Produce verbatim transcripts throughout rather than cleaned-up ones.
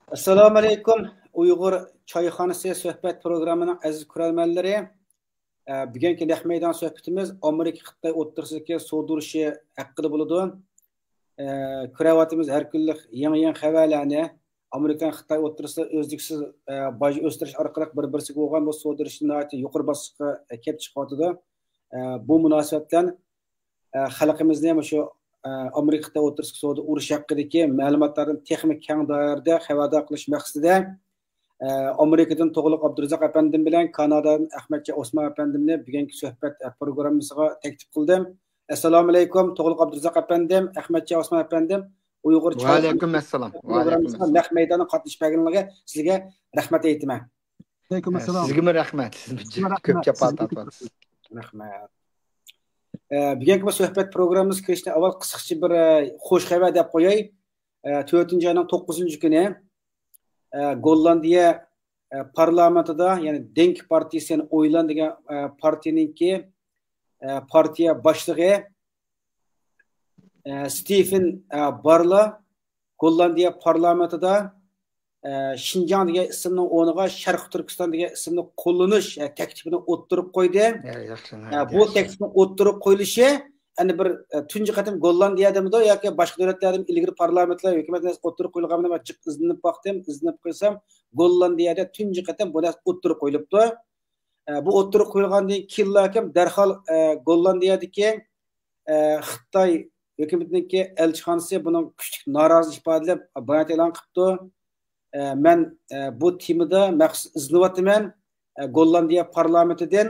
ئەسسالامۇئەلەيكۇم. ئۇيغۇر چايخانىسى سۆھبەت پروگراممىنىڭ ئەزىز كۆرەرمەنلىرى. ئە، بۈگۈنكى نەق مەيدان سۆھبىتىمىز ئامېرىكا خىتاي ئوتتۇرىسىدىكى سودا ئۇرۇشى ھەققىدە بولىدۇ. ئە، كۆرۈۋاتىمىز ھەر كۈنلۈك يېڭى يېڭى خەۋەرلەرنى. ئامېرىكا خىتاي ئوتتۇرىسىدا ئۈزلۈكسىز، ئە، باج ئۆستۈرۈش ئارقىلىق بىر-، بىرسىگە بولغان بۇ سودا ئۇرۇشى ناھايىتى يۇقىرى باسقۇچقا، ئە، كېلىپ چىقىۋاتىدۇ. ئە، بۇ مۇناسىۋەت بىلەن ئە، خەلقىمىزنى مۇشۇ، ئە، ئامېرىكا خىتاي ئوتتۇرىسىدىكى سودا ئۇرۇشى ھەققىدىكى مەلۇماتلاردىن تېخىمۇ كەڭ دائىرىدە خەۋەردار قىلىش مەقسىتىدە، ئە، ئامېرىكىدىن توغلۇق ئابدۇرازاق ئەپەندىم بىلەن كانادادىن ئەخمەتجان ئوسمان ئەپەندىمنى بۈگۈنكى سۆھبەت، ئە، پروگراممىسىغا تەكلىپ قىلدىم. ئەسسالامۇئەلەيكۇم، توغلۇق ئابدۇرازاق ئەپەندىم، ئەخمەتجان ئوسمان ئەپەندىم، ئۇيغۇر چاي پروگراممىسىغا نەق مەيدانغا قاتنىشىپ بەرگىنىڭلارغا سىزگە رەھمەت ئېيتىمەن. ئەلەيكۇم ئەسسالام. سىزگىمۇ رەھمەت. سىز كۆپ جاپا تارتىۋاتىسىز. رەھمەت. ئە، بۈگۈنكى بۇ سۆھبەت پروگراممىمىزغا كىرىشتىن ئاۋۋال قىسقىچە بىر، ئە، خوش خەۋەر دەپ قوياي. ئە، تۆتىنچى ئاينىڭ توققۇزىنچى كۈنى، ئە، گوللاندىيە، ئە، پارلامېنتىدا، يەنى دېنك پارتىيىسى، يەنى ئويلان دېگەن، ئە، پارتىيىنىڭكى، ئە، پارتىيە باشلىقى، ئە، ستېفېن، ئە، بارلا گوللاندىيە پارلامېنتىدا، ئە، شىنجاڭ دېگەن ئىسىمنىڭ ئورنىغا شەرقىي تۈركىستان دېگەن ئىسىمنى قوللىنىش، ئە، تەكلىپىنى ئوتتۇرىغا قويدى. يا، ياخشى، ئە، بۇ ياخشى. تەكلىپنى ئوتتۇرىغا قويۇلۇشى، ئەنە بىر، ئە، تۇنجى قېتىم گوللاندىيەدىمىدۇ ياكى باشقا دۆلەتلەردىمۇ ئىلگىرى پارلامېنتلار ھۆكۈمەتنى ئوتتۇرىغا قويۇلغانمۇ دەپ جىق ئىزدىنىپ باقتىم. ئىزدىنىپ قويسام، گوللاندىيەدە تۇنجى قېتىم بۇ نەرسە ئوتتۇرىغا قويۇلۇپتۇ. ئە، بۇ ئوتتۇرىغا قويۇلغاندىن كېيىنلا كىم دەرھال، ئە، گوللاندىيەدىكى، ئە، خىتاي ھۆكۈمىتىنىڭكى ئەلچىخانىسى بۇنىڭ كۈچلۈك نارازىلىق ئىپادىلەپ بايانات ئېلان قىپتۇ. ئە، مەن، ئە، بۇ تېمىدا مەخسۇس ئىزدىنىۋاتىمەن. ئە، گوللاندىيە پارلامېنتىدىن،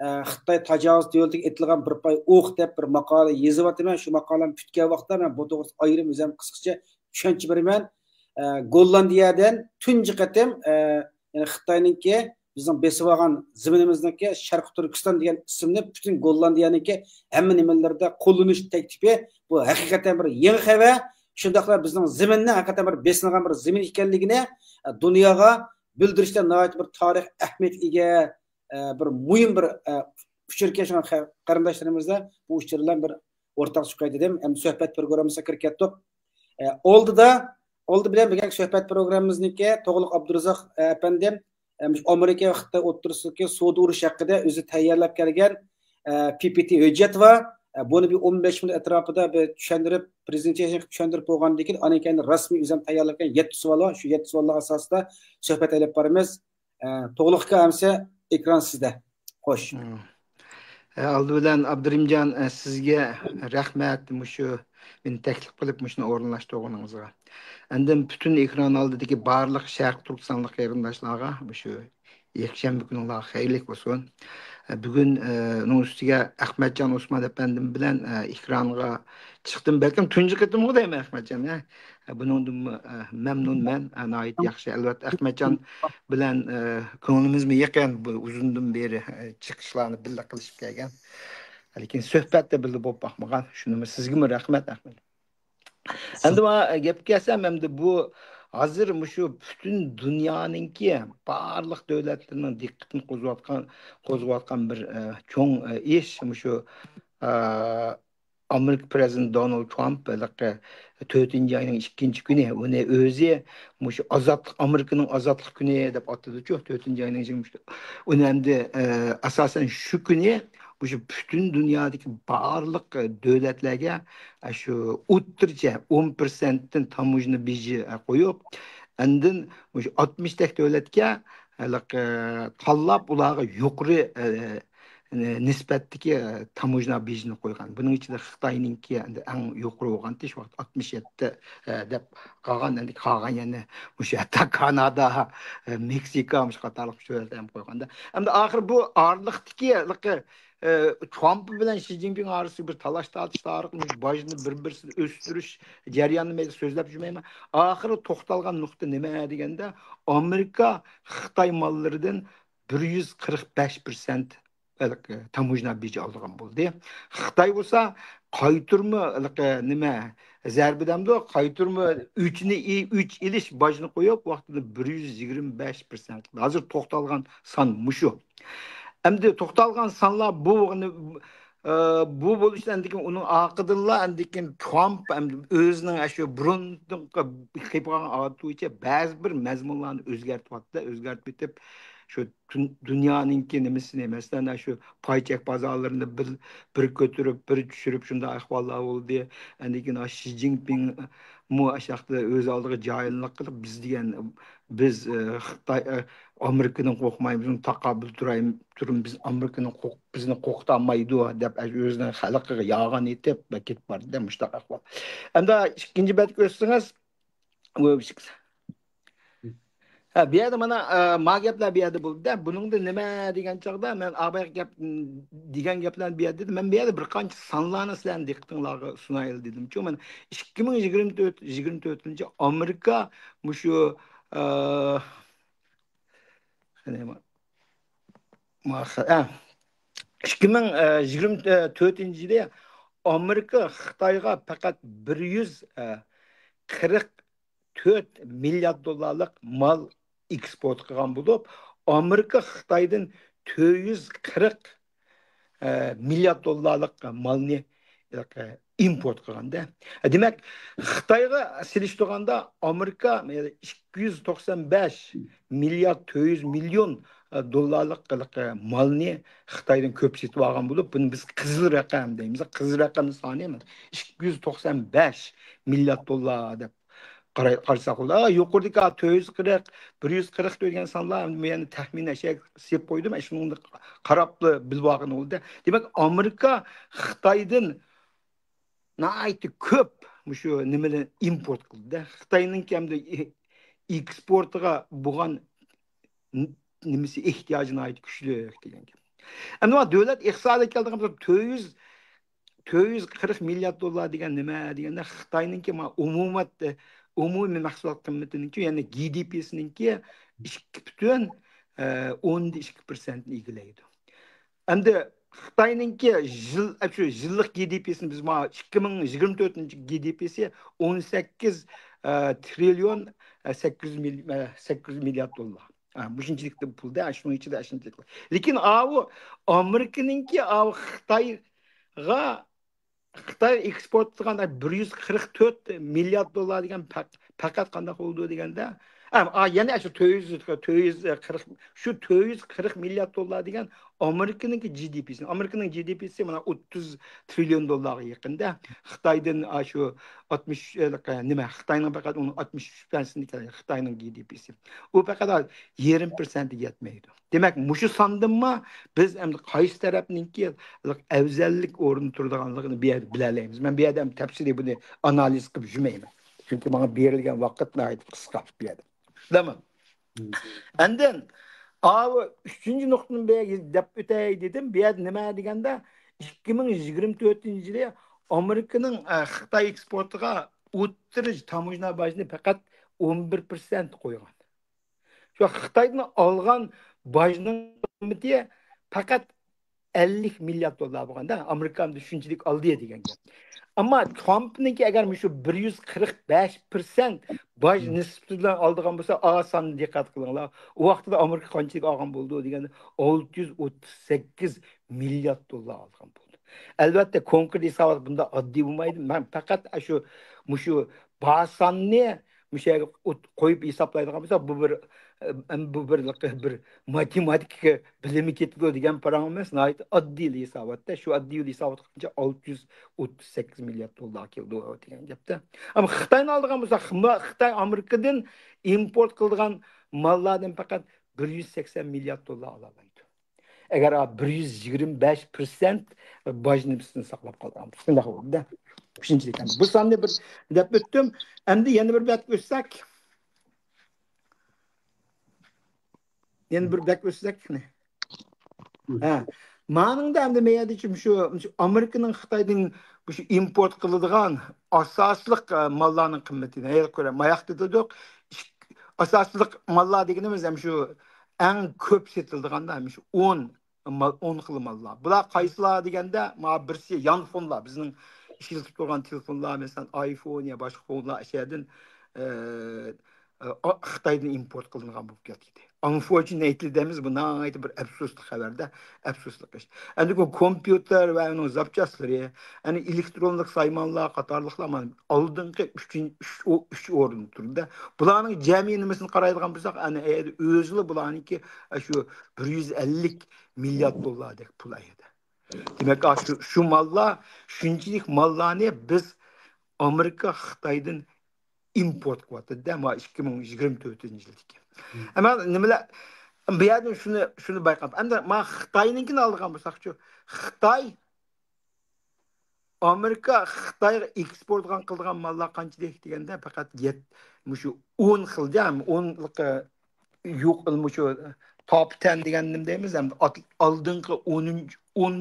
ئە، خىتاي تاجاۋۇز دۆلىتىگە ئېتىلغان بىر پاي ئوق دەپ بىر ماقالە يېزىۋاتىمەن. شۇ ماقالەم پۈتكەن ۋاقىتتا مەن بۇ توغرىسىدا ئايرىم ئۆزۈم قىسقىچە چۈشەنچە بېرىمەن. ئە، گوللاندىيەدىن تۇنجى قېتىم، ئە، يەنى خىتاينىڭكى بىزنىڭ بېسىۋالغان زېمىنىمىزنىڭكى شەرقىي تۈركىستان دېگەن ئىسىمنى پۈتۈن گوللاندىيەنىڭكى ھەممە نېمىلىرىدە قوللىنىش تەكلىپى، بۇ ھەقىقەتەن بىر يېڭى خەۋەر. شۇنداقلا بىزنىڭ زېمىننىڭ ھەقىقەتەن بىر بېسىلغان بىر زېمىن ئىكەنلىكىنى، ئە، دۇنياغا بىلدۈرۈشتە ناھايىتى بىر تارىخ ئەھمىيەتكە ئىگە، ئە، بىر مۇھىم بىر، ئە، ئۇچۇر ئىكەن. شۇڭا قېرىنداشلىرىمىزدا بۇ ئۇچۇر بىلەن بىر ئورتاق چىقاي دېدىم. ئەمدى سۆھبەت پروگراممىسىغا كىرىپ كەتتۇق. ئە، ئالدىدا، ئالدى بىلەن بۈگۈنكى سۆھبەت پروگراممىمىزنىڭكى توغلۇق ئابدۇرازاق، ئە، ئەپەندىم، ئە، مۇشۇ ئامېرىكا ۋە خىتاي ئوتتۇرىسىدىكى سودا ئۇرۇشى ھەققىدە ئۆزى تەييارلاپ كەلگەن، ئە، پى پى تى ھۆججەت بار. ئە، بۇنى بىر ئون بەش مىنۇت ئەتراپىدا بىر چۈشەندۈرۈپ، پرېزېنتېيشن قىلىپ چۈشەندۈرۈپ بولغاندىن كېيىن، ئاندىن كېيىن رەسمىي ئۆزۈم تەييارلاپ كەلگەن يەتتە سوئال بار. شۇ يەتتە سوئاللار ئاساسىدا سۆھبەت ئېلىپ بارىمىز. ئە، توغلۇق ئاكا، ئەمسە ئېكران سىزدە. خوش. مم. ئە، ئالدى بىلەن ئابدۇرېھىمجان، ئە، سىزگە رەھمەت، مۇشۇ مېنى تەكلىپ قىلىپ مۇشۇنى ئورۇنلاشتۇرغىنىڭىزغا. ئاندىن پۈتۈن ئېكران ئالدىدىكى بارلىق شەرقىي تۈركىستانلىق قېرىنداشلارغا مۇشۇ يەكشەنبە كۈنۈڭلار خەيرلىك بولسۇن. ئە، بۈگۈن، ئە، ئۇنىڭ ئۈستىگە ئەخمەتجان ئوسمان ئەپەندىم بىلەن، ئە، ئېكرانغا چىقتىم. بەلكىم تۇنجى قېتىمغۇ دەيمەن ئەخمەتجان، ھە؟ بۇنىڭدىنمۇ، ئە، مەمنۇنمەن. ئە، ناھايىتى ياخشى. ئەلۋەتتە، ئەخمەتجان بىلەن، ئە، كۆڭلىمىزمۇ يېقىن. بۇ ئۇزۇندىن بېرى، ئە، چىقىشلارنى بىللە قىلىشىپ كەلگەن. لېكىن سۆھبەتتە بىللە بولۇپ باقمىغان. شۇنىمۇ سىزگىمۇ رەھمەت، ئەخمەت. ئەمدى مانا گەپكە كەلسەم، ئەمدى بۇ ھازىر مۇشۇ پۈتۈن دۇنيانىڭكى بارلىق دۆلەتلىرىنىڭ دىققىتىنى قوزغاۋاتقان، قوزغاۋاتقان بىر، ئە، چوڭ، ئە، ئىش مۇشۇ، ئە، ئامېرىكا پىرېزىدېنتى دونالد ترامپ ھېلىقى تۆتىنچى ئاينىڭ ئىككىنچى كۈنى ئۇنى ئۆزى مۇشۇ ئازادلىق، ئامېرىكىنىڭ ئازادلىق كۈنى دەپ ئاتىدىچۇ، تۆتىنچى ئاينىڭ يىگىرمە ئۈچى. ئۇنى ئەمدى، ئە، ئاساسەن شۇ كۈنى مۇشۇ پۈتۈن دۇنيادىكى بارلىق دۆلەتلەرگە، ئە، شۇ ئوتتۇرىچە ئون پىرسەنتتىن تاموژنا بېجى، ئە، قويۇپ، ئاندىن مۇشۇ ئاتمىشتەك دۆلەتكە ھېلىقى تاللاپ، ئۇلارغا يۇقىرى، ئە، نىسبەتتىكى، ئە، تاموژنا بېجىنى قويغان. بۇنىڭ ئىچىدە خىتاينىڭكى ئەمدى ئەڭ يۇقىرى بولغانتى، شۇ ۋاقىت ئاتمىش يەتتە، ئە، دەپ قالغان. ئەمدى قالغان يەنە مۇشۇ ھەتتا كانادا، ئە، مېكسىكا، مۇشۇ قاتارلىق مۇشۇ يەردە ھەم قويغاندا. ئەمدى ئاخىرى بۇ ئارىلىقتىكى ھېلىقى، ئە، ترامپ بىلەن شى جىنپىڭ ئارىسىدا بىر تالاش تارتىش تارىخى، مۇشۇ باجنى بىر-بىرسىدە ئۆستۈرۈش جەريانىنى مەيلى سۆزلەپ يۈرمەيمەن. ئاخىرى توختالغان نۇقتا نېمە دېگەندە، ئامېرىكا خىتاي ماللىرىدىن بىر يۈز قىرىق بەش پىرسەنت ھېلىقى تاموژنا بېجى ئالىدىغان بولدى. خىتاي بولسا قايتۇرما ھېلىقى نېمە، زەربە دەمدۇ، قايتۇرما ئۆچنى ئى-، ئۆچ ئېلىش باجنى قويۇپ، ۋاقتىدا بىر يۈز يىگىرمە بەش پىرسەنت قىلدى. ھازىر توختالغان سان مۇشۇ. ئەمدى توختالغان سانلار بۇ، ئە، بۇ بولۇشتا ئاندىن كېيىن ئۇنىڭ ئارقىدىنلا ئاندىن كېيىن ترامپ ئۆزىنىڭ ئاشۇ بۇرۇندىقى قىلىپ قالغان ئادىتى بويىچە بەزى بىر مەزمۇنلارنى ئۆزگەرتىۋاتتى، ئۆزگەرتىۋېتىپ، شۇ دۇن-، دۇنيانىڭكى نېمىسىنى، مەسىلەن، شۇ پاي چەك بازارلىرىنى بىر، بىر كۆتۈرۈپ، بىر چۈشۈرۈپ، شۇنداق ئەھۋاللار بولدى. ئاندىن كېيىن شى جىنپىڭمۇ ئاشۇ ياقتا ئۆز ئالدىغا جاھىللىق قىلىپ، بىز دېگەن، بىز، ئە، خىتاي، ئە، ئامېرىكىدىن قورقمايمىز، تاقابىل تۇراي-، تۇرۇم، بىز ئامېرىكىنى قورق-، بىزنى قورقۇتالمايدۇ دەپ، ئۆزىنىڭ خەلقىگە يالغان ئېيتىپ كېتىپ باردى، مۇشۇنداق ئەھۋال. ئەمدى ئىككىنچى بەتكە ئۆتسىڭىز، ھە، بۇ يەردە مانا، ئە، ما گەپلەر بۇ يەردە بولدى-دە، بۇنىڭدا نېمە دېگەن چاغدا مەن ئابايغا گەپ، دېگەن گەپلەرنى بۇ يەردە دېدىم. مەن بۇ يەردە بىر قانچە سانلارنى سىلەرنىڭ دىققىتىڭلارغا سۇنايلى دېدىمچۇ. مانا ئىككى مىڭ يىگىرمە تۆت، يىگىرمە تۆتىنچى ئامېرىكا مۇشۇ، ئە، قېنى، ما-، ما-، ئە، ئىككى مىڭ يىگىرمە تۆتىنچى يىلى ئامېرىكا خىتايغا پەقەت بىر يۈز قىرىق تۆت مىليارد دوللارلىق مال ئېكسپورت قىلغان بولۇپ، ئامېرىكا خىتايدىن تۆت يۈز قىرىق مىليارد دوللارلىق مالنى ئىمپورت قىلغاندا. دېمەك، خىتايغا سېلىشتۇرغاندا ئامېرىكا ئىككى يۈز توقسان بەش مىليارد تۆت يۈز مىليون دوللارلىق مالنى خىتايدىن كۆپ سېتىپ ئالغان بولۇپ، بۇنى بىز قىزىل رەقەم دەيمىز. قىزىل رەقەمنىڭ سانى ئىككى يۈز توقسان بەش مىليارد دوللار دەپ قاراي-، قارىساق بولىدۇ. ئا، يۇقىرىدىكى تۆت يۈز قىرىق، بىر يۈز قىرىق دېگەن سانلار، مەن يەنە تەخمىنەن ئەشەگە سېلىپ قويدۇم، ئەشۇنىڭدا قاراپلا بىلىپ ئالغىنى بولدى. دېمەك، ئامېرىكا خىتايدىن ناھايىتى كۆپ مۇشۇ نېمىلەرنى ئىمپورت قىلدى. خىتاينىڭكى ئەمدى ئېكسپورتىغا بولغان ن-، نېمىسى، ئېھتىياجى ناھايىتى كۈچلۈك دېگەن گەپ. ئەمدى مانا دۆلەت ئىقتىسادىغا كەلدىغان بولساق، تۆت يۈز، تۆت يۈز قىرىق مىليارد دوللار دېگەن نېمە دېگەندە، خىتاينىڭكى ما-، ئومۇمەت-، ئومۇمىي مەھسۇلات قىممىتىنىڭكى، يەنى جى دى پىسىنىڭكى ئىككى پۈتۈن، ئە، ئوندىن ئىككى پىرسەنتنى ئىگىلەيدۇ. ئەمدى خىتاينىڭكى يىل، شۇ يىللىق جى دى پىسىنى بىز مانا ئىككى مىڭ يىگىرمە تۆتىنچى جى دى پىسى ئون سەككىز، ئە، تىرىليون، ئە، سەككىز يۈز مىل-، ئە، سەككىز يۈز مىليارد دوللار. ئە، مۇشۇنچىلىك پۇلدا، شۇنىڭ ئىچىدە شۇنچىلىك. لېكىن ئاۋۇ ئامېرىكىنىڭكى ئاۋۇ خىتايغا خىتاي ئېكسپورت قىلغان بىر يۈز قىرىق تۆت مىليارد دوللار دېگەن پەق-، پەقەت قانداق بولىدۇ دېگەندە، ئا، ئا، يەنە شۇ تۆت يۈز، تۆت يۈز قىرىق، شۇ تۆت يۈز قىرىق مىليارد دوللار دېگەن ئامېرىكىنىڭكى جى دى پىسى. ئامېرىكىنىڭ جى دى پىسى مانا ئوتتۇز تىرىليون دوللارغا يېقىندا. خىتايدىن، ئا، شۇ ئاتمىش، نېمە، خىتاينىڭ پەقەت ئۇنىڭ ئاتمىش ئۈچ پىرسەنتىنى، خىتاينىڭ جى دى پىسى. ئۇ پەقەت يېرىم پىرسەنتكە يەتمەيدۇ. دېمەك، مۇشۇ ساندىنمۇ بىز ئەمدى قايسى تەرەپنىڭكى ئەۋزەللىك ئورنىدا تۇرىدىغانلىقىنى بۇ يەردە بىلەلەيمىز. مەن بۇ يەردە ئەمدى تەپسىلىي بۇنى ئانالىز قىلىپ يۈرمەيمەن. چۈنكى ماڭا بېرىلگەن ۋاقىت ناھايىتى قىسقا بۇ يەردە. تامام. ئاندىن، ئاۋۇ ئۈچىنچى نۇقتىنى بۇ يەرگە دەپ ئۆتەي دېدىم. بۇ يەردە نېمە دېگەندە، ئىككى مىڭ يىگىرمە تۆتىنچى يىلى ئامېرىكىنىڭ، ئە، خىتاي ئېكسپورتىغا ئوتتۇرا تاموژنا باجنى پەقەت ئون بىر پىرسەنت قويغان. شۇ خىتايدىن ئالغان باجنىڭ قىممىتى پەقەت ئەللىك مىليارد دوللار بولغاندا، ئامېرىكا ئەمدى شۇنچىلىك ئالدى دېگەن گەپ. ئەمما ترامپنىڭكى ئەگەر مۇشۇ بىر يۈز قىرىق بەش پىرسەنت باج نىسبىتى بىلەن ئالىدىغان بولسا، ئا ساننى دىققەت قىلىڭلار. ئۇ ۋاقتىدا ئامېرىكا قانچىلىك ئالغان بولىدۇ دېگەندە، ئالتە يۈز ئوتتۇز سەككىز مىليارد دوللار ئالغان بولدى. ئەلۋەتتە، كونكرېت ھېسابات بۇنداق ئاددىي بولمايدۇ. مەن پەقەت شۇ، مۇشۇ بار ساننى مۇشۇ يەرگە ئوت-، قويۇپ ھېسابلايدىغان بولسا، بۇ بىر، ئە، بۇ بىر، بىر ماتېماتىكا بىلىمى كېتىدۇ دېگەن پاراڭ ئەمەس، ناھايىتى ئاددىي ھېساباتتا. شۇ ئاددىي ھېسابات قىلغانچە ئالتە يۈز ئوتتۇز سەككىز مىليارد دوللار كېلىدۇ دېگەن گەپتە. ئەمما خىتاينى ئالىدىغان بولسا، خىما-، خىتاي ئامېرىكىدىن ئىمپورت قىلىدىغان ماللاردىن پەقەت بىر يۈز سەكسەن مىليارد دوللار ئالالايدۇ. ئەگەر بىر يۈز يىگىرمە بەش پىرسەنت باج نىسبىتىنى ساقلاپ قالغان بولسا، شۇنداق بولىدۇ. ئۈچىنچىدىن، بۇ ساننى بىر دەپ ئۆتتۈم. ئەمدى يەنە بىر بەتكە ئۆتسەك. يەنە بىر بەتكە ئۆتسەك. ھە. مانىڭدا ئەمدى مەيەدىچە مۇشۇ، مۇشۇ ئامېرىكىنىڭ خىتايدىن مۇشۇ ئىمپورت قىلىدىغان ئاساسلىق، ئە، ماللارنىڭ قىممىتىنى ھەيران كۆرە. ماياق دېدۇق. ئاساسلىق ماللار دېگىنىمىز ھەم شۇ ئەڭ كۆپ سېتىلىدىغاندا ھەم شۇ ئون مال، ئون خىل ماللار. بۇلار قايسىلار دېگەندە، مانا بىرسى يانفونلار، بىزنىڭ ئىشلىتىپ تۇرغان تېلېفونلار، مەسىلەن، ئايفون يا باشقا فونلار ئەشەدىن، ئە، ئە، خىتايدىن ئىمپورت قىلىنغان بولۇپ كەتتى. ئانفورچۇنېيتلى دەيمىز، بۇ ناھايىتى بىر ئەپسۇسلۇق خەۋەردە، ئەپسۇسلۇق ئىش. ئەمدى بۇ كومپيۇتېر ۋە ئۇنىڭ زاپچاسلىرى، يەنى ئېلېكترونلۇق سايمانلار قاتارلىقلار مانا ئالدىنقى ئۈچىنچى، ئۈچ، ئۇ ئۈچ ئورۇندا تۇرىدۇ. بۇلارنىڭ جەمئىي نېمىسىنى قارايدىغان بولساق، ئەنە ئەيدە ئۆزىلا بۇلارنىڭكى شۇ بىر يۈز ئەللىك مىليارد دوللاردەك پۇل ئەيدە. دېمەك، شۇ، شۇ ماللار، شۇنچىلىك ماللارنى بىز ئامېرىكا خىتايدىن ئىمپورت قىلىۋاتىدۇ-دە، ما ئىككى مىڭ يىگىرمە تۆتىنچى يىلدىكى. ئەمما نېمىلەر، بۇ يەردىن شۇنى، شۇنى بايقاپ، ئەمدى ما خىتاينىڭكىنى ئالىدىغان بولساقچۇ، خىتاي ئامېرىكا خىتايغا ئېكسپورت قىلغان ماللار قانچىلىك دېگەندە، پەقەت يەت-، مۇشۇ ئون خىل، يەنى ئونلۇققا يۇق، مۇشۇ توپ تەن دېگەن نېمە دەيمىز، ھەم ئات-، ئالدىنقى ئونىنچى، ئون،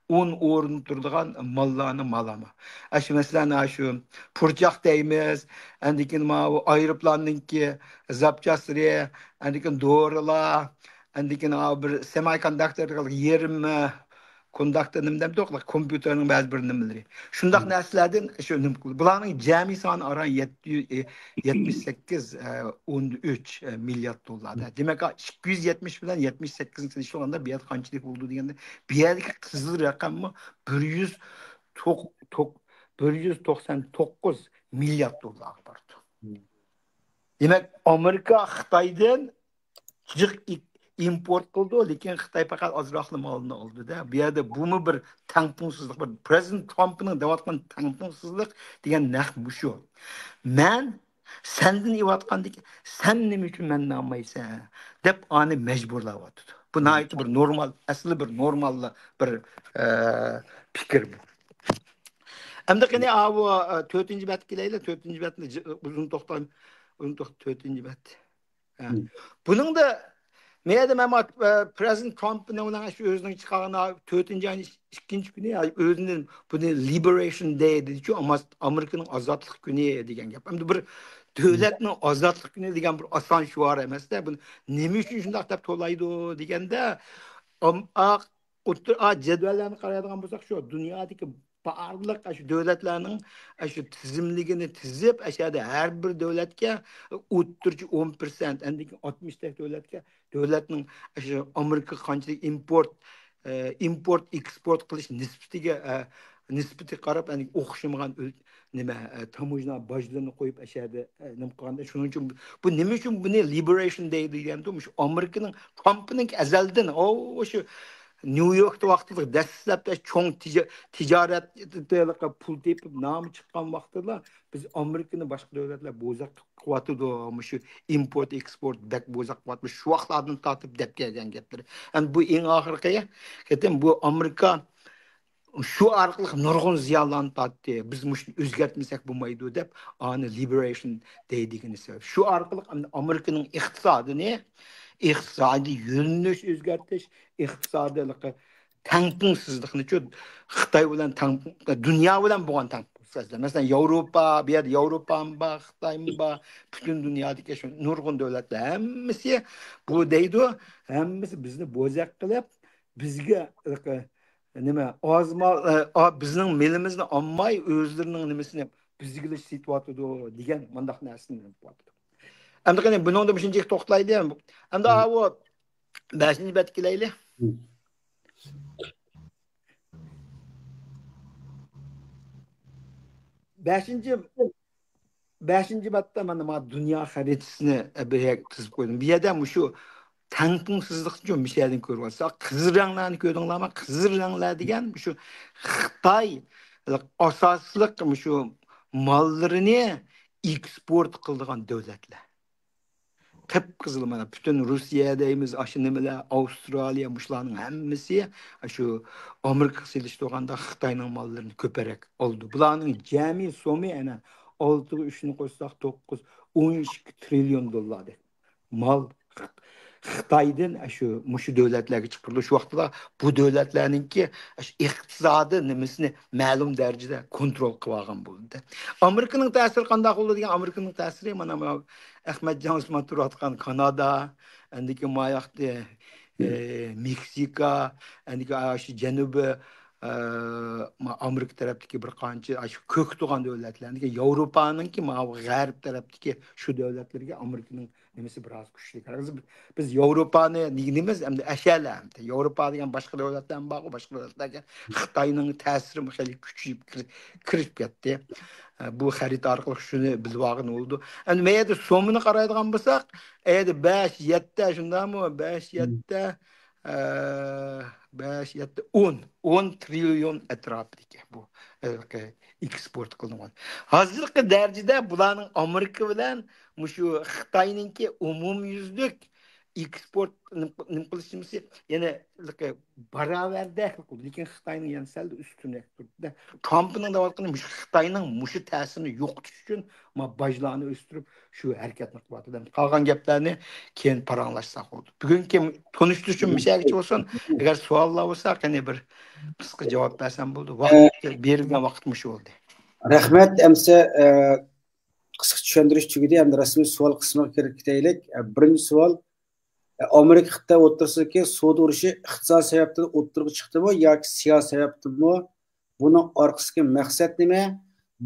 ئون ئورۇندا تۇرىدىغان ماللارنى مالاما. ئاشۇ مەسىلەن، ئاشۇ پۇرچاق دەيمىز، ئاندىكىن ماۋۇ ئايروپىلاننىڭكى زاپچاسلىرى، ئاندىكىن دورىلار، ئاندىكىن بىر سېمىكوندۇكتور، يېرىم كوندۇكتور نېمە دەمدۇق، كومپيۇتېرنىڭ بەزى بىر نېمىلىرى. شۇنداق نەرسىلەردىن شۇ نېمە قىلدى. بۇلارنىڭ جەمئىي سانى ئاران يەتتە يۈز، ئە، يەتمىش سەككىز، ئە، ئون ئۈچ، ئە، مىليارد دوللاردا. دېمەك، ئىككى يۈز يەتمىش بىلەن يەتمىش سەككىزنى سېلىشتۇرغاندا، بۇ يەردە قانچىلىك بولىدۇ دېگەندە، بۇ يەردىكى قىزىل رەقەممۇ بىر يۈز توق-، توق-، بىر يۈز توقسان توققۇز مىليارد دوللارغا بارىدۇ. دېمەك، ئامېرىكا خىتايدىن جىق ئىمپورت قىلىدۇ، لېكىن خىتاي پەقەت ئازراقلا مالنى ئالىدۇ-دە. بۇ يەردە بۇمۇ بىر تەڭپۇڭسىزلىق، بىر پرېزىدېنت ترامپنىڭ دەۋاتقان تەڭپۇڭسىزلىق دېگەن نەق مۇشۇ. مەن سەندىن ئېۋاتقاندىكى، سەن نېمە ئۈچۈن مەندىن ئالمايسەن؟ دەپ ئانى مەجبۇرلاۋاتىدۇ. بۇ ناھايىتى بىر نورمال، ئەسلى بىر نورمال بىر، ئە، پىكىر بۇ. ئەمدى قېنى، ئاۋۇ، ئە، تۆتىنچى بەتكە كېلەيلى. تۆتىنچى بەتنى جى-، ئۇزۇن توختام-، ئۇزۇن توختا-، تۆتىنچى بەت. ھە. بۇنىڭدا مەيەدە مەن، ئە، پرېزىدېنت ترامپنىڭ شۇ ئۆزىنىڭ چىقارغان تۆتىنچى ئاينىڭ ئىككىنچى كۈنى، يا، ئۆزىنىڭ بۇنى لىبېرېيشن دەي دېدىچۇ، ئامېرىكىنىڭ ئازادلىق كۈنى دېگەن گەپ. ئەمدى بىر دۆلەتنىڭ ئازادلىق كۈنى دېگەن بىر ئاسان شوئار ئەمەس-دە. بۇنى نېمە ئۈچۈن شۇنداق دەپ توۋلايدۇ دېگەندە، ئام-، ئا-، ئوتتۇرا، ئا، جەدۋەللەرنى قارايدىغان بولساق، شۇ دۇنيادىكى بارلىق ئاشۇ دۆلەتلەرنىڭ ئاشۇ تىزىملىكىنى تىزىپ، ئاشۇ يەردە ھەر بىر دۆلەتكە ئوتتۇرىچە ئون پىرسەنت، ئەندىكىن ئاتمىش دەك دۆلەتكە، دۆلەتنىڭ ئاشۇ ئامېرىكىغا قانچىلىك ئىمپورت، ئە، ئىمپورت، ئېكسپورت قىلىش نىسبىتىگە، ئە، نىسبىتىگە قاراپ، يەنى ئوخشىمىغان ئۆل-، نېمە، ئە، تاموژنا باجلىرىنى قويۇپ، ئەشەدە، ئە، نېمە قىلغاندا، شۇنىڭ ئۈچۈن بۇ نېمە ئۈچۈن بۇنى لىبېرېيشن دەيدۇ دېگەندە، مۇشۇ ئامېرىكىنىڭ، ترامپنىڭ ئەزەلدىن، ئو، شۇ نيۇ يوركتا ۋاقتىدا دەسلەپتە چوڭ تىجا-، تىجارەت پۇل تېپىپ، نامى چىققان ۋاقتىدا، بىز ئامېرىكىنى باشقا دۆلەتلەر بوزەك قىلىۋاتىدۇ، مۇشۇ ئىمپورت، ئېكسپورت بەك بوزەك قىلىۋاتىدۇ، شۇ ۋاقىتلاردىن تارتىپ دەپ كەلگەن گەپلىرى. ئەمدى بۇ ئەڭ ئاخىرقى قېتىم بۇ ئامېرىكا شۇ ئارقىلىق نۇرغۇن زىيانلارنى تارتتى. بىز مۇشۇنى ئۆزگەرتمىسەك بولمايدۇ دەپ، ئانى لىبېرېيشن دەيدىغىنى سەۋەب. شۇ ئارقىلىق ئەمدى ئامېرىكىنىڭ ئىقتىسادىنى، ئىقتىسادىي يۆنىلىش ئۆزگەرتىش، ئىقتىسادىي تەڭپۇڭسىزلىقنىچۇ، خىتاي بىلەن تەڭ، دۇنيا بىلەن بولغان تەڭپۇڭسىزلىق. مەسىلەن، ياۋروپا، بۇ يەردە ياۋروپامۇ بار، خىتايمۇ بار، پۈتۈن دۇنيادىكى شۇ نۇرغۇن دۆلەتلەر ھەممىسى بۇ دەيدۇ، ھەممىسى بىزنى بوزەك قىلىپ، بىزگە نېمە، ئاز مال، ئە، ئا، بىزنىڭ مېلىمىزنى ئالماي، ئۆزلىرىنىڭ نېمىسىنى بىزگىلا سېتىۋاتىدۇ دېگەن مۇنداق نەرسىنى دەپ قويۇپتۇ. ئەمدى قېنى بۇنىڭدا مۇشۇنچىلىك توختىلايلى. ئەمدى ئاۋۇ بەشىنچى بەتكە كېلەيلى. بەشىنچى، بەشىنچى بەتتە مانا، مانا دۇنيا خەرىتىسىنى بىر يەرگە تىزىپ قويدۇم. بۇ يەردە مۇشۇ تەڭپۇڭسىزلىقنى مۇشۇ يەردىن كۆرۈۋاتىسىز. قىزىل رەڭلەرنى كۆردۈڭلارمۇ؟ قىزىل رەڭلەر دېگەن مۇشۇ خىتاي ئاساسلىق مۇشۇ ماللىرىنى ئېكسپورت قىلىدىغان دۆلەتلەر. قىپقىزىل مانا پۈتۈن روسىيە دەيمىز، ئاشۇ نېمىلەر، ئاۋسترالىيە، مۇشۇلارنىڭ ھەممىسى شۇ ئامېرىكىغا سېلىشتۇرغاندا خىتاينىڭ ماللىرىنى كۆپرەك ئالىدۇ. بۇلارنىڭ جەمئىي سومى ئەنە ئالتىغا ئۈچنى قوشساق توققۇز، ئون ئىككى تىرىليون دوللاردەك مال خىتايدىن شۇ، مۇشۇ دۆلەتلەرگە چىقىرىلىدۇ. شۇ ۋاقىتتا بۇ دۆلەتلەرنىڭكى شۇ ئىقتىسادىي نېمىسىنى مەلۇم دەرىجىدە كونترول قىلىۋالغان بولدى. ئامېرىكىنىڭ تەسىرى قانداق بولىدۇ دېگەن، ئامېرىكىنىڭ تەسىرى مانا، مانا ئەخمەتجان ئۇسمان تۇرۇۋاتقان كانادا، ئەندىكىن ماياقتى، ئى، مېكسىكا، ئەندىكىن شۇ جەنۇبىي ئە، ما-، ئامېرىكا تەرەپتىكى بىر قانچە، ئاشۇ كۆك تۇغان دۆلەتلەرنىڭكى، ياۋروپانىڭكى، ماۋۇ غەرب تەرەپتىكى شۇ دۆلەتلەرگە ئامېرىكىنىڭ نېمىسى بىراز كۈچلۈك. ھەرگىز بىز ياۋروپانى دېگىنىمىز ئەمدى ئەشەلە. ياۋروپا دېگەن باشقا دۆلەتلەرمۇ بارغۇ، باشقا دۆلەتلەرگە خىتاينىڭ تەسىرىمۇ خېلى كۈچىيىپ كىر-، كىرىپ كەتتى. ئە، بۇ خەرىتە ئارقىلىق شۇنى بىلىۋالغىلى بولىدۇ. ئەمدى مەيەردە سوممىنى قارايدىغان بولساق، ئەيدە بەش، يەتتە، شۇنداقمۇ؟ بەش، يەتتە، ئە، بەش، يەتتە، ئون، ئون تىرىليون ئەتراپىدىكى بۇ، ئە، ئېكسپورت قىلىنغان. ھازىرقى دەرىجىدە بۇلارنىڭ ئامېرىكا بىلەن مۇشۇ خىتاينىڭكى ئومۇميۈزلۈك ئېكسپورت نېمە، نېمە قىلىشىمىز يەنە باراۋەردەك، لېكىن خىتاينىڭ يەنە سەل ئۈستۈنرەك تۇرۇپتۇ. ترامپنىڭ دەۋاتقىنى مۇشۇ خىتاينىڭ مۇشۇ تەسىرىنى يوقىتىش ئۈچۈن ما باجلارنى ئۆستۈرۈپ شۇ ھەرىكەتنى قىلىۋاتىدۇ. قالغان گەپلەرنى كېيىن پاراڭلاشساق بولىدۇ. بۈگۈنكى تونۇشتۇرۇشۇم مۇشۇ يەرگىچە بولسۇن. ئەگەر سوئاللار بولسا، قېنى بىر قىسقا جاۋاب بەرسەم بولىدۇ. ۋاقىت، بېرىلگەن ۋاقىت مۇشۇ بولدى. رەھمەت. ئەمسە، ئە، قىسقا چۈشەندۈرۈش تۈگىدى. ئەمدى رەسمىي سوئال قىسمىغا كىرىپ كېتەيلىك. ئە، بىرىنچى سوئال، ئە، ئامېرىكا خىتاي ئوتتۇرىسىدىكى سودا ئۇرۇشى ئىقتىساد سەۋەبتىن ئوتتۇرىغا چىقتىمۇ ياكى سىياسىي سەۋەبتىنمۇ؟ بۇنىڭ ئارقىسىدىكى مەقسەت نېمە؟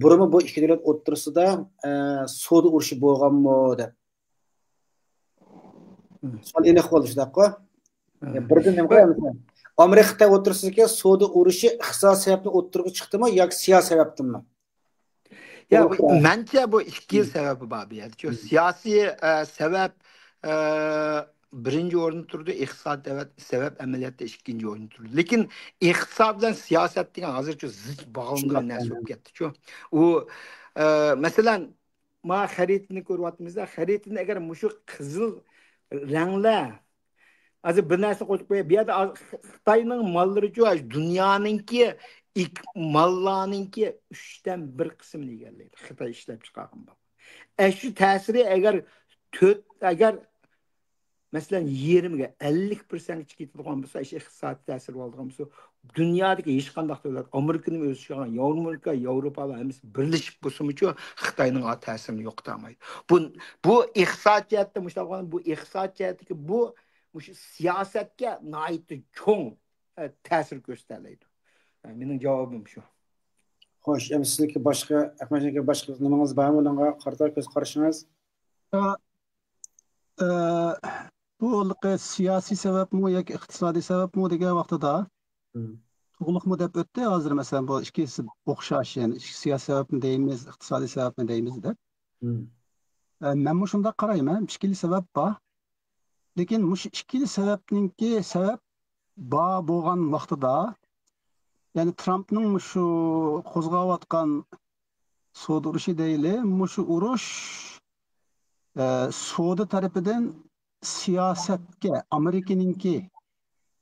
بۇرۇنمۇ بۇ ئىككى دۆلەت ئوتتۇرىسىدا، ئە، سودا ئۇرۇشى بولغانمۇ دەپ. سوئال ئېنىق بولدى، شۇنداققۇ؟ بىردىن نېمە قويامىز؟ ئامېرىكا خىتاي ئوتتۇرىسىدىكى سودا ئۇرۇشى ئىقتىساد سەۋەبتىن ئوتتۇرىغا چىقتىمۇ ياكى سىياسىي سەۋەبتىنمۇ؟ يا، بۇ، مەنچە بۇ ئىككى سەۋەبى بار بۇ يەردە. شۇ سىياسىي، ئە، سەۋەب، ئە، بىرىنچى ئورۇندا تۇرىدۇ، ئىقتىساد سەۋەب، سەۋەب ئەمەلىيەتتە ئىككىنچى ئورۇندا تۇرىدۇ. لېكىن ئىقتىساد بىلەن سىياسەت دېگەن ھازىرچۇ زىچ باغلانغان نەرسە بولۇپ كەتتىچۇ. ئۇ، ئە، مەسىلەن، ما خەرىتىنى كۆرۈۋاتىمىز-دە، خەرىتىنى ئەگەر مۇشۇ قىزىل رەڭلەر، ھازىر بىر نەرسە قوشۇپ قوياي، بۇ يەردە ھازىر خىتاينىڭ ماللىرىچۇ، دۇنيانىڭكى ئىك-، ماللارنىڭكى ئۈچتىن بىر قىسمىنى ئىگىلەيدۇ خىتاي ئىشلەپ چىقارغان مال. ئەشۇ تەسىرى ئەگەر تۆت، ئەگەر مەسىلەن، يېرىمىگە، ئەللىك پىرسەنتكىچە كېتىدىغان بولسا، ئىش ئىقتىسادىي تەسىر بولىدىغان بولسا، دۇنيادىكى ھېچقانداق دۆلەت، ئامېرىكىنىمۇ ئۆز ئىچىگە ئالغان، ياۋروپا، ياۋروپا ھەممىسى بىرلىشىپ بولسىمۇچۇ، خىتاينىڭ ئا تەسىرىنى يوقىتالمايدۇ. بۇ، بۇ ئىقتىساد جەھەتتە مۇشۇنداق بولغان، بۇ ئىقتىساد جەھەتتىكى بۇ، مۇشۇ سىياسەتكە ناھايىتى چوڭ، ئە، تەسىر كۆرسىتەلەيدۇ. ئە، مېنىڭ جاۋابىم شۇ. خوش، ئەمدى سىزنىڭكى باشقا، ئەخمەتجاننىڭكى باشقا نېمىڭىز بارمۇ؟ بۇنىڭغا قارىتا كۆز قارىشىڭىز؟ ئە، ئە، بۇ ھېلىقى سىياسىي سەۋەبمۇ ياكى ئىقتىسادىي سەۋەبمۇ دېگەن ۋاقتىدا تۇغلۇقمۇ دەپ ئۆتتى. ھازىر مەسىلەن، بۇ ئىككىسى ئوخشاش، يەنى سىياسىي سەۋەبنى دەيمىز، ئىقتىسادىي سەۋەبنى دەيمىز دەپ. ئە، مەنمۇ شۇنداق قارايمەن، ئىككىلا سەۋەب بار. لېكىن مۇشۇ ئىككىلا سەۋەبنىڭكى سەۋەب بار بولغان ۋاقتىدا، يەنى ترامپنىڭ مۇشۇ قوزغاۋاتقان سودا ئۇرۇشى دەيلى، مۇشۇ ئۇرۇش، ئە، سودا تەرىپىدىن سىياسەتكە، ئامېرىكىنىڭكى،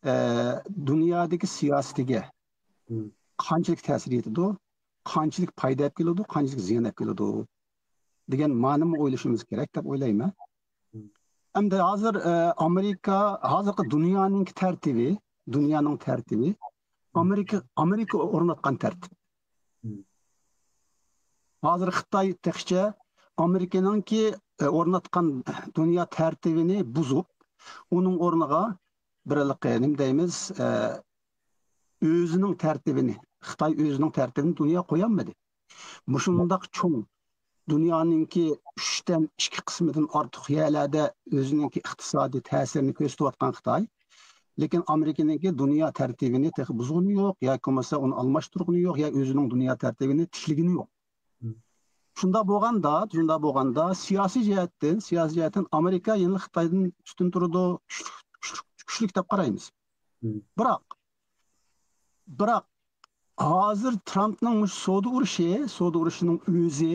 ئە، دۇنيادىكى سىياسىتىگە قانچىلىك تەسىر يېتىدۇ، قانچىلىك پايدا ئەپ كېلىدۇ، قانچىلىك زىيان ئەپ كېلىدۇ دېگەن مانىمۇ ئويلىشىمىز كېرەك دەپ ئويلايمەن. ئەمدى ھازىر، ئە، ئامېرىكا، ھازىرقى دۇنيانىڭكى تەرتىپى، دۇنيانىڭ تەرتىپى ئامېرىكا، ئامېرىكا ئورناتقان تەرتىپ. ھازىر خىتاي تېخىچە ئامېرىكىنىڭكى، ئە، ئورناتقان دۇنيا تەرتىپىنى بۇزۇپ، ئۇنىڭ ئورنىغا بىر ھېلىقى، نېمە دەيمىز، ئە، ئۆزىنىڭ تەرتىپىنى، خىتاي ئۆزىنىڭ تەرتىپىنى دۇنياغا قويالمىدى. مۇشۇنداق چوڭ دۇنيانىڭكى ئۈچتىن ئىككى قىسمىدىن ئارتۇق يەرلەردە ئۆزىنىڭكى ئىقتىسادىي تەسىرىنى كۆرسىتىۋاتقان خىتاي، لېكىن ئامېرىكىنىڭكى دۇنيا تەرتىپىنى تېخى بۇزغىنى يوق، ياكى بولمىسا ئۇنى ئالماشتۇرغىنى يوق، يا ئۆزىنىڭ دۇنيا تەرتىپىنى تىكلىگىنى يوق. شۇنداق بولغاندا، شۇنداق بولغاندا سىياسىي جەھەتتىن، سىياسىي جەھەتتىن ئامېرىكا يەنىلا خىتايدىن ئۈستۈن تۇرىدۇ، كۈچلۈك، كۈچلۈك، كۈچلۈك دەپ قارايمىز. بىراق، بىراق ھازىر ترامپنىڭ مۇشۇ سودا ئۇرۇشى، سودا ئۇرۇشىنىڭ ئۆزى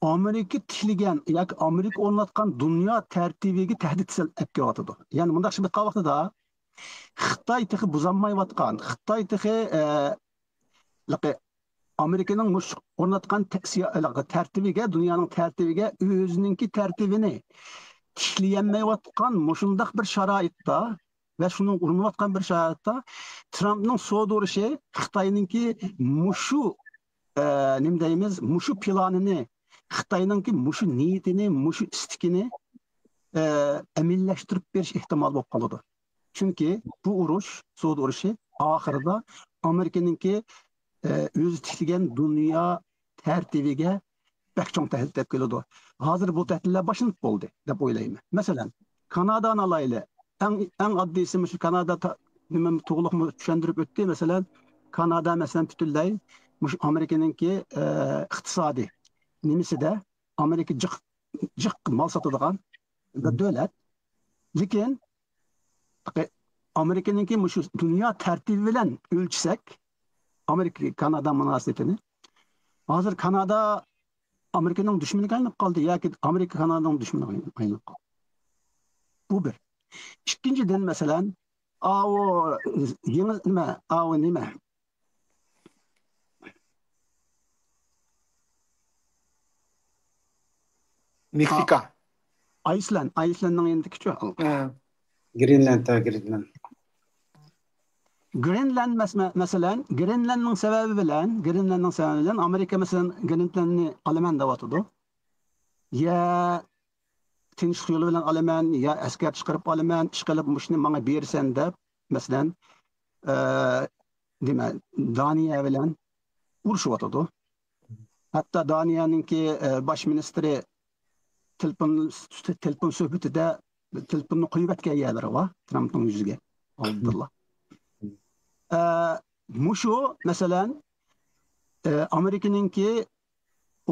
ئامېرىكا تىكلىگەن ياكى ئامېرىكا ئورناتقان دۇنيا تەرتىپىگە تەھدىت سېلىپ ئەپ كېلىۋاتىدۇ. يەنى مۇنداق ئىش بولۇپ قالغان ۋاقتىدا خىتاي تېخى بۇزالمايۋاتقان، خىتاي تېخى، ئە، لىقى ئامېرىكىنىڭ مۇشۇ ئورناتقان تە-، سىيا-، لىقى تەرتىپىگە، دۇنيانىڭ تەرتىپىگە ئۆزىنىڭكى تەرتىپىنى تىكلىيەلمەيۋاتقان مۇشۇنداق بىر شارائىتتا ۋە شۇنىڭغا ئۇرۇنۇۋاتقان بىر شارائىتتا ترامپنىڭ سودا ئۇرۇشى خىتاينىڭكى مۇشۇ، ئە، نېمە دەيمىز، مۇشۇ پىلانىنى، خىتاينىڭكى مۇشۇ نىيىتىنى، مۇشۇ ئىستىكىنى، ئە، ئەمەلىيلەشتۈرۈپ بېرىش ئېھتىمالى بولۇپ قالىدۇ. چۈنكى بۇ ئۇرۇش، سودا ئۇرۇشى ئاخىرىدا ئامېرىكىنىڭكى، ئە، ئۆزى تىكلىگەن دۇنيا تەرتىپىگە بەك چوڭ تەھدىت دەپ كېلىدۇ. ھازىر بۇ تەھدىتلەر باشلىنىپ بولدى دەپ ئويلايمەن. مەسىلەن، كانادانى ئالايلى. ئەڭ، ئەڭ ئاددىيسى مۇشۇ كانادا تا-، نېمە تۇغلۇقمۇ چۈشەندۈرۈپ ئۆتتى. مەسىلەن، كانادا، مەسىلەن، پۈتۈنلەي مۇشۇ ئامېرىكىنىڭكى، ئە، ئىقتىسادىي نېمىسىدە ئامېرىكا جىق، جىق مال ساتىدىغان بىر دۆلەت. لېكىن ئامېرىكىنىڭكى مۇشۇ دۇنيا تەرتىپى بىلەن ئۆلچىسەك، ئامېرىكا كانادا مۇناسىۋىتىنى، ھازىر كانادا ئامېرىكىنىڭ دۈشمىنىگە ئايلىنىپ قالدى ياكى ئامېرىكا كانادانىڭ دۈشمىنىگە ئايلىنىپ قالدى. بۇ بىر. ئىككىنچىدىن، مەسىلەن، ئاۋۇ يېڭى نېمە، ئاۋۇ نېمە، مېكسىكا. ئايسلەند، ئايسلەندنىڭ يېنىدىكىچۇ. گرېنلاند، ھە، گرېنلاند. گرېنلاند مەس-، مە-، مەسىلەن، گرېنلاندنىڭ سەۋەبى بىلەن، گرېنلاندنىڭ سەۋەبى بىلەن ئامېرىكا، مەسىلەن، گرېنلاندنى ئالىمەن دەۋاتىدۇ. يا تىنچلىق يولى بىلەن ئالىمەن، يا ئەسكەر چىقىرىپ ئالىمەن، ئىشقىلىپ مۇشۇنى ماڭا بېرىسەن دەپ، مەسىلەن، ئە، نېمە، دانىيە بىلەن ئۇرۇشۇۋاتىدۇ. ھەتتا دانىيەنىڭكى، ئە، باش مىنىستىرى تېلېفون، تېلېفون سۆھبىتىدە تېلېفوننى قويۇۋەتكەن يەرلىرى بار، ترامپنىڭ يۈزىگە ئالدىنلا. ئە، مۇشۇ، مەسىلەن، ئە، ئامېرىكىنىڭكى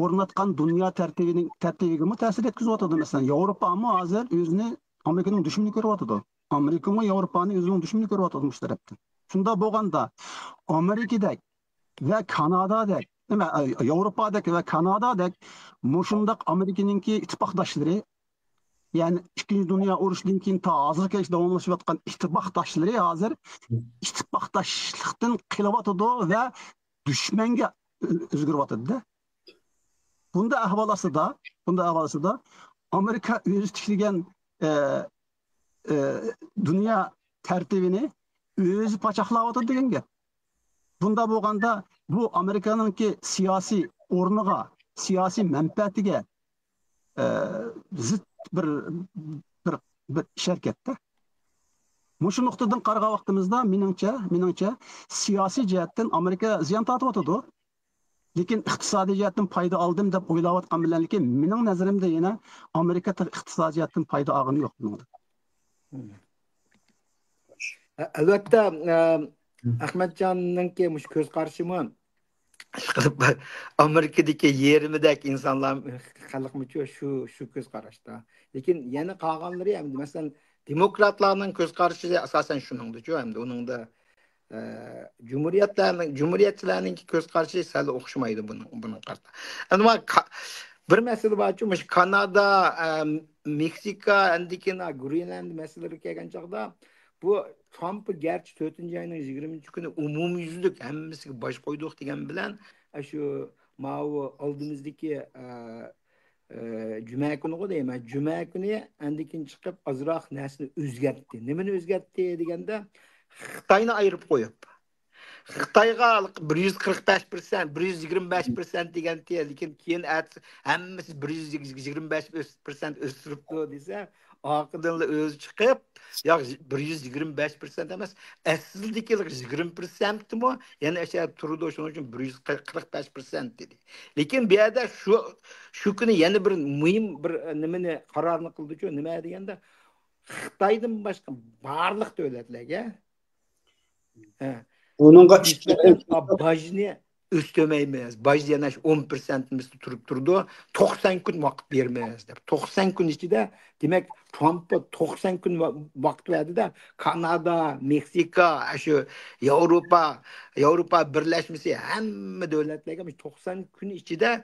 ئورناتقان دۇنيا تەرتىپىنىڭ، تەرتىپىگىمۇ تەسىر يەتكۈزۈۋاتىدۇ. مەسىلەن، ياۋروپامۇ ھازىر ئۆزىنى ئامېرىكىنىڭ دۈشمىنى كۆرۈۋاتىدۇ. ئامېرىكىمۇ ياۋروپانى ئۆزىنىڭ دۈشمىنى كۆرۈۋاتىدۇ مۇشۇ تەرەپتىن. شۇنداق بولغاندا، ئامېرىكىدەك ۋە كانادادەك، نېمە، ياۋروپادەك ۋە كانادادەك مۇشۇنداق ئامېرىكىنىڭكى ئىتتىپاقداشلىرى، يەنى ئىككىنچى دۇنيا ئۇرۇشىدىن كېيىن تا ھازىرغىچە داۋاملىشىۋاتقان ئىتتىپاقداشلىرى ھازىر ئىتتىپاقداشلىقتىن قېلىۋاتىدۇ ۋە دۈشمەنگە ئۆ-، ئۆزگىرىۋاتىدۇ-دە. بۇنداق ئەھۋال ئاستىدا، بۇنداق ئەھۋال ئاستىدا ئامېرىكا ئۆزى تىكلىگەن، ئە، ئە، دۇنيا تەرتىپىنى ئۆزى پاچاقلاۋاتىدۇ دېگەن گەپ. بۇنداق بولغاندا بۇ ئامېرىكانىڭكى سىياسىي ئورنىغا، سىياسىي مەنپەئەتىگە، ئە، زىت بىر، بىر، بىر ئىش ھەرىكەتتە. مۇشۇ نۇقتىدىن قارىغان ۋاقتىمىزدا مېنىڭچە، مېنىڭچە سىياسىي جەھەتتىن ئامېرىكا زىيان تارتىۋاتىدۇ. لېكىن ئىقتىسادىي جەھەتتىن پايدا ئالدىم دەپ ئويلاۋاتقان بىلەن، لېكىن مېنىڭ نەزىرىمدە يەنە ئامېرىكا تېخى ئىقتىسادىي جەھەتتىن پايدا ئالغىنى يوق بۇنىڭدا. ئەلۋەتتە، ئە، ئەخمەتجاننىڭكى مۇشۇ كۆز قارىشىمۇ، ئىشقىلىپ، ئامېرىكىدىكى يېرىمىدەك ئىنسانلار، خەلقمۇچۇ شۇ، شۇ كۆز قاراشتا. لېكىن يەنە قالغانلىرى، ئەمدى مەسىلەن، دېموكراتلارنىڭ كۆز قارىشى ئاساسەن شۇنىڭدىچۇ، ئەمدى ئۇنىڭدا، ئە، جۇمھۇرىيەتلەرنىڭ، جۇمھۇرىيەتچىلەرنىڭكى كۆز قارىشى سەل ئوخشىمايدۇ بۇنىڭ، بۇنىڭغا قارىتا. ئەمما كا-، بىر مەسىلە بارچۇ، مۇشۇ كانادا، ئە، مېكسىكا، ئەندىكىن گرېنلاند مەسىلىلىرىگە كەلگەن چاغدا، بۇ ترامپ گەرچە تۆتىنچى ئاينىڭ يىگىرمىنچى كۈنى ئومۇميۈزلۈك ھەممىسىگە باش قويدۇق دېگەن بىلەن، ئاشۇ ماۋۇ ئالدىمىزدىكى، ئە، ئە، جۈمە كۈنىغۇ دەيمەن، جۈمە كۈنى ئەندىكىن چىقىپ ئازراق نەرسىنى ئۆزگەرتتى. نېمىنى ئۆزگەرتتى دېگەندە، خىتاينى ئايرىپ قويۇپ، خىتايغا بىر يۈز قىرىق بەش پىرسەنت، بىر يۈز يىگىرمە بەش پىرسەنت دېگەنتى، لېكىن كېيىن ئەتىسى ھەممىسى بىر يۈز يىگىرمە بەش پىرسەنت ئۆستۈرۈپتۇ دېسە، ئارقىدىنلا ئۆزى چىقىپ، ياق، بىر يۈز يىگىرمە بەش پىرسەنت ئەمەس، ئەسلىدىكى يىگىرمە پىرسەنتمۇ يەنە ئەشە تۇرىدۇ، شۇنىڭ ئۈچۈن بىر يۈز قىرىق بەش پىرسەنت دېدى. لېكىن بۇ يەردە شۇ، شۇ كۈنى يەنە بىر مۇھىم بىر نېمىنى، قارارنى قىلدىچۇ، نېمە دېگەندە، خىتايدىن باشقا بارلىق دۆلەتلەرگە، ھە، ئۇنىڭغا باجنى ئۆستۈرمەيمىز. باج يەنە شۇ ئون پىرسەنت مىسلى تۇرۇپ تۇرىدۇ. توقسان كۈن ۋاقىت بېرىمىز دەپ. توقسان كۈن ئىچىدە، دېمەك، ترامپ توقسان كۈن ۋا-، ۋاقىت بەردى-دە، كانادا، مېكسىكا، شۇ ياۋروپا، ياۋروپا بىرلەشمىسى ھەممە دۆلەتلەرگە مۇشۇ توقسان كۈن ئىچىدە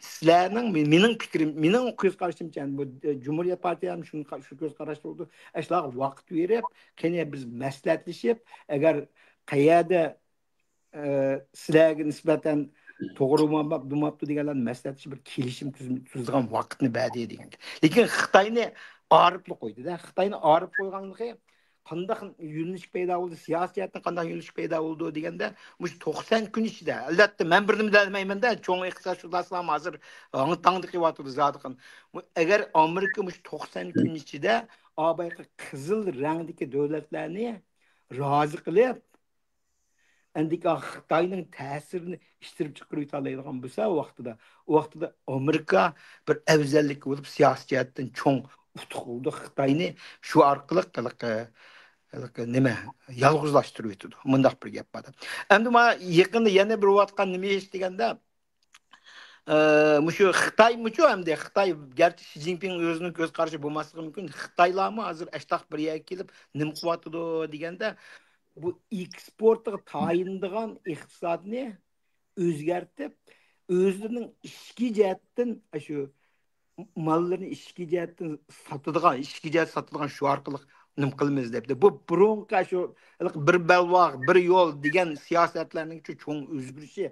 سىلەرنىڭ، مېنىڭ پىكرىم، مېنىڭ كۆز قارىشىمچە، بۇ، ئە، جۇمھۇرىيەت پارتىيەم شۇنى، شۇ كۆز قاراشتا بولىدۇ. ئەشۇلارغا ۋاقىت بېرىپ، قېنى بىز مەسلىھەتلىشىپ، ئەگەر قەيەردە، ئە، سىلەرگە نىسبەتەن توغرا بولماپتۇ، بولماپتۇ دېگەنلەرنى مەسلىھەتلىشىپ بىر كېلىشىم تۈز-، تۈزىدىغان ۋاقىتنى بەردى دېگەن. لېكىن خىتاينى ئارىپلا قويدى-دە. خىتاينى ئارىپ قويغانلىقى قانداق يۆنىلىش پەيدا بولدى، سىياسىي جەھەتتىن قانداق يۆنىلىش پەيدا بولىدۇ دېگەندە، مۇشۇ توقسان كۈن ئىچىدە، ئەلۋەتتە، مەن بىر نېمە دېمەيمەن-دە، چوڭ ئىقتىسادشۇناسلارمۇ ھازىر ھاڭ-تاڭدا قىلىۋاتىدۇ زادىقىن. مۇ-، ئەگەر ئامېرىكا مۇشۇ توقسان كۈن ئىچىدە ئابايقى قىزىل رەڭدىكى دۆلەتلەرنى رازى قىلىپ، ئەندىكى خىتاينىڭ تەسىرىنى ئىتتىرىپ چىقىرىۋېتەلەيدىغان بولسا، ئۇ ۋاقتىدا، ئۇ ۋاقتىدا ئامېرىكا بىر ئەۋزەللىككە بولۇپ، سىياسىي جەھەتتىن چوڭ ئۇتۇق بولىدۇ. خىتاينى شۇ ئارقىلىق ھېلىقى، ھېلىقى نېمە، يالغۇزلاشتۇرۇۋېتىدۇ. مۇنداق بىر گەپ بار. ئەمدى ما يېقىندا يەنە بىر بولۇۋاتقان نېمە ئىش دېگەندە، ئە، مۇشۇ خىتايمۇچۇ ئەمدى، خىتاي گەرچە شى جىنپىڭ ئۆزىنىڭ كۆز قارىشى بولماسلىقى مۇمكىن، خىتايلارمۇ ھازىر ئەشتاق بىر يەرگە كېلىپ نېمە قىلىۋاتىدۇ دېگەندە، بۇ ئېكسپورتىغا تايىنىدىغان ئىقتىسادنى ئۆزگەرتىپ، ئۆزلىرىنىڭ ئىچكى جەھەتتىن، ئاشۇ ماللىرىنى ئىچكى جەھەتتىن ساتىدىغان، ئىچكى جەھەت ساتىدىغان شۇ ئارقىلىق نېمە قىلىمىز دەپتۇ. بۇ بۇرۇنقى شۇ بىر بەلباغ، بىر يول دېگەن سىياسەتلەرنىڭ چوڭ ئۆزگىرىشى،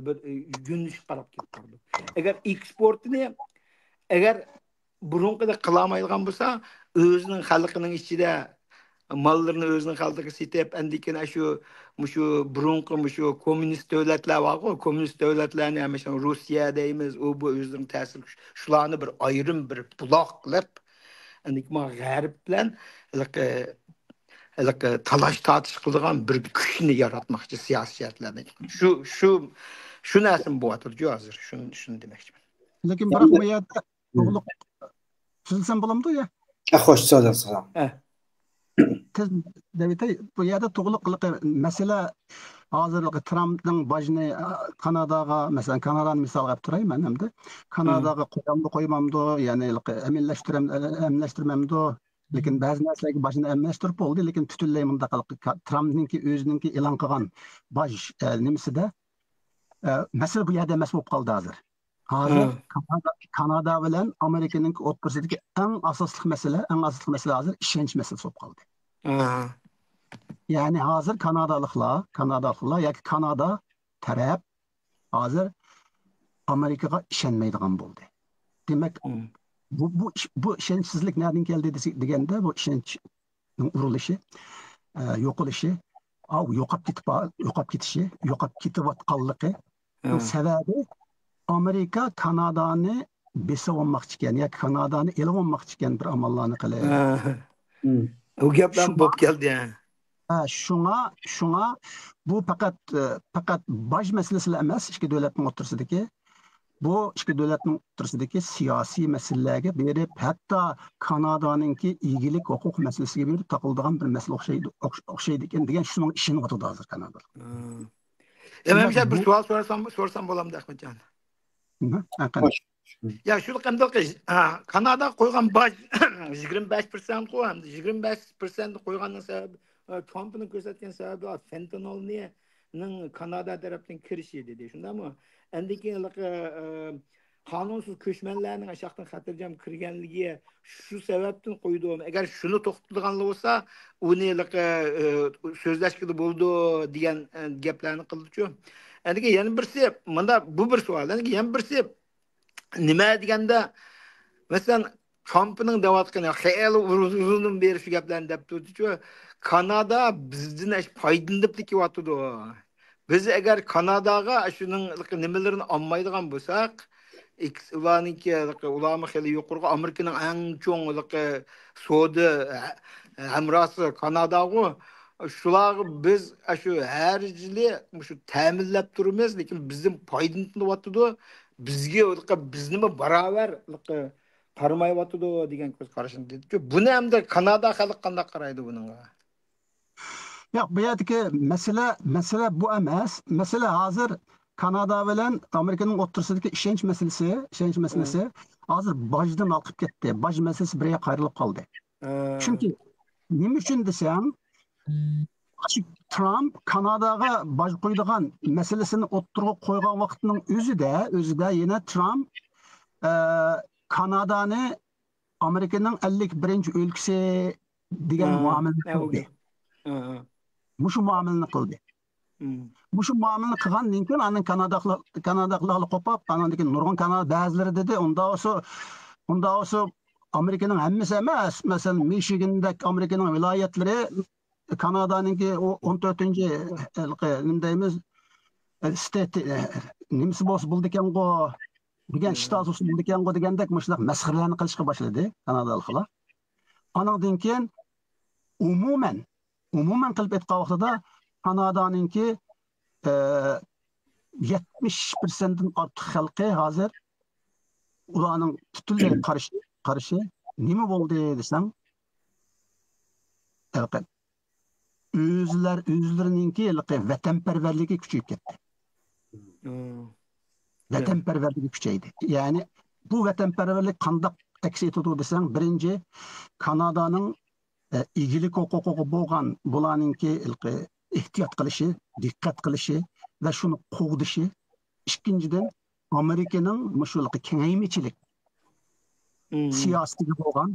بىر، ئە، يۆنىلىشكە قاراپ كېتىپ بارىدۇ. ئەگەر ئېكسپورتىنى، ئەگەر بۇرۇنقىدەك قىلالمايدىغان بولسا، ئۆزىنىڭ خەلقىنىڭ ئىچىدە ماللىرىنى ئۆزىنىڭ خەلقىگە سېتىپ، ئاندىن كېيىن شۇ، مۇشۇ بۇرۇنقى مۇشۇ كوممۇنىست دۆلەتلەر بارغۇ، كوممۇنىست دۆلەتلەرنى ھەممىسىنى، روسىيە دەيمىز، ئۇ بۇ ئۆزلىرىنىڭ تەسىر كۈچ-، شۇلارنى بىر ئايرىم بىر بۇلاق قىلىپ، ئاندىن كېيىن غەرب بىلەن ھېلىقى، ھېلىقى تالاش تارتىش قىلىدىغان بىر كۈچنى ياراتماقچى سىياسىي جەھەتلەردىن. شۇ، شۇ، شۇ نەرسىمۇ بولۇۋاتىدۇ ھازىر. شۇنى، شۇنى دېمەكچىمەن. لېكىن بىراق بۇ يەردە توغرىلىق سۆزلىسەم بولامدۇ يا؟ ئە، خوش، سۆزلەڭ، سۆزلەڭ. ئە. تېز دەۋېتەي، بۇ يەردە توغرىلىق مەسىلە، ھازىر ترامپنىڭ باجنى، ئە، كاناداغا، مەسىلەن، كانادانى مىسالغا ئېلىپ تۇراي مەن ئەمدى. كاناداغا قويامدۇ، قويمامدۇ، يەنى ئەمىنلەشتۈرەم-، ئەمىنلەشتۈرمەمدۇ؟ لېكىن بەزى نەرسىلەرگە باجنى ئەمىنلەشتۈرۈپ بولدى، لېكىن پۈتۈنلەي مۇنداق قىلىپ، ترامپنىڭكى ئۆزىنىڭكى ئېلان قىلغان باج، ئە، نېمىسىدە، ئە، مەسىلە بۇ يەردە ئەمەس بولۇپ قالدى ھازىر. ھازىر كانادا، كانادا بىلەن ئامېرىكىنىڭ ئوتتۇرىسىدىكى ئەڭ ئاساسلىق مەسىلە، ئەڭ ئاساسلىق مەسىلە ھازىر ئىشەنچ مەسىلىسى بولۇپ قالدى. يەنى ھازىر كانادالىقلار، كانادالىقلار ياكى كانادا تەرەپ ھازىر ئامېرىكىغا ئىشەنمەيدىغان بولدى. دېمەك، بۇ، بۇ ئىش-، بۇ ئىشەنچسىزلىك نەدىن كەلدى دېسە-، دېگەندە، بۇ ئىشەنچ ئۇرۇلۇشى، ئە، يوقىلىشى، ئاۋۇ يوقاپ كېتىپ، يوقاپ كېتىشى، يوقاپ كېتىۋاتقانلىقى. بۇ سەۋەبى ئامېرىكا كانادانى بېسىۋالماقچىكەن ياكى كانادانى ئېلىۋالماقچىكەن بىر ئاماللارنى قىلىپ. ئۇ گەپلەر شۇڭا، بولۇپ كەلدى. ھە، شۇڭا، شۇڭا بۇ پەقەت، ئە، پەقەت باج مەسىلىسىلا ئەمەس، ئىككى دۆلەتنىڭ ئوتتۇرىسىدىكى بۇ ئىككى دۆلەتنىڭ ئوتتۇرىسىدىكى سىياسىي مەسىلىلەرگە بېرىپ، ھەتتا كانادانىڭكى ئىگىلىك ھوقۇق مەسىلىسىگە بېرىپ تاقىلىدىغان بىر مەسىلە ئوخشايدۇ، ئوخش-، ئوخشايدىكەن دېگەن شۇنىڭغا ئىشىنىۋاتىدۇ ھازىر كانادالىق. مم. ئە، مەن بۇ سوئال سورىسام، سورىسام بولامدۇ، ئەخمەتجان؟ مم، ھە، قېنى. خوش. يا، شۇ قېندىقى، ھە، كاناداغا قويغان باج يىگىرمە بەش پىرسەنتقۇ، ھەمدە يىگىرمە بەش پىرسەنت قويغاننىڭ سەۋەبى، ئە، ترامپنىڭ كۆرسەتكەن سەۋەبى فېنتانولنىڭ كانادا تەرەپتىن كىرىشى دېدى، شۇنداقمۇ؟ ئەندىن كېيىن ھېلىقى، ئە، قانۇنسىز كۆچمەنلەرنىڭ ئاشاقتىن خاتىرجەم كىرگەنلىكى شۇ سەۋەبتىن قويدۇم. ئەگەر شۇنى توختىتىدىغانلا بولسا، ئۇنى ھېلىقى، ئە، سۆزلەشكىلى بولىدۇ دېگەن، ئە، گەپلەرنى قىلدىچۇ. ئەندىكى يەنە بىرسى، مانا بۇ بىر سوئال. ئەندىكى يەنە بىرسى، نېمە دېگەندە، مەسىلەن، ترامپنىڭ دەۋاتقىنى، خېلى ئۇزۇندىن بېرى شۇ گەپلەرنى دەپ تۇردىچۇ، كانادا بىزدىن ئەش-، پايدىلىنىپ كېلىۋاتىدۇ. بىز ئەگەر كاناداغا شۇنىڭ نېمىلىرىنى ئالمايدىغان بولساق، ئىكس-، ئۇلارنىڭكى، ئۇلارمۇ خېلى يۇقىرىغا، ئامېرىكىنىڭ ئەڭ چوڭ سودا ھە-، ھەمراھسى كاناداغۇ. شۇلارغا بىز شۇ ھەر يىلى مۇشۇ تەمىنلەپ تۇرىمىز، لېكىن بىزدىن پايدىلىنىۋاتىدۇ. بىزگە، بىزنىمۇ باراۋەر قارىمايۋاتىدۇ دېگەن كۆز قاراشنى دېدىچۇ. بۇنى ئەمدى كانادا خەلقى قانداق قارايدۇ بۇنىڭغا؟ ياق، بۇ يەردىكى مەسىلە، مەسىلە بۇ ئەمەس. مەسىلە ھازىر كانادا بىلەن ئامېرىكىنىڭ ئوتتۇرىسىدىكى ئىشەنچ مەسىلىسى، ئىشەنچ مەسىلىسى ھازىر باجدىن ھالقىپ كەتتى. باج مەسىلىسى بىر يەرگە قايرىلىپ قالدى. چۈنكى نېمە ئۈچۈن دېسەڭ، شۇ ترامپ كاناداغا باج قويىدىغان مەسىلىسىنى ئوتتۇرىغا قويغان ۋاقىتنىڭ ئۆزىدە، ئۆزىدە يەنە ترامپ، ئە، كانادانى ئامېرىكىنىڭ ئەللىك بىرىنچى ئۆلكىسى دېگەن مۇئامىلىنى قىلدى. مۇشۇ مۇئامىلىنى قىلدى. مۇشۇ مۇئامىلىنى قىلغاندىن كېيىن، ئاندىن كانادالىقلار، كانادالىقلارغا قوپاپ، ئاندىن كېيىن نۇرغۇن كانادا بەزىلىرى دېدى، ئۇنداق بولسا، ئۇنداق بولسا ئامېرىكىنىڭ ھەممىسى ئەمەس، مەسىلەن، مىشىگاندەك ئامېرىكىنىڭ ۋىلايەتلىرى كانادانىڭكى ئۇ ئون تۆتىنچى، ھېلىقى، نېمە دەيمىز، ستېيت، نېمىسى بولسا بولىدىكەنغۇ، دېگەن، شتات بولسا بولىدىكەنغۇ دېگەندەك مۇشۇنداق مەسخىرىلەرنى قىلىشقا باشلىدى كانادالىقلار. ئانىڭدىن كېيىن ئومۇمەن، ئومۇمەن قىلىپ ئېيتقان ۋاقتىدا كانادانىڭكى ئە، يەتمىش پىرسەنتتىن ئارتۇق خەلقى ھازىر ئۇلارنىڭ پۈتۈنلەي قارشى، قارشى. نېمە بولدى دېسەڭ، ھېلىقى ئۆزلەر، ئۆزلىرىنىڭكى ھېلىقى ۋەتەنپەرۋەرلىكى كۈچىيىپ كەتتى. ۋەتەنپەرۋەرلىكى كۈچەيدى. يەنى بۇ ۋەتەنپەرۋەرلىك قانداق ئەكس ئېتىدۇ دېسەڭ، بىرىنچى، كانادانىڭ، ئە، ئىگىلىك ھوقۇقىغا بولغان بۇلارنىڭكى ھېلىقى ئېھتىيات قىلىشى، دىققەت قىلىشى ۋە شۇنى قوغدىشى. ئىككىنچىدىن، ئامېرىكىنىڭ مۇشۇ ھېلىقى كېڭەيمىچىلىك سىياسىتىگە بولغان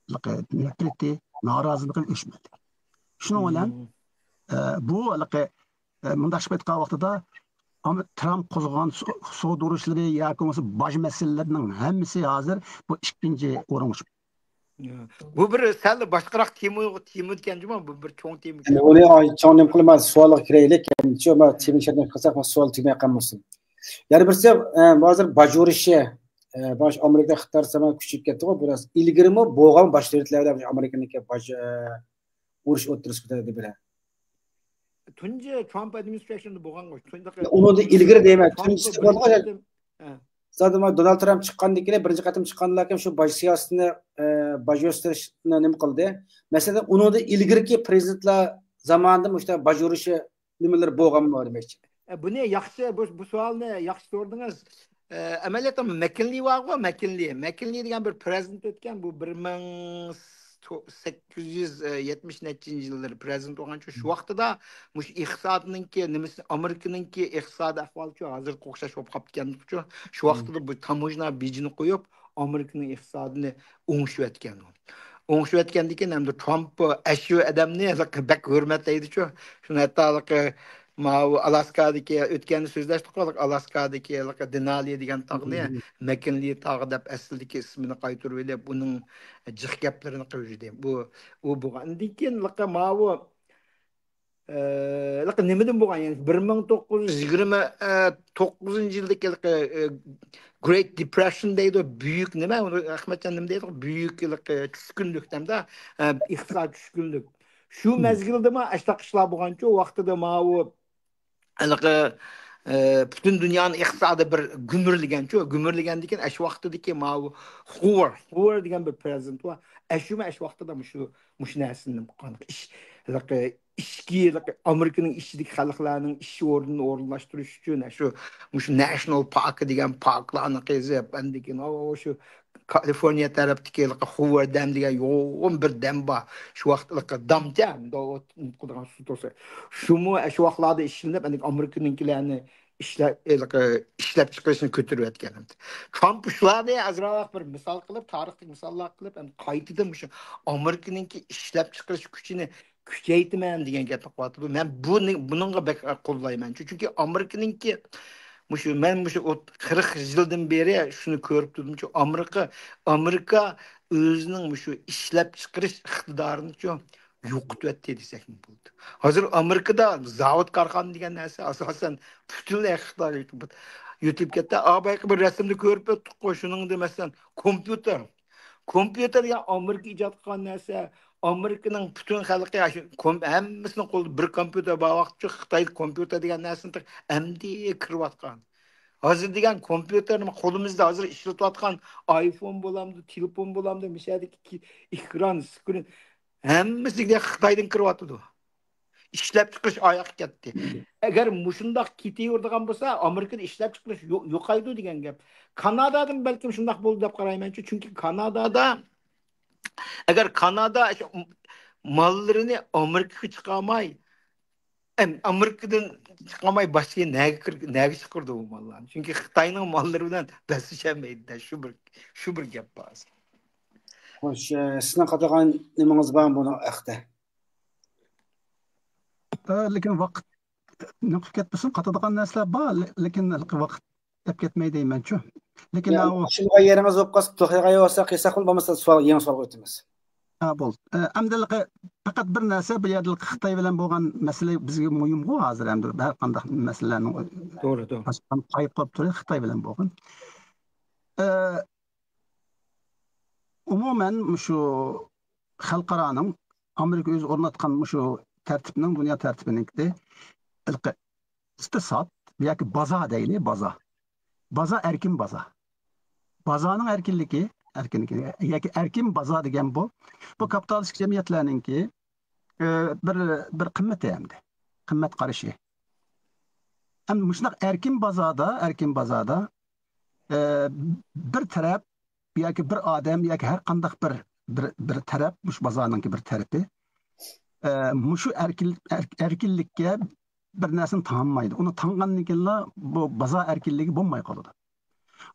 ھېلىقى نەپرىتى، نارازىلىقى ئۆچمىدى. شۇنىڭ بىلەن، ئە، بۇ ھېلىقى، ئە، مۇنداق ئېيتقان ۋاقتىدا، ئام-، ترامپ قوزغىغان سو-، سودا ئۇرۇشلىرى ياكى بولمىسا باج مەسىلىلىرىنىڭ ھەممىسى ھازىر بۇ ئىككىنچى ئورۇنغا چىقتى. يا. بۇ بىر سەل باشقىراق تېما، تېما ئىكەن جۇمۇ، بۇ بىر چوڭ تېما ئىكەن. ئەمدى ئۇنى ئاي-، چوڭ نېمە قىلىمەن، سوئالغا كىرەيلى. ئەمدىچۇ، ما تېمىنى شەرتنى قىلساق، ما سوئال تۈگىمەي قالمىسۇن. يەنە بىرسى، ئە، ھازىر باج ئۇرۇشى، ئە، باش ئامېرىكا خىتاي زامان كۈچىيىپ كەتتىغۇ، بىراز ئىلگىرىمۇ بولغان باش دۆلەتلەردە باج، ئە، ئۇرۇش ئوتتۇرىسىدا بىرە. تۇنجى ترامپ ئادمىنىستراتسىيەسىدە بولغانغۇ. تۇنجى ئۇنىڭدىن ئىلگىرى دەيمەن، تۇنجى بولغان. زادى ما دونالد ترامپ چىققاندىن كېيىن، بىرىنچى قېتىم چىققاندىن كېيىن شۇ باج سىياسىتىنى، ئە، باج ئۆستۈرۈشنى نېمە قىلدى؟ مەسىلەن، ئۇنىڭدىن ئىلگىرىكى پرېزىدېنتلار زامانىدا مۇشۇنداق باج ئۇرۇشى نېمىلىرى بولغانمۇ دېمەكچى. ئە، بۇنى ياخشى، بۇ، بۇ سوئالنى ياخشى سورىدىڭىز. ئە، ئەمەلىيەتتە مەككىنلى بارغۇ، مەككىنلى. مەككىنلى دېگەن بىر پرېزىدېنت ئۆتكەن، بۇ بىر مىڭ سەككىز يۈز يەتمىش نەچچىنچى يىللىرى پرېزىدېنت بولغانچۇ، شۇ ۋاقتىدا مۇشۇ ئىقتىسادنىڭكى نېمىسى، ئامېرىكىنىڭكى ئىقتىسادىي ئەھۋالىچۇ ھازىرغا ئوخشاش بولۇپ قاپتىكەنچۇ، شۇ ۋاقتىدا بۇ تاموژنا بېجىنى قويۇپ، ئامېرىكىنىڭ ئىقتىسادىنى ئوڭشىۋەتكەن. ئوڭشىۋەتكەندىن كېيىن ئەمدى ترامپ ئەشۇ ئادەمنى بەك ھۆرمەتلەيدىچۇ. شۇنى ھەتتا ماۋۇ ئالاسكادىكى، ئۆتكەندە سۆزلەشتۇق، ئالاسكادىكى دېنالى دېگەن تاغنى مەككىنلى تاغى دەپ ئەسلىدىكى ئىسمىنى قايتۇرۇۋېلىپ، ئۇنىڭ جىق گەپلىرىنى قىلىۋېتىدۇ. بۇ، ئۇ بولغان. ئاندىن كېيىن ماۋۇ، ئە، نېمىدىن بولغان؟ يەنى بىر مىڭ توققۇز يۈز يىگىرمە توققۇزىنچى يىلدىكى، ئە، Great Depression دەيدۇ، بۈيۈك نېمە؟ ئۇنى ئەخمەتجان نېمە دەيدۇ؟ بۈيۈك، ئە، چۈشكۈنلۈك دەمدە، ئە، ئىقتىساد چۈشكۈنلۈك. شۇ مەزگىلدىمۇ ئەشۇنداق ئىشلار بولغانچۇ، ۋاقتىدا ماۋۇ ھېلىقى، ئە، پۈتۈن دۇنيانىڭ ئىقتىسادى بىر گۈمۈرلىگەنچۇ، گۈمۈرلىگەندىن كېيىن ئەشۇ ۋاقتىدىكى ماۋۇ خوۋېر، خوۋېر دېگەن بىر پرېزىدېنت بار. ئەشۇمۇ ئەشۇ ۋاقتىدا مۇشۇ، مۇشۇ نەرسىنى قىلغان. ئىش، ھېلىقى ئىچكى، ھېلىقى ئامېرىكىنىڭ ئىچىدىكى خەلقلەرنىڭ ئىش ئورنىنى ئورۇنلاشتۇرۇش ئۈچۈن، شۇ، مۇشۇ ناشنال پاركى دېگەن پاركلارنى قېزىپ، ئاندىن كېيىن، ئاۋۇ شۇ كالىفورنىيە تەرەپتىكى ھېلىقى خوۋېر دەم دېگەن يوغان بىر دەم بار. شۇ ۋاقىتلىقى دامچە، قىلىدىغان سۇ تۇرسا. شۇمۇ ئەشۇ ۋاقىتلاردا ئىشلىنىپ، ئاندىن كېيىن ئامېرىكىنىڭكىلەرنى ئىشلەپ، ھېلىقى ئىشلەپچىقىرىشنى كۆتۈرۈۋەتكەن. ترامپ شۇلارنى ئازراق بىر مىسال قىلىپ، تارىختىك مىساللار قىلىپ، ئەمدى قايتىدىن مۇشۇ ئامېرىكىنىڭكى ئىشلەپچىقىرىش كۈچىنى كۈچەيتىمەن دېگەن گەپنى قىلىۋاتىدۇ. مەن بۇنى، بۇنىڭغا بەك قوللايمەن. چۈنكى ئامېرىكىنىڭكى مۇشۇ، مەن مۇشۇ ئوت-، قىرىق يىلدىن بېرى شۇنى كۆرۈپ تۇردۇمچۇ، ئامېرىكا، ئامېرىكا ئۆزىنىڭ مۇشۇ ئىشلەپچىقىرىش ئىقتىدارىنىچۇ يوقىتىۋەتتى دېسەكمۇ بولىدۇ. ھازىر ئامېرىكىدا زاۋۇت، كارخانا دېگەن نەرسە ئاساسەن پۈتۈنلەي خىتايغا يۆتۈلۈپ، يۆتۈلۈپ كەتتى. ئا، بايىقى بىر رەسىمدە كۆرۈپ ئۆتتۇققۇ، شۇنىڭدا مەسىلەن، كومپيۇتېر. كومپيۇتېر يا ئامېرىكا ئىجاد قىلغان نەرسە، ئامېرىكىنىڭ پۈتۈن خەلقى يا شۇ كوم-، ھەممىسىنىڭ قولىدا بىر كومپيۇتېر بار ۋاقىتچۇ، خىتايدا كومپيۇتېر دېگەن نەرسىنى تېخى ئەمدى كىرىۋاتقان. ھازىر دېگەن كومپيۇتېر نېمە، قولىمىزدا ھازىر ئىشلىتىۋاتقان ئايفون بولامدۇ، تېلېفون بولامدۇ، مۇشۇ يەردىكى ئېكران، سكرىن، ھەممىسى خىتايدىن كىرىۋاتىدۇ. ئىشلەپچىقىرىش ئاياغقا كەتتى. ئەگەر مۇشۇنداق كېتىۋېرىدىغان بولسا، ئامېرىكىدا ئىشلەپچىقىرىش يو-، يوقايدۇ دېگەن گەپ. كانادادىمۇ بەلكىم شۇنداق بولىدۇ دەپ قارايمەنچۇ. چۈنكى كانادادا، ئەگەر كانادا شۇ ماللىرىنى ئامېرىكىغا چىقارماي، ئەم-، ئامېرىكىدىن چىقارماي باشقا نەگە كىر-، نەگە چىقىرىدۇ بۇ ماللارنى؟ چۈنكى خىتاينىڭ ماللىرى بىلەن بەسلىشەلمەيدۇ-دە، شۇ بىر، شۇ بىر گەپ بار. خوش، ئە، سىزنىڭ قاتىدىغان نېمىڭىز بارمۇ بۇنىڭ ھەققىدە؟ ئە، لېكىن ۋاقىت نېمە قىلىپ كەتمىسۇن، قاتىدىغان نەرسىلەر بار، لېكىن ھېلىقى ۋاقىت دەپ كەتمەي دەيمەنچۇ. لېكىن يا، ئاۋۇ ئاشۇلغان يېرىڭىز بولۇپ قالسا، توختايدىغان بولسا، قىلساق بولدى، بولمىسا سوئال، يېڭى سوئالغا ئۆتىمىز. ھە، بولدى. ئە، ئەمدى ھېلىقى پەقەت بىر نەرسە، بۇ يەردە خىتاي بىلەن بولغان مەسىلە بىزگە مۇھىمغۇ ھازىر، ئەمدى ھەر قانداق مەسىلىلەرنىڭ توغرا، توغرا. قايىپ قاپتۇ، خىتاي بىلەن بولغان. ئە، ئومۇمەن، مۇشۇ خەلقئارانىڭ، ئامېرىكا ئۆزى ئورناتقان مۇشۇ تەرتىپنىڭ، دۇنيا تەرتىپىنىڭكى ھېلىقى ئىقتىساد ياكى بازار دەيلى، بازار. بازار ئەركىن بازار. بازارنىڭ ئەركىنلىكى، ئەركىنلىكى ياكى ئەركىن بازار دېگەن بۇ، بۇ كاپىتالىستىك جەمئىيەتلەرنىڭكى، ئە، بىر، بىر قىممىتى ئەمدى. قىممەت قارىشى. ئەمدى مۇشۇنداق ئەركىن بازاردا، ئەركىن بازاردا، ئە، بىر تەرەپ ياكى بىر ئادەم ياكى ھەر قانداق بىر، بىر، بىر تەرەپ، مۇشۇ بازارنىڭكى بىر تەرىپى، ئە، مۇشۇ ئەركىن-، ئەر-، ئەركىنلىككە بىر نەرسىنى تاڭمايدۇ. ئۇنى تاڭغاندىن كېيىنلا بۇ بازار ئەركىنلىكى بولماي قالىدۇ.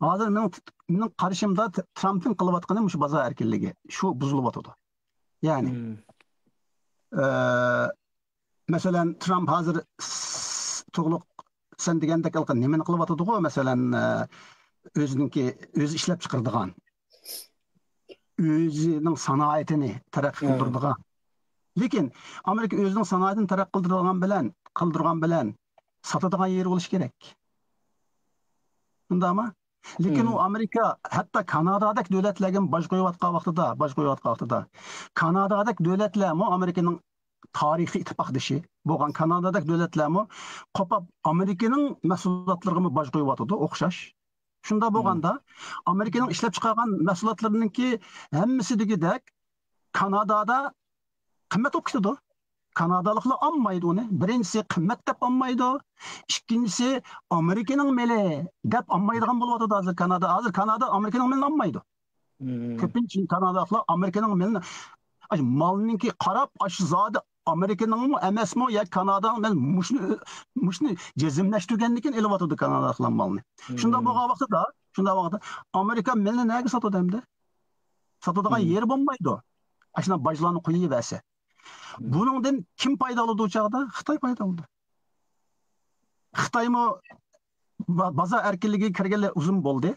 ھازىر مېنىڭ، مېنىڭ قارىشىمدا ت-، ترامپنىڭ قىلىۋاتقىنى مۇشۇ بازار ئەركىنلىكى. شۇ بۇزۇلۇۋاتىدۇ. يەنى، مم. ئە، مەسىلەن، ترامپ ھازىر س-، توغرۇلۇق سەن دېگەندەك ھېلىقى نېمىنى قىلىۋاتىدىغۇ؟ مەسىلەن، ئە، ئۆزىنىڭكى، ئۆزى ئىشلەپ چىقىرىدىغان، ئۆزىنىڭ سانائىتىنى تەرەققىي ھە. قىلدۇرىدىغان. لېكىن ئامېرىكا ئۆزىنىڭ سانائىتىنى تەرەققىي قىلدۇرىدىغان بىلەن، قىلدۇرغان بىلەن ساتىدىغان يېرى بولۇشى كېرەك. شۇنداقمۇ؟ لېكىن ئۇ مم. ئامېرىكا ھەتتا كانادادەك دۆلەتلەرگە باج قويۇۋاتقان ۋاقتىدا، باج قويۇۋاتقان ۋاقتىدا، كانادادەك دۆلەتلەرمۇ ئامېرىكىنىڭ تارىخىي ئىتتىپاقدىشى بولغان كانادادەك دۆلەتلەرمۇ قوپاپ ئامېرىكىنىڭ مەھسۇلاتلىرىغىمۇ باج قويۇۋاتىدۇ، ئوخشاش. شۇنداق مم. بولغاندا، ئامېرىكىنىڭ ئىشلەپ چىقارغان مەھسۇلاتلىرىنىڭكى ھەممىسى دېگۈدەك كانادادا قىممەت بولۇپ كېتىدۇ. كانادالىقلار ئالمايدۇ ئۇنى. بىرىنچىسى، قىممەت دەپ ئالمايدۇ. ئىككىنچىسى، ئامېرىكىنىڭ مېلى دەپ ئالمايدىغان بولۇۋاتىدۇ ھازىر كانادا. ھازىر كانادا ئامېرىكىنىڭ مېلىنى ئالمايدۇ. مم. كۆپىنچە كانادالىقلار ئامېرىكىنىڭ مېلىنى، ئاي، مالنىڭكى قاراپ، ئاشۇ زادى ئامېرىكىنىڭمۇ ئەمەسمۇ يا كانادانىڭ، مەن مۇشۇنى، مۇشۇنى جەزملەشتۈرگەندىن كېيىن ئېلىۋاتىدۇ كانادالىقلار مالنى. شۇنداق مم. بولغان ۋاقتىدا، شۇنداق ۋاقىتتا ئامېرىكا مېلىنى نەگە ساتىدۇ ئەمدى؟ ساتىدىغان مم. يېرى بولمايدۇ. ئاشۇنداق باجلارنى قويۇۋەرسە. مم. بۇنىڭدىن كىم پايدا ئالىدۇ ئۇ چاغدا؟ خىتاي پايدا ئالىدۇ. خىتايمۇ با-، بازار ئەركىنلىكىگە كىرگىلى ئۇزۇن بولدى.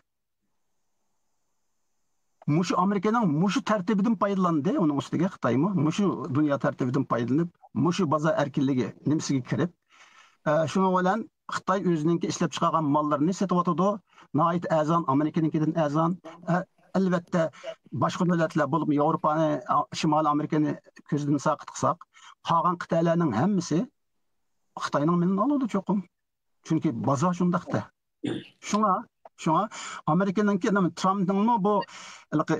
مۇشۇ ئامېرىكىنىڭ مۇشۇ تەرتىپىدىن پايدىلاندى. ئۇنىڭ ئۈستىگە خىتايمۇ مۇشۇ دۇنيا تەرتىپىدىن پايدىلىنىپ، مۇشۇ بازار ئەركىنلىكى نېمىسىگە كىرىپ، ئە، شۇنىڭ بىلەن خىتاي ئۆزىنىڭكى ئىشلەپ چىقارغان ماللىرىنى سېتىۋاتىدۇ. ناھايىتى ئەرزان، ئامېرىكىنىڭكىدىن ئەرزان. ئە، ئەلۋەتتە، باشقا دۆلەتلەر، بولۇپمۇ ياۋروپانى، ئا، شىمالىي ئامېرىكىنى كۆزدىن ساقىت قىلساق، قالغان قىتئەلەرنىڭ ھەممىسى خىتاينىڭ مېلىنى ئالىدۇ چوقۇم. چۈنكى بازار شۇنداقتا. شۇڭا، شۇڭا ئامېرىكىنىڭكى، نېمە، ترامپنىڭمۇ بۇ، ھېلىقى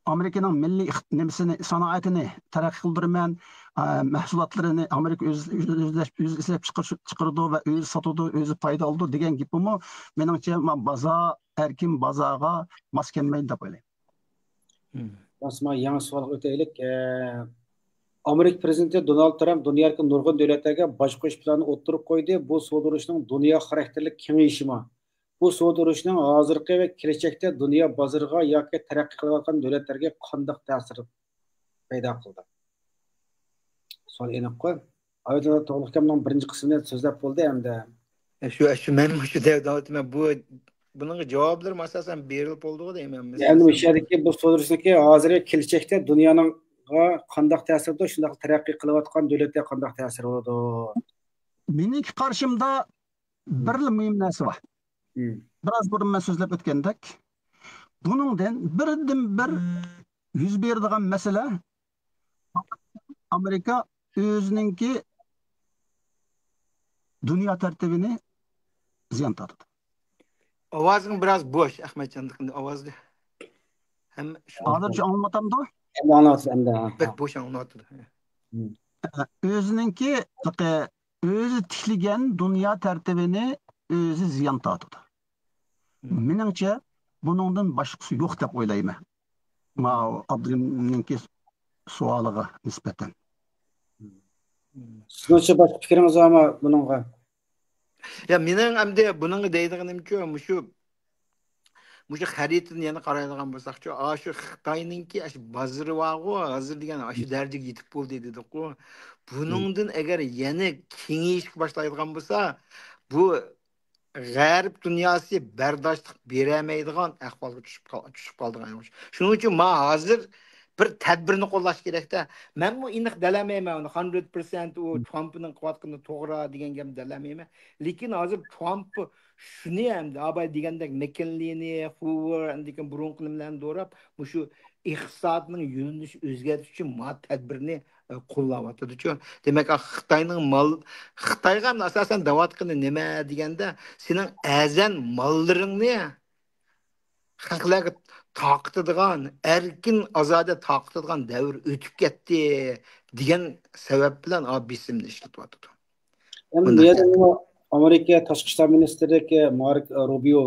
ئامېرىكىنىڭ مىللىي ئىق-، نېمىسىنى، سانائىتىنى تەرەققىي قىلدۇرىمەن، ئا، مەھسۇلاتلىرىنى ئامېرىكا ئۆز، ئۆز، ئۆز، ئۆز ئىشلەپ چىقىرىش، چىقىرىدۇ ۋە ئۆزى ساتىدۇ، ئۆزى پايدا ئالىدۇ دېگەن گېپىمۇ، مېنىڭچە، ما-، بازار، ئەركىن بازارغا ماس كەلمەيدۇ دەپ ئويلايمەن. مم. باسما يېڭى سوئالغا ئۆتەيلىك. ئە، ئامېرىكا پىرېزىدېنتى دونالد ترامپ دۇنيادىكى نۇرغۇن دۆلەتلەرگە باج قويۇش پىلانىنى ئوتتۇرىغا قويدى. بۇ سودا ئۇرۇشىنىڭ دۇنيا خاراكتېرلىك كېڭىيىشىمۇ؟ بۇ سودا ئۇرۇشىنىڭ ھازىرقى ۋە كېلەچەكتە دۇنيا بازىرىغا ياكى تەرەققىي قىلىۋاتقان دۆلەتلەرگە قانداق تەسىر پەيدا قىلدى؟ سوئال ئېنىققۇ. ئايدىن توغلۇقكەمنىڭ بىرىنچى قىسمىنى سۆزلەپ بولدى ئەمدى. ئە، شۇ، شۇ، مەن شۇ دەۋاتىمەن. بۇ، بۇنىڭغا جاۋابلىرىم ئاساسەن بېرىلىپ بولدىغۇ دەيمەن. يەنى مۇشۇ يەردىكى بۇ سودا ئۇرۇشىدىكى ھازىرقى كېلىچەكتە دۇنيانىڭغا قانداق تەسىرى بولىدۇ، شۇنداق تەرەققىي قىلىۋاتقان دۆلەتلەرگە قانداق تەسىرى بولىدۇ؟ مېنىڭكى قارىشىمدا مم. بىرلا مۇھىم نەرسە بار. مم. بىراز بۇرۇن مەن سۆزلەپ ئۆتكەندەك، بۇنىڭدىن بىردىنبىر يۈز بېرىدىغان مەسىلە ئامېرىكا ئۆزىنىڭكى دۇنيا تەرتىپىنى زىيان تارتىدۇ. ئاۋازىڭ بىراز بوش، ئەخمەتجان، ئاۋازى ھەم شۇ ھازىرچە ئاڭلىنىۋاتامدۇ؟ ئەمدى ئاڭلىنىۋاتىدۇ، ئەمدى، ھە. بەك بوش ئاڭلىنىۋاتىدۇ. مم. ئۆزىنىڭكى، ئۆزى تىكلىگەن دۇنيا تەرتىپىنى ئۆزى زىيان تارتىدۇ. مم. مېنىڭچە، بۇنىڭدىن باشقىسى يوق دەپ ئويلايمەن. ماۋۇ ئابدۇرېھىمنىڭكى سوئالىغا نىسبەتەن. سىزنىڭچە باشقا پىكرىڭىز بارمۇ بۇنىڭغا؟ يا، مېنىڭ ئەمدى بۇنىڭغا دەيدىغىنىمچۇ، مۇشۇ، مۇشۇ خەرىتىنى يەنە قارايدىغان بولساقچۇ، ئاشۇ خىتاينىڭكى ئاشۇ بازىرى بارغۇ، ھازىر دېگەن ئاشۇ دەرىجىگە يېتىپ بولدى دېدۇققۇ. بۇنىڭدىن ئەگەر يەنە كېڭىيىشكە باشلايدىغان بولسا، بۇ غەرب دۇنياسى بەرداشلىق بېرەلمەيدىغان ئەھۋالغا چۈشۈپ قال-، چۈشۈپ قالىدىغان ئوخشاش. شۇنىڭ ئۈچۈن ما ھازىر بىر تەدبىرنى قوللاش كېرەكتە. مەنمۇ ئېنىق دەلەيمەن ئۇنى، ھەندرېد پىرسەنت ئۇ ترامپنىڭ قىلىۋاتقىنى توغرا دېگەن گەپنى دەلەيمەن. لېكىن ھازىر ترامپ شۇنى ئەمدى، ئاباي دېگەندەك، مەككىنلىنى، خوۋېر، ئاندىن كېيىن بۇرۇنقى نېمىلەرنى دوراپ، مۇشۇ ئىقتىسادنىڭ يۆنىلىشى ئۆزگەرتىش ئۈچۈن ما تەدبىرنى، ئە، قوللاۋاتىدىچۇ. دېمەك، ئا، خىتاينىڭ مال، خىتايغا ئاساسەن دەۋاتقىنى نېمە دېگەندە، سېنىڭ ئەرزان ماللىرىڭنى خەقلەرگە تارقىتىدىغان، ئەركىن ئازادە تارقىتىدىغان دەۋر ئۆتۈپ كەتتى دېگەن سەۋەب بىلەن ئا بېسىمنى ئىشلىتىۋاتىدۇ. ئەمدى بۇ يەردە ئامېرىكا تاشقى ئىشلار مىنىستىرى مارك روبىيو،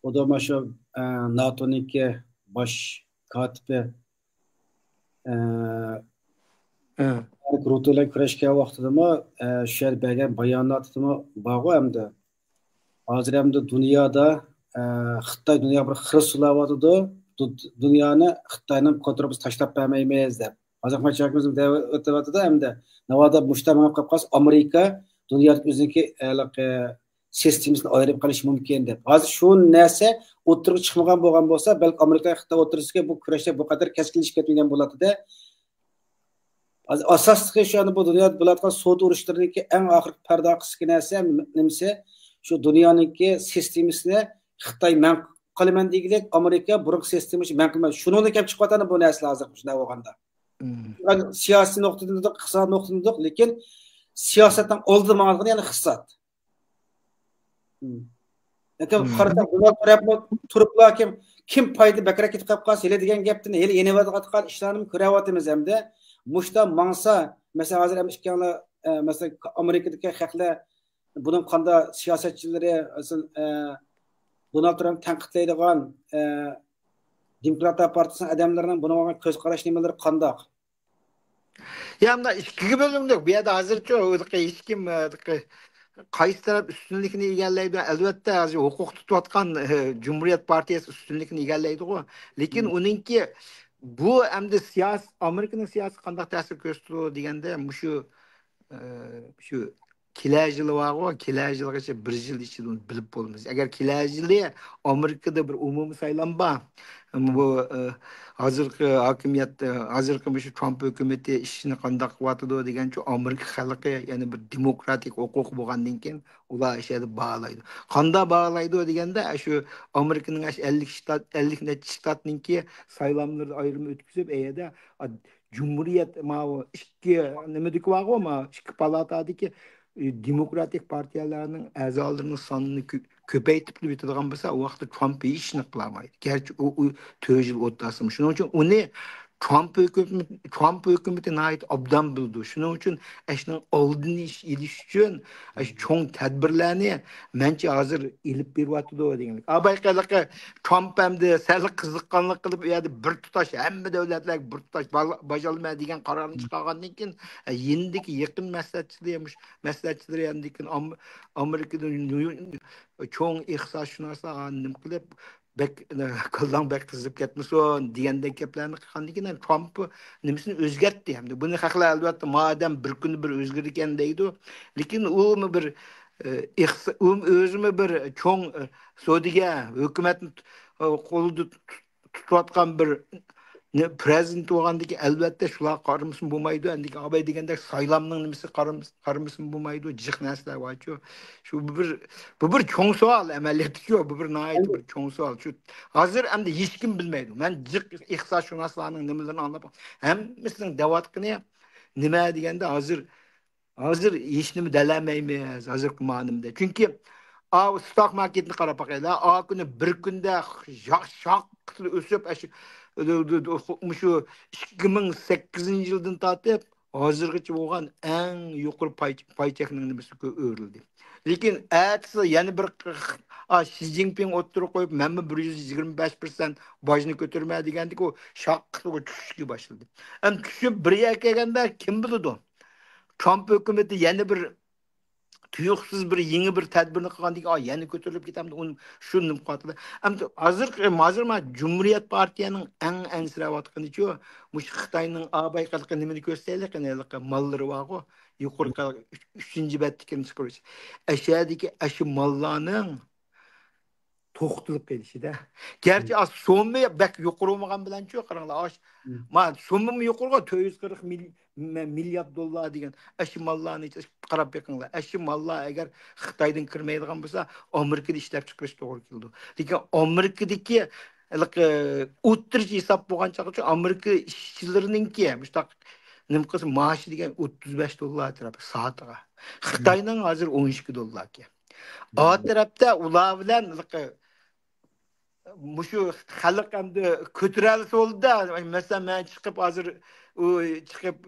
ئۇ دا مانا شۇ ناتونىڭكى باش كاتىپى مارك رۇتتو بىلەن كۆرۈشكەن ۋاقتىدىمۇ شۇ يەردە بەرگەن باياناتىدىمۇ بارغۇ ئەمدى. ھازىر ئەمدى دۇنيادا خىتاي دۇنياغا بىر خىرىس سولاۋاتىدۇ. دۇنيانى خىتاينىڭ كونترولىغا تاشلاپ بەرمەيمىز دەپ. ھازىر ئۆتۈۋاتىدۇ ئەمدى. ناۋادا مۇشتا مېڭىپ قالىپ قالسا، ئامېرىكا دۇنيادىكى ئۆزىنىڭكى سىستېمىسىنى ئايرىپ قېلىشى مۇمكىن دەپ. ھازىر شۇ نەرسە ئوتتۇرىغا چىقمىغان بولغان بولسا، بەلكى ئامېرىكا خىتاي ئوتتۇرىسىدىكى بۇ كۈرەشلەر بۇ قەدەر كەسكىنلىشىپ كەتمىگەن بولاتتى. ھازىر ئاساسلىقى شۇ، يەنى بۇ دۇنيادا بولۇۋاتقان سودا ئۇرۇشلىرىنىڭكى ئەڭ ئاخىرقى پەردە ئارقىسىدىكى نەرسە نېمىسى؟ شۇ دۇنيانىڭكى سىستېمىسىنى خىتاي مەن قىلىمەن دېگۈدەك، ئامېرىكا بۇرۇنقى سىستېمىسى مەن قىلمايدۇ. شۇنىڭدىن كېلىپ چىقىۋاتىدۇ بۇ نەرسىلەر ھازىر شۇنداق بولغاندا. سىياسىي نۇقتىدىن تۇتۇپ، ئىقتىساد نۇقتىدىن تۇتۇپ، لېكىن سىياسەتنىڭ ئالدىدا ماڭىدىغىنى يەنە ئىقتىساد. لېكىن قارىساق، دونالد ترامپمۇ تۇرۇپلا كىم، كىم پايدا بەكرەك كېتىپ قالىپ قالسا، ھېلى دېگەن گەپتىن ھېلى يېنىۋاتقان ئىشلارنى كۆرۈۋاتىمىز ئەمدى. مۇشتا ماڭسا، مەسىلەن، ھازىر ئىككىڭلار، مەسىلەن، ئامېرىكىدىكى خەقلەر بۇنىڭ قانداق سىياسەتچىلىرى، مەسىلەن، دونالد ترامپ تەنقىدلەيدىغان دېموكراتلار پارتىيىسىنىڭ ئادەملىرىنىڭ بۇنىڭغا بولغان كۆز قاراش نېمىلىرى قانداق؟ يا، مۇنداق ئىككىگە بۆلۈندۇق. بۇ يەردە ھازىرچۇ ھېلىقى ھېچكىم، ھېلىقى قايسى تەرەپ ئۈستۈنلۈكنى ئىگىلەيدۇ؟ ئەلۋەتتە، ھازىر ھوقۇق تۇتۇۋاتقان، ئە، جۇمھۇرىيەت پارتىيەسى ئۈستۈنلۈكنى ئىگىلەيدىغۇ. لېكىن ئۇنىڭكى بۇ ئەمدى سىياسىي، ئامېرىكىنىڭ سىياسىتى قانداق تەسىر كۆرسىتىدۇ دېگەندە، مۇشۇ، ئە، شۇ كېلەر يىلى بارغۇ، كېلەر يىلىغىچە بىر يىل ئىچىدە ئۇنى بىلىپ بولىمىز. ئەگەر كېلەر يىلى ئامېرىكىدا بىر ئومۇمىي سايلام بار، بۇ، ئە، ھازىرقى ھاكىمىيەت، ئە، ھازىرقى مۇشۇ ترامپ ھۆكۈمىتى ئىشىنى قانداق قىلىۋاتىدۇ دېگەنچۇ، ئامېرىكا خەلقى يەنە بىر دېموكراتىك ھوقۇق بولغاندىن كېيىن ئۇلار ئىشەدە باھالايدۇ. قانداق باھالايدۇ دېگەندە، شۇ ئامېرىكىنىڭ ئەش-، ئەللىك شتات، ئەللىك نەچچە شتاتنىڭكى سايلاملىرىدا ئايرىم ئۆتكۈزۈپ، ئەيەدە، ئا، جۇمھۇرىيەت ماۋۇ ئىككى نېمىدىكى بارغۇ، ما ئىككى پالاتادىكى، ئى، دېموكراتىك پارتىيەلەرنىڭ ئەزالىرىنىڭ سانىنى كۆ-، كۆپەيتىپ يېتىدىغان بولسا، ئۇ ۋاقىتتا ترامپ ھېچ ئىشنى قىلالمايدۇ. گەرچە ئۇ، ئۇ تۆت يىل ئولتۇرسىمۇ. شۇنىڭ ئۈچۈن ئۇنى ترامپ ھۆكۈمىتى، ترامپ ھۆكۈمىتى ناھايىتى ئوبدان بىلىدۇ. شۇنىڭ ئۈچۈن ئەشنىڭ ئالدىنى ئېلىش ئۈچۈن ئەش چوڭ تەدبىرلەرنى مەنچە ھازىر ئېلىپ بېرىۋاتىدۇ دېگەنلىك. ئاباي قېلىقى ترامپ ئەمدى سەل قىزىققانلىق قىلىپ، ئۇ يەردە بىر تۇتاش ھەممە دۆلەتلەرگە بىر تۇتاش باج-، باج ئالىمەن دېگەن قارارنى چىقارغاندىن كېيىن، ئە، يېنىدىكى يېقىن مەسلىھەتچىلىرى، مۇش-، مەسلىھەتچىلىرى ئەمدىكىن ئام-، ئامېرىكىدىن يۇ-، چوڭ ئىقتىسادشۇناسلار نېمە قىلىپ، بەك، كاللاڭ بەك قىزىپ كەتمىسۇن دېگەندەك گەپلەرنى قىلغاندىن كېيىن، ترامپ نېمىسىنى ئۆزگەرتتى. ئەمدى بۇنى خەقلەر، ئەلۋەتتە، مادەم بىر كۈنى بىر ئۆزگىرىدىكەن دەيدۇ. لېكىن ئۇمۇ بىر، ئە، ئىقتىسا-، ئۇ ئۆزىمۇ بىر چوڭ، ئە، سودىگەر، ھۆكۈمەتنى تۇت-، ئە، قولىدا تۇت-، تۇتۇۋاتقان بىر نە-، پىرېزىدېنت بولغاندىكىن، ئەلۋەتتە، شۇلارغا قارىمىسىمۇ بولمايدۇ. ئەمدىكى ئاباي دېگەندەك سايلامنىڭ نېمىسى قارىمىس-، قارىمىسىمۇ بولمايدۇ. جىق نەرسىلەر بارچۇ. شۇ بۇ بىر، بۇ بىر چوڭ سوئال ئەمەلىيەتتىچۇ. بۇ بىر ناھايىتى بىر چوڭ سوئال. شۇ ھازىر ئەمدى ھېچكىم بىلمەيدۇ. مەن جىق ئىقتىسادشۇناسلارنىڭ نېمىلىرىنى ئاڭلاپ، ھەممىسىنىڭ دەۋاتقىنى نېمە دېگەندە، ھازىر ھازىر ھېچنېمە دەلەمەيمىز، ھازىرقى مانىمدا. چۈنكى ئاۋۇ ستوك ماركېتنى قاراپ باقايلى. ئا كۈنى بىر كۈندە شاق-، شاققىدە ئۆسۈپ، ئاشۇ، مۇشۇ ئىككى مىڭ سەككىزىنچى يىلدىن تارتىپ ھازىرغىچە بولغان ئەڭ يۇقىرى پاي، پاي چەكنىڭ نېمىسى ئۆرۈلدى. لېكىن ئەتىسى يەنە بىر، ئا، شى جىنپىڭ ئوتتۇرىغا قويۇپ، مەنمۇ بىر يۈز يىگىرمە بەش پىرسەنت باجنى كۆتۈرىمەن دېگەندىكى، ئۇ شاققىدە چۈشۈشكە باشلىدى. ئەمدى چۈشۈپ بىر يەرگە كەلگەندە كىم بىلىدۇ؟ ترامپ ھۆكۈمىتى يەنە بىر تۇيۇقسىز بىر يېڭى بىر تەدبىرنى قىلغاندىن كېيىن، ئا، يەنە كۆتۈرۈلۈپ كېتەمدۇ؟ ئۇنى شۇ نېمە قىلىۋاتىدۇ. ئەمدى ھازىر، ھازىر مانا جۇمھۇرىيەت پارتىيەنىڭ ئەڭ ئەنسىرەۋاتقىنىچۇ، مۇشۇ خىتاينىڭ ئاباي قىلىقى نېمىنى كۆرسەتەيلى، قېنى ھېلىقى ماللىرى بارغۇ، يۇقىرىقى ئۈچ-، ئۈچىنچى بەتتىكىنى چىقىرىش. ئەشەدىكى ئاشۇ ماللارنىڭ توختىلىپ قېلىشىدە. گەرچە ئاز سومما بەك يۇقىرى بولمىغان بىلەنچۇ، قاراڭلار، ئاش، ما، سوممىمۇ يۇقىرىغۇ، تۆت يۈز قىرىق مىل-، مە-، مىليارد دوللار دېگەن ئاشۇ ماللارنى قاراپ بېقىڭلار. ئاشۇ ماللار ئەگەر خىتايدىن كىرمەيدىغان بولسا، ئامېرىكىدا ئىشلەپ چىقىرىش توغرا كېلىدۇ. لېكىن ئامېرىكىدىكى ھېلىقى ئوتتۇرىچە ھېساب بولغان چاغىچۇ، ئامېرىكا ئىشچىلىرىنىڭكى مۇشۇنداق نېمە قىلسا، مائاشى دېگەن ئوتتۇز بەش دوللار ئەتراپى سائىتىغا. خىتاينىڭ ھازىر ئون ئىككى دوللاركەن. ئا تەرەپتە ئۇلار بىلەن ھېلىقى مۇشۇ خەلق ئەمدى كۆتۈرەلىسە بولدى-دە. مەسىلەن، مەن چىقىپ ھازىر، ئۇ، چىقىپ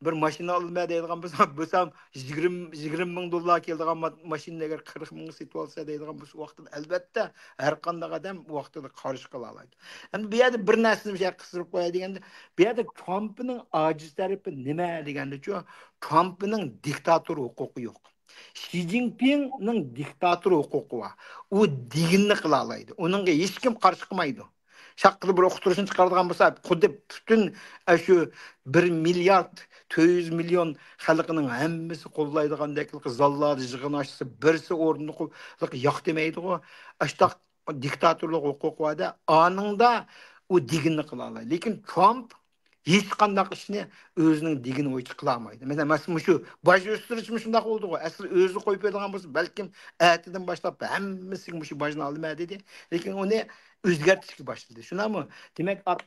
بىر ماشىنا ئالىمەن دەيدىغان بولسام، بولسام يىگىرمە، يىگىرمە مىڭ دوللار كېلىدىغان ما-، ماشىنىنى ئەگەر قىرىق مىڭغا سېتىۋالسا دەيدىغان بولسا، ئۇ ۋاقىتتا ئەلۋەتتە ھەر قانداق ئادەم ئۇ ۋاقتىدا قارشى قىلالايدۇ. ئەمدى بۇ يەردە بىر نەرسىنى مۇشۇ يەرگە قىستۇرۇپ قوياي دېگەندە، بۇ يەردە ترامپنىڭ ئاجىز تەرىپى نېمە دېگەندىچۇ، ترامپنىڭ دىكتاتور ھوقۇقى يوق. شى جىنپىڭنىڭ دىكتاتور ھوقۇقى بار. ئۇ دېگىنىنى قىلالايدۇ. ئۇنىڭغا ھېچكىم قارشى قىلمايدۇ. شاققىدە بىر ئۇقتۇرۇشنى چىقارىدىغان بولسا، خۇددى پۈتۈن ئاشۇ بىر مىليارد تۆت يۈز مىليون خەلقنىڭ ھەممىسى قوللايدىغاندەك زاللاردا يىغىن ئاچسا، بىرسى ئورنىدا قويۇپ ياق دېمەيدىغۇ. ئاشۇنداق دىكتاتورلۇق ھوقۇقى بار-دە، ئانىڭدا ئۇ دېگىنىنى قىلالايدۇ. لېكىن ترامپ ھېچقانداق ئىشنى ئۆزىنىڭ دېگىنى بويىچە قىلالمايدۇ. مەسىلەن، مەسىلەن، مۇشۇ باج ئۆستۈرۈشمۇ شۇنداق بولدىغۇ. ئەسلى ئۆزى قويۇپ بېرىدىغان بولسا، بەلكىم ئەتىدىن باشلاپ ھەممىسىگە مۇشۇ باجنى ئالىمەن دېدى. لېكىن ئۇنى ئۆزگەرتىشكە باشلىدى. شۇنداقمۇ؟ دېمەك، ئا-،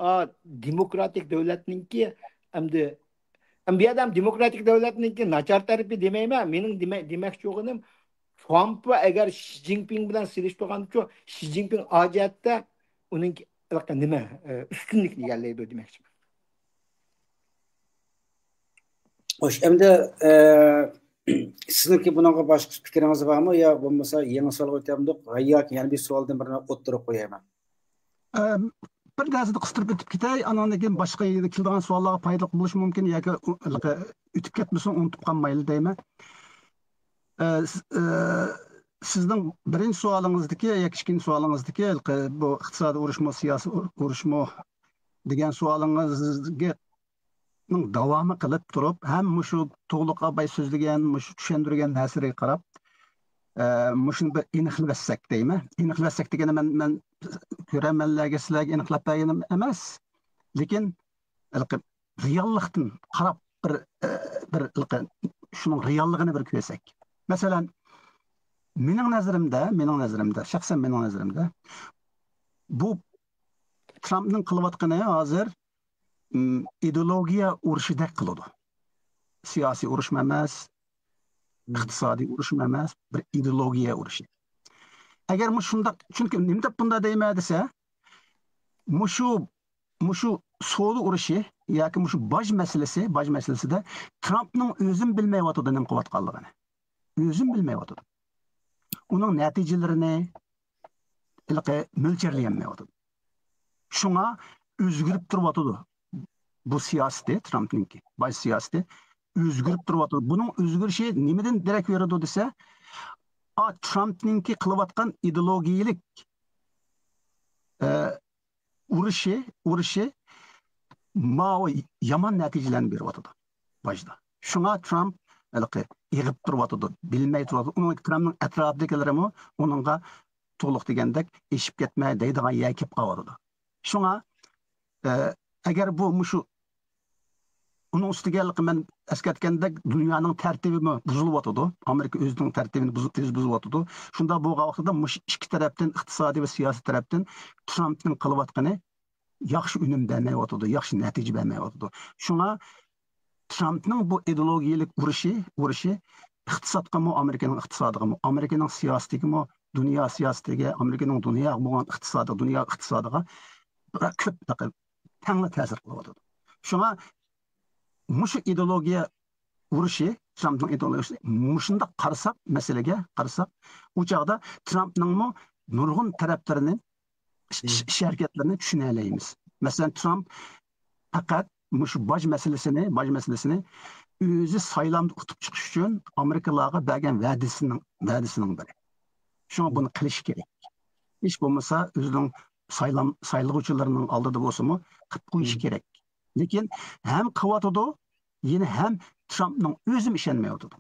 ئا-، دېموكراتىك دۆلەتنىڭكى ئەمدى، ئەمدى بۇ يەردە ھەم دېموكراتىك دۆلەتنىڭكى ناچار تەرىپى دېمەيمەن. مېنىڭ دېمە-، دېمەكچى بولغىنىم، ترامپ ئەگەر شى جىنپىڭ بىلەن سېلىشتۇرغانچۇ، شى جىنپىڭ ئا جەھەتتە ئۇنىڭ نېمە، ئە، ئۈستۈنلۈكنى ئىگىلەيدۇ دېمەكچىمەن. خوش، ئەمدى، ئە، سىزنىڭكى بۇنىڭغا باشقا پىكرىڭىز بارمۇ يا بولمىسا يېڭى سوئالغا ئۆتەمدۇق ياكى يەنە بىر سوئالدىن بىرنى ئوتتۇرىغا قويايمەن؟ ئە، بىر نەرسىنى قىستۇرۇپ ئۆتۈپ كېتەي، ئانان كېيىن باشقا يەردە كېلىدىغان سوئاللارغا پايدىلىق بولۇشى مۇمكىن ياكى ئۆتۈپ كەتمىسۇن، ئۇنتۇپ قالمايلى دەيمەن. ئە، سىزنىڭ بىرىنچى سوئالىڭىزدىكى ياكى ئىككىنچى سوئالىڭىزدىكى بۇ ئىقتىسادىي ئۇرۇشمۇ، سىياسىي ئۇرۇشمۇ دېگەن سوئالىڭىزنىڭ داۋامى قىلىپ تۇرۇپ، ھەم مۇشۇ تۇغلۇق ئاباي سۆزلىگەن، مۇشۇ چۈشەندۈرگەن نەرسىلەرگە قاراپ، ئە، مۇشۇنى بىر ئېنىقلىۋەتسەك دەيمەن. ئېنىقلىۋەتسەك دېگەننى مەن، مەن كۆرەرمەنلەرگە، سىلەرگە ئېنىقلاپ بەرگىنىم ئەمەس. لېكىن ھېلىقى رېئاللىقتىن قاراپ بىر، ئە، بىر ھېلىقى شۇنىڭ رېئاللىقىنى بىر كۆرسەك. مەسىلەن، مېنىڭ نەزىرىمدە، مېنىڭ نەزىرىمدە، شەخسەن مېنىڭ نەزىرىمدە، بۇ ترامپنىڭ قىلىۋاتقىنى ھازىر، ئىم، ئىدېئولوگىيە ئۇرۇشىدەك قىلىدۇ. سىياسىي ئۇرۇشمۇ ئەمەس، ئىقتىسادىي ئۇرۇشمۇ ئەمەس، بىر ئىدېئولوگىيە ئۇرۇشى. ئەگەر مۇشۇنداق، چۈنكى نېمە دەپ بۇنداق دەيمەن دېسە، مۇشۇ، مۇشۇ سودا ئۇرۇشى ياكى مۇشۇ باج مەسىلىسى، باج مەسىلىسىدە ترامپنىڭ ئۆزىمۇ بىلمەيۋاتىدۇ نېمە قىلىۋاتقانلىقىنى. ئۆزىمۇ بىلمەيۋاتىدۇ. ئۇنىڭ نەتىجىلىرىنى ھېلىقى مۆلچەرلىيەلمەيۋاتىدۇ. شۇڭا ئۆزگىرىپ تۇرۇۋاتىدۇ. بۇ سىياسىتى، ترامپنىڭكى باج سىياسىتى ئۆزگىرىپ تۇرۇۋاتىدۇ. بۇنىڭ ئۆزگىرىشى نېمىدىن دېرەك بېرىدۇ دېسە، ئا، ترامپنىڭكى قىلىۋاتقان ئىدېئولوگىيەلىك، ئە، ئۇرۇشى، ئۇرۇشى ماۋۇ يامان نەتىجىلەرنى بېرىۋاتىدۇ باجدا. شۇڭا ترامپ ھېلىقى ئېغىپ تۇرۇۋاتىدۇ، بىلمەي تۇرۇۋاتىدۇ. ئۇنىڭ ترامپنىڭ ئەتراپىدىكىلىرىمۇ ئۇنىڭغا تۇغلۇق دېگەندەك ئېشىپ كەتمە دەيدىغان يەرگە كېلىپ قالىۋاتىدۇ. شۇڭا، ئە، ئەگەر بۇ مۇشۇ ئۇنىڭ ئۈستىگە ھېلىقى مەن ئەسكەرتكەندەك دۇنيانىڭ تەرتىپىمۇ بۇزۇلۇۋاتىدۇ. ئامېرىكا ئۆزىنىڭ تەرتىپىنى بۇز-، ئۆزى بۇزۇۋاتىدۇ. شۇنداق بولغان ۋاقتىدا مۇشۇ ئىككى تەرەپتىن، ئىقتىسادىي ۋە سىياسىي تەرەپتىن ترامپنىڭ قىلىۋاتقىنى ياخشى ئۈنۈم بەرمەيۋاتىدۇ، ياخشى نەتىجە بەرمەيۋاتىدۇ. شۇڭا ترامپنىڭ بۇ ئىدېئولوگىيەلىك ئۇرۇشى، ئۇرۇشى ئىقتىسادقىمۇ، ئامېرىكىنىڭ ئىقتىسادىغىمۇ، ئامېرىكىنىڭ سىياسىتىگىمۇ، دۇنيا سىياسىتىگە، ئامېرىكىنىڭ دۇنياغا بولغان ئىقتىسادىغا، دۇنيا ئىقتىسادىغا بىر كۆپ تەڭلا تەسىر قىلىۋاتىدۇ. شۇڭا مۇشۇ ئىدېئولوگىيە ئۇرۇشى، ترامپنىڭ ئىدېئولوگىيىسى، مۇشۇنداق قارىساق، مەسىلىگە قارىساق، ئۇ چاغدا ترامپنىڭمۇ نۇرغۇن تەرەپلىرىنى، ئىش، ئىش، ئىش ھەرىكەتلىرىنى چۈشىنەلەيمىز. مەسىلەن، ترامپ پەقەت مۇشۇ باج مەسىلىسىنى، باج مەسىلىسىنى ئۆزى سايلامدا ئۇتۇپ چىقىش ئۈچۈن ئامېرىكىلارغا بەرگەن ۋەدىسىنىڭ، ۋەدىسىنىڭ بىرى. شۇڭا بۇنى قىلىشى كېرەك. ھېچ بولمىسا ئۆزىنىڭ سايلام-، سايلىغۇچىلىرىنىڭ ئالدىدا بولسىمۇ قىلىپ قويۇشى كېرەك. لېكىن ھەم قىلىۋاتىدۇ، يەنە ھەم ترامپنىڭ ئۆزىمۇ ئىشەنمەيۋاتىدۇ.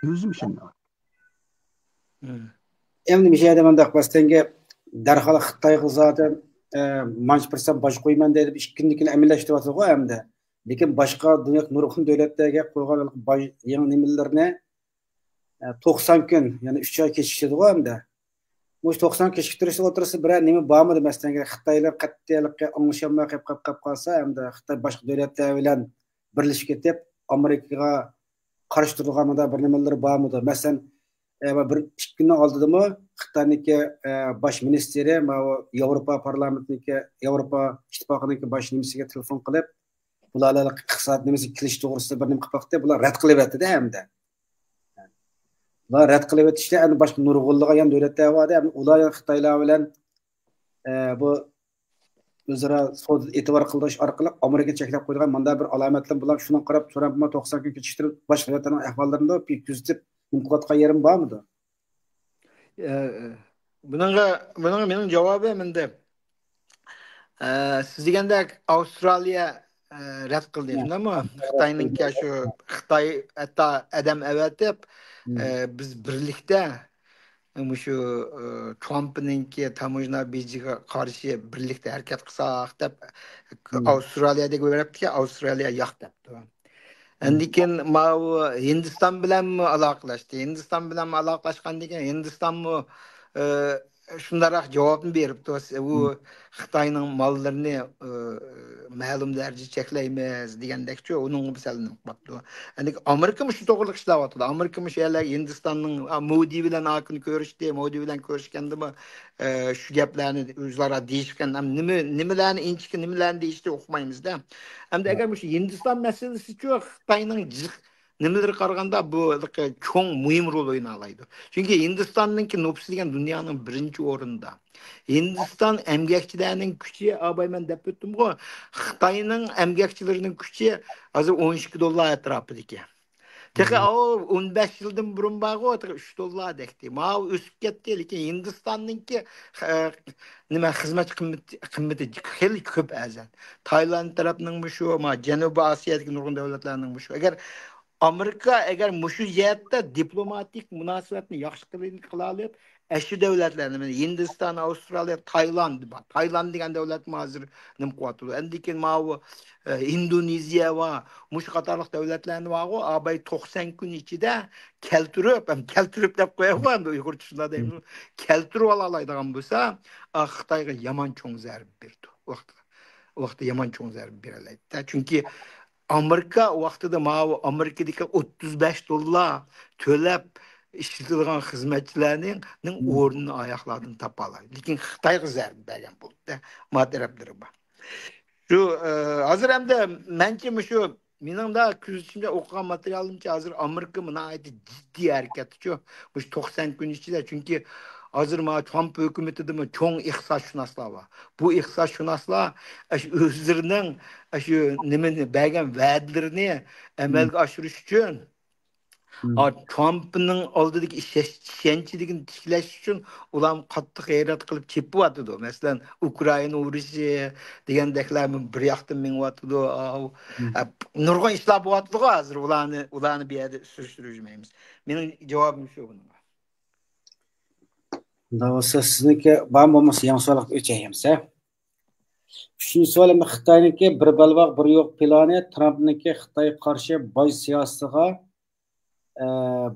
ئۆزىمۇ ئىشەنمەيۋاتىدۇ. ئەمدى مۇشۇ يەردە مۇنداق بولسا، سەنگە دەرھال خىتايغا زادى مانچە پىرسەنت باج قويىمەن دەيدۇ، ئىككى كۈندىن كېيىن ئەمەلىيلەشتۈرۈۋاتىدىغۇ ئەمدى. لېكىن باشقا دۇنيا نۇرغۇن دۆلەتلەرگە قويغان باج يېڭى نېمىلىرىنى توقسان كۈن، يەنى ئۈچ ئاي كېچىكتۈرىدىغۇ ئەمدى. مۇشۇ توقسان كېچىكتۈرۈش ئوتتۇرىسىدا بىرەر نېمە بارمىدى؟ مەسىلەن، خىتاي بىلەن قەتئىيلىقى ئاڭلىشالماي قېلىپ قېلىپ قالسا، ئەمدى خىتاي باشقا دۆلەتلەر بىلەن بىرلىشىپ كېتىپ، ئامېرىكىغا قارشى تۇرىدىغان مۇنداق بىر نېمىلىرى بارمىدى؟ مەسىلەن، بىر ئىككى كۈننىڭ ئالدىدىمۇ خىتاينىڭكى باش مىنىستىرى ماۋۇ ياۋروپا پارلامېنتىنىڭكى، ياۋروپا ئىتتىپاقىنىڭكى باش نېمىسىگە تېلېفون قىلىپ، بۇلار ئىقتىساد نېمىسى كېلىش توغرىسىدا بىر نېمە قىلىپ باقتى، بۇلار رەت قىلىۋەتتى-دە ئەمدى. بۇلار رەت قىلىۋېتىشتە ئەنە باشقا نۇرغۇنلىغان يەنە دۆلەتلەر بار-دە، ئەمدى ئۇلار يەنە خىتايلار بىلەن بۇ ئۆزئارا سودا ئېتىبار قىلدۇرۇش ئارقىلىق ئامېرىكا چەكلەپ قويىدىغان مۇنداق بىر ئالامەتلەر بۇلار. شۇنىڭغا قاراپ ترامپمۇ توقسان كۈن كېچىكتۈرۈپ، باشقا دۆلەتلەرنىڭ ئەھۋاللىرىنى بىر كۆزىتىپ نېمە قىلىۋاتقان يېرىم بارمىدۇ؟ ئە، ئە، بۇنىڭغا، بۇنىڭغا مېنىڭ جاۋابىم ئەمدى، ئە، سىز دېگەندەك ئاۋسترالىيە، ئە، رەت قىلدى، شۇنداقمۇ؟ خىتاينىڭكى شۇ، خىتاي ھەتتا ئادەم ئەۋەتىپ، ئە، بىز بىرلىكتە مۇشۇ، ئە، ترامپنىڭكى تاموژنا بېجىغا قارشى بىرلىكتە ھەرىكەت قىلساق دەپ، ئاۋسترالىيەدىكى بېرىپتىكەن، ئاۋسترالىيە ياق دەپتۇ. ئاندىن كېيىن ماۋۇ ھىندىستان بىلەنمۇ ئالاقىلاشتى. ھىندىستان بىلەنمۇ ئالاقىلاشقاندىن كېيىن ھىندىستانمۇ، ئە، شۇنداقراق جاۋابنى بېرىپتۇ. ئۇ خىتاينىڭ ماللىرىنى، ئە، مەلۇم دەرىجىدە چەكلەيمىز دېگەندەكچۇ، ئۇنىڭغا سەل نېمە قىلىپتۇ. ئەمدى ئامېرىكىمۇ شۇ توغرىلىق ئىشلەۋاتىدۇ. ئامېرىكىمۇ شۇ يەرلەرگە ھىندىستاننىڭ، ئا، مودى بىلەن ھاكىنى كۆرۈشتى. مودى بىلەن كۆرۈشكەندىمۇ، ئە، شۇ گەپلەرنى ئۆزئارا دېيىشكەن. ئەم، نېمە، نېمىلەرنى ئىنچىكە نېمىلەرنى دېيىشتى ئۇقمايمىز-دە. ئەمدى ئەگەر مۇشۇ ھىندىستان مەسىلىسىچۇ خىتاينىڭ جىق نېمىلىرى قارىغاندا بۇ چوڭ مۇھىم رول ئوينالايدۇ. چۈنكى ھىندىستاننىڭكى نوپۇسى دېگەن دۇنيانىڭ بىرىنچى ئورنىدا. ھىندىستان ئەمگەكچىلەرنىڭ كۈچى، ئاباي مەن دەپ ئۆتتۈمغۇ، خىتاينىڭ ئەمگەكچىلىرىنىڭ كۈچى ھازىر ئون ئىككى دوللار ئەتراپىدىكى. تېخى ئاۋۇ ئون بەش يىلدىن بۇرۇن بارغۇ، تېخى ئۈچ دوللاردەكتى. ماۋۇ ئۆسۈپ كەتتى، لېكىن ھىندىستاننىڭكى، ئە، نېمە، خىزمەت قىممىتى، قىممىتى خېلى كۆپ ئەرزان. تايلاند تەرەپنىڭمۇ شۇ، ما، جەنۇبىي ئاسىيادىكى نۇرغۇن دۆلەتلەرنىڭمۇ شۇ. ئەگەر ئامېرىكا، ئەگەر مۇشۇ جەھەتتە دىپلوماتىك مۇناسىۋەتنى ياخشى قىلىپ، قىلالىپ، ئەشۇ دۆلەتلەرنى، ھىندىستان، ئاۋسترالىيە، تايلاند بار. تايلاند دېگەن دۆلەتمۇ ھازىر نېمە قىلىۋاتىدۇ؟ ئەندىن كېيىن ماۋۇ، ئە، ئىندونېزىيە بار. مۇشۇ قاتارلىق دۆلەتلەرنى بارغۇ، ئاباي توقسان كۈن ئىچىدە كەلتۈرۈپ، ھەم كەلتۈرۈپ دەپ قويايغۇ، ئەمدى ئۇيغۇرچە شۇنداق دەيمىز. كەلتۈرۈپ ئالالايدىغان بولسا، ئا، خىتايغا يامان چوڭ زەربە بېرىدۇ. ۋاقتىدا، ۋاقتىدا يامان چوڭ زەربە بېرەلەيدۇ. چۈنكى ئامېرىكا ۋاقتىدا ماۋۇ ئامېرىكىدىكى ئوتتۇز بەش دوللار تۆلەپ ئىشلىتىدىغان خىزمەتچىلەرنىڭ، نىڭ ئورنىنى ئاياقلاردىن تاپالايدۇ. لېكىن خىتايغا زەربە بەرگەن بولدى. ما تەرەپلىرى بار. شۇ، ئە، ھازىر ئەمدى مەنچە مۇشۇ مېنىڭ دا كۆزىتىشىمچە، ئوقۇغان ماتېرىيالىمچە، ھازىر ئامېرىكىمۇ ناھايىتى جىددىي ھەرىكەتتىچۇ، مۇشۇ توقسان كۈن ئىچىدە. چۈنكى ھازىر مانا ترامپ ھۆكۈمىتىدىمۇ چوڭ ئىقتىسادشۇناسلار بار. بۇ ئىقتىسادشۇناسلار ئاشۇ ئۆزلىرىنىڭ ئاشۇ نېمىنى، بەرگەن ۋەدىلىرىنى ئەمەلگە ئاشۇرۇش ئۈچۈن، ئا، ترامپنىڭ ئالدىدىكى ئىشەنچ-، ئىشەنچلىكىنى تىكلەش ئۈچۈن ئۇلارمۇ قاتتىق غەيرەت قىلىپ چېپىۋاتىدۇ. مەسىلەن، ئۇكرائىنا ئۇرۇشى دېگەندەكلەرمۇ بىر ياقتىن مېڭىۋاتىدۇ. ئاۋۇ، ئە، نۇرغۇن ئىشلار بولۇۋاتىدۇغۇ ھازىر. ئۇلارنى، ئۇلارنى بۇ يەردە سۈرۈشتۈرمەيمىز. مېنىڭ جاۋابىم شۇ بۇنىڭغا. ئۇنداق بولسا، سىزنىڭكى بار بولمىسا، يېڭى سوئالغا ئۆتەي ئەمسە. ئۈچىنچى سوئال، ئەمدى خىتاينىڭكى بىر بەلباغ، بىر يوق پىلانى ترامپنىڭكى خىتايغا قارشى باج سىياسىتىغا، ئە،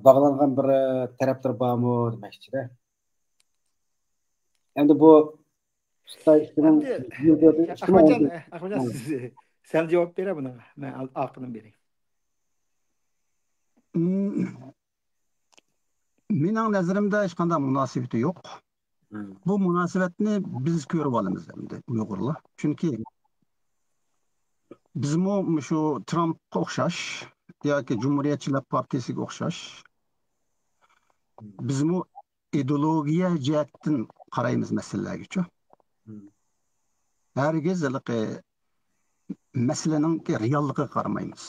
باغلانغان بىر، ئە، تەرەپلىرى بارمۇ دېمەكچىدە. ئەمدى بۇ خىتاي ئىككى مىڭ يىگىرمە تۆتىنچى ئەخمەتجان، ئەخمەتجان، سىز، سەن جاۋاب بېرە بۇنىڭغا. مەن ئال-، ئارقىدىن بېرەي. مم، مېنىڭ نەزىرىمدە ھېچقانداق مۇناسىۋىتى يوق. مم. بۇ مۇناسىۋەتنى بىز كۆرۈۋالىمىز ئەمدى ئۇيغۇرلار. چۈنكى بىزمۇ مۇشۇ ترامپقا ئوخشاش ياكى جۇمھۇرىيەتچىلەر پارتىيىسىگە ئوخشاش، مم، بىزمۇ ئىدېئولوگىيە جەھەتتىن قارايمىز مەسىلىلەرگىچۇ. مم. ھەرگىز ھېلىقى مەسىلىنىڭكى رېئاللىقىغا قارىمايمىز.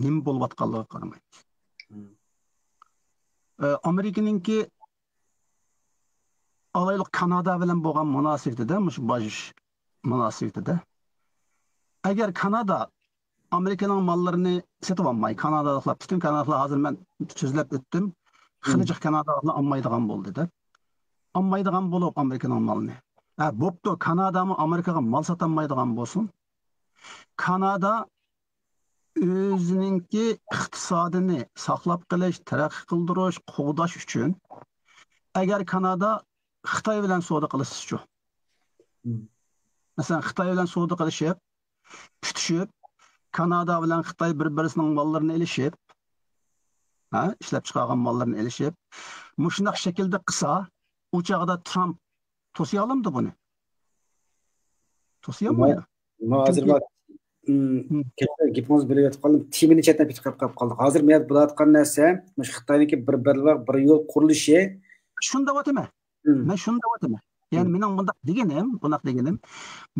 نېمە بولۇۋاتقانلىقىغا قارىمايمىز. مم. ئە، ئامېرىكىنىڭكى ئالايلۇق كانادا بىلەن بولغان مۇناسىۋىتىدە، مۇشۇ باج مۇناسىۋىتىدە، ئەگەر كانادا ئامېرىكىنىڭ ماللىرىنى سېتىۋالماي، كانادالىقلار، پۈتۈن كانادالىقلار، ھازىر مەن سۆزلەپ ئۆتتۈم، خېلى جىق كانادالىقلار ئالمايدىغان بولدى دەپ. ئالمايدىغان بولۇپ ئامېرىكىنىڭ مالىنى. ھە، بوپتۇ، كانادامۇ ئامېرىكىغا مال ساتالمايدىغان بولسۇن. كانادا ئۆزىنىڭكى ئىقتىسادىنى ساقلاپ قېلىش، تەرەققىي قىلدۇرۇش، قوغداش ئۈچۈن، ئەگەر كانادا خىتاي بىلەن سودا قىلسىچۇ؟ مم. مەسىلەن، خىتاي بىلەن سودا قىلىشىپ، پۈتۈشۈپ، كانادا بىلەن خىتاي بىر-بىرسىنىڭ ماللىرىنى ئېلىشىپ، ھە، ئىشلەپ چىقارغان ماللىرىنى ئېلىشىپ، مۇشۇنداق شەكىلدە قىلسا، ئۇ چاغدا ترامپ توسىيالامدۇ بۇنى؟ توسىيالمايدۇ. مانا ھازىر چۈنكى مانا، ئىم، مم. كەچۈرۈڭ، گېپىڭىزنى بۆلۈۋېتىپ قالدىم. تېمىنى چەتنەپ كېتىپ قېلىپ قالدى. ھازىر مەن بولۇۋاتقان نەرسە، مۇشۇ خىتاينىڭكى بىر بەلباغ، بىر يول قۇرۇلۇشى. شۇنى دەۋاتىمەن. مم. مەن شۇنى دەۋاتىمەن. يەنى مم. مېنىڭ بۇنداق دېگىنىم، بۇنداق دېگىنىم،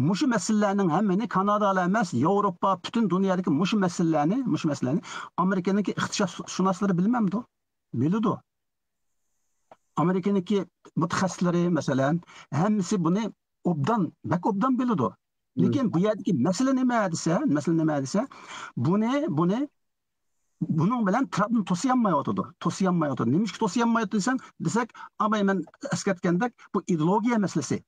مۇشۇ مەسىلىلەرنىڭ ھەممىنى كانادالا ئەمەس، ياۋروپا، پۈتۈن دۇنيادىكى مۇشۇ مەسىلىلەرنى، مۇشۇ مەسىلىلەرنى ئامېرىكىنىڭكى ئىقتىسادشۇناسلىرى بىلمەمدۇ؟ بىلىدۇ. ئامېرىكىنىڭكى مۇتەخەسسىسلىرى، مەسىلەن، ھەممىسى بۇنى ئوبدان، بەك ئوبدان بىلىدۇ. مم. لېكىن بۇ يەردىكى مەسىلە نېمە دېسە، مەسىلە نېمە دېسە، بۇنى، بۇنى، بۇنىڭ بىلەن ترامپنى توسىيالمايۋاتىدۇ. توسىيالمايۋاتىدۇ. نېمىشقا توسىيالمايۋاتىدۇ دېسەڭ، دېسەك، ئاباي مەن ئەسكەرتكەندەك، بۇ ئىدېئولوگىيە مەسىلىسى.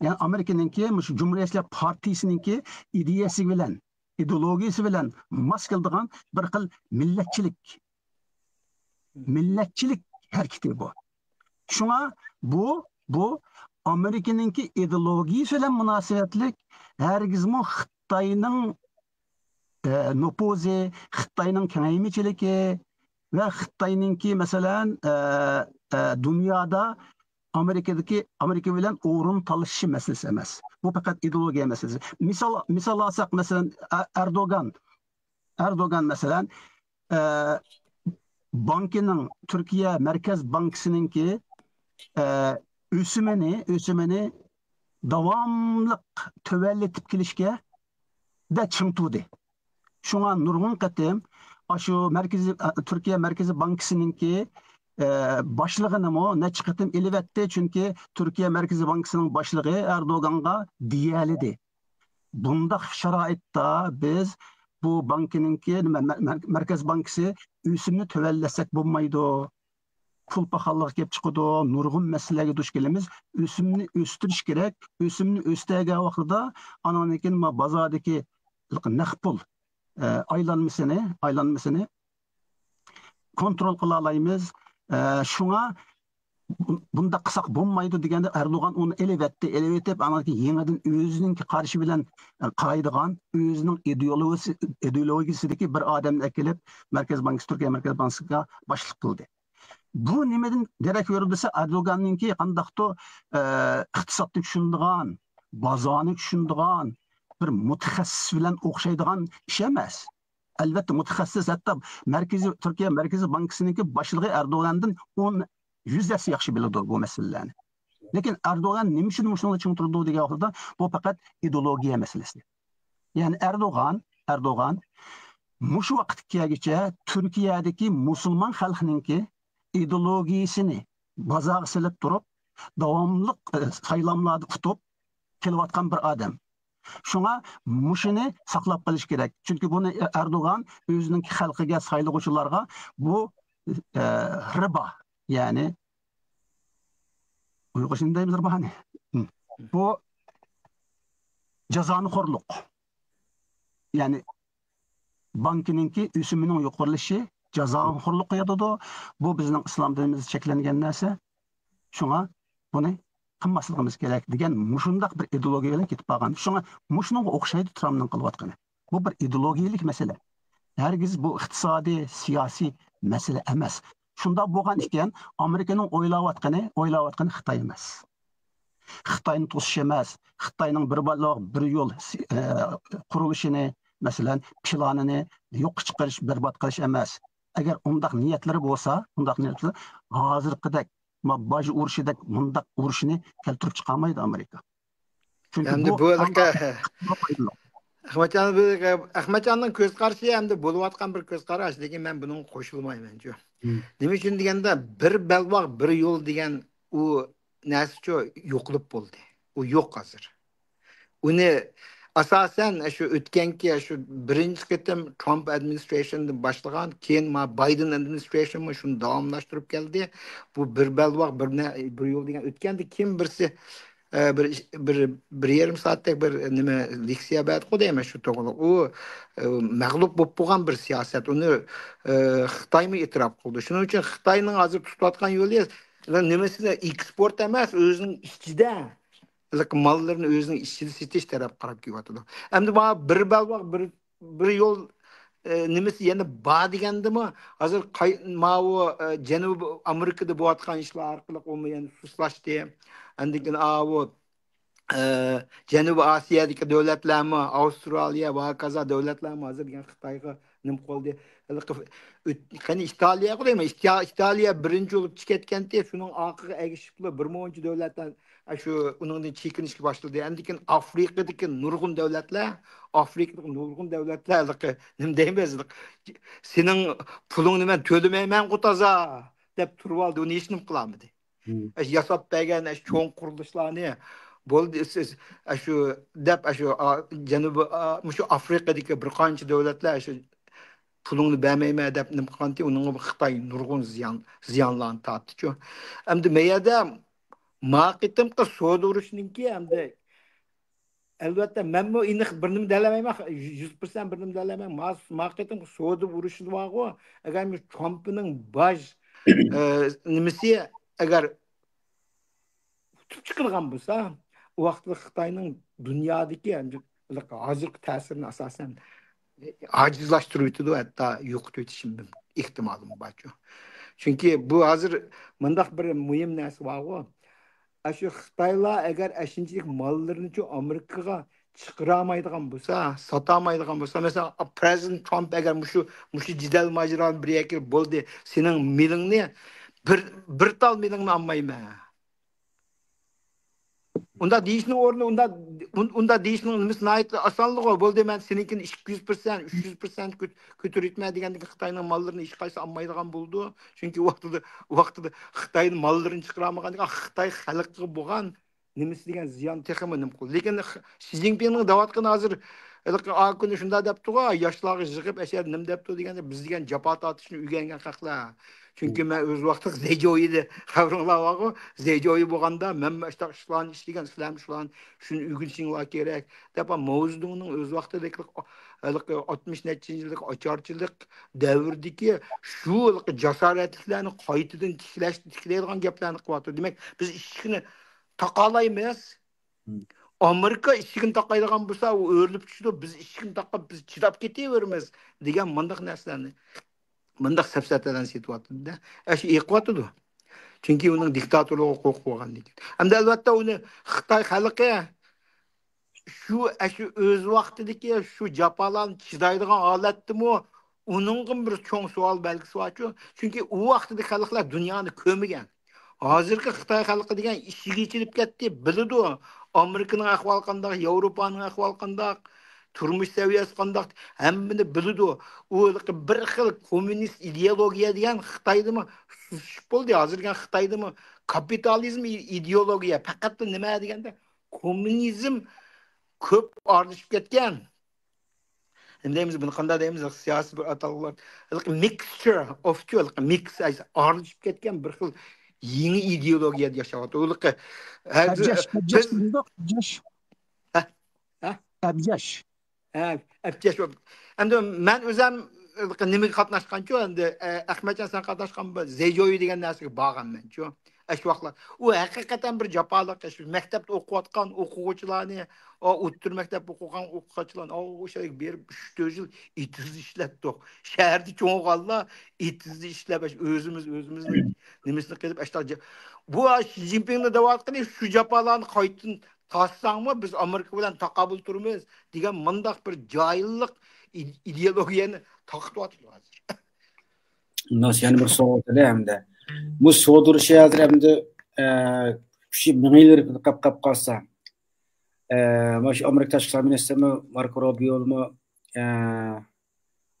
يەنى ئامېرىكىنىڭكى مۇشۇ جۇمھۇرىيەتچىلەر پارتىيىسىنىڭكى ئىدىيەسى بىلەن، ئىدېئولوگىيىسى بىلەن ماس كېلىدىغان بىر خىل مىللەتچىلىك، مىللەتچىلىك ھەرىكىتى بۇ. شۇڭا بۇ، بۇ ئامېرىكىنىڭكى ئىدېئولوگىيىسى بىلەن مۇناسىۋەتلىك، ھەرگىزمۇ خىتاينىڭ، ئە، نوپۇزى، خىتاينىڭ كېڭەيمىچىلىكى ۋە خىتاينىڭكى، مەسىلەن، ئە، ئە، دۇنيادا ئامېرىكىدىكى، ئامېرىكا بىلەن ئورۇن تالىشىشى مەسىلىسى ئەمەس. بۇ پەقەت ئىدېئولوگىيە مەسىلىسى. مىسال، مىسال ئالساق، مەسىلەن، ئە-، ئەردوغان، ئەردوغان، مەسىلەن، ئە، بانكىنىڭ، تۈركىيە مەركەز بانكىسىنىڭكى، ئە، ئۆسۈمىنى، ئۆسۈمىنى داۋاملىق تۆۋەنلىتىپ كېلىشكە دە چىڭ تۇردى. شۇڭا نۇرغۇن قېتىم ئاشۇ مەركىزىي، ئە، تۈركىيە مەركىزىي بانكىسىنىڭكى، ئە، باشلىقىنىمۇ نەچچە قېتىم ئېلىۋەتتى، چۈنكى تۈركىيە مەركىزىي بانكىسىنىڭ باشلىقى ئەردوغانغا دېيەلىدى. بۇنداق شارائىتتا بىز بۇ بانكىنىڭكى، نېمە، مە-، مە-، مەركەز بانكىسى ئۆسۈمنى تۆۋەنلەتسەك بولمايدۇ. پۇل پاخاللىقى كېلىپ چىقىدۇ، نۇرغۇن مەسىلىلەرگە دۇچ كېلىمىز. ئۆسۈمنى ئۆستۈرۈش كېرەك. ئۆسۈمنى ئۆستۈرگەن ۋاقتىدا ئانىڭدىن كېيىن ما بازاردىكى نەق پۇل، ئە، ئايلانمىسىنى، ئايلانمىسىنى كونترول قىلالايمىز. ئە، شۇڭا بۇ-، بۇنداق قىلساق بولمايدۇ دېگەندە ئەردوغان ئۇنى ئېلىۋەتتى، ئېلىۋېتىپ، ئانىڭدىن كېيىن يېڭىدىن ئۆزىنىڭكى قارىشى بىلەن، ئە، قارايدىغان، ئۆزىنىڭ ئىدېئولوگىيىسى، ئىدېئولوگىيىسىدىكى بىر ئادەمنى ئەكېلىپ، مەركەز بانكىسى، تۈركىيە مەركەز بانكىسىغا باشلىق قىلدى. بۇ نېمىدىن دېرەك بېرىدۇ دېسە، ئەردوغاننىڭكى قانداقتۇر، ئە، ئىقتىسادنى چۈشىنىدىغان، بازارنى چۈشىنىدىغان بىر مۇتەخەسسىس بىلەن ئوخشايدىغان ئىش ئەمەس. ئەلۋەتتە، مۇتەخەسسىس ھەتتا مەركىزىي، تۈركىيە مەركىزىي بانكىسىنىڭكى باشلىقى ئەردوغاندىن ئون، يۈز ھەسسە ياخشى بىلىدۇ بۇ مەسىلىلەرنى. لېكىن ئەردوغان نېمە ئۈچۈن مۇشۇنى چىڭ تۇرىدۇ دېگەن ۋاقتىدا، بۇ پەقەت ئىدېئولوگىيە مەسىلىسى. يەنى ئەردوغان، ئەردوغان مۇشۇ ۋاقىتقا كەلگۈچە تۈركىيەدىكى مۇسۇلمان خەلقنىڭكى ئىدېئولوگىيىسىنى بازارغا سېلىپ تۇرۇپ، داۋاملىق، ئە، سايلاملاردا ئۇتۇپ كېلىۋاتقان بىر ئادەم. شۇڭا مۇشۇنى ساقلاپ قېلىش كېرەك. چۈنكى بۇنى ئەردوغان ئۆزىنىڭ خەلقىگە، سايلىغۇچىلارغا بۇ، ئە، رىبا، يەنى ئۇيغۇرچە نېمە دەيمىز، رىبانى؟ ھىم. بۇ جازانىخورلۇق. يەنى بانكىنىڭكى ئۆسۈمىنىڭ يۇقىرىلىشى جازانىخورلۇققا ياتىدۇ. بۇ بىزنىڭ ئىسلام دىنىمىزدا چەكلەنگەن نەرسە. شۇڭا بۇنى قىلماسلىقىمىز كېرەك دېگەن مۇشۇنداق بىر ئىدېئولوگىيە بىلەن كېتىپ قالغان. شۇڭا مۇشۇنىڭغا ئوخشايدۇ ترامپنىڭ قىلىۋاتقىنى. بۇ بىر ئىدېئولوگىيەلىك مەسىلە. ھەرگىز بۇ ئىقتىسادىي، سىياسىي مەسىلە ئەمەس. شۇنداق بولغان ئىكەن، ئامېرىكىنىڭ ئويلاۋاتقىنى، ئويلاۋاتقىنى خىتاي ئەمەس. خىتاينى توسۇش ئەمەس. خىتاينىڭ بىر بىر يول، ئە، قۇرۇلۇشىنى، مەسىلەن، پىلانىنى يوققا چىقىرىش، بەربات قىلىش ئەمەس. ئەگەر ئۇنداق نىيەتلىرى بولسا، ئۇنداق نىيەتلىرى ھازىرقىدەك، ما-، باج ئۇرۇشىدەك مۇنداق ئۇرۇشنى كەلتۈرۈپ چىقالمايدۇ ئامېرىكا. چۈنكى ئەمدى بۇ بۇ ھېلىقى ئامېرىكا ئەخمەتجاننىڭ كۆز قارىشى ھەمدە بولۇۋاتقان بىر كۆز قاراش، لېكىن مەن بۇنىڭغا قوشۇلمايمەنچۇ. مم. نېمە ئۈچۈن دېگەندە، بىر بەلباغ، بىر يول دېگەن ئۇ نەرسىچۇ يوقىلىپ بولدى. ئۇ يوق ھازىر. ئۇنى ئاساسەن شۇ ئۆتكەنكى شۇ بىرىنچى قېتىم ترامپ ئادمىنىسترېيشندىن باشلىغان، كېيىن ما بايدېن ئادمىنىسترېيشنمۇ شۇنى داۋاملاشتۇرۇپ كەلدى. بۇ بىر بەلباغ بىر، نە- بىر يول دېگەن ئۆتكەندە كىم بىرسى، ئە، بىر، بىر، بىر يېرىم سائەتتەك بىر نېمە لېكسىيە بەردىغۇ دەيمەن شۇ توغرىلىق. ئۇ، ئە، مەغلۇپ بولۇپ بولغان بىر سىياسەت. ئۇنى، ئە، خىتايمۇ ئېتىراپ قىلدى. شۇنىڭ ئۈچۈن خىتاينىڭ ھازىر تۇتۇۋاتقان يولى نېمىسىنى ئېكسپورت ئەمەس، ئۆزىنىڭ ئىچىدە ھېلىقى ماللىرىنى ئۆزىنىڭ ئىچىدە سېتىش تەرەپ قاراپ كېلىۋاتىدۇ. ئەمدى مانا بىر بەلباغ بىر، بىر يول، ئە، نېمىسى يەنە بار دېگەندىمۇ، ھازىر قاي-، ماۋۇ، ئە، جەنۇبىي ئامېرىكىدا بولۇۋاتقان ئىشلار ئارقىلىق ئۇمۇ يەنە سۇسلاشتى. ئاندىن كېيىن ئاۋۇ، ئە، جەنۇبىي ئاسىيادىكى دۆلەتلەرمۇ، ئاۋسترالىيە ۋە ھاكازا دۆلەتلەرمۇ ھازىر دېگەن خىتايغا نېمە قىلدى. ھېلىقى ئۆت-، قېنى ئىتالىيەغۇ دەيمەن. ئىتالىيە بىرىنچى بولۇپ چىقىپ كەتكەنتى، شۇنىڭ ئارقىغا ئەگىشىپلا بىر مۇنچە دۆلەتلەر شۇ ئۇنىڭدىن چېكىنىشكە باشلىدى. ئاندىن كېيىن ئافرىقىدىكى نۇرغۇن دۆلەتلەر، ئافرىقىدىكى نۇرغۇن دۆلەتلەر ھېلىقى نېمە دەيمىز، ھېلىقى سېنىڭ پۇلۇڭنى مەن تۆلىمەيمەنغۇ تازا دەپ تۇرۇۋالدى. ئۇنى ھېچنېمە قىلالمىدى. ئەش ياساپ بەرگەن ئەش چوڭ قۇرۇلۇشلارنى بولدى، سىز ئەشۇ دەپ، ئەشۇ، ئا، جەنۇبىي، ئا، مۇشۇ ئافرىقىدىكى بىر قانچە دۆلەتلەر ئەشۇ پۇلۇڭنى بەرمەيمەن دەپ نېمە قىلغانتى، ئۇنىڭغا خىتاي نۇرغۇن زىيان، زىيانلارنى تارتتىچۇ. ئەمدى مەيەردە ما قېتىمقى سودا ئۇرۇشنىڭكى ئەمدى ئەلۋەتتە، مەنمۇ ئېنىق بىر نېمە دەلەيمەن، يۈز پىرسەنت بىر نېمە دەلەيمەن. ما، ما قېتىمقى سودا ئۇرۇشى بارغۇ، ئەگەر مۇشۇ ترامپنىڭ باج، ئە، نېمىسى، ئەگەر ئۇتۇپ چىقىدىغان بولسا، ئۇ ۋاقىتتا خىتاينىڭ دۇنيادىكى ھازىرقى تەسىرىنى ئاساسەن ئاجىزلاشتۇرۇۋېتىدۇ، ھەتتا يوقىتىۋېتىشى ئېھتىمالىمۇ بارچۇ. چۈنكى بۇ ھازىر مۇنداق بىر مۇھىم نەرسە بارغۇ، ئاشۇ خىتايلار ئەگەر ئەشۇنچىلىك ماللىرىنىچۇ ئامېرىكىغا چىقىرالمايدىغان بولسا، ساتالمايدىغان بولسا، مەسىلەن، پرېزىدېنت ترامپ ئەگەر مۇشۇ، مۇشۇ جېدەل ماجىرانى بىر يەرگە بولدى، سېنىڭ مېلىڭنى، بىر، بىر تال مېلىڭنى ئالمايمەن. ئۇنداق دېيىشنىڭ ئورنى، ئۇنداق، ئۇن-، ئۇنداق دېيىشنىڭ نېمىسى ناھايىتى ئاسانلىقى، بولدى، مەن سېنىڭكىنى ئىككى يۈز پىرسەنت، ئۈچ يۈز پىرسەنت كۆت-، كۆتۈرۈۋېتىمەن دېگەندىن كېيىن خىتاينىڭ ماللىرىنى ھېچقايسى ئالمايدىغان بولىدۇ. چۈنكى ۋاقتىدا، ۋاقتىدا خىتاينىڭ ماللىرىنى چىقىرالمىغاندىن كېيىن خىتاي خەلقىگە بولغان نېمىسى دېگەن زىيان تېخىمۇ نېمە قىلدى. لېكىن خ-، شى جىنپىڭنىڭ دەۋاتقىنى ھازىر، ھېلىقى ئاكۇنى شۇنداق دەپتۇغۇ، ياشلارغا يىغىپ، ئەشەدە نېمە دەپتۇ دېگەندە، بىز دېگەن جاپا تارتىشنى ئۆگەنگەن خەقلەر. چۈنكى مەن ئۆز ۋاقتىدا زەيجويىدە، خەۋىرىڭلار بارغۇ، زەيجويى بولغاندا، مەنمۇ ئاشۇنداق ئىشلارنى ئىشلىگەن، سىلەرمۇ شۇلارنى، شۇنى ئۆگىنىشىڭلار كېرەك، دەپ، ماۋزېدۇڭنىڭ ئۆز ۋاقتىدا ھېلىقى ئاتمىش نەچچە يىللىق ئاچارچىلىق دەۋرىدىكى شۇ ھېلىقى جاسارەتلىكلەرنى قايتىدىن تىكلەش، تىكلەيدىغان گەپلەرنى قىلىۋاتىدۇ. دېمەك، بىز ئىشىكنى تاقالايمىز. ئامېرىكا ئىشىكىنى تاقايدىغان بولسا، ئۇ ئۆرۈلۈپ چۈشىدۇ، بىز ئىشىكنى تاقاپ، بىز چىداپ كېتىۋېرىمىز دېگەن مۇنداق نەرسىلەرنى، مۇنداق سەپسەتىلەرنى سېتىۋاتىدۇ-دە. ئەشۇ ئېقىۋاتىدۇ. چۈنكى ئۇنىڭ دىكتاتورلۇقىغا قورقۇپ بولغاندىن كېيىن. ئەمدى ئەلۋەتتە ئۇنى خىتاي خەلقى شۇ، ئەشۇ ئۆز ۋاقتىدىكى شۇ جاپالارنى چىدايدىغان ھالەتتىمۇ، ئۇنىڭغىمۇ بىر چوڭ سوئال بەلگىسى بارچۇ. چۈنكى ئۇ ۋاقتىدىكى خەلقلەر دۇنيانى كۆرمىگەن. ھازىرقى خىتاي خەلقى دېگەن ئىشىك ئېچىلىپ كەتتى، بىلىدۇ. ئامېرىكىنىڭ ئەھۋالى قانداق، ياۋروپانىڭ ئەھۋالى قانداق، تۇرمۇش سەۋىيەسى قانداق، ھەممىنى بىلىدۇ. ئۇ بىر خىل كوممۇنىست ئىدېئولوگىيە دېگەن خىتايدىمۇ سۇسۇشۇپ بولدى. ھازىر دېگەن خىتايدىمۇ كاپىتالىزم ئىدېئولوگىيە، پەقەتلا نېمە دېگەندە، كوممۇنىزم كۆپ ئارىلىشىپ كەتكەن. نېمە دەيمىز بۇنى، قانداق دەيمىز، سىياسىي بىر ئاتالغۇلار، ھېلىقى مىكسچر ئوف، ھېلىقى مىكس، ئارىلىشىپ كەتكەن بىر خىل يېڭى ئىدېئولوگىيەدە ياشاۋاتىدۇ. ھېلىقى، ھە، ئەبجەش، ئەبجەش بىز دېمىدۇق، ئەبجەش. ھە؟ ھە؟ ئەبجەش. ھە، ئەبجەش. ئەمدى مەن ئۆزۈم نېمىگە قاتناشقانچۇ، ئەمدى، ئە، ئەخمەتجان، سەن قاتناشقان بىر زەيجويى دېگەن نەرسىگە بارغانمەنچۇ. ئەشۇ ۋاقىتلار. ئۇ ھەقىقەتەن بىر جاپالىق ئىش. مەكتەپتە ئوقۇۋاتقان ئوقۇغۇچىلارنى، ئا، ئوتتۇرا مەكتەپتە ئوقۇغان ئوقۇغۇچىلارنى، ئا، ئوشۇ يەرگە بېرىپ ئۈچ تۆت يىل ئېتىزدا ئىشلەتتۇق. شەھەردە چوڭىغانلار ئېتىزدا ئىشلەپ، ئۆزىمىز، ئۆزىمىزنىڭ نېمىسىنى قىلىپ، ئاشۇنداق جا-، بۇ شى جىنپىڭنىڭ دەۋاتقىنى شۇ جاپالارنى قايتىدىن تارتساڭمۇ، بىز ئامېرىكا بىلەن تاقابىل تۇرىمىز دېگەن مۇنداق بىر جاھىللىق ئىد-، ئىدېئولوگىيەنى تارقىتىۋاتىدۇ ھازىر. مۇنداق يەنە بىر سوئال ئەمدى. بۇ سودا ئۇرۇشى ھازىر ئەمدى، ئە، كۈچى مېڭىۋېرىپ قاپ، قاپ قالسا، ئە، مانا شۇ ئامېرىكا تاشقى ئىشلار مىنىستىرىمۇ ماركو روبىيومۇ، ئە،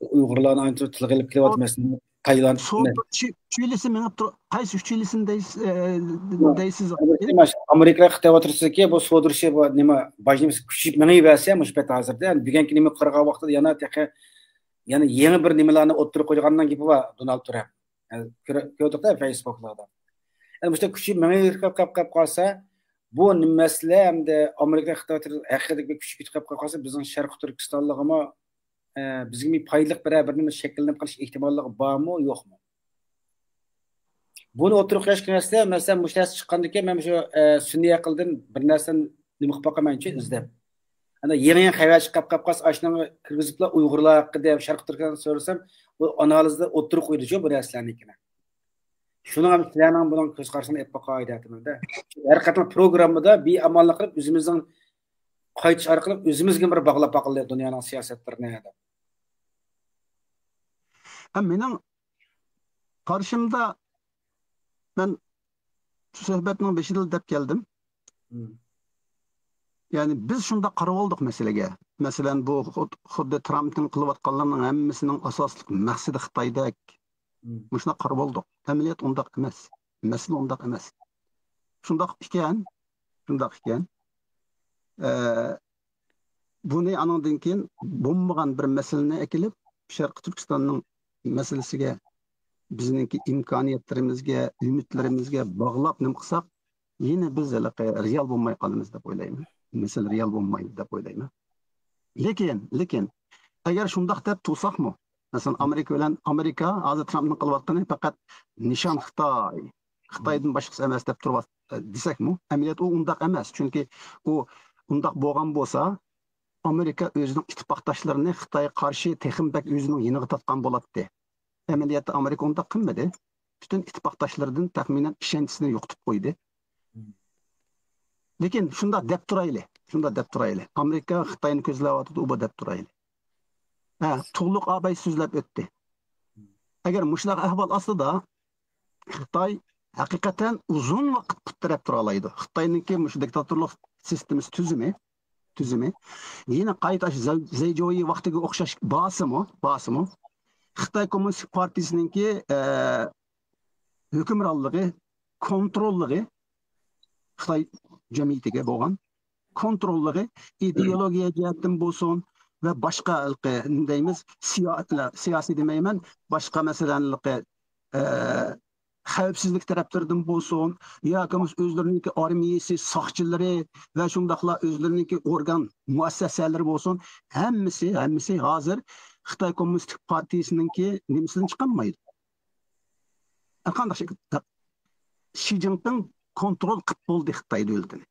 ئۇيغۇرلارنى ئايرىم تىلغا ئېلىپ كېلىۋاتىدۇ مەسىلىنى. تايلاند. سودا ئۈچ-، ئۈچىلىسى مېڭىپ تۇر-، قايسى ئۈچىلىسىنى دەيسىز، ئە، دەيسىز؟ ئامېرىكا خىتاي ئوتتۇرىسىدىكى بۇ سودا ئۇرۇشى، بۇ نېمە، باجنىمىز كۈچىيىپ مېڭىۋەرسە، مۇشۇ پەت ھازىردا، يەنى بۈگۈنكى نېمە قارىغان ۋاقتىدا يەنە تېخى، يەنە يېڭى بىر نېمىلەرنى ئوتتۇرىغا قويىدىغاننىڭ گېپى بار دونالد ترامپ. يەنى كۆر-، كۆردۇق-تە فېيسبۇكلاردا. يەنى مۇشۇ كۈچىيىپ مېڭىۋېرىپ قېلىپ قالسا، بۇ نېمە مەسىلە ھەمدە ئامېرىكا خىتاي ھەقىقەتەن بىر كۈچىيىپ كېتىپ قالسا، بىزنىڭ شەرقىي تۈركىستانلىقىمۇ ئە، بىزگە بىر پايدىلىق بىرەر بىر نېمە شەكىللىنىپ قېلىش ئېھتىماللىقى بارمۇ، يوقمۇ؟ بۇنى ئوتتۇرىغا قويۇش نەرسە، مەسىلەن، مۇشۇ نەرسە چىققاندىكىن مەن مۇشۇ، ئە، سۈنئىي ئەقىلدىن بىر نەرسىنى نېمە قىلىپ باقىمەنچۇ، ئىزدەپ. ئەنە يېڭى يېڭى خەۋەر چىقىپ قاپ قالسا، ئاشۇنىڭغا كىرگۈزۈپلا ئۇيغۇرلار ھەققىدە، شەرقىي تۈركىستان سورىسام، بۇ ئانالىزدا ئوتتۇرىغا قويىدۇچۇ بۇ نەرسىلەرنىڭكىنى. شۇنىڭ ھەم سىلەرنىڭ بۇنىڭ كۆز قارىشىڭىزنى ئېلىپ باقاي دەيمەن-دە. ھەر قېتىم پروگراممىدا بىئاماللىق قىلىپ، ئۆزىمىزنىڭ قايتىش ئارقىلىق ئۆزىمىزگە بىر باغلاپ باقىلى دۇنيانىڭ سىياسەتلىرىنى دەپ. ھە، مېنىڭ قارىشىمدا، مەن سۆھبەتنىڭ بېشىدا دەپ كەلدىم. مم. يەنى بىز شۇنداق قارىۋالدۇق مەسىلىگە. مەسىلەن، بۇ خۇد-، خۇددى ترامپنىڭ قىلىۋاتقانلىرىنىڭ ھەممىسىنىڭ ئاساسلىق مەقسىتى خىتايدەك. مم. مۇشۇنداق قارىۋالدۇق. ئەمەلىيەت ئۇنداق ئەمەس. مەسىلە ئۇنداق ئەمەس. شۇنداق ئىكەن، شۇنداق ئىكەن. ئە، بۇنى ئانىڭدىن كېيىن بولمىغان بىر مەسىلىنى ئەكېلىپ، شەرقىي تۈركىستاننىڭ مەسىلىسىگە، بىزنىڭكى ئىمكانىيەتلىرىمىزگە، ئۈمىدلىرىمىزگە باغلاپ نېمە قىلساق، يەنە بىز ھېلىقى رېئال بولماي قالىمىز دەپ ئويلايمەن. مەسىلە رېئال بولمايدۇ دەپ ئويلايمەن. لېكىن، لېكىن، ئەگەر شۇنداق دەپ تۇرساقمۇ، مەسىلەن، ئامېرىكا بىلەن، ئامېرىكا ھازىر ترامپنىڭ قىلىۋاتقىنى پەقەت نىشان خىتاي، خىتايدىن باشقىسى ئەمەس دەپ تۇرۇۋات-، دېسەكمۇ، ئەمەلىيەت ئۇ ئۇنداق ئەمەس. چۈنكى ئۇ ئۇنداق بولغان بولسا، ئامېرىكا ئۆزىنىڭ ئىتتىپاقداشلىرىنى خىتايغا قارشى تېخىمۇ بەك ئۆزىنىڭ يېنىغا تارتقان بولاتتى. ئەمەلىيەتتە ئامېرىكا ئۇنداق قىلمىدى. پۈتۈن ئىتتىپاقداشلىرىدىن تەخمىنەن ئىشەنچىسىنى يوقىتىپ قويدى. لېكىن شۇنداق دەپ تۇرايلى، شۇنداق دەپ تۇرايلى. ئامېرىكا خىتاينى كۆزلەۋاتىدۇ، ئۇ دەپ تۇرايلى. ھە، تۇغلۇق ئاباي سۆزلەپ ئۆتتى. ئەگەر مۇشۇنداق ئەھۋال ئاستىدا خىتاي ھەقىقەتەن ئۇزۇن ۋاقىت پۇت تىرەپ تۇرالايدۇ. خىتاينىڭكى مۇشۇ دىكتاتورلۇق سىستېمىسى تۈزۈمى، تۈزۈمى يەنە قايتا شۇ زەي-، زەيجوۋى ۋاقتىغا ئوخشاش بارسىمۇ، بارسىمۇ، خىتاي كوممۇنىستىك پارتىيىسىنىڭكى، ئە، ھۆكۈمرانلىقى، كونتروللۇقى، خىتاي جەمئىيىتىگە بولغان كونتروللۇقى، ئىدېئولوگىيە جەھەتتىن بولسۇن ۋە باشقا ھېلىقى، نېمە دەيمىز، سىيا-، سىياسىي دېمەيمەن، باشقا مەسىلەن، ھېلىقى، ئە، خەۋپسىزلىك تەرەپلىرىدىن بولسۇن، ياكى بولمىسا ئۆزلىرىنىڭكى ئارمىيەسى، ساقچىلىرى ۋە شۇنداقلا ئۆزلىرىنىڭكى ئورگان مۇئەسسەسەلىرى بولسۇن، ھەممىسى، ھەممىسى ھازىر خىتاي كوممۇنىستىك پارتىيىسىنىڭكى نېمىسىدىن چىقالمايدۇ. ھەر قانداق شەكىلدە شى جىنپىڭ كونترول قىلىپ بولدى خىتاي دۆلىتىنى.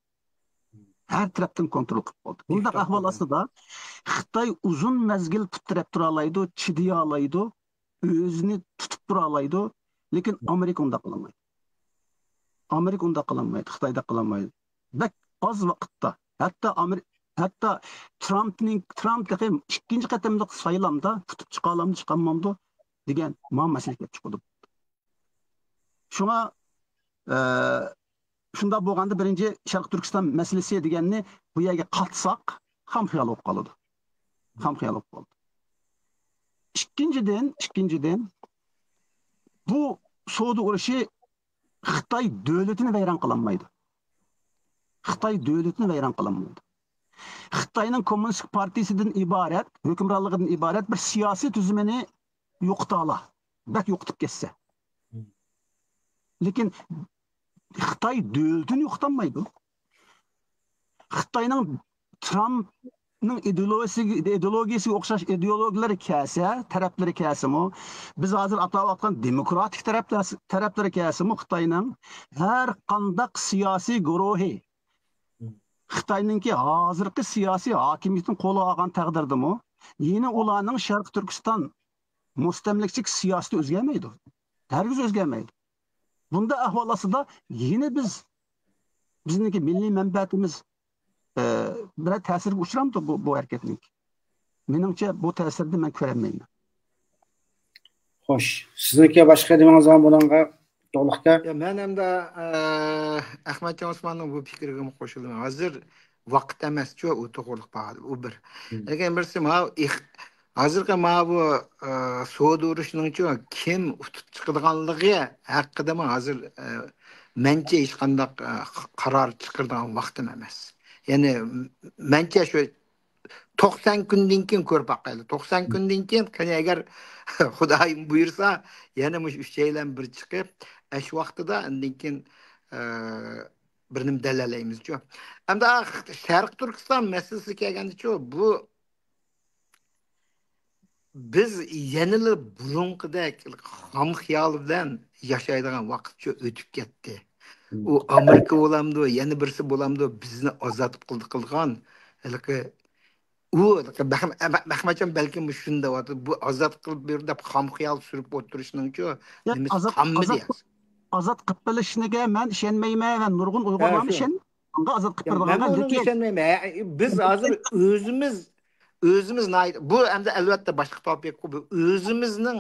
ھەر تەرەپتىن كونترول قىلىپ بولدى. بۇنداق ئەھۋال ئاستىدا خىتاي ئۇزۇن مەزگىل پۇت تىرەپ تۇرالايدۇ، چىدىيالايدۇ، ئۆزىنى تۇتۇپ تۇرالايدۇ. لېكىن ئامېرىكا ئۇنداق قىلالمايدۇ. ئامېرىكا ئۇنداق قىلالمايدۇ، خىتايدەك قىلالمايدۇ. بەك ئاز ۋاقىتتا، ھەتتا ئامېرىكا، ھەتتا ترامپنىڭ، ترامپ تېخى ئىككىنچى قېتىملىق سايلامدا ئۇتۇپ چىقالامدۇ، چىقالمامدۇ دېگەن مۇئەممە مەسىلە كېلىپ چىقىدۇ. شۇڭا، ئە، شۇنداق بولغاندا، بىرىنچى، شەرقىي تۈركىستان مەسىلىسى دېگەننى بۇ يەرگە قاتساق، خام خىيال بولۇپ قالىدۇ. خام خىيال بولۇپ قالىدۇ. ئىككىنچىدىن، ئىككىنچىدىن، بۇ سودا ئۇرۇشى خىتاي دۆلىتىنى ۋەيران قىلالمايدۇ. خىتاي دۆلىتىنى ۋەيران قىلالمايدۇ. خىتاينىڭ كوممۇنىستىك پارتىيىسىدىن ئىبارەت، ھۆكۈمرانلىقىدىن ئىبارەت بىر سىياسىي تۈزۈمىنى يوقىتالا، بەك يوقىتىپ كەتسە. لېكىن خىتاي دۆلىتىنى يوقىتالمايدۇ. خىتاينىڭ ترامپنىڭ ئىدېئولوگىيىسىگە، ئىدېئولوگىيىسىگە ئوخشاش ئىدېئولوگىيىلەر كەلسە، تەرەپلىرى كەلسىمۇ، بىز ھازىر ئاتاۋاتقان دېموكراتىك تەرەپلەر، تەرەپلىرى كەلسىمۇ، خىتاينىڭ ھەر قانداق سىياسىي گۇرۇھى، خىتاينىڭكى ھازىرقى سىياسىي ھاكىمىيىتىنى قولىغا ئالغان تەقدىردىمۇ، يەنە ئۇلارنىڭ شەرقىي تۈركىستان مۇستەملىكىچىلىك سىياسىتى ئۆزگەرمەيدۇ. ھەرگىز ئۆزگەرمەيدۇ. بۇنداق ئەھۋال ئاستىدا يەنە بىز، بىزنىڭكى مىللىي مەنپەئەتىمىز، ئە، بىرەر تەسىرگە ئۇچرامدۇ بۇ، بۇ ھەرىكەتنىڭكى؟ مېنىڭچە، بۇ تەسىرنى مەن كۆرەلمەيمەن. خوش، سىزنىڭكى باشقا نېمىڭىز بار بۇنىڭغا، توغلۇق ئاكا؟ يا، مەن ئەمدى، ئە، ئەخمەتجان ئوسماننىڭ بۇ پىكرىگىمۇ قوشۇلىمەن. ھازىر ۋاقىت ئەمەسچۇ، ئۇ توغرىلىق باھا، ئۇ بىر. لېكىن بىرسى، ماۋۇ ئىق-، ھازىرقى ماۋۇ، ئە، سودا ئۇرۇشىنىڭچۇ كىم ئۇتۇپ چىقىدىغانلىقى ھەققىدىمۇ ھازىر، ئە، مەنچە ھېچقانداق، ئە، قارار چىقىرىدىغان ۋاقتىم ئەمەس. يەنى مەنچە شۇ توقسان كۈندىن كېيىن كۆرۈپ باقايلى. توقسان كۈندىن كېيىن، قېنى ئەگەر خۇدايىم بۇيرۇسا، يەنە مۇشۇ ئۈچەيلەن بىر چىقىپ، ئەش ۋاقتىدا ئاندىن كېيىن، ئە، بىر نېمە دەلەلەيمىزچۇ. ئەمدى شەرقىي تۈركىستان مەسىلىسىگە كەلگەندىچۇ، بۇ بىز يەنىلا بۇرۇنقىدەك خام خىيال بىلەن ياشايدىغان ۋاقىتچۇ ئۆتۈپ كەتتى. ئۇ ئامېرىكا بولامدۇ، يەنە بىرسى بولامدۇ، بىزنى ئازاد قىلدى قىلغان ھېلىقى، ئۇ ھېلىقى مەخ-، مەخمەتجان بەلكىم شۇنى دەۋاتىدۇ، بۇ ئازاد قىلىپ بېرىدۇ دەپ خام خىيال سۈرۈپ ئولتۇرۇشنىڭچۇ نېمىسى قالمىدى. ئازاد قىلىپ بېرىشىگە مەن ئىشەنمەيمەن ۋە نۇرغۇن ئۇيغۇرلارمۇ ئىشەنمەيدۇ. ئازاد قىلىپ بېرىدىغانغا، مەن ئۇنىڭغا ئىشەنمەيمەن. بىز ھازىر ئۆزىمىز، ئۆزىمىز ناھايىتى، بۇ ئەمدى ئەلۋەتتە باشقا توپىك، بۇ ئۆزىمىزنىڭ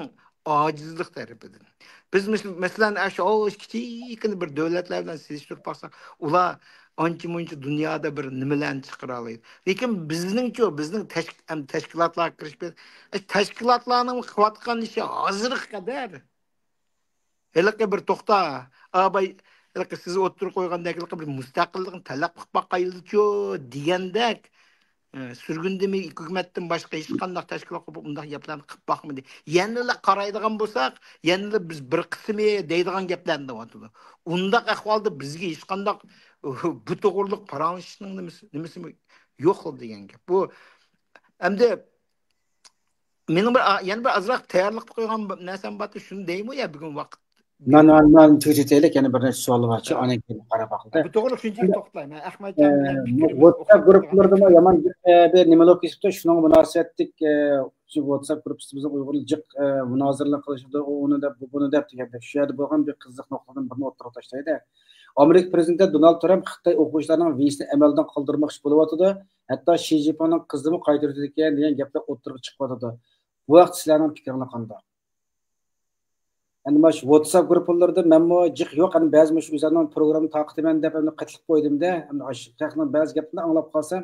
ئاجىزلىق تەرىپىدىن. بىز مىس-، مەسىلەن، ئاشۇ كىچىككىنە بىر دۆلەتلەر بىلەن سېلىشتۇرۇپ باقساق، ئۇلار ئانچە مۇنچە دۇنيادا بىر نېمىلەرنى چىقىرالايدۇ. لېكىن بىزنىڭچۇ، بىزنىڭ تەشك-، ئەم، تەشكىلاتلارغا كىرىشىپ، تەشكىلاتلارنىڭ قىلىۋاتقان ئىشى ھازىرغا قەدەر ھېلىقى بىر توختا، ئاباي، ھېلىقى سىز ئوتتۇرىغا قويغاندەك، ھېلىقى بىر مۇستەقىللىقنى تەلەپ قىلىپ باقايلىچۇ دېگەندەك، ئە، سۈرگۈندىمۇ ھۆكۈمەتتىن باشقا ھېچقانداق تەشكىلات قۇرۇپ ئۇنداق گەپلەرنى قىلىپ باقمىدى. يەنىلا قارايدىغان بولساق، يەنىلا بىز بىر قىسمى دەيدىغان گەپلەرنى دەۋاتىدۇ. ئۇنداق ئەھۋالدا بىزگە ھېچقانداق بۇ توغرىلىق پاراڭلىشىشنىڭ نېمىسى، نېمىسىمۇ يوق دېگەن گەپ. بۇ ئەمدى مېنىڭ بىر، يەنە بىر ئازراق تەييارلىقتا قويغان نەرسەم بار، شۇنى دەيمۇ يا بۈگۈن ۋاقىت؟ مەن، مەن، مەن تۈگىتەيلى، يەنە بىر نەچچە سوئال بارچۇ، ئاندىن كېيىن قاراپ باقىلى. بۇ توغرىلىق شۇنچىلىك توختىلاي. مەن ئەخمەتجان بىلەن پىكرىمىز، ۋاتساپ گۇرۇپپىلىرىدىمۇ يامان، ئە، بىر نېمە بولۇپ كېتىپتۇ، شۇنىڭغا مۇناسىۋەتلىك، ئە، شۇ ۋاتساپ گۇرۇپپىسىدا بىزنىڭ ئۇيغۇرلار جىق، ئە، مۇنازىرىلەر قىلىشىدۇ، ئۇ ئۇنى دەپ، بۇ بۇنى دەپ دېگەندەك، شۇ يەردە بولغان بىر قىزىق نۇقتىدىن بىرنى ئوتتۇرىغا تاشلايدۇ. ئامېرىكا پرېزىدېنتى دونالد ترامپ خىتاي ئوقۇغۇچىلارنىڭ ۋىزىسىنى ئەمەلدىن قالدۇرماقچى بولۇۋاتىدۇ، ھەتتا شى جىنپىڭنىڭ قىزىمۇ قايتۇرۇۋېتىدىكەن دېگەن گەپلەر ئوتتۇرىغا چىقىۋاتىدۇ. بۇ ھەقتە سىلەرنىڭ پىكرىڭلار قانداق؟ ئەمدى مانا شۇ ۋاتساپ گۇرۇپپىلىرىدا مەنمۇ جىق يوق، ئەمدى بەزى مۇشۇ ئۆزۈمنىڭ پروگرامما تارقىتىمەن دەپ ئەمدى قېتىلىپ قويدۇم-دە، ئەمدى ئاشۇ خەقنىڭ بەزى گەپلىرىنى ئاڭلاپ قالسام،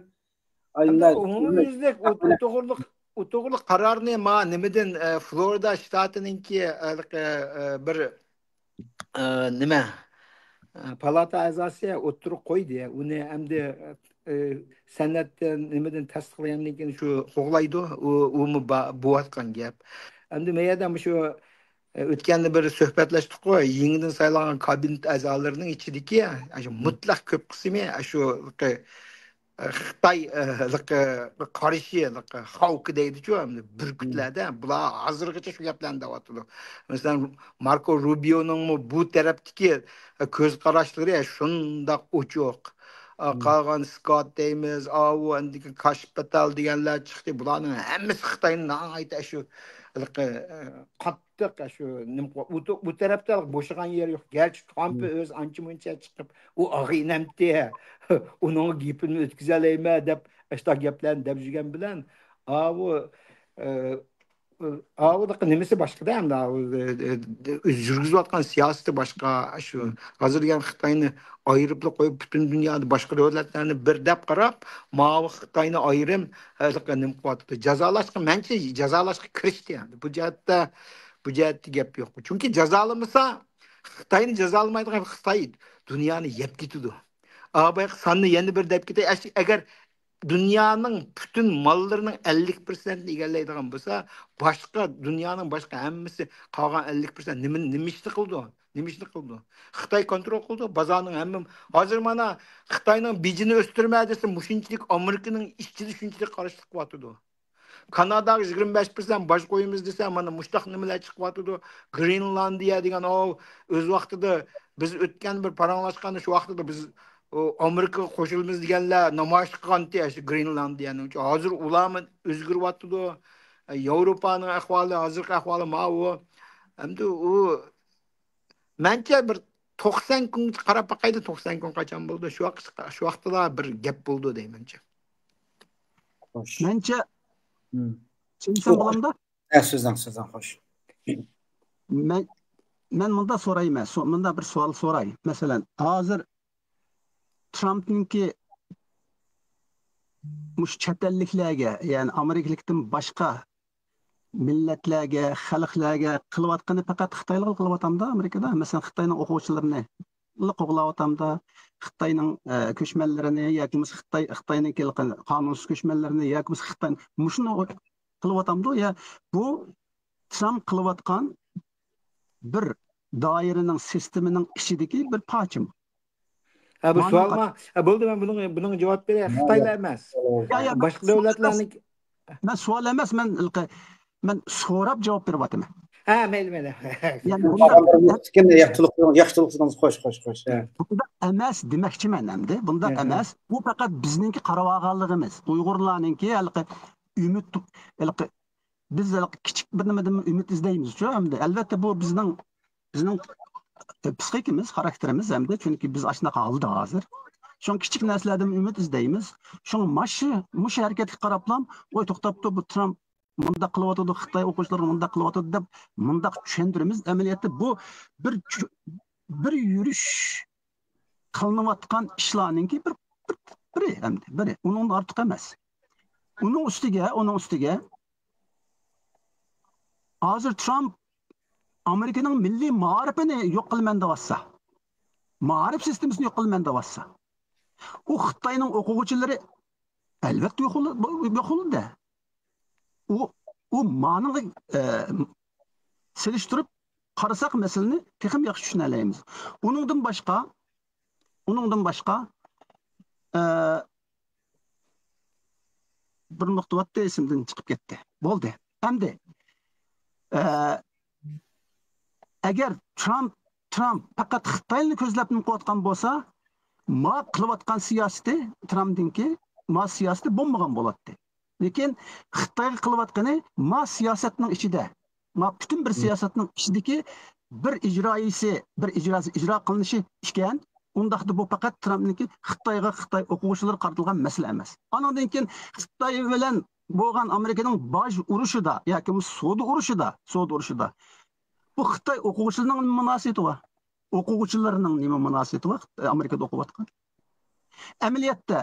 ئەمدى ئومۇميۈزلۈك ئۇ، ئۇ توغرىلىق، ئۇ توغرىلىق قارارنى ما نېمىدىن، ئە، فلورىدا شتاتىنىڭكى، ئە، بىر، ئە، نېمە، ئە، پالاتا ئەزاسى ئوتتۇرىغا قويدى. ئۇنى ئەمدى، ئە، سەنئەتتىن، نېمىدىن تەستىقلىغاندىن كېيىن شۇ قوغلايدۇ. ئۇ، ئۇمۇ با-، بوۋاتقان گەپ. ئەمدى مەيەردە مۇشۇ، ئە، ئۆتكەندە بىر سۆھبەتلەشتۇققۇ، يېڭىدىن سايلانغان كابىنېت ئەزالىرىنىڭ ئىچىدىكى ئاشۇ مۇتلەق كۆپ قىسمى ئاشۇ خىتاي، ئە، قارىشى، خاۋكى دەيدىچۇ، ئەمدى بۈركۈتلەردە. بۇلار ھازىرغىچە شۇ گەپلەرنى دەۋاتىدۇ. مەسىلەن، ماركو روبىيونىڭمۇ بۇ تەرەپتىكى، ئە، كۆز قاراشلىرى شۇنداق ئوچۇق. ئە، قالغان سكوت دەيمىز، ئاۋۇ، ئاندىن كېيىن كاش پاتال دېگەنلەر چىقتى. بۇلارنىڭ ھەممىسى خىتاينى ناھايىتى شۇ، ئە، قاتتىق، ئە، شۇ نېمە، ئۇ، ئۇ تەرەپتە بوشىغان يەر يوق. گەرچە ترامپ ئۆزى ئانچە مۇنچە چىقىپ، ئۇ ئاغىنەمتى، ئۇنىڭغا گېپىمنى ئۆتكۈزەلەيمەن دەپ، ئاشۇنداق گەپلەرنى دەپ يۈرگەن بىلەن، ئاۋۇ، ئە، ئاۋۇ نېمىسى باشقىدە، ئەمدى ئاۋۇ، ئە، ئە، يۈرگۈزۈۋاتقان سىياسىتى باشقا. شۇ ھازىر دېگەن خىتاينى ئايرىپلا قويۇپ، پۈتۈن دۇنيادا باشقا دۆلەتلەرنى بىر دەپ قاراپ، ماۋۇ خىتاينى ئايرىم، ھېلىقى نېمە قىلىۋاتىدۇ. جازالاشقا، مەنچە جازالاشقا كىرىشتى ئەمدى. بۇ جەھەتتە، بۇ جەھەتتە گەپ يوق. چۈنكى جازالىمىسا، خىتاينى جازالىمايدىغان خىتاي دۇنيانى يەپ كېتىدۇ. ئا، بايىقى ساننى يەنە بىر دەپ كېتەي. ئەش-، ئەگەر دۇنيانىڭ پۈتۈن ماللىرىنىڭ ئەللىك پىرسەنتىنى ئىگىلەيدىغان بولسا، باشقا، دۇنيانىڭ باشقا ھەممىسى، قالغان ئەللىك پىرسەنت نېمە، نېمە ئىشنى قىلىدۇ؟ نېمە ئىشنى قىلىدۇ؟ خىتاي كونترول قىلىدۇ بازارنىڭ ھەممە. ھازىر مانا خىتاينىڭ بېجىنى ئۆستۈرمە دېسە، مۇشۇنچىلىك ئامېرىكىنىڭ ئىچىدە شۇنچىلىك قارشىلىق قىلىۋاتىدۇ. كاناداغا يىگىرمە بەش پىرسەنت باج قويىمىز دېسە، مانا مۇشۇنداق نېمىلەر چىقىۋاتىدۇ. گرېنلاندىيە دېگەن، ئاۋۇ ئۆز ۋاقتىدا بىز ئۆتكەن بىر پاراڭلاشقاندا، شۇ ۋاقتىدا بىز، ئۇ، ئامېرىكىغا قوشۇلىمىز دېگەنلەر نامايىش قىلغانتى، شۇ گرېنلاندىيەنىڭ. ھازىر ئۇلارمۇ ئۆزگىرىۋاتىدۇ. ياۋروپانىڭ ئەھۋالى، ھازىرقى ئەھۋالى ماۋۇ. ئەمدى ئۇ مەنچە بىر توقسان كۈنگىچە قاراپ باقايلى، توقسان كۈن قاچان بولىدۇ؟ شۇ ۋاقىت، شۇ ۋاقىتلا بىر گەپ بولىدۇ دەيمەنچە. خوش. مەنچە، مم. چۈشەنسەم بولامدا؟ ھە، سۆزلەڭ، سۆزلەڭ، خوش. مەن، مەن مۇندا سورايمەن، سو-، مۇندا بىر سوئال سوراي. مەسىلەن، ھازىر ترامپنىڭكى مۇشۇ چەت ئەللىكلەرگە، يەنى ئامېرىكىلىكتىن باشقا مىللەتلەرگە، خەلقلەرگە قىلىۋاتقىنى پەقەت خىتايلارغا قىلىۋاتامدا ئامېرىكىدا؟ مەسىلەن، خىتاينىڭ ئوقۇغۇچىلىرىنى قوغلاۋاتامدا، خىتاينىڭ، ئە، كۆچمەنلىرىنى ياكى بولمىسا خىتاي، خىتاينىڭكى قانۇنسىز كۆچمەنلىرىنى ياكى بولمىسا خىتاي مۇشۇنى قىلىۋاتامدۇ؟ يا بۇ ترامپ قىلىۋاتقان بىر دائىرىنىڭ، سىستېمىنىڭ ئىچىدىكى بىر پارچىمۇ؟ ھە، بۇ مانا سوئالما؟ ھە، بولدى، مەن بۇنىڭ، بۇنىڭغا جاۋاب بېرەي. خىتايلا ئەمەس. يا، يا، مەن باشقا سوئال ئەمەس. دۆلەتلەرنىڭ مەن سوئال ئەمەس، مەن ھېلىقى، مەن سوراپ جاۋاب بېرىۋاتىمەن. ھە، مەيلى، مەيلى. يەنى بۇنداق، ياخشىلىق، ياخشىلىق، خوش، خوش، خوش. ھە. بۇنداق ئەمەس دېمەكچىمەن ئەمدى. بۇنداق ھە، ھە. ئەمەس. بۇ پەقەت بىزنىڭكى قاراۋالغانلىقىمىز. ئۇيغۇرلارنىڭكى ھېلىقى ئۈمىد، ھېلىقى بىز ھېلىقى كىچىك بىر نېمىدىن ئۈمىد ئىزدەيمىزچۇ ئەمدى. ئەلۋەتتە، بۇ بىزنىڭ، بىزنىڭ پسىخىكىمىز، خاراكتېرىمىز ئەمدى. چۈنكى بىز ئاشۇنداق ھالدا ھازىر. شۇڭا كىچىك نەرسىلەردىن ئۈمىد ئىزدەيمىز. شۇڭا مانا شۇ، مۇشۇ ھەرىكەتكە قاراپلا، ۋاي، توختاپتۇ، بۇ ترامپ مۇنداق قىلىۋاتىدۇ، خىتاي ئوقۇغۇچىلىرىغا مۇنداق قىلىۋاتىدۇ دەپ مۇنداق چۈشەندۈرىمىز. ئەمەلىيەتتە بۇ بىر چۈ-، بىر يۈرۈش قىلىنىۋاتقان ئىشلارنىڭكى بىر، بىر، بىرى ئەمدى، بىرى. ئۇنىڭدىن ئارتۇق ئەمەس. ئۇنىڭ ئۈستىگە، ئۇنىڭ ئۈستىگە ھازىر ترامپ ئامېرىكىنىڭ مىللىي مائارىپىنى يوق قىلىمەن دەۋاتسا، مائارىپ سىستېمىسىنى يوق قىلىمەن دەۋاتسا، ئۇ خىتاينىڭ ئوقۇغۇچىلىرى ئەلۋەتتە يوق بولۇ-، يوق بولىدۇ. ئۇ، ئۇ مانىغا، ئە، سېلىشتۇرۇپ قارىساق، مەسىلىنى تېخىمۇ ياخشى چۈشىنەلەيمىز. ئۇنىڭدىن باشقا، ئۇنىڭدىن باشقا، ئە، بىر نۇقتا بارتتى، ئېسىمدىن چىقىپ كەتتى. بولدى. ئەمدى، ئە، ئەگەر ترامپ، ترامپ پەقەت خىتاينى كۆزلەپ نېمە قىلىۋاتقان بولسا، ما قىلىۋاتقان سىياسىتى، ترامپنىڭكى ما سىياسىتى بولمىغان بولاتتى. لېكىن خىتايغا قىلىۋاتقىنى ما سىياسەتنىڭ ئىچىدە، ما پۈتۈن بىر سىياسەتنىڭ ئىچىدىكى بىر ئىجرائىيسى، بىر ئىجراسى ئىجرا قىلىنىشى ئىكەن. ئۇنداقتا بۇ پەقەت ترامپنىڭكى خىتايغا، خىتاي ئوقۇغۇچىلىرىغا قارىتىلغان مەسىلە ئەمەس. ئانىڭدىن كېيىن خىتاي بىلەن بولغان ئامېرىكىنىڭ باج ئۇرۇشىدا ياكى بولمىسا سودا ئۇرۇشىدا، سودا ئۇرۇشىدا بۇ خىتاي ئوقۇغۇچىلىرىنىڭ نېمە مۇناسىۋىتى بار؟ ئوقۇغۇچىلىرىنىڭ نېمە مۇناسىۋىتى بار ئامېرىكىدا ئوقۇۋاتقان؟ ئەمەلىيەتتە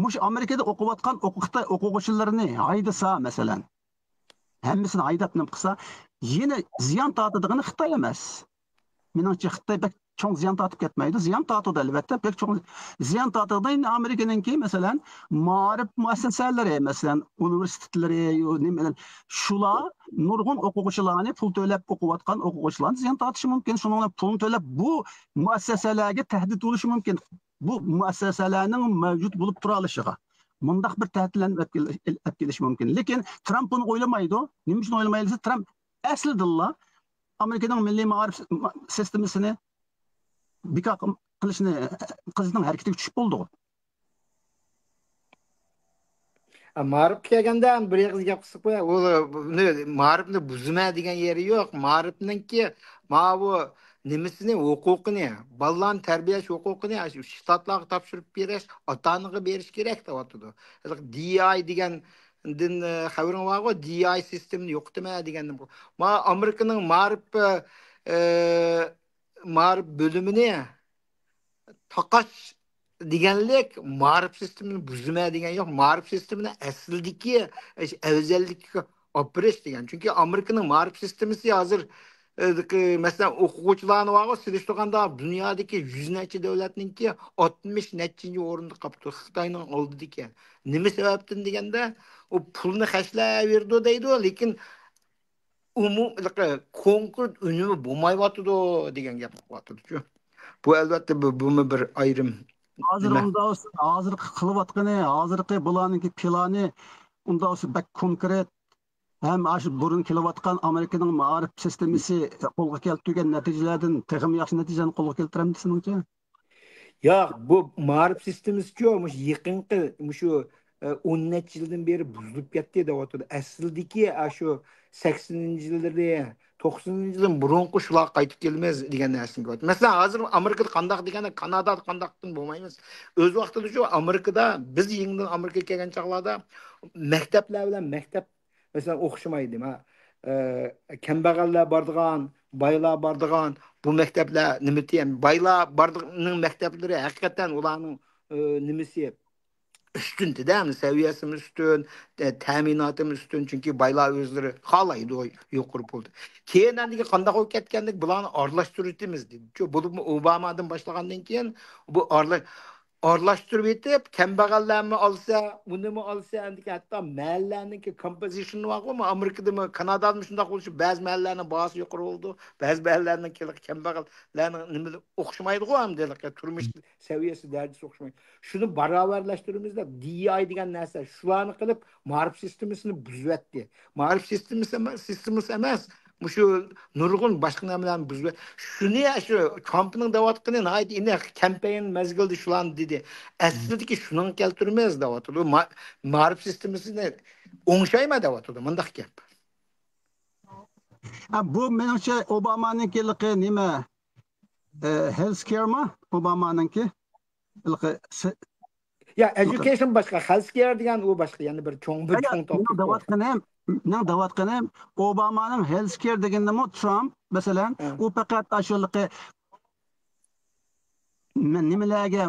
مۇشۇ ئامېرىكىدا ئوقۇۋاتقان ئوقۇ-، خىتاي ئوقۇغۇچىلىرىنى ھايدىسا، مەسىلەن، ھەممىسىنى ھايداپ نېمە قىلسا، يەنە زىيان تارتىدىغىنى خىتاي ئەمەس. مېنىڭچە، خىتاي بەك چوڭ زىيان تارتىپ كەتمەيدۇ. زىيان تارتىدۇ، ئەلۋەتتە، بەك چوڭ زىيان تارتىدۇ. ئەمدى ئامېرىكىنىڭكى، مەسىلەن، مائارىپ مۇئەسسەسەلىرى، مەسىلەن، ئۇنىۋېرسىتېتلىرى، يو-، نېمە، شۇلار نۇرغۇن ئوقۇغۇچىلارنى، پۇل تۆلەپ ئوقۇۋاتقان ئوقۇغۇچىلارنى زىيان تارتىشى مۇمكىن. شۇنىڭ بىلەن پۇلنى تۆلەپ، بۇ مۇئەسسەسەلەرگە تەھدىت بولۇشى مۇمكىن. بۇ مۇئەسسەسەلەرنىڭ مەۋجۇت بولۇپ تۇرالىشىغا مۇنداق بىر تەھدىتلەرنى ئەپ كېل-، ئەپ كېلىشى مۇمكىن. لېكىن ترامپ بۇنى ئويلىمايدۇ. نېمە ئۈچۈن ئويلىمايدۇ دېسە، ترامپ ئەسلىدىنلا ئامېرىكىنىڭ مىللىي مائارىپ س-، ما-، سىستېمىسىنى بىكار قىل-، قىلىشنى، قىلىشنىڭ ھەرىكىتىگە چۈشۈپ بولدىغۇ. ئە، مائارىپقا كەلگەندە، بىر ئېغىز گەپ قىلساق، بۇ، بۇنى، مائارىپنى بۇزىمەن دېگەن يېرى يوق. مائارىپنىڭكى ماۋۇ نېمىسىنى، ھوقۇقىنى، بالىلارنى تەربىيەلەش ھوقۇقىنى شتاتلارغا تاپشۇرۇپ بېرىش، ئاتا-ئانىغا بېرىش كېرەك دەۋاتىدۇ. ھېلىقى دى ئاي دېگەندىن، ئە، خەۋىرىڭ بارغۇ، دى ئاي سىستېمىنى يوقىتىمەن دېگەندىن. ما ئامېرىكىنىڭ مائارىپ، ئە، مائارىپ بۆلۈمىنى تاقاش دېگەنلىك مائارىپ سىستېمىنى بۇزىمەن دېگەن يوق. مائارىپ سىستېمىنى ئەسلىدىكى ئەۋزەللىككە ئاپىرىش دېگەن. چۈنكى ئامېرىكىنىڭ مائارىپ سىستېمىسى ھازىر، ئە، مەسىلەن، ئوقۇغۇچىلارنى بارغۇ، سېلىشتۇرغاندا دۇنيادىكى يۈز نەچچە دۆلەتنىڭكى ئاتمىش نەچچىنچى ئورۇندا قاپتۇ، خىتاينىڭ ئالدىدىكى. نېمە سەۋەبتىن دېگەندە، ئۇ پۇلنى خەجلەۋېرىدۇ دەيدۇ، لېكىن ئۇمۇ كونكرېت ئۈنۈمى بولمايۋاتىدۇ دېگەن گەپ قىلىۋاتىدۇچۇ. بۇ، ئەلۋەتتە، بۇ، بۇمۇ بىر ئايرىم ھازىر نېمە. ئۇنداق بولسا، ھازىرقى قىلىۋاتقىنى، ھازىرقى بۇلارنىڭكى پىلانى ئۇنداق بولسا بەك كونكرېت ھەم ئاشۇ بۇرۇن كېلىۋاتقان ئامېرىكىنىڭ مائارىپ سىستېمىسى قولغا كەلتۈرگەن نەتىجىلەردىن تېخىمۇ ياخشى نەتىجىلەرنى قولغا كەلتۈرەمدۇ سېنىڭچە؟ ياق، بۇ مائارىپ سىستېمىسىچۇ، مۇشۇ يېقىنقى، مۇشۇ، ئە، ئون نەچچە يىلدىن بېرى بۇزۇلۇپ كەتتى دەۋاتىدۇ. ئەسلىدىكى ئاشۇ سەكسىنىنچى يىللىرى، توقسىنىنچى يىلدىن بۇرۇنقى شۇلارغا قايتىپ كېلىمىز دېگەن نەرسىگە كېلىۋاتىدۇ. مەسىلەن، ھازىر ئامېرىكىدا قانداق دېگەندە، كانادادا قانداقتىن بولمايمىز. ئۆز ۋاقتىدىچۇ ئامېرىكىدا بىز يېڭىدىن ئامېرىكىغا كەلگەن چاغلاردا مەكتەپلەر بىلەن مەكتەپ مەسىلەن، ئوخشىمايدۇ. ما، ئە، كەمبەغەللەر بارىدىغان، بايلار بارىدىغان، بۇ مەكتەپلەر نېمىتى، بايلار بارىدىغاننىڭ مەكتەپلىرى ھەقىقەتەن ئۇلارنىڭ، ئە، نېمىسى، ئۈستۈندە-دە، سەۋىيەسىمۇ ئۈستۈن، تە-، تەمىناتىمۇ ئۈستۈن، چۈنكى بايلار ئۆزلىرى خالايدۇ يۇقىرى پۇلدا. كېيىن ئەندىكى قانداق بولۇپ كەتكەندىك، بۇلارنى ئارىلاشتۇرۇۋېتىمىز دېدى. شۇ بولۇپمۇ ئوبامادىن باشلىغاندىن كېيىن بۇ ئارىلا-، ئارىلاشتۇرۇپ ئېتىپ، كەمبەغەللەرمۇ ئالسا، ئۇنىمۇ ئالسا، ئەندىكى ھەتتا مەھەللەرنىڭكى كومپوزىشنى بارغۇ، ئامېرىكىدىمۇ، كانادادىمۇ شۇنداق بولۇشى، بەزى مەھەللەلەرنىڭ باھاسى يۇقىرى بولىدۇ، بەزى مەھەللەرنىڭ كەمبەغەللەرنىڭ نېمىلىرى ئوخشىمايدىغۇ، ھەمدە تۇرمۇش سەۋىيەسى، دەرىجىسى ئوخشىمايدۇ. شۇنى باراۋەرلەشتۈرىمىز دەپ، دى ئاي دېگەن نەرسە شۇلارنى قىلىپ، مائارىپ سىستېمىسىنى بۇزۇۋەتتى. مائارىپ سىستېمىسى ئەمەس، سىستېمىسى ئەمەس، مۇشۇ نۇرغۇن باشقا نەرسىلەرنى بۇزۇۋەت-، شۇنى، شۇ ترامپنىڭ دەۋاتقىنى ناھايىتى ئېنىق، كەمپەين مەزگىلىدە شۇلارنى دېدى. ئەسلىدىكى شۇنىڭغا كەلتۈرىمىز دەۋاتىدۇ. ما-، مائارىپ سىستېمىسىنى ئوڭشايمەن دەۋاتىدۇ. مۇنداق گەپ. ھە، بۇ مېنىڭچە ئوبامانىڭكى نېمە؟ ئە، ھېلسكېرما؟ ئوبامانىڭكى؟ ھېلىقى سى-، يا، ئېدۇكېيشن باشقا، خېلسكېر دېگەن ئۇ باشقا، يەنە بىر چوڭ، بىر چوڭ توپىك. مېنىڭ دەۋاتقىنىم، مېنىڭ دەۋاتقىنىم، ئوبامانىڭ ھېلسكېر دېگىنىمۇ ترامپ، مەسىلەن، ھە. ئۇ پەقەت ئاشۇ ھېلىقى نېمىلەرگە،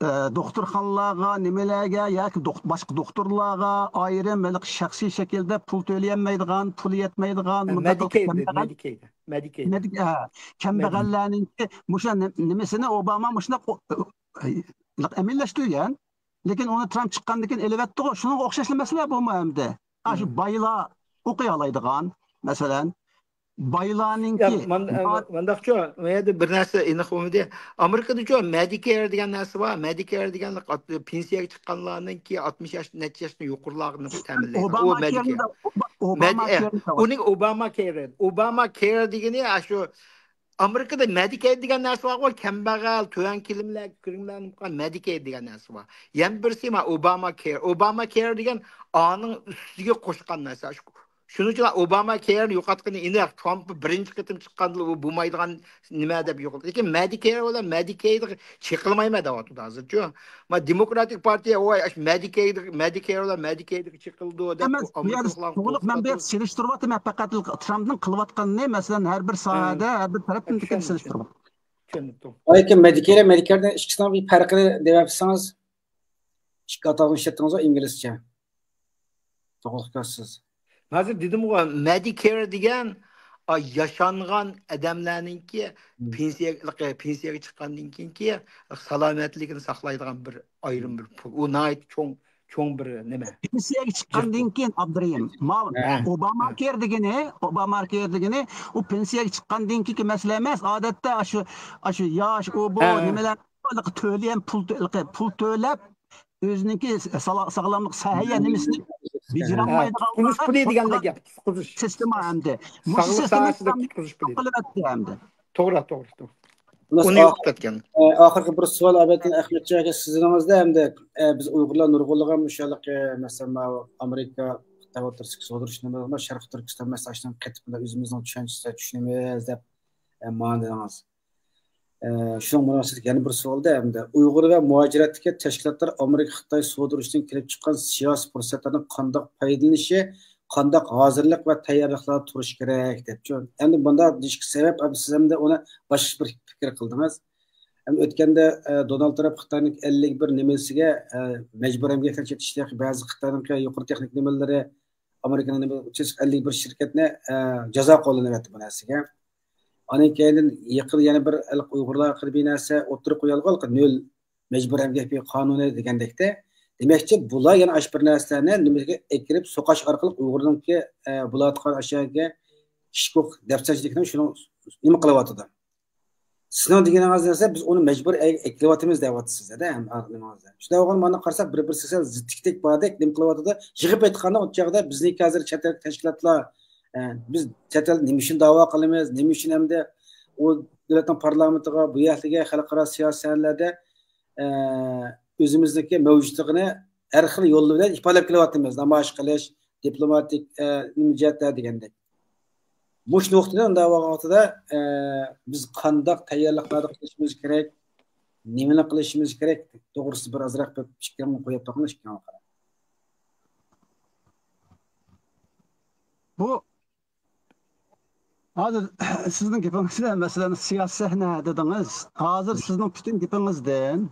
ئە، دوختۇرخانىلارغا، نېمىلەرگە ياكى دوخت-، باشقا دوختۇرلارغا ئايرىم ھېلىقى شەخسىي شەكىلدە پۇل تۆلىيەلمەيدىغان، پۇلى يەتمەيدىغان، ھە، مۇنداق مېدىكېيد، كەمبەغەل-، مېدىكېيد، مېدىكېيد. مېدىك-، ھە، كەمبەغەللەرنىڭكى مۇشۇ نېمىسىنى ئوباما مۇشۇنداق ئەمەلىيلەشتۈرگەن. لېكىن ئۇنى ترامپ چىققاندىن كېيىن ئېلىۋەتتىغۇ. شۇنىڭغا ئوخشاشلا مەسىلە بۇمۇ ئەمدى. ئاشۇ بايلار ئوقۇيالايدىغان، مەسىلەن، بايلارنىڭكى ياق، مەن-، مۇنداقچۇ، مۇ يەردە بىر نەرسە ئېنىق بولمىدى. ئامېرىكىدىچۇ مېدىكېير دېگەن نەرسە بار. مېدىكېير دېگەن ئات-، پېنسىيەگە چىققانلارنىڭكى ئاتمىش ياش، نەچچە ياشتىن يۇقىرىلارنى تەمىنلەيدىغان. ئۇ ئوباما مېدىكېير. كېرنى دە-، ئوبا-، ئوباما مېدى-، ئە، كېرنى دەۋاتىمەن. ئۇنى ئوباما كېير، ئوباما كېير دېگىنى ئاشۇ ئامېرىكىدا مېدىكېيد دېگەن نەرسە بارغۇ، كەمبەغەل، تۆۋەن كىرىملەر، كىرىملەرنى قىلغان مېدىكېيد دېگەن نەرسە بار. يەنە بىرسى ما ئوباما كېير. ئوباما كېير دېگەن ئانىڭ ئۈستىگە قوشقان نەرسە. شۇ-، شۇنىڭ ئۈچۈن ئوباما كېيرنى يوقاتقىنى ئېنىق. ترامپ بىرىنچى قېتىم چىققاندىلا ئۇ بولمايدىغان نېمە دەپ يوقاتتى. لېكىن مېدىكېير بىلەن مېدىكېيدقا چېقىلمايمەن دەۋاتىدۇ ھازىرچۇ. ما دېموكراتىك پارتىيە، ۋاي، ئاشۇ مېدىكېيدقا، مېدىكېير بىلەن مېدىكېيدقا چېقىلىدۇ دەپ ئەمەس، بۇ يەردە ئامېرىكىلىقلارنى توغرىلىق مەن بۇ يەردە سېلىشتۇرۇۋاتىمەن، پەقەت ترامپنىڭ قىلىۋاتقىنىنى، مەسىلەن، ھەر بىر ساھەدە، ھە. ھەر بىر تەرەپتىن چۈشەندىم، سېلىشتۇرۇۋاتىمەن. چۈشەندىم. لېكىن مېدىكېير، مېدىكېيردىن ئىككىسىنىڭ بىر پەرقىنى دەۋەتسىڭىز، ئىككى ئاتالغۇنى ئىشلەتتىڭىزغۇ ئىنگلىزچە. توغرىلىق كۆرسىز. ھازىر دېدىمغۇ، مېدىكېير دېگەن، ئا، ياشانغان ئادەملەرنىڭكى مم. پېنسىيەگە، پېنسىيەگە چىققاندىن كېيىنكى سالامەتلىكىنى ساقلايدىغان بىر ئايرىم بىر پۇل. ئۇ ناھايىتى چوڭ، چوڭ بىر نېمە. پېنسىيەگە چىققاندىن كېيىن، ئابدۇرېھىم، ما-، ھە. ئوباما كېير دېگىنى، ئوباما كېير دېگىنى، ئۇ پېنسىيەگە چىققاندىن كېيىنكى مەسىلە ئەمەس. ئادەتتە ئاشۇ، ئاشۇ ياش، ئۇ بۇ ھە. نېمىلەر تۆلىگەن پۇل، پۇل تۆلەپ، ئۆزىنىڭكى ساغ-، ساغلاملىق ساھەيە نېمىسىنى بېجىرەلمەيدىغانلارغا قۇتقۇزۇش پۇلى دېگەندەك گەپ، قۇتقۇزۇش. سىستېما ئەمدى. مۇشۇ ساغلىق سىستېما ساھەسىدىكى قۇتقۇزۇش پۇلى. قىلىۋەتتى ئەمدى. توغرا، توغرا، توغرا. خۇلاسە، ئۇنى يوقىتىپ كەتكەن. ئاخىرقى بىر سوئال، ئەلۋەتتە، ئەخمەتجان ئاكا، سىزنىڭىزدە ئەمدى، ئە، بىز ئۇيغۇرلار نۇرغۇنلىغان مۇشۇ ھېلىقى، مەسىلەن، ماۋۇ ئامېرىكا، خىتاي ئوتتۇرىسىدىكى سودا ئۇرۇشى نېمە، شەرقىي تۈركىستان مەسىلىسىنى قېتىپ ئۆزىمىزنىڭ چۈشەنچىسىدە چۈشىنىمىز دەپ، ئە، مانا دېدىڭىز. ئە، شۇنىڭ مۇناسىۋىتىدە يەنە بىر سوئالدا، ئەمدى ئۇيغۇر ۋە مۇھاجىرەتتىكى تەشكىلاتلار ئامېرىكا خىتاي سودا ئۇرۇشىدىن كېلىپ چىققان سىياسىي پۇرسەتلەردىن قانداق پايدىلىنىشى، قانداق ھازىرلىق ۋە تەييارلىقلاردا تۇرۇش كېرەك دەپچۇ. ئەمدى بۇنداق دېيىشكە سەۋەب، ئەمدى سىز ئەمدى ئۇنى باشقىچە بىر پىكىر قىلدىڭىز. ئەمدى ئۆتكەندە، ئە، دونالد ترامپ خىتاينىڭ ئەللىك بىر نېمىسىگە، ئە، مەجبۇرىي ئەمگەكلەر چېتىشتەك بەزى خىتاينىڭ يۇقىرى تېخنىك نېمىلىرى، ئامېرىكىنىڭ نېمە، ئۈچ يۈز ئەللىك بىر شىركەتنى، ئە، جازا قوللىنىۋەتتى بۇ نەرسىگە. ئاندىن كېيىندىن يېقىن يەنە بىر ئۇيغۇرلارغا بىر نەرسە ئوتتۇرىغا قويۇلغان، نۆل مەجبۇرىي ئەمگەك قانۇنى دېگەندەكتە. دېمەكچى، بۇلار يەنە ئاشۇ بىر نەرسىلەرنى نېمىگە ئەكىرىپ سوقاش ئارقىلىق ئۇيغۇرنىڭكى، ئە، بولۇۋاتقان ئاشۇ يەرگە كىشى ھوقۇق دەپسەندىچىلىكىنى شۇنىڭ نېمە قىلىۋاتىدۇ. سىزنىڭ دېگىنىڭىز نەرسە، بىز ئۇنى مەجبۇرىي ئەكىرىۋاتىمىز دەۋاتىسىز، ھە، نېمىڭىزدە. شۇنداق بولغاندا مانا قارىساق، بىر-بىرسىگە سەل زىتتىكتەك باردەك نېمە قىلىۋاتىدۇ. يىغىپ ئېيتقاندا، ئۇ چاغدا بىزنىڭكى ھازىر چەت ئەلدىكى تەشكىلاتلار، ئە، بىز چەت ئەلدە نېمە ئۈچۈن داۋا قىلىمىز، نېمە ئۈچۈن ئەمدى ئۇ دۆلەتنىڭ پارلامېنتىغا، بۇ يەردىكى خەلقئارا سىياسىي سەھنىلەردە، ئە، ئۆزىمىزنىڭكى مەۋجۇتلۇقىنى ھەر خىل يول بىلەن ئىپادىلەپ كېلىۋاتىمىز، نامايىش قىلىش، دىپلوماتىك، ئە، نېمە جەھەتتە دېگەندەك. مۇشۇ نۇقتىدىن ئۇنداق ۋاقتىدا، ئە، بىز قانداق تەييارلىقلارنى قىلىشىمىز كېرەك، نېمىنى قىلىشىمىز كېرەك توغرىسىدا بىر ئازراق بىر پىكرىڭىزنى قويۇپ بېقىڭ، ئىككىڭلار. بۇ ھازىر سىزنىڭ گېپىڭىزدە، مەسىلەن، سىياسىي سەھنە دېدىڭىز. ھازىر سىزنىڭ پۈتۈن گېپىڭىزدىن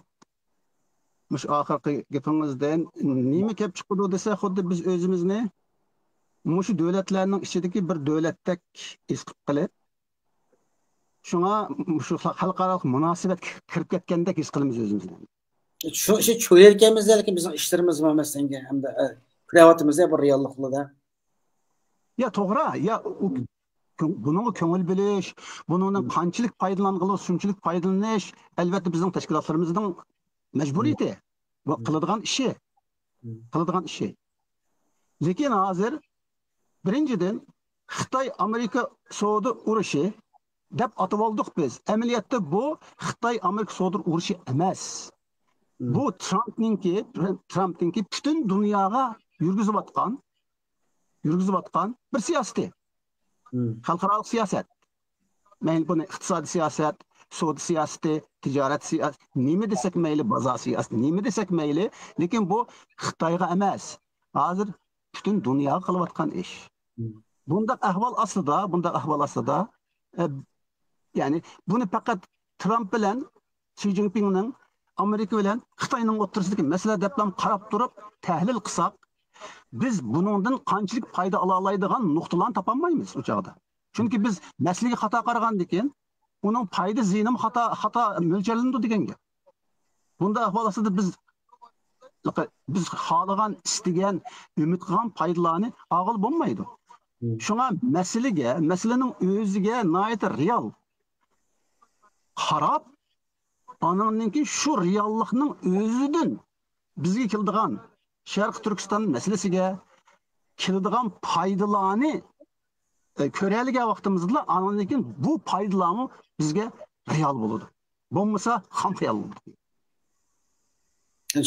مۇشۇ ئاخىرقى گېپىڭىزدىن نېمە كەپ چىقىدۇ دېسە، خۇددى بىز ئۆزىمىزنى مۇشۇ دۆلەتلەرنىڭ ئىچىدىكى بىر دۆلەتتەك ھېس قىلىپ قېلىپ، شۇڭا مۇشۇ خەلقئارالىق مۇناسىۋەتكە كىرىپ كەتكەندەك ھېس قىلىمىز ئۆزىمىزنى. شۇ ئىشنى چۆرىيەلىكەنمىز، لېكىن بىزنىڭ ئىشلىرىمىز مانا مەسىلەنگە ھەمدە، ئە، كۆرۈۋاتىمىز بۇ رېئاللىقلاردا. يا، توغرا. يا، ئۇ، بۇنىڭغا كۆڭۈل بۆلۈش، بۇنىڭدىن قانچىلىك پايدىلانغىلى، شۇنچىلىك پايدىلىنىش، ئەلۋەتتە، بىزنىڭ تەشكىلاتلىرىمىزنىڭ مەجبۇرىيىتى ۋە قىلىدىغان ئىشى. قىلىدىغان ئىشى. لېكىن ھازىر، بىرىنچىدىن، خىتاي ئامېرىكا سودا ئۇرۇشى دەپ ئاتىۋالدۇق بىز. ئەمەلىيەتتە بۇ خىتاي ئامېرىكا سودا ئۇرۇشى ئەمەس. بۇ ترامپنىڭكى، ترامپنىڭكى پۈتۈن دۇنياغا يۈرگۈزۈۋاتقان، يۈرگۈزۈۋاتقان بىر سىياسىتى. خەلقئارالىق سىياسەت. مەيلى بۇنى ئىقتىسادىي سىياسەت، سودا سىياسىتى، تىجارەت سىياسىتى، نېمە دېسەك مەيلى، بازار سىياسىتى، نېمە دېسەك مەيلى، لېكىن بۇ خىتايغا ئەمەس، ھازىر پۈتۈن دۇنياغا قىلىۋاتقان ئىش. بۇنداق ئەھۋال ئاستىدا، بۇنداق ئەھۋال ئاستىدا، ئە، يەنى بۇنى پەقەت ترامپ بىلەن شى جىنپىڭنىڭ، ئامېرىكا بىلەن خىتاينىڭ ئوتتۇرىسىدىكى مەسىلە دەپلا قاراپ تۇرۇپ تەھلىل قىلساق، بىز بۇنىڭدىن قانچىلىك پايدا ئالالايدىغان نۇقتىلارنى تاپالمايمىز ئۇ چاغدا. چۈنكى بىز مەسىلىگە خاتا قارىغاندىكىن، ئۇنىڭ پايدا زىيىنىمۇ خاتا، خاتا مۆلچەرلىنىدۇ دېگەن گەپ. بۇنداق ئەھۋال ئاستىدا بىز، بىز خالىغان، ئىستىگەن، ئۈمىد قىلغان پايدىلارنى ئالغىلى بولمايدۇ. شۇڭا مەسىلىگە، مەسىلىنىڭ ئۆزىگە ناھايىتى رېئال قاراپ، ئانىڭدىن كېيىن شۇ رېئاللىقنىڭ ئۆزىدىن بىزگە كېلىدىغان، شەرقىي تۈركىستان مەسىلىسىگە كېلىدىغان پايدىلارنى، ئە، كۆرەلىگەن ۋاقتىمىزدىلا، ئانىڭدىن كېيىن بۇ پايدىلارمۇ بىزگە رېئال بولىدۇ. بولمىسا خام خىيال بولىدۇ.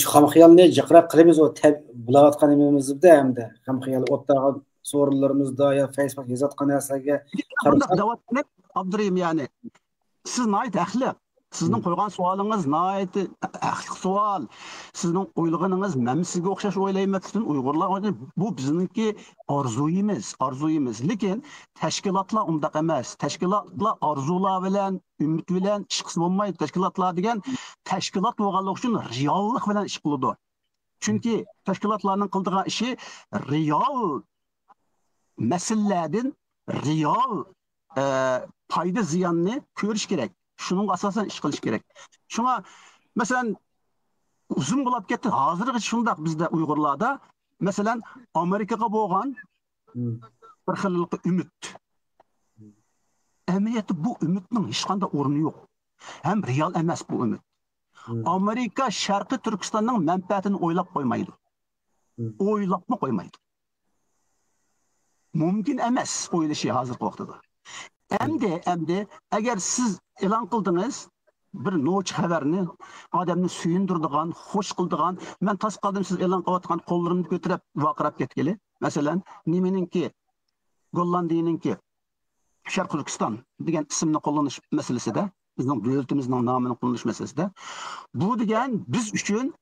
شۇ خام خىيالنى جىقراق قىلىمىز، ئۇ تەب-، بۇلاۋاتقان نېمىمىزدە ھەمدە خام خىيال ئوتتاغان سورۇنلىرىمىزدا يا فېيسبۇك يېزىۋاتقان نەرسىلەرگە قارىساق. دەۋاتقىنى ئابدۇرېھىم، يەنى سىز ناھايىتى ھەقلىق. سىزنىڭ قويغان سوئالىڭىز ناھايىتى ھەقلىق سوئال. سىزنىڭ ئويلىغىنىڭىز، مەن سىزگە ئوخشاش ئويلايمەن، پۈتۈن ئۇيغۇرلار ئويلايدۇ. بۇ بىزنىڭكى ئارزۇيىمىز، ئارزۇيىمىز. لېكىن تەشكىلاتلار ئۇنداق ئەمەس. تەشكىلاتلار ئارزۇلار بىلەن، ئۈمىد بىلەن ئىش قىلسا بولمايدۇ. تەشكىلاتلار دېگەن تەشكىلات بولغانلىقى ئۈچۈن رېئاللىق بىلەن ئىش قىلىدۇ. چۈنكى تەشكىلاتلارنىڭ قىلىدىغان ئىشى رېئال مەسىلىلەردىن رېئال، ئە، پايدا زىياننى كۆرۈش كېرەك. شۇنىڭغا ئاساسەن ئىش قىلىش كېرەك. شۇڭا، مەسىلەن، ئۇزۇن بولاپ كەتتى. ھازىرغىچە شۇنداق بىزدە ئۇيغۇرلاردا، مەسىلەن، ئامېرىكىغا بولغان بىر خىللىقى ئۈمىد. ئەمەلىيەتتە بۇ ئۈمىدنىڭ ھېچقانداق ئورنى يوق. ھەم رېئال ئەمەس بۇ ئۈمىد. ئامېرىكا شەرقىي تۈركىستاننىڭ مەنپەئەتىنى ئويلاپ قويمايدۇ. ئويلاپمۇ قويمايدۇ. مۇمكىن ئەمەس ئويلىشى ھازىرقى ۋاقتىدا. ئەمدى، ئەمدى ئەگەر سىز ئېلان قىلدىڭىز بىر نوچى خەۋەرنى، ئادەمنى سۆيۈندۈرىدىغان، خوش قىلىدىغان، مەن تاس قالدىم سىز ئېلان قىلىۋاتقان قوللىرىمنى كۆتۈرۈپ ۋارقىراپ كەتكىلى. مەسىلەن، نېمىنىڭكى، گوللاندىيەنىڭكى شەرقىي تۈركىستان دېگەن ئىسىمنى قوللىنىش مەسىلىسىدە، بىزنىڭ دۆلىتىمىزنىڭ نامىنى قوللىنىش مەسىلىسىدە، بۇ دېگەن بىز ئۈچۈن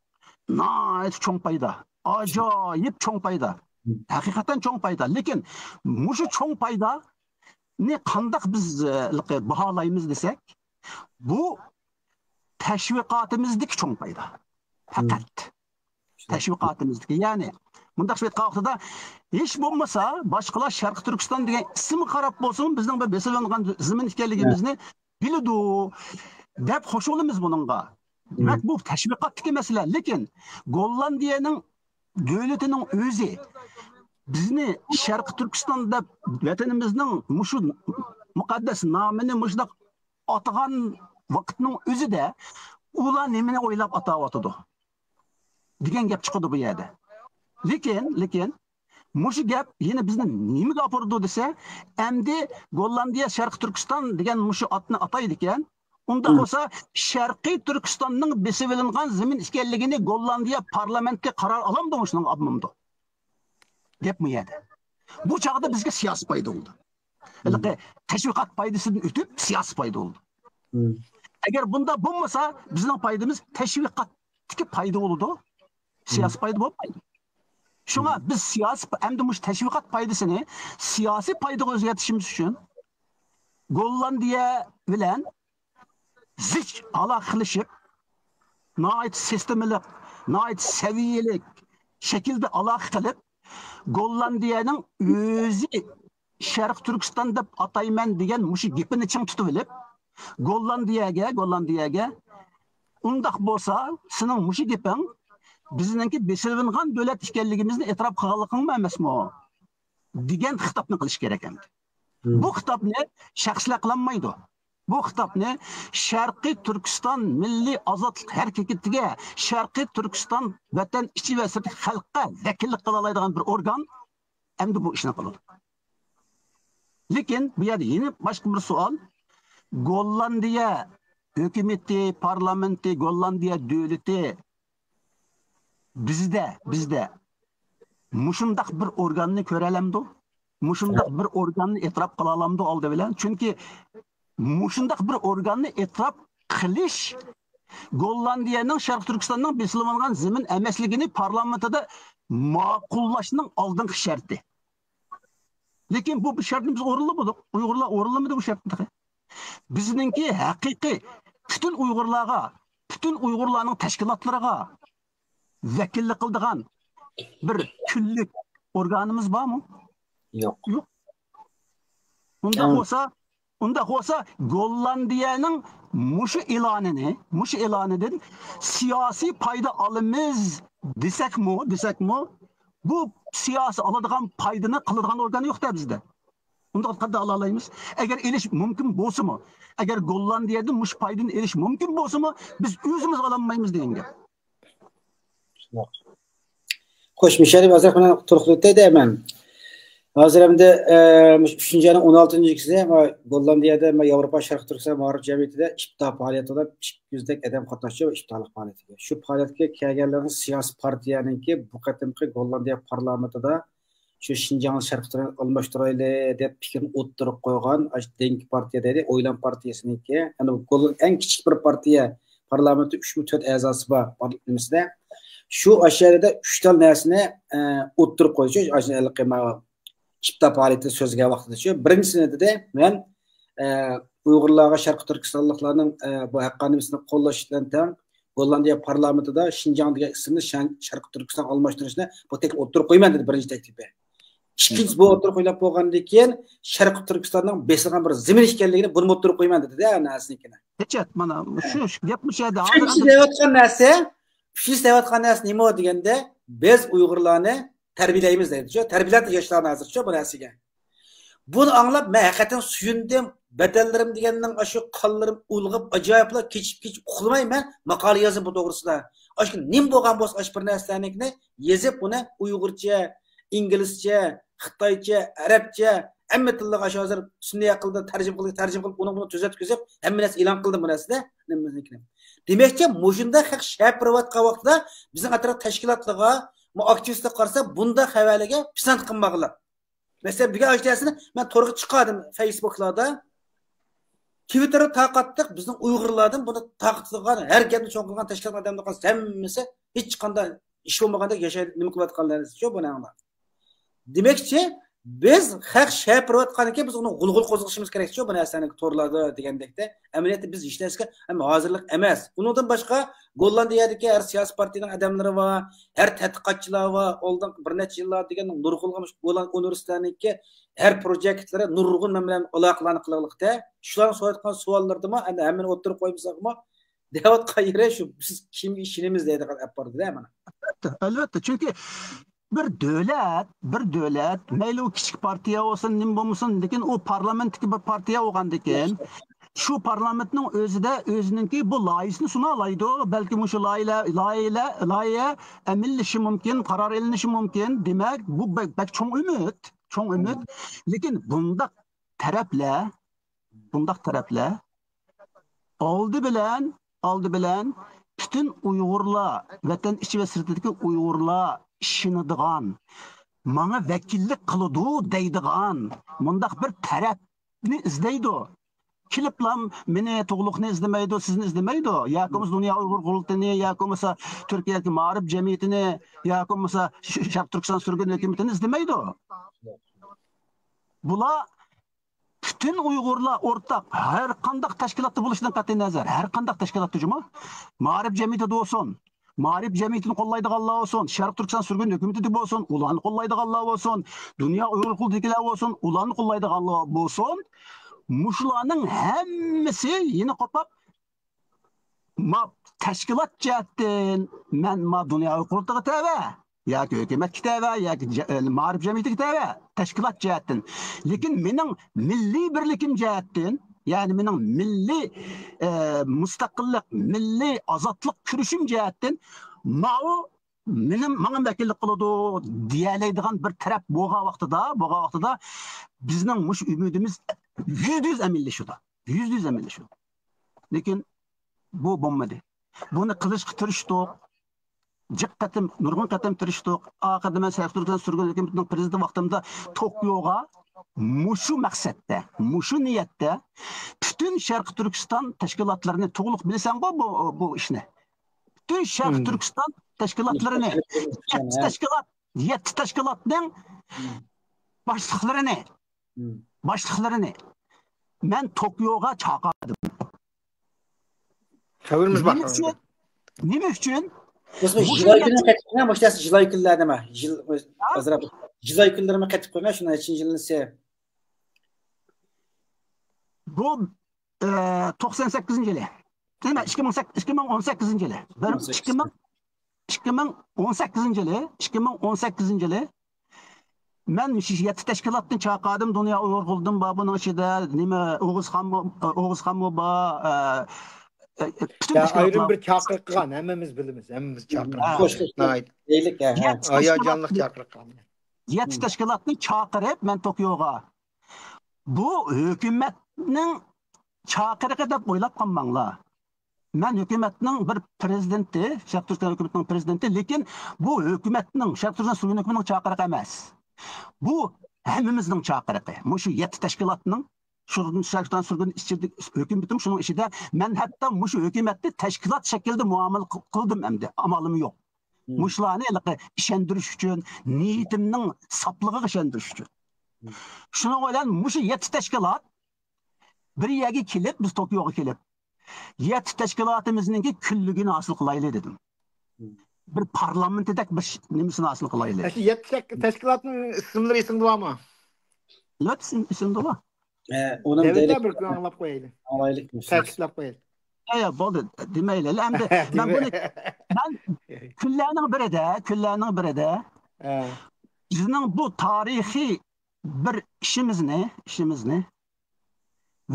ناھايىتى چوڭ پايدا، ئاجايىپ چوڭ پايدا، ھەقىقەتەن چوڭ پايدا. لېكىن مۇشۇ چوڭ پايدانى قانداق بىز، ئە، باھالايمىز دېسەك، بۇ تەشۋىقاتىمىزدىكى چوڭ پايدا. پەقەت. تەشۋىقاتىمىزدىكى، يەنى مۇنداق ئېيتقان ۋاقتىدا، ھېچ بولمىسا باشقىلار شەرقىي تۈركىستان دېگەن ئىسىمغا قاراپ بولسۇن، بىزنىڭ بىر بېسىۋېلىنغان زېمىن ئىكەنلىكىمىزنى بىلىدۇ، دەپ خوش بولىمىز بۇنىڭغا. دېمەك، بۇ تەشۋىقاتتىكى مەسىلە. لېكىن گوللاندىيەنىڭ دۆلىتىنىڭ ئۆزى بىزنى شەرقىي تۈركىستان دەپ ۋەتىنىمىزنىڭ مۇشۇ مۇقەددەس نامىنى مۇشۇنداق ئاتىغان ۋاقىتنىڭ ئۆزىدە ئۇلار نېمىنى ئويلاپ ئاتاۋاتىدۇ دېگەن گەپ چىقىدۇ بۇ يەردە. لېكىن، لېكىن مۇشۇ گەپ يەنە بىزنى نېمىگە ئاپىرىدۇ دېسە، ئەمدى گوللاندىيە شەرقىي تۈركىستان دېگەن مۇشۇ ئاتنى ئاتايدىكەن، ئۇنداق بولسا شەرقىي تۈركىستاننىڭ بېسىۋېلىنغان زېمىن ئىكەنلىكىنى گوللاندىيە پارلامېنتى قارار ئالامدۇ، شۇنىڭغا ئالمامدۇ؟ گەپ بۇ يەردە. بۇ چاغدا بىزگە سىياسىي پايدا بولىدۇ. ھېلىقى تەشۋىقات پايدىسىدىن ئۆتۈپ سىياسىي پايدا بولىدۇ. ئەگەر بۇنداق بولمىسا، بىزنىڭ پايدىمىز تەشۋىقاتتىكى پايدا بولىدۇ، سىياسىي پايدا بولمايدۇ. شۇڭا بىز سىياسىي پا-، ئەمدى مۇشۇ تەشۋىقات پايدىسىنى سىياسىي پايدىغا ئۆزگەرتىشىمىز ئۈچۈن گوللاندىيە بىلەن زىچ ئالاقە قىلىشىپ، ناھايىتى سىستېمىلىق ناھايىتى سەۋىيەلىك شەكىلدە ئالاقە قىلىپ، گوللاندىيەنىڭ ئۆزى شەرقىي تۈركىستان دەپ ئاتايمەن دېگەن مۇشۇ گېپىنى چىڭ تۇتۇۋېلىپ، گوللاندىيەگە، گوللاندىيەگە، ئۇنداق بولسا، سېنىڭ مۇشۇ گېپىڭ بىزنىڭكى بېسىلىۋېلىنغان دۆلەت ئىكەنلىكىمىزنى ئېتىراپ قىلغانلىقىڭمۇ ئەمەسمۇ؟ دېگەن خىتابنى قىلىش كېرەك ئەمدى. بۇ خىتابنى شەخسلەر قىلالمايدۇ. بۇ خىتابنى شەرقىي تۈركىستان مىللىي ئازادلىق ھەرىكىتىگە، شەرقىي تۈركىستان ۋەتەن ئىچى ۋە سىرتىدىكى خەلققە ۋەكىللىك قىلالايدىغان بىر ئورگان ئەمدى بۇ ئىشنى قىلىدۇ. لېكىن بۇ يەردە يەنە باشقا بىر سوئال. گوللاندىيە ھۆكۈمىتى، پارلامېنتى، گوللاندىيە دۆلىتى بىزدە، بىزدە مۇشۇنداق بىر ئورگاننى كۆرەلەمدۇ؟ مۇشۇنداق بىر ئورگاننى ئېتىراپ قىلالامدۇ ئالدى بىلەن؟ چۈنكى مۇشۇنداق بىر ئورگاننى ئېتىراپ قىلىش گوللاندىيەنىڭ شەرقىي تۈركىستاننىڭ بېسىلىۋالغان زېمىن ئەمەسلىكىنى پارلامېنتىدا ماقۇللاشنىڭ ئالدىنقى شەرتى. لېكىن بۇ، بۇ شەرتنى بىز ئورۇنلىمىدۇق. ئۇيغۇرلار ئورۇنلىمىدى بۇ شەرتنى تېخى. بىزنىڭكى ھەقىقىي پۈتۈن ئۇيغۇرلارغا، پۈتۈن ئۇيغۇرلارنىڭ تەشكىلاتلىرىغا ۋەكىللىك قىلىدىغان بىر كۈنلۈك ئورگانىمىز بارمۇ؟ يوق. يوق. ئۇنداق بولسا، ئۇنداق بولسا، گوللاندىيەنىڭ مۇشۇ ئېلانىنى، مۇشۇ ئېلانىدىن سىياسىي پايدا ئالىمىز دېسەكمۇ، دېسەكمۇ، بۇ سىياسىي ئالىدىغان پايدىنى قىلىدىغان ئورگان يوق-دە بىزدە. ئۇنداق قانداق ئالالايمىز؟ ئەگەر ئېلىش مۇمكىن بولسىمۇ، ئەگەر گوللاندىيەدىن مۇشۇ پايدىنى ئېلىش مۇمكىن بولسىمۇ، بىز ئۆزىمىز ئالالمايمىز دېگەن گەپ. خوش، مۇشەرىپ، ھازىر مانا تولۇقلاپ ئۆتەي دە مەن. ھازىر ئەمدى، ئە، مۇشۇ ئۈچىنچى ئاينىڭ ئون ئالتىنچى كۈنى ما گوللاندىيەدە، ما ياۋروپا شەرقىي تۈركىستان مائارىپ جەمئىيىتىدە ئىپتا پائالىيىتىدە ئىككى يۈزدەك ئادەم قاتناشتى، ئىپتالىق پائالىيىتىگە. شۇ پائالىيەتكە كەلگەنلەرنىڭ سىياسىي پارتىيەنىڭكى بۇ قېتىمقى گوللاندىيە پارلامېنتىدا شۇ شىنجاڭ شەرقىي تۈركىستان ئالماشتۇرايلى دەپ پىكىرنى ئوتتۇرىغا قويغان، ئاشۇ دېڭكى پارتىيە دەيدۇ، ئويلام پارتىيەسىنىڭكى، يەنى بۇ گوللاندىيە ئەڭ كىچىك بىر پارتىيە، پارلامېنتتا ئۈچمۇ تۆت ئەزاسى بار پارلامېنتىمىزدە. شۇ ئاشۇ يەردە ئۈچ تال نەرسىنى، ئە، ئوتتۇرىغا قويدى. شۇ ئاشۇ ھېلىقى ما ئىپتا پائالىيىتى سۆزلىگەن ۋاقتىدا شۇ بىرىنچىسىنى دېدى، مەن، ئە، ئۇيغۇرلارغا، شەرقىي تۈركىستانلىقلارنىڭ، ئە، بۇ ھەققانىيىتىنى قوللاش بىلەن تەڭ گوللاندىيە پارلامېنتىدا شىنجاڭ دېگەن ئىسىمنى شەن-، شەرقىي تۈركىستان ئالماشتۇرۇشنى بۇ تەكلىپ ئوتتۇرىغا قويىمەن دېدى، بىرىنچى تەكلىپى. ئىككىنچىسى، بۇ ئوتتۇرىغا قويۇلۇپ بولغاندىن كېيىن شەرقىي تۈركىستاننىڭ بېسىلغان بىر زېمىن ئىكەنلىكىنى بۇنىمۇ ئوتتۇرىغا قويىمەن دېدى، ھە، نەرسىنىڭكىنى. ھېچەت، مانا شۇ، شۇ گەپ مۇشۇ يەردە. ئۈچىنچىسى دەۋاتقان نەرسە، ئۈچىنچىسى دەۋاتقان نەرسە نېمە دېگەندە، بىز ئۇيغۇرلارنى تەربىيەلەيمىز دەيدۇ، شۇ تەربىيەلەپ ياشلارنى ھازىر شۇ بۇ نەرسىگە. بۇنى ئاڭلاپ مەن ھەقىقەتەن سۆيۈندۈم. بەدەنلىرىم دېگەننىڭ ئاشۇ قانلىرىم ئۇلغىپ، ئاجايىپلا كېچىپ-كېچىپ ئۇخلىماي مەن ماقالە يازدىم بۇ توغرىسىدا. ئاشۇ نېمە بولغان بولسا، ئاشۇ بىر نەرسىلەرنىڭكىنى يېزىپ، ئۇنى ئۇيغۇرچە، ئىنگلىزچە، خىتايچە، ئەرەبچە، ھەممە تىللارغا ئاشۇ ھازىر سۈنئىي ئەقىلدە تەرجىمە قىلدى، تەرجىمە قىلىپ، ئۇنىڭ بۇنى تۈزەتكۈزۈپ، ھەممە نەرسە ئېلان قىلدىم بۇ نەرسىدە. دېمەكچى، مۇشۇنداق خەق شەپىرىۋاتقان ۋاقتىدا بىزنىڭ ئەتراپ تەشكىلاتلىرىغا، ئاكتىۋىستلارغا قارىسا، بۇنداق خەۋەرلەرگە پىسەنت قىلمىغانلار. مەسىلەن، بۈگۈن ئاشۇ نەرسىنى مەن تورغا چىقاردىم، فېيسبۇكلاردا. تىۋىتتېردا تارقاتتۇق، بىزنىڭ ئۇيغۇرلاردىن بۇنى تارقىتىدىغان، ھەر گەپنى چوڭ قىلغان تەشكىلات ئادەملەر قالسا ھەممىسى ھېچقانداق ئىش بولمىغاندەك ياشايدۇ، نېمە قىلىۋاتقانلىرىنى شۇ بۇنىڭدا. دېمەكچى، بىز خەق شەپىرىۋاتقاندىكىن بىز ئۇنى غۇلغۇل قوزغىشىمىز كېرەكچۇ، بۇ نەرسىنى تورلاردا دېگەندەكتە. ئەمەلىيەتتە بىز ھېچ نەرسىگە ھەم ھازىرلىق ئەمەس. ئۇنىڭدىن باشقا، گوللاندىيەدىكى ھەر سىياسىي پارتىيەنىڭ ئادەملىرى بار، ھەر تەتقىقاتچىلار بار، ئالدىنقى بىر نەچچە يىللار دېگەن نۇرغۇنلىغان مۇشۇ گوللاند ئۇنىۋېرسىتېتلىرىنىڭكى ھەر پروجېكتلىرى نۇرغۇن مەن بىلەن ئالاقىلارنى قىلغانلىقتا، شۇلارنىڭ سورايدىغان سوئاللىرىدىمۇ ئەمدى ھەممىنى ئوتتۇرىغا قويمىساقمۇ، دەۋاتقان يېرى شۇ، بىز كىمگە ئىشىنىمىز دەيدىغان گەپ باردىدە مانا. ئەلۋەتتە، ئەلۋەتتە. چۈنكى بىر دۆلەت، بىر دۆلەت، مەيلى ئۇ كىچىك پارتىيە بولسۇن، نېمە بولمىسۇن، لېكىن ئۇ پارلامېنتتىكى بىر پارتىيە بولغاندىكىن، شۇ پارلامېنتنىڭ ئۆزىدە ئۆزىنىڭكى بۇ لايىھىسىنى سۇنالايدۇ. بەلكىم مۇشۇ لايىھە، لايىھە، لايىھە ئەمەلىيلىشىشى مۇمكىن، قارار ئېلىنىشى مۇمكىن. دېمەك، بۇ بەك، بەك چوڭ ئۈمىد، چوڭ ئۈمىد. لېكىن بۇنداق تەرەپلەر، بۇنداق تەرەپلەر ئالدى بىلەن، ئالدى بىلەن پۈتۈن ئۇيغۇرلار، ۋەتەن ئىچى ۋە سىرتىدىكى ئۇيغۇرلار ئىشىنىدىغان، ماڭا ۋەكىللىك قىلىدۇ دەيدىغان مۇنداق بىر تەرەپنى ئىزدەيدۇ. كېلىپلا مېنى، تۇغلۇقنى ئىزدىمەيدۇ، سىزنى ئىزدىمەيدۇ. ياكى بولمىسا دۇنيا ئۇيغۇر قۇرۇلتىيىنى، ياكى بولمىسا تۈركىيەدىكى مائارىپ جەمئىيىتىنى، ياكى بولمىسا شەرقىي تۈركىستان سۈرگۈن ھۆكۈمىتىنى ئىزدىمەيدۇ. بۇلار پۈتۈن ئۇيغۇرلار ئورتاق، ھەر قانداق تەشكىلاتتا بولۇشىدىن قەتئىينەزەر، ھەر قانداق تەشكىلاتتا جۇمۇ، مائارىپ جەمئىيىتىدە بولسۇن، مائارىپ جەمئىيىتىنى قوللايدىغانلار بولسۇن، شەرقىي تۈركىستان سۈرگۈن ھۆكۈمىتىدە بولسۇن، ئۇلارنى قوللايدىغانلار بولسۇن، دۇنيا ئۇيغۇر قۇرۇلتىيىدىكىلەر بولسۇن، ئۇلارنى قوللايدىغانلار بولسۇن، مۇشۇلارنىڭ ھەممىسى يېنى قوپاپ، ما تەشكىلات جەھەتتىن مەن ما دۇنيا ئۇيغۇر قۇرۇلتىيىغا تەۋە، ياكى ھۆكۈمەتكە تەۋە، ياكى جە-، ئە، مائارىپ جەمئىيىتىگە تەۋە، تەشكىلات جەھەتتىن. لېكىن مېنىڭ مىللىي بىرلىكىم جەھەتتىن، يەنى مېنىڭ مىللىي، ئە، مۇستەقىللىق، مىللىي ئازادلىق كۈرىشىم جەھەتتىن ماۋۇ مېنىڭ، ماڭا ۋەكىللىك قىلىدۇ دېيەلەيدىغان بىر تەرەپ بولغان ۋاقتىدا، بولغان ۋاقتىدا بىزنىڭ مۇشۇ ئۈمىدىمىز يۈزدە يۈز ئەمەلىيلىشىدۇ. يۈزدە يۈز ئەمەلىيلىشىدۇ. لېكىن بۇ بولمىدى. بۇنى قىلىشقا تىرىشتۇق. جىق قېتىم، نۇرغۇن قېتىم تىرىشتۇق. ئاخىرىدا مەن شەرقىي تۈركىستان سۈرگۈن ھۆكۈمىتىنىڭ پىرېزىدېنتى ۋاقتىمدا توكيوغا مۇشۇ مەقسەتتە، مۇشۇ نىيەتتە پۈتۈن شەرقىي تۈركىستان تەشكىلاتلىرىنى، تۇغلۇق بىلىسەنغۇ بۇ، بۇ ئىشنى. پۈتۈن شەرقىي تۈركىستان تەشكىلاتلىرىنى، يەتتە تەشكىلات، يەتتە تەشكىلاتنىڭ باشلىقلىرىنى، باشلىقلىرىنى مەن توكيوغا چاقىردىم. خەۋىرىمىز بار. نېمە ئۈچۈن؟ نېمە ئۈچۈن؟ Do'stlar, jilay kunini qaytib qo'ygan, boshlaysiz jilay kunlarnimi? Jil, azrab, jilay kunlarimi qaytib qo'ygan, shuni aytishni jilnisi. Bu e, to'qson sakkizinchi yili. Nima, ikki ming sakkiz, ikki ming o'n sakkizinchi yili. Bir, ikki ming, ikki ming o'n sakkizinchi yili, ikki ming o'n sakkizinchi yili. Men shu yetti tashkilotni chaqirdim, Dunyo Uyg'ur qurultayim bor buning ichida, nima, O'g'uzxon, O'g'uzxonmi bor, e, e, butun Ya, ayrim tashkilotlar. Bir chaqiriq qilgan, hammamiz bilamiz, hammamiz chaqiriq. Xo'sh, deylik, ha, ha. Hayajonli chaqiriq qilgan. Yetti tashkilotni chaqirib, men Tokioga. Bu hukumatning chaqirig'i deb o'ylab qolmanglar. Men hukumatning bir prezidenti, Sharq Turkiston hukumatining prezidenti, lekin bu hukumatning, Sharq Turkiston hukumatining chaqirig'i emas. Bu hammamizning chaqirig'i. Mushu yetti tashkilotning, shu Sharq Turkiston ichida, hukumatim shuning ichida, men hatto mushu hukumatni tashkilot shaklida muomala qil-, qildim endi. Amalim yo'q. Mushularni iliqi ishondirish uchun, niyatimning sopligiga ishondirish uchun. Shuning bilan mushu yetti tashkilot bir yerga kelib, biz Tokioga kelib, yetti tashkilotimizningki kunligini hosil qilayli dedim. Bir parlamentidek bir sh-, nimasini hosil qilayli. Shu yetti tashkilotning ismlari esimda bormi? Albatta, esimda bor. Uni David bir kun anglab qo'yaylik. Anglaylik. Ta'kidlab qo'yaylik. Ya, ya, bo'ldi, demayli. Endi men buni, men kunlarning birida, kunlarning birida bizning bu tarixiy bir ishimizni, ishimizni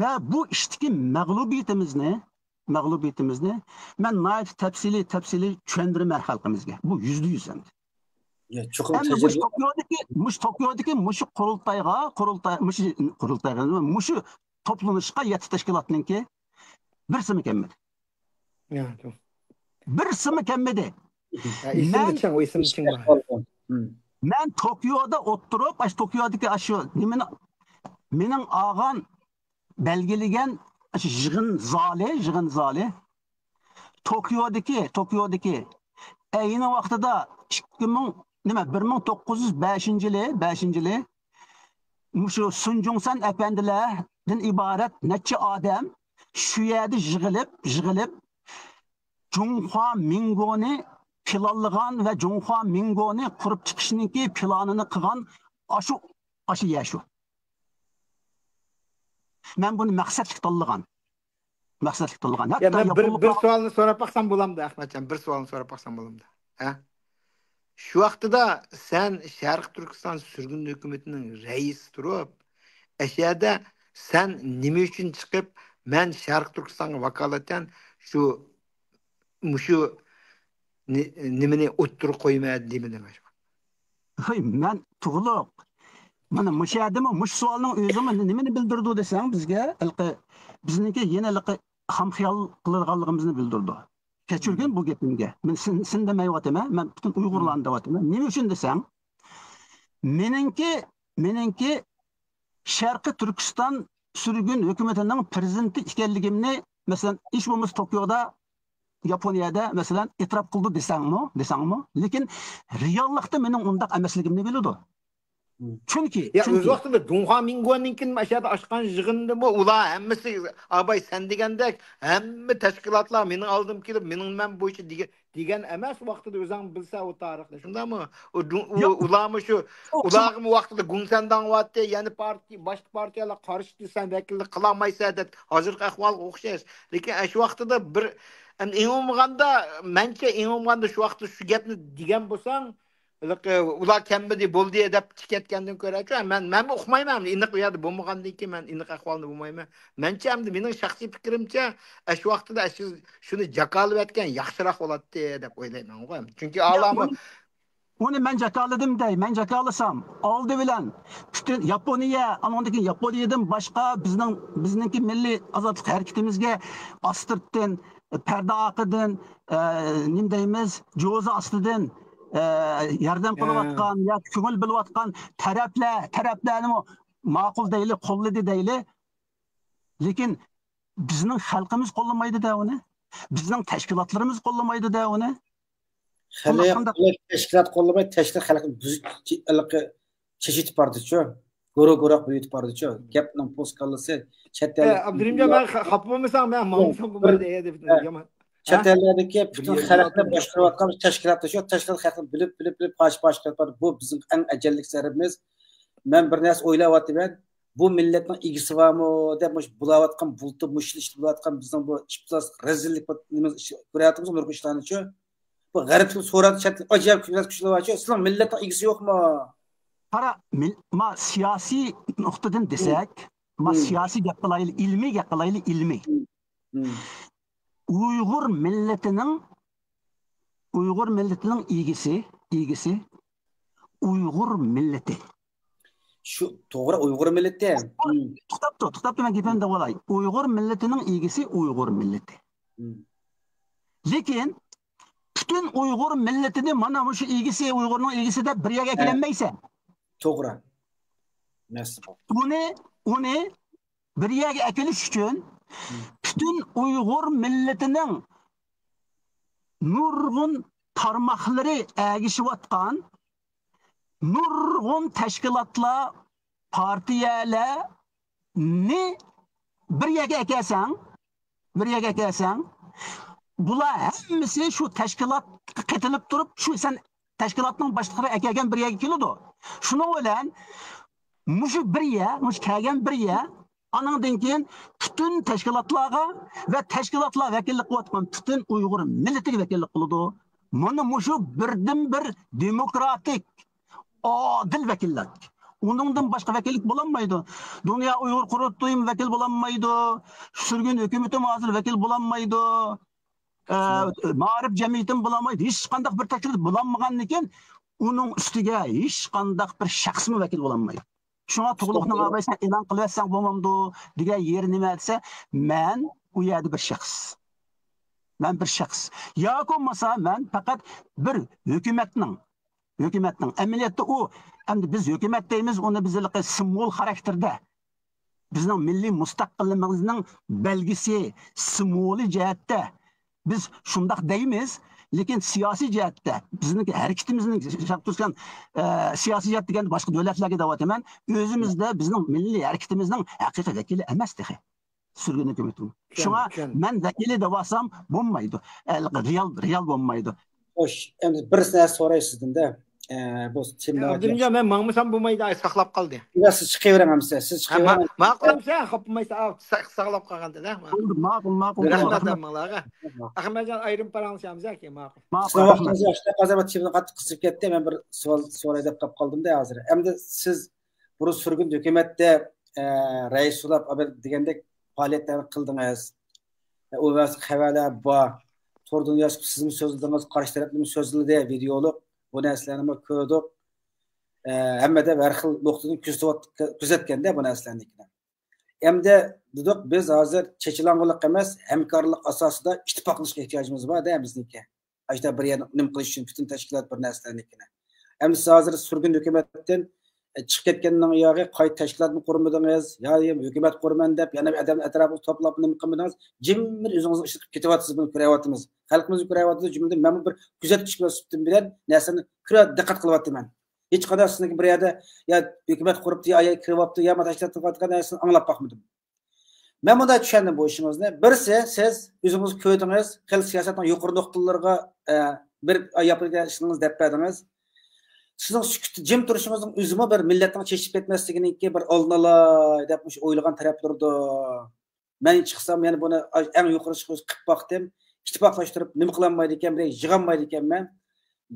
va bu ishdagi mag'lubiyatimizni, mag'lubiyatimizni men nihoyat tafsiliy, tafsiliy tushundiraman xalqimizga. Bu yuzda yuz endi. Endi mush Tokiodagi, mush Tokiodagi mushu qurultayga, qurultay, mushu qurultayga, mushu to'planishga yetti tashkilotninki birsimi kelmadi. Birsimi kelmadi. Men Tokioda o'tirib, ash Tokiodagi ash nimani, mening olgan, belgilagan ash yig'in zali, yig'in zali. Tokiodagi, Tokiodagi ayni vaqtida ikki ming, nima, bir ming to'qqiz yuz beshinchi yili, beshinchi yili mushu Sun Jungsan apandilardan iborat necha odam shu yerda yig'ilib, yig'ilib, Junxua Mingoni planlagan va Junxua Mingoni qurib chiqishninki planini qilgan ashu, ashu yer shu. Men buni maqsadlik tanlagan. Maqsadlik tanlagan. Ya, men bir, bir savolni so'rab baqsam bo'lamdi, Ahmadjon? Bir savolni so'rab baqsam bo'lamdi? Ha? Shu vaqtida sen Sharq Turkiston surgun hukumatining raisi turib, ashada sen nima uchun chiqib, men Sharq Turkistonga vakolatan shu, mushu ni-, nimani o'ttirib qo'yma demadilar? Hoy, men tug'liq. Mana mushu yerdami, mushu savolning o'zimi nimani bildirdi desang bizga, ilqi, bizniki yana ilqi ham xiyol qiladiganligimizni bildirdi. Kechirgin bu gapimga. Men sen, sen demayapman, men butun Uyg'urlarni deyapman. Nima uchun desang, meningki, meningki Sharqiy Turkiston surgun hukumatining prezidenti ekanligimni, masalan, hech bo'lmasa Tokioda, Yaponiyada, masalan, e'tirof qildi desangmi, desangmi? Lekin reallikda mening undaq emasligimni biladi. چۈنكى، يا، ئۆز چۈنكى ۋاقتىدا گۇڭخا مىڭگۇەننىڭكىن ئاشۇ يەردە ئاچقان يىغىندىمۇ ئۇلار ھەممىسى، ئاباي، سەن دېگەندەك ھەممە تەشكىلاتلار مېنىڭ ئالدىمغا كېلىپ، مېنىڭ مەن بويىچە دېگەن، دېگەن ئەمەس. ۋاقتىدا ئۆزۈڭ بىلسە ئۇ تارىخنى، شۇنداقمۇ؟ ئۇ دۇ-، ئۇ، ياق. ئۇلارمۇ شۇ، ياق، ئۇلارغىمۇ ۋاقتىدا گۇڭسەنداڭ بارتتى، يەنە پارتىيە، باشقا پارتىيەلەر قارشى، سەن ۋەكىللىك قىلالمايسەن دەپ، ھازىرقى ئەھۋالغا ئوخشاش. لېكىن ئاشۇ ۋاقتىدا بىر، ئەمدى ئېڭىمغاندا، مەنچە ئېڭىمغاندا شۇ ۋاقىتتا شۇ گەپنى دېگەن بولساڭ، ھېلىقى ئۇلار كەلمىدى، بولدى دەپ چىقىپ كەتكەندىن كۆرەچۇ، مەن، مەنمۇ ئۇقمايمەن، ئەمدى ئېنىق ئۇ يەردە بولمىغاندىن كېيىن مەن ئېنىق ئەھۋالنى بىلمەيمەن. مەنچە، ئەمدى مېنىڭ شەخسىي پىكرىمچە، ئاشۇ ۋاقتىدا ئاشۇ، شۇنى جاكارلىۋەتكەن ياخشىراق بولاتتى دەپ ئويلايمەن. چۈنكى ياق، ئالامۇ ئۇنى، ئۇنى مەن جاكارلىدىم دەي، مەن جاكارلىسام، ئالدى بىلەن پۈتۈن ياپونىيە، ئانىڭدىن كېيىن ياپونىيەدىن باشقا بىزنىڭ، بىزنىڭكى مىللىي ئازادلىق ھەرىكىتىمىزگە ئاستىرتتىن، پەردە ئارقىدىن، ئە، نېمە دەيمىز، جوزا ئاستىدىن، ئە، ياردەم ھە. قىلىۋاتقان ياكى كۆڭۈل بۆلۈۋاتقان تەرەپلەر، تەرەپلەرنىمۇ ماقۇل دەيلى، قوللىدى دەيلى. لېكىن بىزنىڭ خەلقىمىز قوللىمايدۇ-دە ئۇنى. بىزنىڭ تەشكىلاتلىرىمىز قوللىمايدۇ-دە ئۇنى. خەلق قانداق؟ تەشكىلات قوللىماي، تەشكىلات خەلقنى بۈزۈپ، ھېلىقى چېچىۋېتىپ باردىچۇ. گۇرۇ-گۇراق بۆلۈۋېتىپ باردىچۇ. گەپنىڭ پوسكاللىسى چەت ئە، ئەل، ئابدۇرېھىمجان، مەن خا-، خاپا بولمىساڭ، مەن ماڭمىسام بولمايدۇ، ئە، دەپ، ھە. يامان. چەت ھە؟ ئەللەردىكى پۈتۈن خەلقنى باشقۇرۇۋاتقان تەشكىلاتلار شۇ تەشكىلات خەلقنى بۆلۈپ، بۆلۈپ، بۆلۈپ، پارچە-پارچە قىلىپ بارىدۇ. بۇ بىزنىڭ ئەڭ ئەجەللىك زەربىمىز. مەن بىر نەرسە ئويلاۋاتىمەن. بۇ مىللەتنىڭ ئىگىسى بارمۇ دەپ مۇشۇ بۇلاۋاتقان بۇلتۇر مۇشۇ ئىشلىۋاتقان بىزنىڭ بۇ ئىپلاس رەزىللىك نېمىمىز كۆرۈۋاتىمىز نۇرغۇن ئىشلارنىچۇ. بۇ غەربتىن سوراپ چەت ئەل ئاجايىپ كۈچلەر بارچۇ. سىلەر مىللەتنىڭ ئىگىسى يوقمۇ؟ قارا، مىل-، ما سىياسىي نۇقتىدىن دېسەك، ما مم. سىياسىي گەپ قىلايلى، ئىلمىي گەپ قىلايلى، ئىلمىي. مم. ئۇيغۇر مىللىتىنىڭ، ئۇيغۇر مىللىتىنىڭ ئىگىسى، ئىگىسى ئۇيغۇر مىللىتى. شۇ توغرا، ئۇيغۇر مىللىتى. مم. توختاپ تۇر، توختاپ تۇر، مەن گېپىمنى دەۋالاي. ئۇيغۇر مىللىتىنىڭ ئىگىسى ئۇيغۇر مىللىتى. مم. لېكىن پۈتۈن ئۇيغۇر مىللىتىنى مانا مۇشۇ ئىگىسى، ئۇيغۇرنىڭ ئىگىسى دەپ بىر يەرگە ھە. ئەكىلەلمەيسەن. توغرا. مەسىلە بۇ. ئۇنى، ئۇنى بىر يەرگە ئەكېلىش ئۈچۈن مم. پۈتۈن ئۇيغۇر مىللىتىنىڭ نۇرغۇن تارماقلىرى ئەگىشىۋاتقان نۇرغۇن تەشكىلاتلار، پارتىيەلەرنى بىر يەرگە ئەكەلسەڭ، بىر يەرگە ئەكەلسەڭ، بۇلار ھەممىسى شۇ تەشكىلاتقا قېتىلىپ تۇرۇپ، شۇ سەن تەشكىلاتنىڭ باشلىقلىرى ئەكەلگەن بىر يەرگە كېلىدۇ. شۇنىڭ بىلەن مۇشۇ بىر يەر، مۇشۇ كەلگەن بىر يەر، ئانىڭدىن كېيىن پۈتۈن تەشكىلاتلارغا ۋە تەشكىلاتلار ۋەكىللىك قىلىۋاتقان پۈتۈن ئۇيغۇر مىللىتىگە ۋەكىللىك قىلىدۇ. مانا مۇشۇ بىردىنبىر دېموكراتىك، ئادىل ۋەكىللىك. ئۇنىڭدىن باشقا ۋەكىللىك بولالمايدۇ. دۇنيا ئۇيغۇر قۇرۇلتىيىمۇ ۋەكىل بولالمايدۇ. سۈرگۈن ھۆكۈمىتىمۇ ھازىر ۋەكىل بولالمايدۇ. ئە، مائارىپ جەمئىيىتىمۇ بولالمايدۇ. ھېچقانداق بىر تەشكىلات بولالمىغاندىن كېيىن، ئۇنىڭ ئۈستىگە ھېچقانداق بىر شەخسمۇ ۋەكىل بولالمايدۇ. شۇڭا تۇغلۇقنىڭ ئاباي سەن ئېلان قىلىۋەتسەڭ بولمامدۇ دېگەن يېرى نېمە دېسە، مەن ئۇ يەردە بىر شەخس. مەن بىر شەخس. ياكى بولمىسا مەن پەقەت بىر ھۆكۈمەتنىڭ، ھۆكۈمەتنىڭ، ئەمەلىيەتتە ئۇ، ئەمدى بىز ھۆكۈمەت دەيمىز، ئۇنى بىز ھېلىقى سىمۋول خاراكتېرىدە، بىزنىڭ مىللىي مۇستەقىللىقىمىزنىڭ بەلگىسى، سىمۋولى جەھەتتە بىز شۇنداق دەيمىز، لېكىن سىياسىي جەھەتتە بىزنىڭكى ھەرىكىتىمىزنىڭ شەرقىي تۈركىستان، ئە، سىياسىي جەھەتتە دېگەندە باشقا دۆلەتلەرگە دەۋاتىمەن، ئۆزىمىزدە بىزنىڭ مىللىي ھەرىكىتىمىزنىڭ ھەقىقىي ۋەكىلى ئەمەس تېخى. سۈرگۈن ھۆكۈمىتىمۇ. شۇڭا مەن ۋەكىلى دەۋالسام بولمايدۇ. ئە، رېئال، رېئال بولمايدۇ. خوش، ئەمدى بىر نەرسە سوراي سىزدىن-دە. ئە، بۇ تېما، ئابدۇرېھىمجان، مەن ماڭمىسام بولمايدۇ، ئاي، ساقلاپ قالدى. يا، سىز چىقىۋېرىڭ ئەمسە، سىز چىقىۋېرىڭ. ماقۇل ئەمسە، خاپىمايسا، ساق-، ساقلاپ قالغاندا-دە. ماقۇل، ماقۇل، ماقۇل. رەھمەت ھەممىڭلارغا. ئەخمەتجان، ئايرىم پاراڭلىشامىز، ياكى ماقۇل. ماقۇل، سىزنىڭ ۋاقتىڭىز ياخشى، ھازىر تېمىنى قاتتىق قىسىپ كەتتى. مەن بىر سوئال سوراي دەپ قاپ قالدىم-دە ھازىر. ئەمدى سىز بۇرۇن سۈرگۈن ھۆكۈمەتتە، ئە، رەئىس بولاپ، دېگەندەك پائالىيەتلەرنى قىلدىڭىز. ئۇ ۋاقىت خەۋەرلەر بار. تور دۇنياسىدا سىزمۇ سۆزلىدىڭىز، قارشى تەرەپلىمۇ سۆزلىدى، ۋىدېئولۇق. بۇ نەرسىلەرنىمۇ كۆردۇق. ئە، ھەممىدە ھەر خىل نۇقتىدىن كۆزىتىۋات-، كۆزەتكەندە بۇ نەرسىلەرنىكىنى. ئەمدى دېدۇق، بىز ھازىر چېچىلاڭغۇلۇق ئەمەس، ھەمكارلىق ئاساسىدا ئىتتىپاقلىشىشقا ئېھتىياجىمىز بار-دە بىزنىڭكى. ئاشۇنداق بىر يەرنى نېمە قىلىش ئۈچۈن پۈتۈن تەشكىلات بىر نەرسىلەرنىكىنى. ئەمدى سىز ھازىر سۈرگۈن ھۆكۈمەتتىن، ئە، چىقىپ كەتكەننىڭ ياغى قايتا تەشكىلاتنى قۇرمىدىڭىز، يا ھۆكۈمەت قۇرىمەن دەپ يەنە ئادەم ئەتراپىغا توپلاپ نېمە قىلمىدىڭىز، جىممىدە ئۆزىڭىزنىڭ ئىشىنى قىلىپ كېتىۋاتىسىز، بۇنى كۆرۈۋاتىمىز. خەلقىمىزمۇ كۆرۈۋاتىدۇ، جۈملىدىن مەنمۇ بىر كۆزەتكۈچ سۈپىتىم بىلەن نەرسىنى كۆرۈپ دىققەت قىلىۋاتىمەن. ھېچقانداق سىزنىڭكى بىر يەردە يا ھۆكۈمەت قۇرۇپتۇ، يا، يا كىرىۋاپتۇ، يا ما تەشكىلات قىلىۋاتقان نەرسىنى ئاڭلاپ باقمىدىم. مەن مۇنداق چۈشەندىم بۇ ئىشىڭىزنى. بىرسى، سىز ئۆزىڭىز كۆردىڭىز، خېلى سىياسەتنىڭ يۇقىرى نۇقتىلىرىغا، ئە، بېرىپ ياپىدىكەن ئىشىڭىزنى دەپ بەردىڭىز. سىزنىڭ سۈكۈتتە جىم تۇرۇشىڭىزنىڭ ئۆزىمۇ بىر مىللەتنىڭ چېچىپ كەتمەسلىكىنىڭكى بىر ئالدىنى ئالاي دەپ مۇشۇ ئويلىغان تەرەپلىرىدۇر. مەن چىقسام، يەنە بۇنى ئەڭ يۇقىرى چىقىش قىلىپ باقتىم. ئىتتىپاقلاشتۇرۇپ، نېمە قىلالمايدىكەن، بىرەر يىغالمايدىكەنمەن.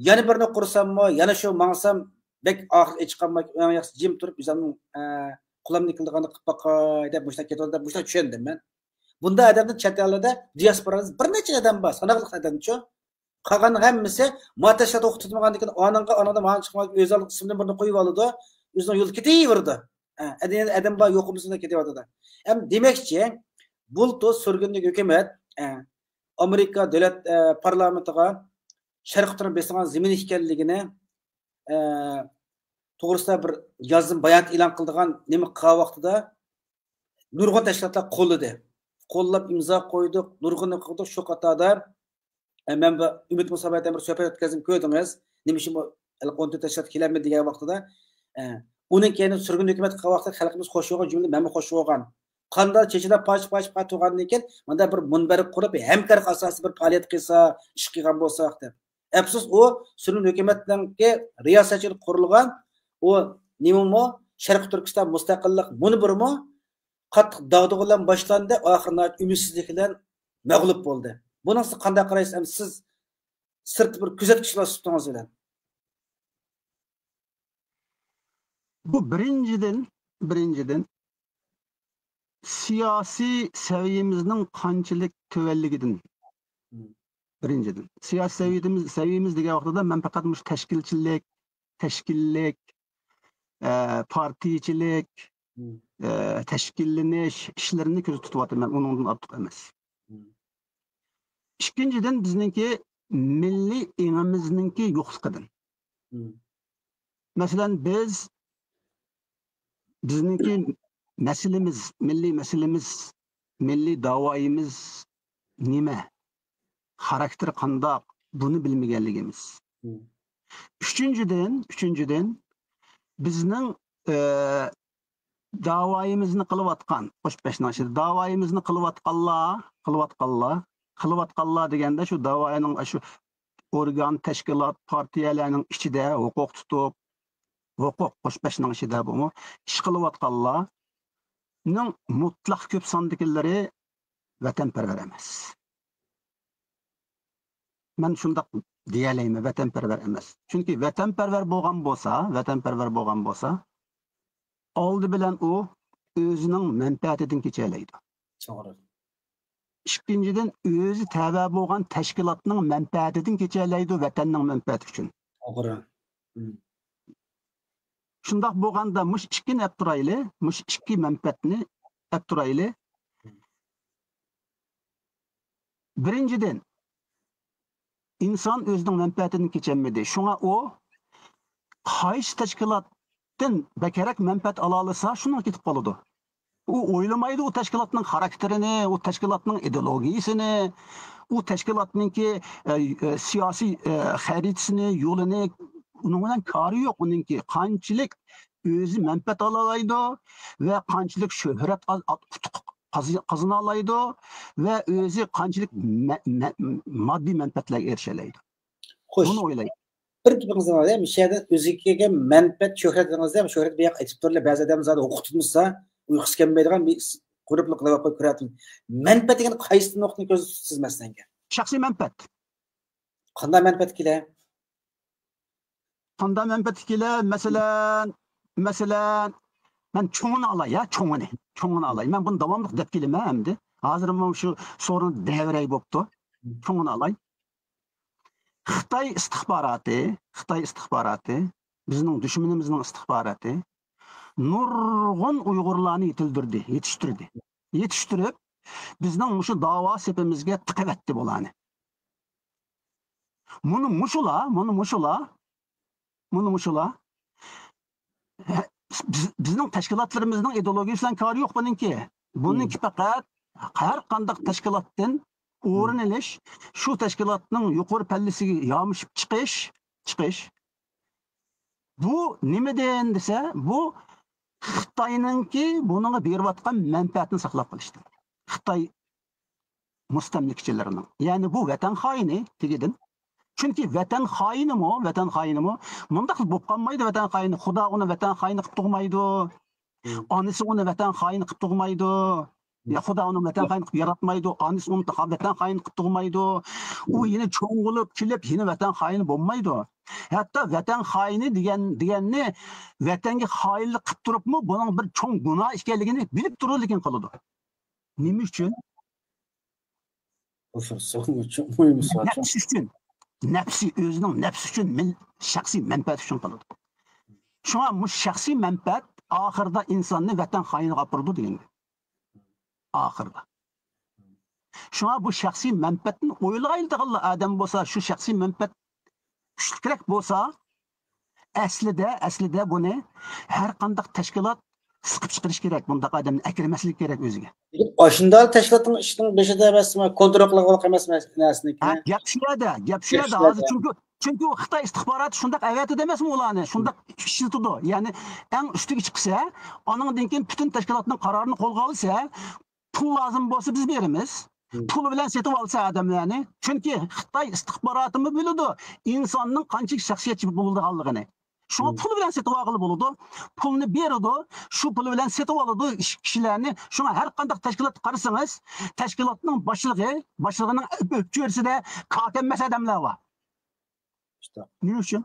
يەنە بىرنى قۇرساممۇ، يەنە شۇ ماڭسام، بەك ئاخىرى ئېچىقالماي، ئەڭ ياخشىسى جىم تۇرۇپ، ئۆزۈمنىڭ، ئە، قولۇمدىن كېلىدىغاننى قىلىپ باقاي دەپ مۇشۇنداق كېتىۋاتىدۇ دەپ مۇشۇنداق چۈشەندىم مەن. بۇنداق ئادەمدىن چەت ئەللەردە دىياسپورامىزدا بىر نەچچە ئادەم بار، ساناقلىق ئادەمچۇ. قالغان ھەممىسى ما تەشكىلات ئوقۇتۇلمىغاندىكىن ئانىڭغا، ئانىڭدا ماڭا چىقماي ئۆز ئالدىغا ئىسمىنى بىرنى قويۇپ ئالىدۇ، ئۆزىنىڭ يولىدا كېتىۋېرىدۇ. ئە، ئەدە-، ئادەم بار يوقىمىزدا كېتىۋاتىدۇ. ھەم دېمەكچى، بۇلتۇر سۈرگۈندىكى ھۆكۈمەت، ئە، ئامېرىكا دۆلەت، ئە، پارلامېنتىغا شەرقىي تۈركىستان بېسىلغان زېمىن ئىكەنلىكىنى، ئە، توغرىسىدا بىر يازما بايانات ئېلان قىلىدىغان نېمە قىلغان ۋاقتىدا نۇرغۇن تەشكىلاتلار قوللىدى. قوللاپ ئىمزا قويدۇق، نۇرغۇننى قىلدۇق. شۇ قاتاردا، ئە، مەن بۇ ئۈمىد مۇسابىقە بىلەن بىر سۆھبەت ئۆتكەزدىم، كۆردىڭىز. نېمە ئۈچۈن بۇ ھېلىقى ئون تۆت تەشكىلات كېلەلمىدى دېگەن ۋاقتىدا، ئە، ئۇنىڭ كەينىدە سۈرگۈن ھۆكۈمەت قىلغان ۋاقىتتا خەلقىمىز خوش بولغان، جۈملىدىن مەنمۇ خوش بولغان. قانداق چېچىدا پاش-پاش قاتۇرغاندىن كېيىن، مۇنداق بىر مۇنبەر قۇرۇپ، ھەمكارلىق ئاساسىدا بىر پائالىيەت قىلسا، ئىش قىلغان بولساق دەپ. ئەپسۇس، ئۇ سۈرگۈن ھۆكۈمەتنىڭكى رىياسەتچىلىكىدە قۇرۇلغان ئۇ نېمىمۇ، شەرقىي تۈركىستان مۇستەقىللىق مۇنبىرىمۇ قاتتىق داغدۇغىلار بىلەن باشلاندى، ئاخىرى ناھايىتى ئۈمىدسىزلىك بىلەن مەغلۇپ بولدى. بۇنىڭغا سىز قانداق قارايسىز؟ ئەمدى سىز سىرتتا بىر كۆزەتكۈچ بولۇپ تۇتۇڭىز بىلەن. بۇ بىرىنچىدىن، بىرىنچىدىن، سىياسىي سەۋىيەمىزنىڭ قانچىلىك تۆۋەنلىكىدىن. مم. بىرىنچىدىن، سىياسىي سەۋىيەمىز، سەۋىيەمىز دېگەن ۋاقتىدا مەن پەقەت مۇشۇ تەشكىلچىلىك، تەشكىللىك، ئە، پارتىيىچىلىك، مم. ئە، تەشكىللىنىش ئىشلىرىنى كۆزدە تۇتۇۋاتىمەن، ئۇنىڭدىن ئارتۇق ئەمەس. مم. ئىككىنچىدىن، بىزنىڭكى مىللىي ئېڭىمىزنىڭكى يوقلۇقىدىن. مم. مەسىلەن، بىز، بىزنىڭكى مەسىلىمىز، مىللىي مەسىلىمىز، مىللىي داۋايىمىز نېمە؟ خاراكتېرى قانداق؟ بۇنى بىلمىگەنلىكىمىز. مم. ئۈچىنچىدىن، ئۈچىنچىدىن، بىزنىڭ، ئە، داۋايىمىزنى قىلىۋاتقان، قوشۇپ بەشنىڭ ئىچىدە داۋايىمىزنى قىلىۋاتقانلار، قىلىۋاتقانلار، قىلىۋاتقانلار دېگەندە شۇ داۋاينىڭ شۇ ئورگان، تەشكىلات، پارتىيەلەرنىڭ ئىچىدە ھوقۇق تۇتۇپ، ھوقۇق، قوشۇپ بەشنىڭ ئىچىدە بۇمۇ ئىش قىلىۋاتقانلارنىڭ مۇتلەق كۆپ ساندىكىلىرى ۋەتەنپەرۋەر ئەمەس. مەن شۇنداق دېيەلەيمەن، ۋەتەنپەرۋەر ئەمەس. چۈنكى ۋەتەنپەرۋەر بولغان بولسا، ۋەتەنپەرۋەر بولغان بولسا، ئالدى بىلەن ئۇ ئۆزىنىڭ مەنپەئەتىدىن كېچەلەيدۇ. توغرا. ئىككىنچىدىن، ئۆزى تەۋە بولغان تەشكىلاتنىڭ مەنپەئەتىدىن كېچەلەيدۇ، ۋەتەننىڭ مەنپەئەتى ئۈچۈن. توغرا. مم. شۇنداق بولغاندا، مۇشۇ ئىككىنى ئەپ تۇرايلى، مۇشۇ ئىككى مەنپەئەتنى ئەپ تۇرايلى. بىرىنچىدىن، ئىنسان ئۆزىنىڭ مەنپەئەتىدىن كېچەلمىدى. شۇڭا ئۇ قايسى تەشكىلاتتىن بەكرەك مەنپەئەت ئالالىسا، شۇنىڭغا كېتىپ قالىدۇ. ئۇ ئويلىمايدۇ ئۇ تەشكىلاتنىڭ خاراكتېرىنى، ئۇ تەشكىلاتنىڭ ئىدېئولوگىيىسىنى، ئۇ تەشكىلاتنىڭكى، ئە، ئە، سىياسىي، ئە، خەرىتىسىنى، يولىنى، ئۇنىڭ بىلەن كارى يوق ئۇنىڭكى. قانچىلىك ئۆزى مەنپەئەت ئالالايدۇ ۋە قانچىلىك شۆھرەت ئال-، ئات-، ئۇتۇق قازا-، قازىنالايدۇ ۋە ئۆزى قانچىلىك مە-، مە-، ماددىي مەنپەئەتلەرگە ئېرىشەلەيدۇ. خوش. بۇنى ئويلايدۇ. بىر گېپىڭىزنى ئالاي، مۇشۇ يەردە ئۆزىگە كەلگەن مەنپەئەت، شۆھرەت دېدىڭىزدە، شۆھرەت بۇ ياققا ئېيتىپ تۇرۇلۇپ، بەزى ئادەم زادى ھوقۇق تۇتمىسا، ئۇيقۇسى كەلمەيدىغان بىر قۇرۇپلۇق قىلىۋاتقان كۆرۈۋاتىمىز. مەنپەئەت دېگەن قايسى نۇقتىنى كۆزدە تۇتىسىز مەسىلەنگە؟ شەخسىي مەنپەئەت. قانداق مەنپەئەت كېلە؟ قانداق مەنپەئەت كېلە؟ مەسىلەن، مەسىلەن، مەن چوڭىنى ئالاي، يا، چوڭىنى. چوڭىنى ئالاي. مەن بۇنى داۋاملىق دەپ كېلىمەن ئەمدى. ھازىرمۇ شۇ سورۇن دەۋرەي بوپتۇ. چوڭىنى ئالاي. خىتاي ئىستىخباراتى، خىتاي ئىستىخباراتى، بىزنىڭ دۈشمىنىمىزنىڭ ئىستىخباراتى نۇرغۇن ئۇيغۇرلارنى يېتىلدۈردى، يېتىشتۈردى. يېتىشتۈرۈپ، بىزنىڭ مۇشۇ داۋا سېپىمىزگە تىقىۋەتتى بۇلارنى. مۇنى مۇشۇلار، مۇنى مۇشۇلار، مۇنى مۇشۇلار. ھە، بىز، بىزنىڭ تەشكىلاتلىرىمىزنىڭ ئىدېئولوگىيىسى بىلەن كارى يوق بۇنىڭكى. بۇنىڭكى پەقەت ھەر قانداق تەشكىلاتتىن ئورۇن ئېلىش، شۇ تەشكىلاتنىڭ يۇقىرى پەللىسىگە يامىشىپ چىقىش، چىقىش. بۇ نېمىدىن دېسە، بۇ خىتاينىڭكى بۇنىڭغا بېرىۋاتقان مەنپەئەتىنى ساقلاپ قېلىشتىن. خىتاي مۇستەملىكىچىلىرىنىڭ. يەنى بۇ ۋەتەن خائىنى تېگىدىن. چۈنكى ۋەتەن خائىنىمۇ، ۋەتەن خائىنىمۇ مۇنداق بولۇپ قالمايدۇ، ۋەتەن خائىنى. خۇدا ئۇنى ۋەتەن خائىنى قىلىپ تۇغمايدۇ. ئانىسى ئۇنى ۋەتەن خائىنى قىلىپ تۇغمايدۇ. يا خۇدا ئۇنى ۋەتەن خائىنى قىلىپ ياراتمايدۇ. ئانىسى ئۇنى ۋەتەن خائىنى قىلىپ تۇغمايدۇ. ئۇ يەنە چوڭ بولۇپ كېلىپ يەنە ۋەتەن خائىنى بولمايدۇ. ھەتتا ۋەتەن خائىنى دېگەن، دېگەننى ۋەتەنگە خائىنلىق قىلىپ تۇرۇپمۇ بۇنىڭ بىر چوڭ گۇناھ ئىكەنلىكىنى بىلىپ تۇرىدۇ، لېكىن قىلىدۇ. نېمە ئۈچۈن؟ نەپسى ئۈچۈن. نەپسى، ئۆزىنىڭ نەپسى ئۈچۈن، مىل-، شەخسىي مەنپەئەت ئۈچۈن قىلىدۇ. شۇڭا مۇشۇ شەخسىي مەنپەئەت ئاخىرىدا ئىنساننى ۋەتەن خائىنىغا ئاپىرىدۇ دېگەن گەپ. ئاخىرىدا. شۇڭا بۇ شەخسىي مەنپەئەتنى ئويلىغايدىغانلا ئادەم بولسا، شۇ شەخسىي مەنپەئەت كۈچلۈكرەك بولسا، ئەسلىدە، ئەسلىدە بۇنى ھەر قانداق تەشكىلات سىقىپ چىقىرىش كېرەك، بۇنداق ئادەمنى ئەكىرمەسلىك كېرەك ئۆزىگە. لېكىن ئاشۇنداق تەشكىلاتنىڭ ئىشىنىڭ بېشىدا ئەمەس، كونترول قىلغانلىق ئەمەس نەرسىنىڭكى. ھە، گەپ شۇ يەردە، گەپ شۇ يەردە. ھازىر چۈنكى، چۈنكى ئۇ خىتاي ئىستىخباراتى شۇنداق ئەۋەتىدۇ ئەمەسمۇ ئۇلارنى، شۇنداق ئىشلىتىدۇ. يەنى ئەڭ ئۈستىگە چىقسا، ئانىڭدىن كېيىن پۈتۈن تەشكىلاتنىڭ قارارىنى قولغا ئالسا، پۇل لازىم بولسا بىز بېرىمىز. پۇل بىلەن سېتىۋالسا ئادەملەرنى. چۈنكى خىتاي ئىستىخباراتىمۇ بىلىدۇ ئىنساننىڭ قانچىلىك شەخسىيەتچى بولىدىغانلىقىنى. شۇڭا پۇل بىلەن سېتىۋالغىلى بولىدۇ. پۇلنى بېرىدۇ، شۇ پۇل بىلەن سېتىۋالىدۇ ئىش-، كىشىلەرنى. شۇڭا ھەر قانداق تەشكىلاتقا قارىسىڭىز، تەشكىلاتنىڭ باشلىقى، باشلىقىنىڭ ئۆپچۆرىسىدە كاكەممەس ئادەملەر بار. نېمە ئۈچۈن؟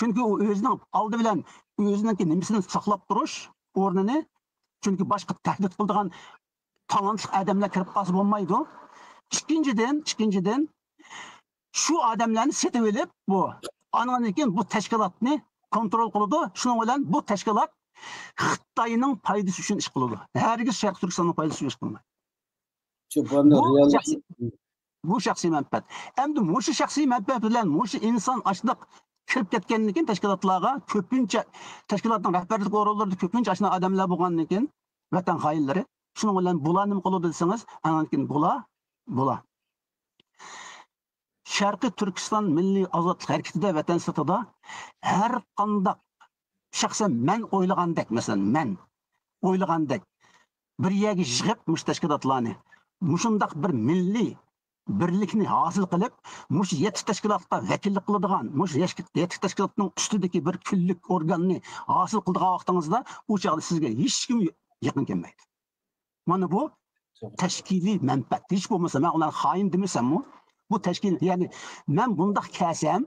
چۈنكى ئۇ ئۆزىنىڭ ئالدى بىلەن ئۆزىنىڭكى نېمىسىنى ساقلاپ تۇرۇش ئورنىنى، چۈنكى باشقا تەھدىت قىلىدىغان تالانتلىق ئادەملەر كىرىپ قالسا بولمايدۇ. ئىككىنچىدىن، ئىككىنچىدىن، شۇ ئادەملەرنى سېتىۋېلىپ، بۇ، ئاندىن كېيىن بۇ تەشكىلاتنى كونترول قىلىدۇ. شۇنىڭ بىلەن بۇ تەشكىلات خىتاينىڭ پايدىسى ئۈچۈن ئىش قىلىدۇ. ھەرگىز شەرقىي تۈركىستاننىڭ پايدىسى ئۈچۈن ئىش قىلمايدۇ. شۇ بۇ بۇ رېئاللىق. شەخسىي، بۇ شەخسىي مەنپەئەت. ئەمدى مۇشۇ شەخسىي مەنپەئەت بىلەن مۇشۇ ئىنسان ئاشۇنداق كىرىپ كەتكەندىن كېيىن تەشكىلاتلارغا كۆپىنچە، تەشكىلاتنىڭ رەھبەرلىك ئورۇنلىرىدا كۆپىنچە ئاشۇنداق ئادەملەر بولغاندىن كېيىن، ۋەتەن خائىنلىرى. شۇنىڭ بىلەن بۇلار نېمە قىلىدۇ دېسىڭىز، ئاندىن كېيىن بۇلار، بۇلار. شەرقىي تۈركىستان مىللىي ئازادلىق ھەرىكىتىدە ۋەتەن سىرتىدا ھەر قانداق، شەخسەن مەن ئويلىغاندەك، مەسىلەن، مەن ئويلىغاندەك بىر يەرگە يىغىپ مۇشۇ تەشكىلاتلارنى، مۇشۇنداق بىر مىللىي بىرلىكنى ھاسىل قىلىپ، مۇشۇ يەتتە تەشكىلاتقا ۋەكىللىك قىلىدىغان، مۇشۇ يەتتە تەشكىلاتنىڭ ئۈستىدىكى بىر كۈنلۈك ئورگاننى ھاسىل قىلىدىغان ۋاقتىڭىزدا، ئۇ چاغدا سىزگە ھېچكىم يېقىن كەلمەيدۇ. مانا بۇ تەشكىلىي مەنپەئەت. ھېچ بولمىسا مەن ئۇلارنى خائىن دېمىسەممۇ، بۇ تەشكىل، يەنى مەن بۇنداق كەلسەم،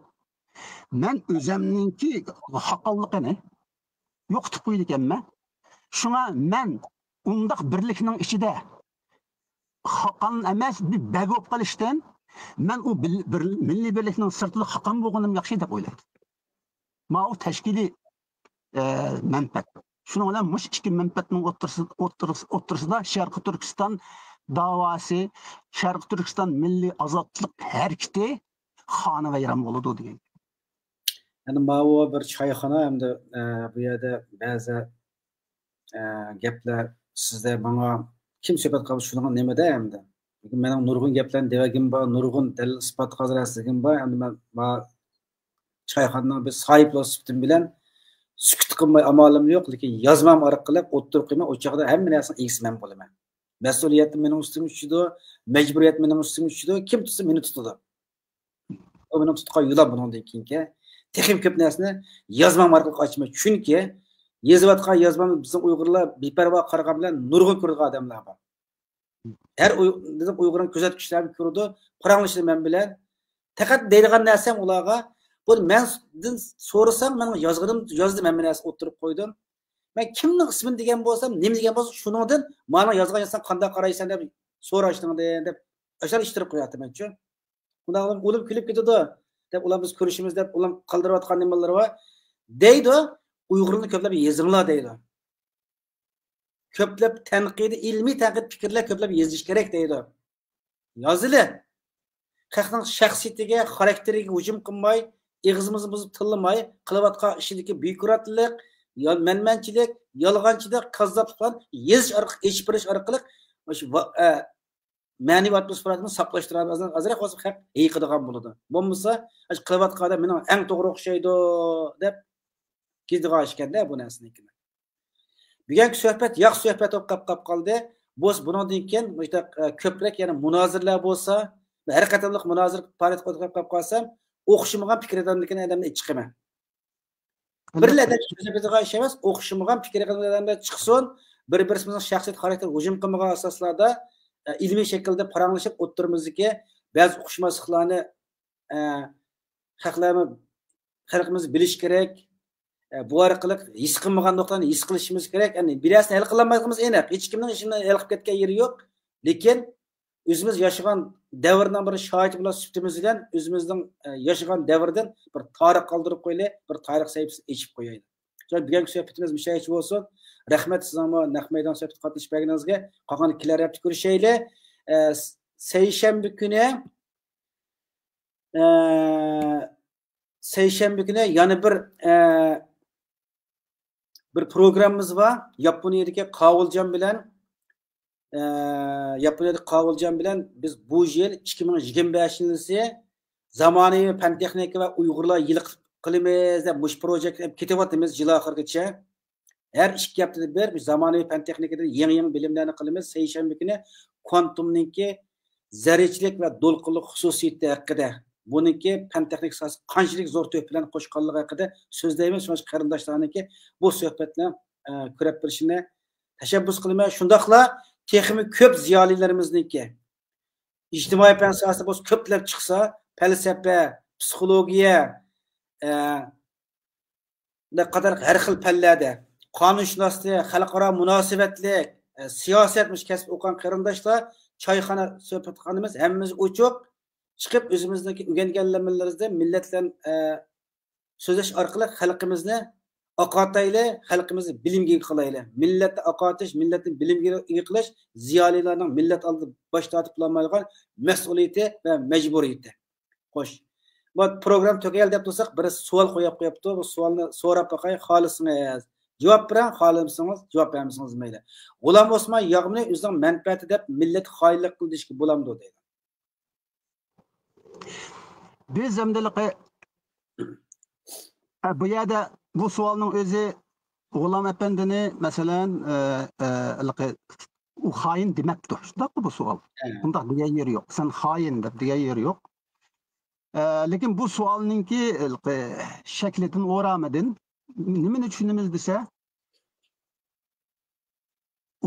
مەن ئۆزەمنىڭكى خاقانلىقىنى يوقىتىپ قويىدىكەنمەن. شۇڭا مەن ئۇنداق بىرلىكنىڭ ئىچىدە خاقان ئەمەس، بىر بەگ بولۇپ قېلىشتىن، مەن ئۇ بىل-، بىر، مىللىي بىرلىكنىڭ سىرتىدا خاقان بولغىنىم ياخشى دەپ ئويلايدۇ. ماۋۇ تەشكىلىي، ئە، مەنپەئەت. شۇنىڭ بىلەن مۇشۇ ئىككى مەنپەئەتنىڭ ئوتتۇرىسى-، ئوتتۇرىسى-، ئوتتۇرىسىدا شەرقىي تۈركىستان داۋاسى، شەرقىي تۈركىستان مىللىي ئازادلىق ھەرىكىتى خانىۋەيران بولىدۇ دېگەن. يەنى ماۋۇ بىر چايخانا ھەمدە، ئە، بۇ يەردە بەزى، ئە، گەپلەر سىزدە ماڭا كىم سۆھبەت قىلىپ شۇنىڭغا نېمىدە ھەمدە. لېكىن مېنىڭ نۇرغۇن گەپلەرنى دېۋەگىم بار، نۇرغۇن دەلىل ئىسپات ھازىرلىسىگىم بار. ئەمدى مەن ما-، چايخانىنىڭ بىر ساھىبلىرى سۈپىتىم بىلەن سۈكۈت قىلماي ئامالىم يوق، لېكىن يازمام ئارقىلىق ئوتتۇرىغا قويىمەن، ئۇ چاغدا ھەممە نەرسىنىڭ ئىگىسى مەن بولىمەن. مەسئۇلىيەت مېنىڭ ئۈستۈمگە چۈشىدۇ، مەجبۇرىيەت مېنىڭ ئۈستۈمگە چۈشىدۇ، كىم تۇتسا مېنى تۇتىدۇ. ئۇ مېنىڭ تۇتقان يولۇم بۇنىڭدىن كېيىنكى. تېخىمۇ كۆپ نەرسىنى يازمام ئارقىلىق ئاچىمەن. چۈنكى يېزىۋاتقان يازمام بىزنىڭ ئۇيغۇرلار بىپەرۋا قارىغان بىلەن نۇرغۇن كۆرىدىغان ئادەملەر بار. ھەر ئۇي-، بىزنىڭ ئۇيغۇرنىڭ كۆزەتكۈچىلەرمۇ كۆرىدۇ، پاراڭلىشىدۇ مەن بىلەن. پەقەت دەيدىغان نەرسەم ئۇلارغا، بۇ مەندىن سورىساڭ، مېنىڭ يازغىنىم يازدىم، ھەممە نەرسە ئوتتۇرىغا قويدۇم. مەن كىمنىڭ ئىسمىنى دېگەن بولسام، نېمە دېگەن بولسا، شۇنىڭدىن مانا يازغان يازساڭ قانداق قارايسەن دەپ سوراشنىڭدىن دەپ ئاشۇنداق ئىتتىرىپ قوياتتىمەنچۇ. ئۇنداق قىلىپ ئۇلار كۈلۈپ كېتىدۇ دەپ، ئۇلار بىز كۆرۈشىمىز دەپ، ئۇلار قالدۇرۇۋاتقان نېمىلىرى بار دەيدۇ. ئۇيغۇرنى كۆپلەپ يېزىڭلار دەيدۇ. كۆپلەپ تەنقىدىي، ئىلمىي تەنقىد پىكىرلەر كۆپلەپ يېزىش كېرەك دەيدۇ. يازىلى. خەقنىڭ شەخسىيىتىگە، خاراكتېرىگە ھۇجۇم قىلماي، ئېغىزىمىزنى بۇزۇپ تىللىماي، قىلىۋاتقان ئىشىدىكى بيۇروكراتلىق، يا-، مەنمەنچىلىك، يالغانچىلىق، كاززاپلىقلارنى يېزىش ئارقىلىق، ئېچىپ بېرىش ئارقىلىق، مۇشۇ ۋا-، ئە، مەنىۋى ئاتموسفېراسىنى ساپلاشتۇرالماس، ئازراق بولسا خەق ھېيىقىدىغان بولىدۇ. بولمىسا، قىلىۋاتقان ئادەم مېنىڭ ئەڭ توغرا ئوخشايدۇ دەپ كېتىدىغان ئىشكەندە بۇ نەرسىنىڭكى. بۈگۈنكى سۆھبەت ياخشى سۆھبەت بولۇپ قاپ، قاپ قالدى. بولسا بۇنىڭدىن كېيىن مۇشۇنداق، ئە، كۆپرەك يەنە مۇنازىرىلەر بولسا، ۋە ھەر قېتىملىق مۇنازىرە پائالىيىتى قوزغاپ قاپ قالسام، ئوخشىمىغان پىكىردىن ئادەمنى چىقىمەن. بىرلا ئادەم چىقىدىغان ئىش ئەمەس، ئوخشىمىغان پىكىر قىلىدىغان ئادەملەر چىقسۇن، بىر-، بىرسىمىزنىڭ شەخسىيەت خاراكتېرىگە ھۇجۇم قىلمىغان ئاساسلاردا، ئە، ئىلمىي شەكىلدە پاراڭلىشىپ، ئوتتۇرىمىزدىكى بەزى ئۇقۇشماسلىقلارنى، ئە، خەقلەرمۇ، خەلقىمىز بىلىشى كېرەك. ئە، بۇ ئارقىلىق ھېس قىلمىغان نۇقتىلارنى ھېس قىلىشىمىز كېرەك. يەنى بىرەرسىنى ھەل قىلالمايدىغىنىمىز ئېنىق. ھېچكىمنىڭ ئىشىنى ھەل قىلىپ كەتكەن يېرى يوق. لېكىن ئۆزىمىز ياشىغان دەۋرنىڭ بىر شاھىتى بولۇش سۈپىتىمىز بىلەن ئۆزىمىزنىڭ، ئە، ياشىغان دەۋرىدىن بىر تارىخ قالدۇرۇپ قويىلى، بىر تارىخ سەھىپىسىنى ئېچىپ قويايلى. شۇڭا بۈگۈنكى سۆھبىتىمىز مۇشۇ يەرگىچە بولسۇن. رەھمەت سىزنىڭمۇ نەق مەيدان سۆھبەتكە قاتنىشىپ بەرگىنىڭىزگە. قالغان كېلەر ھەپتە كۆرۈشەيلى. ئە، سەيشەنبە كۈنى، ئە، سەيشەنبە كۈنى يەنە بىر، ئە، بىر پروگراممىمىز بار. ياپونىيەدىكى قاۋۇلجان بىلەن، ئە، ياپونىيەدىكى قاۋۇلجان بىلەن بىز بۇ يىل ئىككى مىڭ يىگىرمە بەشىنچى يىلىسى زامانىۋى پەن تېخنىكا ۋە ئۇيغۇرلار يىلى قىلىمىز دەپ مۇشۇ پروژېكتنى كېتىۋاتىمىز يىل ئاخىرىغىچە. ھەر ئىككى ھەپتىدە بىر بىز زامانىۋى پەن تېخنىكىدىن يېڭى، يېڭى بىلىملەرنى قىلىمىز. سەيشەنبە كۈنى كوانتۇمنىڭكى زەررىچىلىك ۋە دولقۇنلۇق خۇسۇسىيىتى ھەققىدە، بۇنىڭكى پەن تېخنىكا ساھەسىگە قانچىلىك زور تۆھپىلەرنى قوشقانلىقى ھەققىدە سۆزلەيمىز. شۇڭا قېرىنداشلارنىڭكى بۇ سۆھبەتنى، ئە، كۆرۈپ بېرىشىنى تەشەببۇس قىلىمەن. شۇنداقلا تېخىمۇ كۆپ زىيالىيلىرىمىزنىڭكى ئىجتىمائىي پەن ساھەسىدە بولسا كۆپلەپ چىقسا، پەلسەپە، پسىخولوگىيە، ئە، قاتارلىق ھەر خىل پەنلەردە، قانۇنشۇناسلىق، خەلقئارا مۇناسىۋەتلىك، ئە، سىياسەت، مۇشۇ كەسىپ ئوقۇغان قېرىنداشلار چايخانا سۆھبەتخانىمىز ھەممىمىزگە ئوچۇق، چىقىپ ئۆزىمىزنىڭكى ئۆگەنگەنلىرىمىزدىن مىللەت بىلەن، ئە، سۆزلەش ئارقىلىق خەلقىمىزنى ئاقارتايلى، خەلقىمىزنى بىلىمگە ئىگە قىلايلى. مىللەتنى ئاقارتىش، مىللەتنى بىلىمگە ئىگە قىلىش زىيالىيلارنىڭ مىللەت ئالدىدا باش تارتىپ بولالمايدىغان مەسئۇلىيىتى ۋە مەجبۇرىيىتى. خوش. بۇ پروگرامما تۈگەيلى دەپ تۇرساق، بىرى سوئال قويۇپ قويۇپتۇ. بۇ سوئالنى سوراپ باقاي، خالىسىڭىز جاۋاب بېرىڭ، خالىمىسىڭىز جاۋاب بەرمىسىڭىز مەيلى. غۇلام ئوسمان ياغنى ئۆزىنىڭ مەنپەئەتى دەپ مىللەتكە خائىنلىق قىلىدۇ دېيىشكە بولامدۇ دەيدۇ. بىز ئەمدىلىقى، ئە، بۇ يەردە بۇ سوئالنىڭ ئۆزى غۇلام ئەپەندىنى، مەسىلەن، ئە، ئە، ھېلىقى ئۇ خائىن دېمەپتۇ. شۇنداققۇ بۇ سوئال؟ ھە. بۇنداق دېگەن يېرى يوق. سەن خائىن دەپ دېگەن يېرى يوق. ئە، لېكىن بۇ سوئالنىڭكى ھېلىقى شەكلىدىن، ئورامىدىن نېمىنى چۈشىنىمىز دېسە،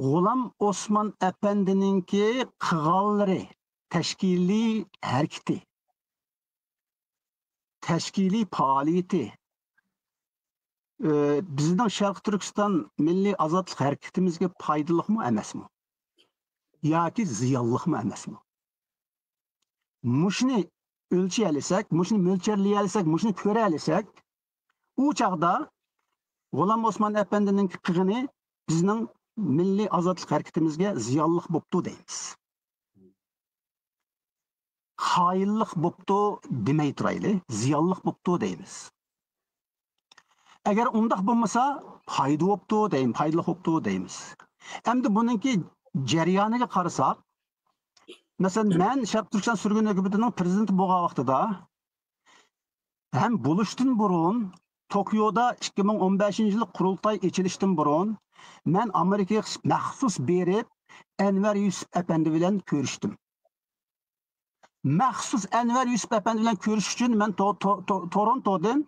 غۇلام ئوسمان ئەپەندىنىڭكى قىلغانلىرى، تەشكىلىي ھەرىكىتى، تەشكىلىي پائالىيىتى، ئى، بىزنىڭ شەرقىي تۈركىستان مىللىي ئازادلىق ھەرىكىتىمىزگە پايدىلىقمۇ ئەمەسمۇ؟ ياكى زىيانلىقمۇ ئەمەسمۇ؟ مۇشۇنى ئۆلچىيەلىسەك، مۇشۇنى مۆلچەرلىيەلىسەك، مۇشۇنى كۆرەلىسەك، ئۇ چاغدا غۇلام ئوسمان ئەپەندىنىڭ قىلغىنى بىزنىڭ مىللىي ئازادلىق ھەرىكىتىمىزگە زىيانلىق بوپتۇ دەيمىز. خائىنلىق بوپتۇ دېمەي تۇرايلى، زىيانلىق بوپتۇ دەيمىز. ئەگەر ئۇنداق بولمىسا، پايدا بوپتۇ دەيمىز، پايدىلىق بوپتۇ دەيمىز. ئەمدى بۇنىڭكى جەريانىغا قارىساق، مەسىلەن، مەن شەرقىي تۈركىستان سۈرگۈن ھۆكۈمىتىنىڭ پىرېزىدېنت بولغان ۋاقتىدا ھەم بولۇشتىن بۇرۇن، توكيودا ئىككى مىڭ ئون بەشىنچى يىلى قۇرۇلتاي ئېچىلىشتىن بۇرۇن، مەن ئامېرىكىغا مەخسۇس بېرىپ، ئەنۋەر يۈسۈپ ئەپەندى بىلەن كۆرۈشتۈم. مەخسۇس ئەنۋەر يۈسۈپ ئەپەندى بىلەن كۆرۈشۈش ئۈچۈن مەن تو-، تو-، تو-، تورونتودىن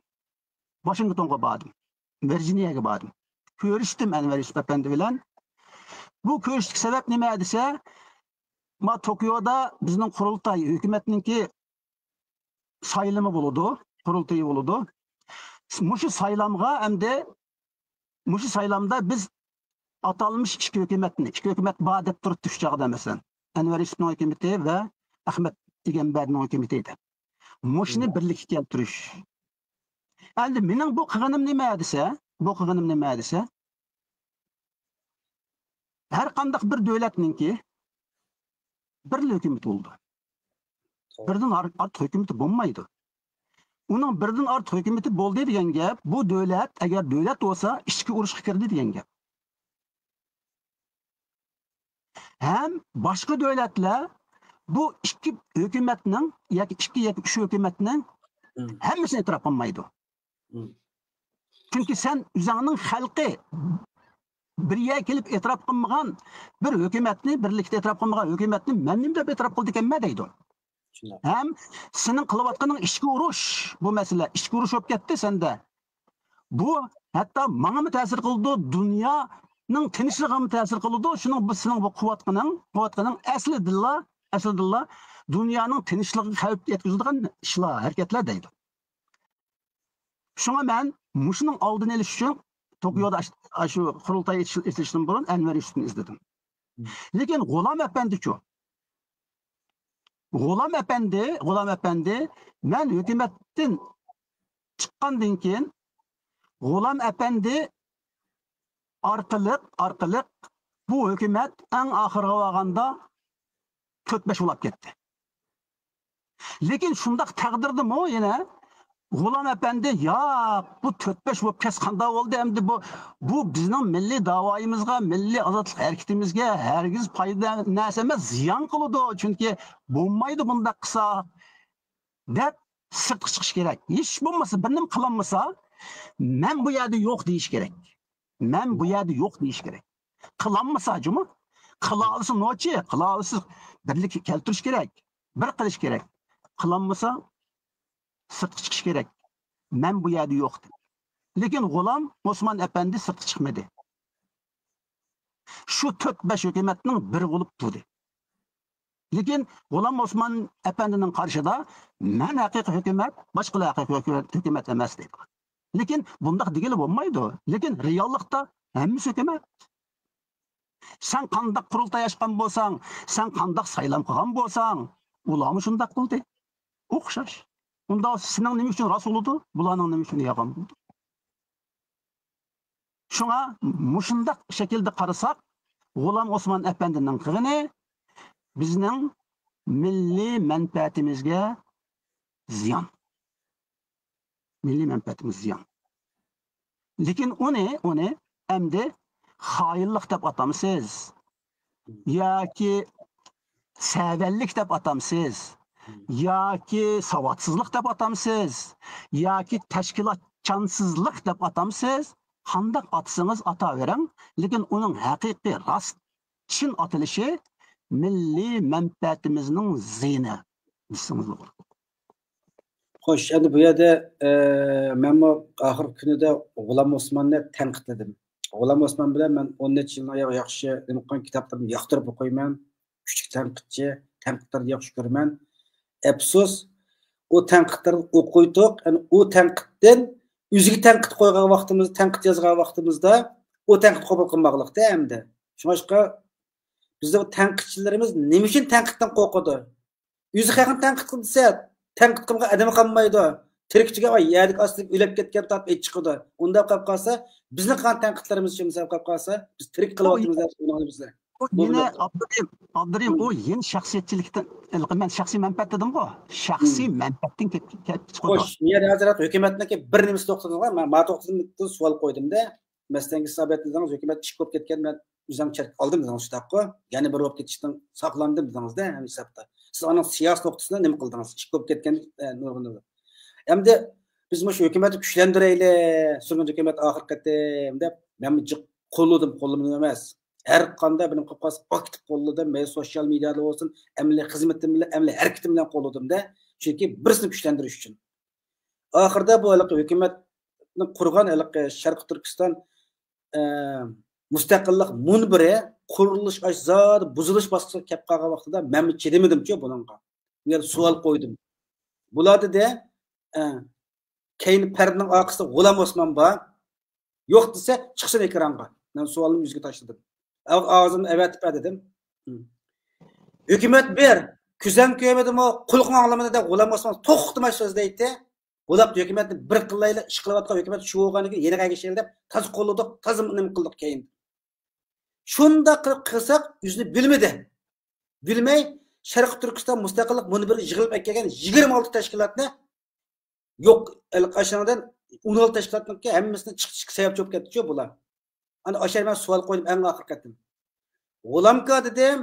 ۋاشىنگتونغا باردىم. ۋىرجىنىيەگە باردىم. كۆرۈشتۈم ئەنۋەر يۈسۈپ ئەپەندى بىلەن. بۇ كۆرۈشۈشتىكى سەۋەب نېمە دېسە، ما توكيودا بىزنىڭ قۇرۇلتاي، ھۆكۈمەتنىڭكى سايلىمى بولىدۇ، قۇرۇلتىيى بولىدۇ. مۇشۇ سايلامغا ئەمدى، مۇشۇ سايلامدا بىز ئاتالمىش ئىككى ھۆكۈمەتنى، ئىككى ھۆكۈمەت بار دەپ تۇرۇپتۇ شۇ چاغدا، مەسىلەن، ئەنۋەر يۈسۈپنىڭ ھۆكۈمىتى ۋە ئەخمەت ئىگەمبەردىنىڭ ھۆكۈمىتى دەپ. مۇشۇنى بىرلىككە كەلتۈرۈش. ئەمدى مېنىڭ بۇ قىلغىنىم نېمە دېسە، بۇ قىلغىنىم نېمە دېسە، ھەر قانداق بىر دۆلەتنىڭكى بىرلا ھۆكۈمىتى بولىدۇ. بىردىن ئار-، ئارتۇق ھۆكۈمىتى بولمايدۇ. ئۇنىڭ بىردىن ئارتۇق ھۆكۈمىتى بولدى دېگەن گەپ، بۇ دۆلەت ئەگەر دۆلەت بولسا، ئىچكى ئۇرۇشقا كىردى دېگەن گەپ. ھەم باشقا دۆلەتلەر بۇ ئىككى ھۆكۈمەتنىڭ ياكى ئىككى ياكى ئۈچ ھۆكۈمەتنىڭ ھەممىسىنى ئېتىراپ قىلمايدۇ. چۈنكى سەن ئۆزۈڭنىڭ خەلقى بىر يەرگە كېلىپ ئېتىراپ قىلمىغان بىر ھۆكۈمەتنى، بىرلىكتە ئېتىراپ قىلمىغان ھۆكۈمەتنى مەن نېمە دەپ ئېتىراپ قىلدىكەنمەن دەيدۇ. ھەم سېنىڭ قىلىۋاتقىنىڭ ئىچكى ئۇرۇش، بۇ مەسىلە ئىچكى ئۇرۇش بولۇپ كەتتى سەندە. بۇ ھەتتا ماڭىمۇ تەسىر قىلىدۇ، دۇنيانىڭ تىنچلىقىغىمۇ تەسىر قىلىدۇ. شۇنىڭ، بۇ سېنىڭ بۇ قىلىۋاتقىنىڭ، قىلىۋاتقىنىڭ ئەسلىدىنلا، ئەسلىدىنلا دۇنيانىڭ تىنچلىقىغا خەۋپ يەتكۈزىدىغان ئىشلار، ھەرىكەتلەر دەيدۇ. شۇڭا مەن مۇشۇنىڭ ئالدىنى ئېلىش ئۈچۈن توكيودا ئاش-، ئاشۇ قۇرۇلتاي ئېچىش-، ئېچىلىشتىن بۇرۇن ئەنۋەر يۈسۈپنى ئىزدىدىم. لېكىن غۇلام ئەپەندىچۇ؟ غۇلام ئەپەندى، غۇلام ئەپەندى، مەن ھۆكۈمەتتىن چىققاندىن كېيىن، غۇلام ئەپەندى ئارقىلىق، ئارقىلىق بۇ ھۆكۈمەت ئەڭ ئاخىرىغا بارغاندا تۆت بەش بولاپ كەتتى. لېكىن شۇنداق تەقدىردىمۇ يەنە غۇلام ئەپەندى، ياق، بۇ تۆت بەش بولۇپ كەتسە قانداق بولدى ئەمدى بۇ، بۇ بىزنىڭ مىللىي داۋايىمىزغا، مىللىي ئازادلىق ھەرىكىتىمىزگە ھەرگىز پايدا نەرسە ئەمەس، زىيان قىلىدۇ. چۈنكى بولمايدۇ بۇنداق قىلسا، دەپ سىرتقا چىقىش كېرەك. ھېچ بولمىسا بىر نېمە قىلالمىسا، مەن بۇ يەردە يوق دېيىش كېرەك. مەن بۇ يەردە يوق دېيىش كېرەك. قىلالمىسا جۇمۇ، قىلالىسا نوچى، قىلالىسا بىرلىككە كەلتۈرۈش كېرەك. بىر قىلىش كېرەك. قىلالمىسا سىرتقا چىقىش كېرەك. مەن بۇ يەردە يوق دەپ. لېكىن غۇلام ئوسمان ئەپەندى سىرتقا چىقمىدى. شۇ تۆت بەش ھۆكۈمەتنىڭ بىرى بولۇپ تۇردى. لېكىن غۇلام ئوسمان ئەپەندىنىڭ قارىشىدا مەن ھەقىقىي ھۆكۈمەت، باشقىلار ھەقىقىي ھۆكۈمەت، ھۆكۈمەت ئەمەس دەيدۇ. لېكىن بۇنداق دېگىلى بولمايدۇ. لېكىن رېئاللىقتا ھەممىسى ھۆكۈمەت. سەن قانداق قۇرۇلتاي ئاچقان بولساڭ، سەن قانداق سايلام قىلغان بولساڭ، ئۇلارمۇ شۇنداق قىلدى. ئوخشاش. ئۇنداق سېنىڭ نېمە ئۈچۈن راست بولىدۇ، بۇلارنىڭ نېمە ئۈچۈن يالغان بولىدۇ؟ شۇڭا مۇشۇنداق شەكىلدە قارىساق، غۇلام ئوسمان ئەپەندىنىڭ قىلغىنى بىزنىڭ مىللىي مەنپەئەتىمىزگە زىيان. مىللىي مەنپەئەتىمىز زىيان. لېكىن ئۇنى، ئۇنى ئەمدى خائىنلىق دەپ ئاتامسىز؟ ياكى سەۋەنلىك دەپ ئاتامسىز؟ ياكى ساۋاتسىزلىق دەپ ئاتامسىز؟ ياكى تەشكىلاتچانسىزلىق دەپ ئاتامسىز؟ قانداق ئاتىسىڭىز ئاتاۋېرىڭ، لېكىن ئۇنىڭ ھەقىقىي راست چىن ئاتىلىشى مىللىي مەنپەئەتىمىزنىڭ زىيىنى دېسىڭىز بولىدۇ. خوش، ئەمدى بۇ يەردە، ئە، مەنمۇ ئاخىرقى كۈنىدە غۇلام ئوسماننى تەنقىدلىدىم. غۇلام ئوسمان بىلەن مەن ئون نەچچە يىلدىن ئاياغ ياخشى نېمە قىلغان، كىتابلىرىمنى ياقتۇرۇپ ئوقۇيمەن. كۈچلۈك تەنقىدچى، تەنقىدلەرنى ياخشى كۆرىمەن. ئەپسۇس، ئۇ تەنقىدلەرنى ئوقۇيتتۇق، يەنى ئۇ تەنقىدتىن ئۆزىگە تەنقىد قويغان ۋاقتىمىزدا، تەنقىد يازغان ۋاقتىمىزدا ئۇ تەنقىد قوبۇل قىلماقلىقتا ئەمدى. شۇڭلاشقا بىزنىڭ تەنقىدچىلىرىمىز نېمە ئۈچۈن تەنقىدتىن قورقىدۇ؟ ئۆزى خەقنى تەنقىد قىل دېسە، تەنقىد قىلمىغان ئادەم قالمايدۇ. تىرىكچىگە ۋاي يەردىكى ئاستىدىكى ئۆلۈپ كەتكەن تارتىپ ئېيت چىقىدۇ. ئۇنداق قىلىپ قالسا، بىزنىڭ قىلغان تەنقىدلىرىمىز ئۈچۈن مىسال قىلىپ قالسا، بىز تىرىك قىلىۋاتىمىز دەپ ئويلايمىز. ئۇ يەنە ئابدۇرېھىم، ئابدۇرېھىم، ئۇ يەنە شەخسىيەتچىلىكتىن، مەن شەخسىي مەنپەئەت دېدىمغۇ، شەخسىي مەنپەئەتتىن كەپ چىقىدۇ. خوش، بۇ يەردە ھازىر ھۆكۈمەتنىڭكى بىر نېمىسى توختىدىڭىز، مانا توختىدىم، سوئال قويدۇم-دە. مەسىلەنگە سابىت دېدىڭىز، ھۆكۈمەت ئىككى بولۇپ كەتكەن، مەن ئۆزۈم چەتكە ئالدىم دېدىڭىز، شۇنداققۇ؟ يەنە بىر بولۇپ كېتىشتىن ساقلاندىم دېدىڭىز-دە، ھەم ھېسابتا. سىز ئانىڭ سىياسىي نۇقتىسىنى نېمە قىلدىڭىز؟ ئىككى بولۇپ كەتكەن، ئە، نۇرغۇن. ئەمدى بىز مۇشۇ ھۆكۈمەتنى كۈچلەندۈرەيلى، سۈرگۈندە ھۆكۈمەت ئاخىرى قېتىم دەپ، مەن جىق قوللىدىم، قوللىدىم ئەمەس. ھەر قانداق بىر نېمە قىلىپ قالسا، ئاكتىپ قوللىدىم، مەيلى سوشيال مېدىيادا بولسۇن، ئەمەلىي خىزمىتىم بىلەن، ئەمەلىي ھەرىكىتىم بىلەن قوللىدىم-دە. چۈنكى بىرسىنى كۈچلەندۈرۈش ئۈچۈن. ئاخىرىدا بۇ ھېلىقى ھۆكۈمەتنى قۇرغان ھېلىقى شەرقىي تۈركىستان، ئە، مۇستەقىللىق مۇنبىرى قۇرۇلۇش ئاش زادى بۇزۇلۇش باسقۇچىغا كەپ قالغان ۋاقتىدا مەنمۇ چىدىمىدىمچۇ بۇنىڭغا. بۇ يەردە سوئال قويدۇم. بۇلار دېدى، ئە، كەينى پەردىنىڭ ئارقىسىدا غۇلام ئوسمان بار. يوق دېسە، چىقسۇن ئېكرانغا. مەن سوئالنى يۈزىگە تاشلىدىم. ئاغ-، ئاغزىمنى ئەۋەتىپ بەر دېدىم. ھۆكۈمەت بىر، كۆزۈڭ كۆرمىدىمۇ، قۇلىقىڭ ئاڭلىمىدى دەپ غۇلام ئوسمان توختىماي سۆزلەيتتى. بۇلاپ ھۆكۈمەتنى بىر قىلايلى، ئىش قىلىۋاتقان ھۆكۈمەت شۇ بولغاندىكىن يەنە قەيەرگە ئىشلەيلى دەپ تازا قوللىدۇق، تازا نېمە قىلدۇق كەينىدىن. شۇنداق قىلىپ قىلساق ئۆزىنى بىلمىدى. بىلمەي شەرقىي تۈركىستان مۇستەقىللىق مۇنبىرىگە يىغىلىپ ئەكەلگەن يىگىرمە ئالتە تەشكىلاتنى يوق، ئاشۇنىڭدىن ئون ئالتە تەشكىلاتنىڭكى ھەممىسىنى چىقىشقا سەۋەبچى بولۇپ كەتتىچۇ بۇلار. ئانا ئاشۇ مەن سوئال قويدۇم ئەڭ ئاخىرقى قېتىم. غۇلامكا دېدىم،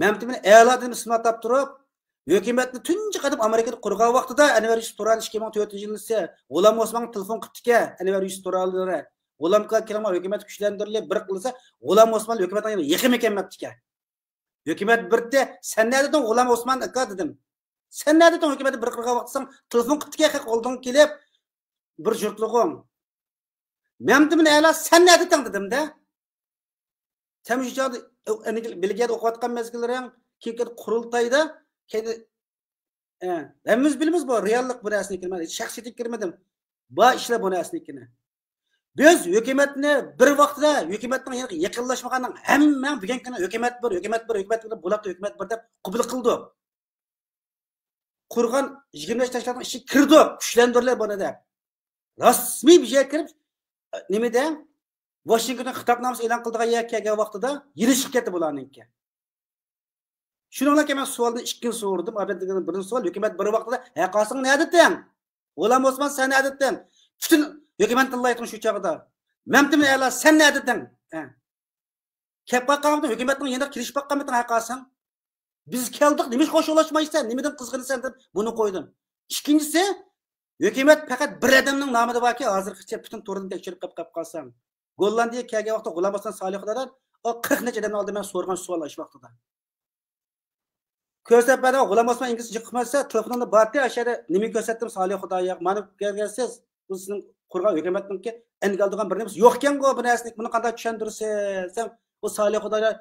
مەمتىمىن ئەلا دېدىم ئىسمىنى ئاتاپ تۇرۇپ، ھۆكۈمەتنى تۇنجى قېتىم ئامېرىكىدا قۇرغان ۋاقتىدا ئەنۋەر يۈسۈپ تۇران ئىككى مىڭ تۆتىنچى يىلى غۇلام ئوسمانغا تېلېفون قىپتىكەن، ئەنۋەر يۈسۈپ تۇرانلىرى. غۇلام ئاكا كېلىڭلار، ھۆكۈمەت كۈچلەندۈرۈلۈپ بىر قىلسا، غۇلام ئوسمان ھۆكۈمەتنىڭ يېقىنمىكەن دەپتىكەن. ھۆكۈمەت بىردە، سەن نەدىتىڭ غۇلام ئوسمان ئاكا دېدىم. سەن نەدىتىڭ ھۆكۈمەتنى بىر قىلغان ۋاقتىدا ساڭا تېلېفون قىپتىكەن خەق ئالدىڭغا كېلىپ، بىر جۇرتلۇقۇڭ. مەمتىمىن ئەلا سەن نەدىتىڭ دېدىمدە. سەن شۇ چاغدا بېلگىيەدە ئوقۇۋاتقان مەزگىللىرىڭ، كېيىن قۇرۇلتايدا، كەينى، ئە، ھەممىمىز بىلىمىز بۇ رېئاللىق بۇ نەرسىنى كىرمەن، شەخسىيىتىگە كىرمىدىم. بار ئىشلار بۇ نەرسىنىڭكىنى. بىز ھۆكۈمەتنى بىر ۋاقتىدا ھۆكۈمەتنىڭ يېنىغا يېقىنلاشمىغاننىڭ ھەممەڭ بۈگۈنكى كۈنى ھۆكۈمەت بىر، ھۆكۈمەت بىر، ھۆكۈمەت بىر، بۇلاپتا ھۆكۈمەت بىر دەپ قوبۇل قىلدۇق. قۇرغان يىگىرمە بەش تەشكىلاتنىڭ ئىچىگە كىردۇق، كۈچلەندۈرۈلە بۇنى دەپ. رەسمىي بىر يەرگە كىرىپ، نېمىدە؟ ۋاشىنگتون خىتابنامىسى ئېلان قىلىدىغان يەرگە كەلگەن ۋاقتىدا يېلىشىپ كەتتى بۇلارنىڭكى. شۇنىڭ بىلەن كېيىن مەن سوئالنى ئىككىنچى سورىدىم. ئابەت دېگەن بىرىنچى سوئال، ھۆكۈمەت بىر ۋاقتىدا ھەققاسىڭ نەدىتىڭ؟ غۇلام ئوسمان سەن نەدىتىڭ؟ پۈتۈن ھۆكۈمەتنى تىللايتىڭ شۇ چاغدا. مەمتىمىن ئەلا سەن نەدىتىڭ؟ ھە. كەپ باققانمىدىڭ، ھۆكۈمەتنىڭ يېنىغا كېلىشىپ باققانمىدىڭ ھەققاسىڭ؟ بىز كەلدۇق، نېمىشقا خۇشاللاشمايسەن؟ نېمىدىن قىزغىنىسەن دەپ بۇنى قويدۇم. ئىككىنچىسى، ھۆكۈمەت پەقەت بىر ئادەمنىڭ نامىدا باركى، ھازىرغىچە پۈتۈن توردىن تەكشۈرۈپ قاپ، قاپ قالساڭ. گوللاندىيەگە كەلگەن ۋاقتىدا غۇلام ھەسەن سالىھ خۇدادار، ئۇ قىرىق نەچچە ئادەمنىڭ ئالدىدا مەن سورىغان سوئال ئاشۇ ۋاقتىدا. كۆرسەتمەدىڭ، غۇلام ئوسمان ئىنگلىزچە جىق ئۇقمايسەن، تېلېفونۇڭدا بارتى، ئاشۇ يەردە نېمە كۆرسەتتىم، سالىھ خۇدايار، مانا كۆرگەنسىز، بۇ سىزنىڭ قۇرغان ھۆكۈمەتنىڭكى ئەنگە ئالىدىغان بىر نېمىسى يوقكەنغۇ، بۇ نەرسىنى، بۇنى قانداق چۈشەندۈرىسىز دېسەم، ئۇ سالىھ خۇدايار،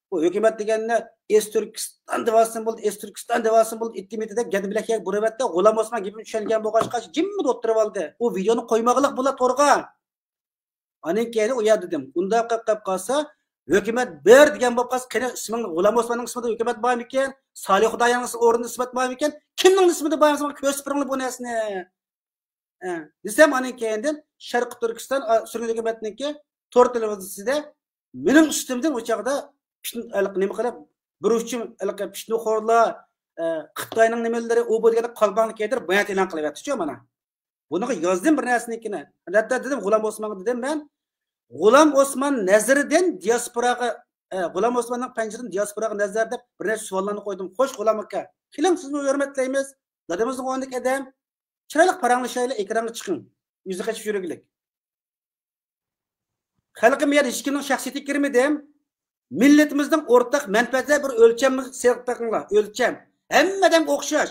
بۇ ھۆكۈمەت دېگەننى ئېس تۈركىستان دېۋالسۇن بولدى، ئېس تۈركىستان دېۋالسۇن بولدى، ئىتتى مىتتى دەپ گەددە بىلەك يەرگە بۇرۇۋەتتى، غۇلام ئوسمان گېپىمنى چۈشەنگەن بولغاچقا، جىممىدە ئولتۇرۇۋالدى. ئۇ ۋىدېونى قويمىغىلىق بولا تورغا. ئاندىن كېيىن ئۇ يەردە دېدىم، ئۇنداق قىلىپ قېلىپ قالسا، ھۆكۈمەت بىر دېگەن بولۇپ قالسا، قېنى ئىسمىڭ، غۇلام ئوسماننىڭ ئىسمىدا ھۆكۈمەت بارمىكەن؟ سالىھ خۇدايارنىڭ ئورنىدا ئىسمى بارمىكەن؟ كىمنىڭ ئىسمىدا بار؟ ماڭا كۆرسىتىپ بېرىڭلار بۇ نەرسىنى. ئە، دېسەم، ئاندىن كېيىندىن شەرقىي تۈركىستان، ئا، سۈرگۈن ھۆكۈمەتنىڭكى تور تېلېۋىزىيىسىدە مېنىڭ ئۈستۈمدىن ئۇ چاغدا پىتن-، ھېلىقى نېمە قىلىپ، بىر ئۇچۇم ھېلىقى پىتنىخورلار، ئە، خىتاينىڭ نېمىلىرى، ئۇ بۇ دېگەندە قالپاقنى كىيدۈرۈپ، بايان ئېلان قىلىۋەتتىچۇ مانا. بۇنىڭغا يازدىم بىر نەرسىنىڭكىنى. ھەتتا دېدىم، غۇلام ئوسمانغا دېدىم مەن، غۇلام ئوسمان نەزىرىدىن دىياسپوراغا، ئە، غۇلام ئوسماننىڭ پەنجىرىدىن دىياسپوراغا نەزەر دەپ بىر نەچچە سوئاللارنى قويدۇم. خوش، غۇلام ئاكا، كېلىڭ، سىزنى ھۆرمەتلەيمىز. دادىمىزنىڭ ئورنىدىكى ئادەم. چىرايلىق پاراڭلىشايلى، ئېكرانغا چىقىڭ. يۈزى قېچىپ يۈرگۈلۈك. خەلقىم، يەنە ھېچكىمنىڭ شەخسىيىتىگە كىرمىدىم. مىللىتىمىزنىڭ ئورتاق مەنپەئەتلىرى بىر ئۆلچەمنى سېلىپ بېقىڭلار. ئۆلچەم. ھەممە ئادەمگە ئوخشاش.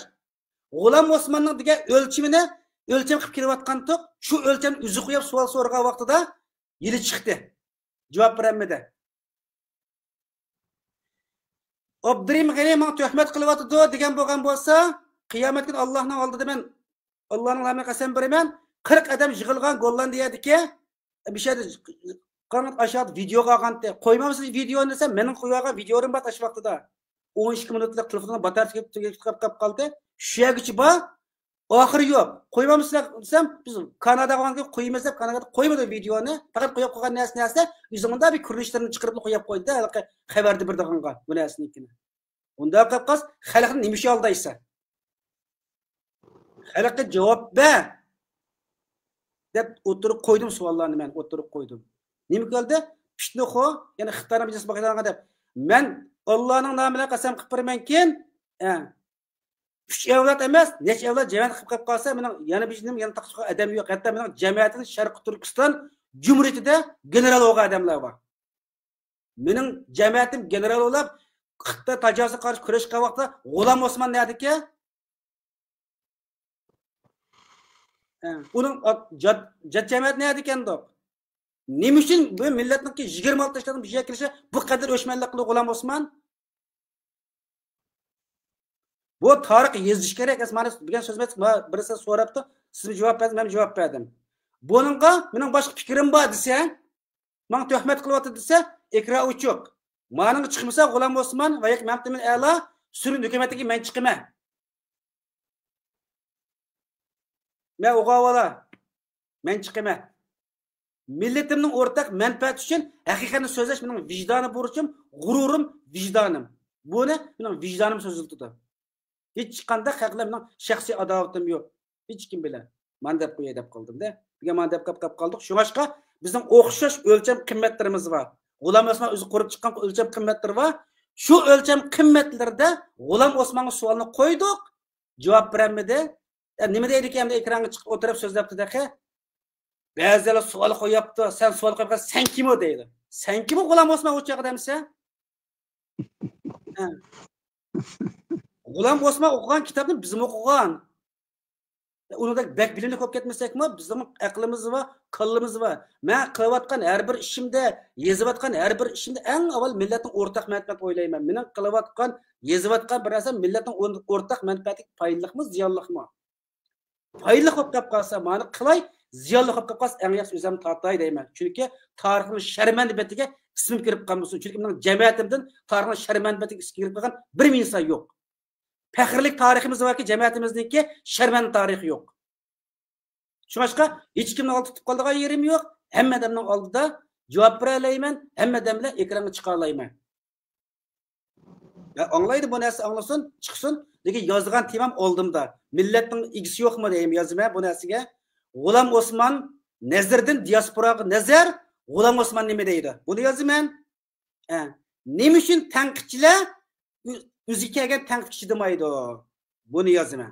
غۇلام ئوسماننىڭ دېگەن ئۆلچىمىنى ئۆلچەم قىلىپ كېلىۋاتقانتۇق. شۇ ئۆلچەمنى ئۆزى قويۇپ سوئال سورىغان ۋاقتىدا يىلى چىقتى. جاۋاب بېرەلمىدى. ئابدۇرېھىم غېنى ماڭا تۆھمەت قىلىۋاتىدۇ دېگەن بولغان بولسا، قىيامەت كۈنى ئاللاھنىڭ ئالدىدا مەن، ئاللاھنىڭ نامىنى قەسەم بېرىمەن، قىرىق ئادەم يىغىلغان گوللاندىيەدىكى، بىر شەھەردە قاراڭ، ئاشۇ ۋىدېئوغا ئالغانتى. قويمامسىز ۋىدېئونى دېسەم، مېنىڭ قويۇۋالغان ۋىدېئولىرىم بار ئاشۇ ۋاقتىدا. ئون ئىككى مىنۇتلۇق تېلېفوننىڭ باتارېيكىسى تۈگەپ قالدى. شۇ يەرگىچە بار. ئاخىرى يوق. قويمامسىلەر دېسەم، بىز كاناداغا بارغاندا قويىمىز دەپ، كانادادا قويمىدى ۋىدېئونى. پەقەت قويۇپ قويغان نەرسە، نەرسە، ئۆزىنىڭ مۇنداق بىر كۆرۈنۈشلىرىنى چىقىرىپ قويۇپ قويدى، ھېلىقى خەۋەردە بېرىدىغانغا بۇ نەرسىنىڭكىنى. ئۇنداق قىلىپ قالسا، خەلقنى نېمە ئۈچۈن ئالدايسەن؟ خەلققە جاۋاب بەر! دەپ ئوتتۇرىغا قويدۇم، سوئاللارنى مەن ئوتتۇرىغا قويدۇم. نېمە قىلدى؟ پىتنىخور، يەنى خىتاينىڭ بىجىسى باقىدىغان دەپ. مەن ئاللانىڭ نامى بىلەن قەسەم قىلىپ بېرىمەنكىن، ئە، ئۈچ ئەۋلاد ئەمەس، نەچچە ئەۋلاد جەمەت قىلىپ قېلىپ قالسا، مېنىڭ يەنە بىر جېنىم، يەنە تاقىتىغان ئادەم يوق. ھەتتا مېنىڭ جەمەتىم شەرقىي تۈركىستان جۇمھۇرىيىتىدە گېنېرال بولغان ئادەملەر بار. مېنىڭ جەمەتىم گېنېرال بولاپ، خىتاي تاجاۋۇزىغا قارشى كۈرەشكەن ۋاقىتتا غۇلام ئوسمان نەدىكەن؟ ھە، ئۇنىڭ ئات-، جات، جات جەمەت نەدىكەندۇق؟ نېمە ئۈچۈن بۇ مىللەتنىڭكى يىگىرمە ئالتە ياشلارنىڭ بىر يەرگە كېلىشى بۇ قەدەر ئۆچمەنلىك قىلدى غۇلام ئوسمان؟ بۇ تارىخ يېزىش كېرەك. ئەس مانا دېگەن سۆزىمىز بىرسى سوراپتۇ، سىزمۇ جاۋاب بەردىڭىز، مەن جاۋاب بەردىم. بۇنىڭغا مېنىڭ باشقا پىكرىم بار دېسە، ماڭا تۆھمەت قىلىۋاتىدۇ دېسە، ئېكران ئوچۇق. مانىڭغا چىقمىسا، غۇلام ئوسمان ۋە ياكى مەمتىمىن ئەلا سۈرۈن ھۆكۈمەتتىكى مەن چىقىمەن. مەن ئوغاۋالا، مەن چىقىمەن. مىللىتىمنىڭ ئورتاق مەنپەئەتى ئۈچۈن ھەقىقەتنى سۆزلەش مېنىڭ ۋىجدانىي بۇرچۇم، غۇرۇرۇم، ۋىجدانىم. بۇنى مېنىڭ ۋىجدانىم سۆزلىتىدۇ. ھېچقانداق خەق بىلەن مېنىڭ شەخسىي ئاداۋىتىم يوق. ھېچكىم بىلەن. مانا دەپ قوياي دەپ قالدىم-دە. بۈگۈن مانا دەپ قاپ، قاپ قالدۇق. شۇڭلاشقا بىزنىڭ ئوخشاش ئۆلچەم قىممەتلىرىمىز بار. غۇلام ئوسمان ئۆزى قۇرۇپ چىققان ئۆلچەم قىممەتلىرى بار. شۇ ئۆلچەم قىممەتلىرىدە غۇلام ئوسمانغا سوئالنى قويدۇق، جاۋاب بېرەلمىدى. يا نېمە دەيدىكەن، ئەمدى ئېكرانغا چىقىپ ئولتۇرۇپ سۆزلەپتۇ تېخى. بەزىلەر سوئال قويۇپتۇ، سەن سوئال قويغان سەن كىمۇ دەيدۇ. سەن كىمۇ غۇلام ئوسمان ئۇ چاغدا دېمىسە؟ ھە. غۇلام ئوسمان ئوقۇغان كىتابنى بىزمۇ ئوقۇغان. ئۇنىڭدەك بەك بىلىملىك بولۇپ كەتمىسەكمۇ، بىزنىڭ ئەقلىمىز بار، كاللىمىز بار. مەن قىلىۋاتقان ھەر بىر ئىشىمدە، يېزىۋاتقان ھەر بىر ئىشىمدە ئەڭ ئاۋۋال مىللەتنىڭ ئورتاق مەنپەئەتىنى ئويلايمەن. مېنىڭ قىلىۋاتقان، يېزىۋاتقان بىر نەرسەم مىللەتنىڭ ئور-، ئورتاق مەنپەئەتىگە پايدىلىقمۇ، زىيانلىقمۇ؟ پايدىلىق بولۇپ قالىپ قالسا، مانا قىلاي، زىيانلىق بولۇپ قالىپ قالسا، ئەڭ ياخشى ئۆزۈم تارتاي دەيمەن. چۈنكى تارىخنىڭ شەرمەندە بېتىگە ئىسمىم كىرىپ قالمىسۇن. چۈنكى مېنىڭ جەمەتىمدىن تارىخنىڭ شەرمەندە بېتىگە ئىسمى كىرىپ قالغان بىرمۇ ئىنسان يوق. پەخىرلىك تارىخىمىز باركى، جەمەتىمىزنىڭكى شەرمەندە تارىخى يوق. شۇڭلاشقا ھېچكىمنىڭ ئالدىدا تۇتۇپ قالىدىغان يېرىم يوق. ھەممە ئادەمنىڭ ئالدىدا جاۋاب بېرەلەيمەن، ھەممە ئادەم بىلەن ئېكرانغا چىقالايمەن. يا ئاڭلايدۇ بۇ نەرسە ئاڭلىسۇن، چىقسۇن. لېكىن يازغان تېمام ئالدىمدا. مىللەتنىڭ ئىگىسى يوقمۇ دەيمەن يازىمەن بۇ نەرسىگە. غۇلام ئوسمان نەزىرىدىن دىياسپوراغا نەزەر، غۇلام ئوسمان نېمە دەيدۇ؟ بۇنى يازىمەن. ھە. نېمە ئۈچۈن تەنقىدچىلەر ئۆ-، ئۆزىگە كەلگەن تەنقىدكە چىدىمايدۇ؟ بۇنى يازىمەن.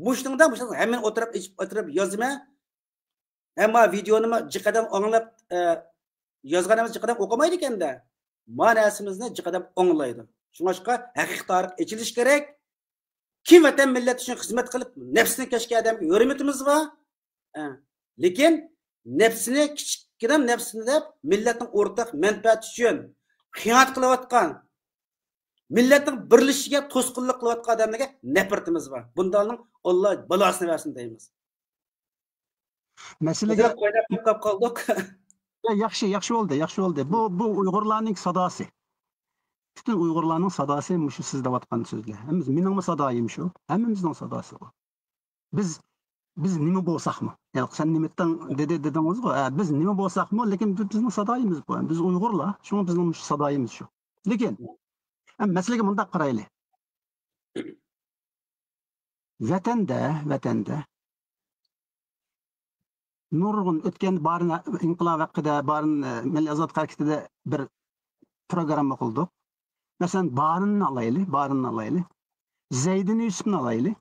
مۇشۇنىڭدا، مۇشۇ ھەممىنى ئوتتۇرىغا ئېچىپ، ئوتتۇرىغا يازىمەن. ئەمما ۋىدېونىمۇ جىق ئادەم ئاڭلاپ، ئە، يازغان ئەمەس، جىق ئادەم ئوقۇمايدىكەن-دە. ما نەرسىمىزنى جىق ئادەم ئاڭلايدۇ. شۇڭلاشقا ھەقىقىي تارىخ ئېچىلىشى كېرەك. كىم ۋەتەن مىللەت ئۈچۈن خىزمەت قىلىپ، نەپسىنى كەشكەن ئادەمگە ھۆرمىتىمىز بار. ئە، لېكىن نەپسىنى كىچىككىنە نەپسىنى دەپ، مىللەتنىڭ ئورتاق مەنپەئەتى ئۈچۈن خىيانەت قىلىۋاتقان، مىللەتنىڭ بىرلىشىشىگە توسقۇنلۇق قىلىۋاتقان ئادەملەرگە نەپرىتىمىز بار. بۇنداقنىڭ ئاللا بالاسىنى بەرسۇن دەيمىز. مەسىلىگە قويناپ قېلىپ قالدۇق. يا، ياخشى، ياخشى بولدى، ياخشى بولدى. بۇ، بۇ ئۇيغۇرلارنىڭ ساداسى. پۈتۈن ئۇيغۇرلارنىڭ ساداسى مۇشۇ سىز دەۋاتقان سۆزلەر. ھەممىمىز، مېنىڭمۇ سادايىم شۇ. ھەممىمىزنىڭ ساداسى بۇ. بىز، بىز نېمە بولساقمۇ؟ يا، سەن نېمە دېدىڭ، دېدى، دېدىڭىزغۇ؟ ھە، بىز نېمە بولساقمۇ، لېكىن بىز، بىزنىڭ سادايىمىز بۇ. بىز ئۇيغۇرلار، شۇڭا بىزنىڭ مۇشۇ سادايىمىز شۇ. لېكىن، ھەم مەسىلىگە مۇنداق قارايلى. ۋەتەندە، ۋەتەندە نۇرغۇن ئۆتكەن بارىن ئىنقىلاب ھەققىدە، بارىن، ئە، مىللىي ئازادلىق ھەرىكىتىدە بىر پروگرامما قىلدۇق. مەسىلەن، بارىننى ئالايلى، بارىننى ئالايلى. زەيدىن يۈسۈپنى ئالايلى.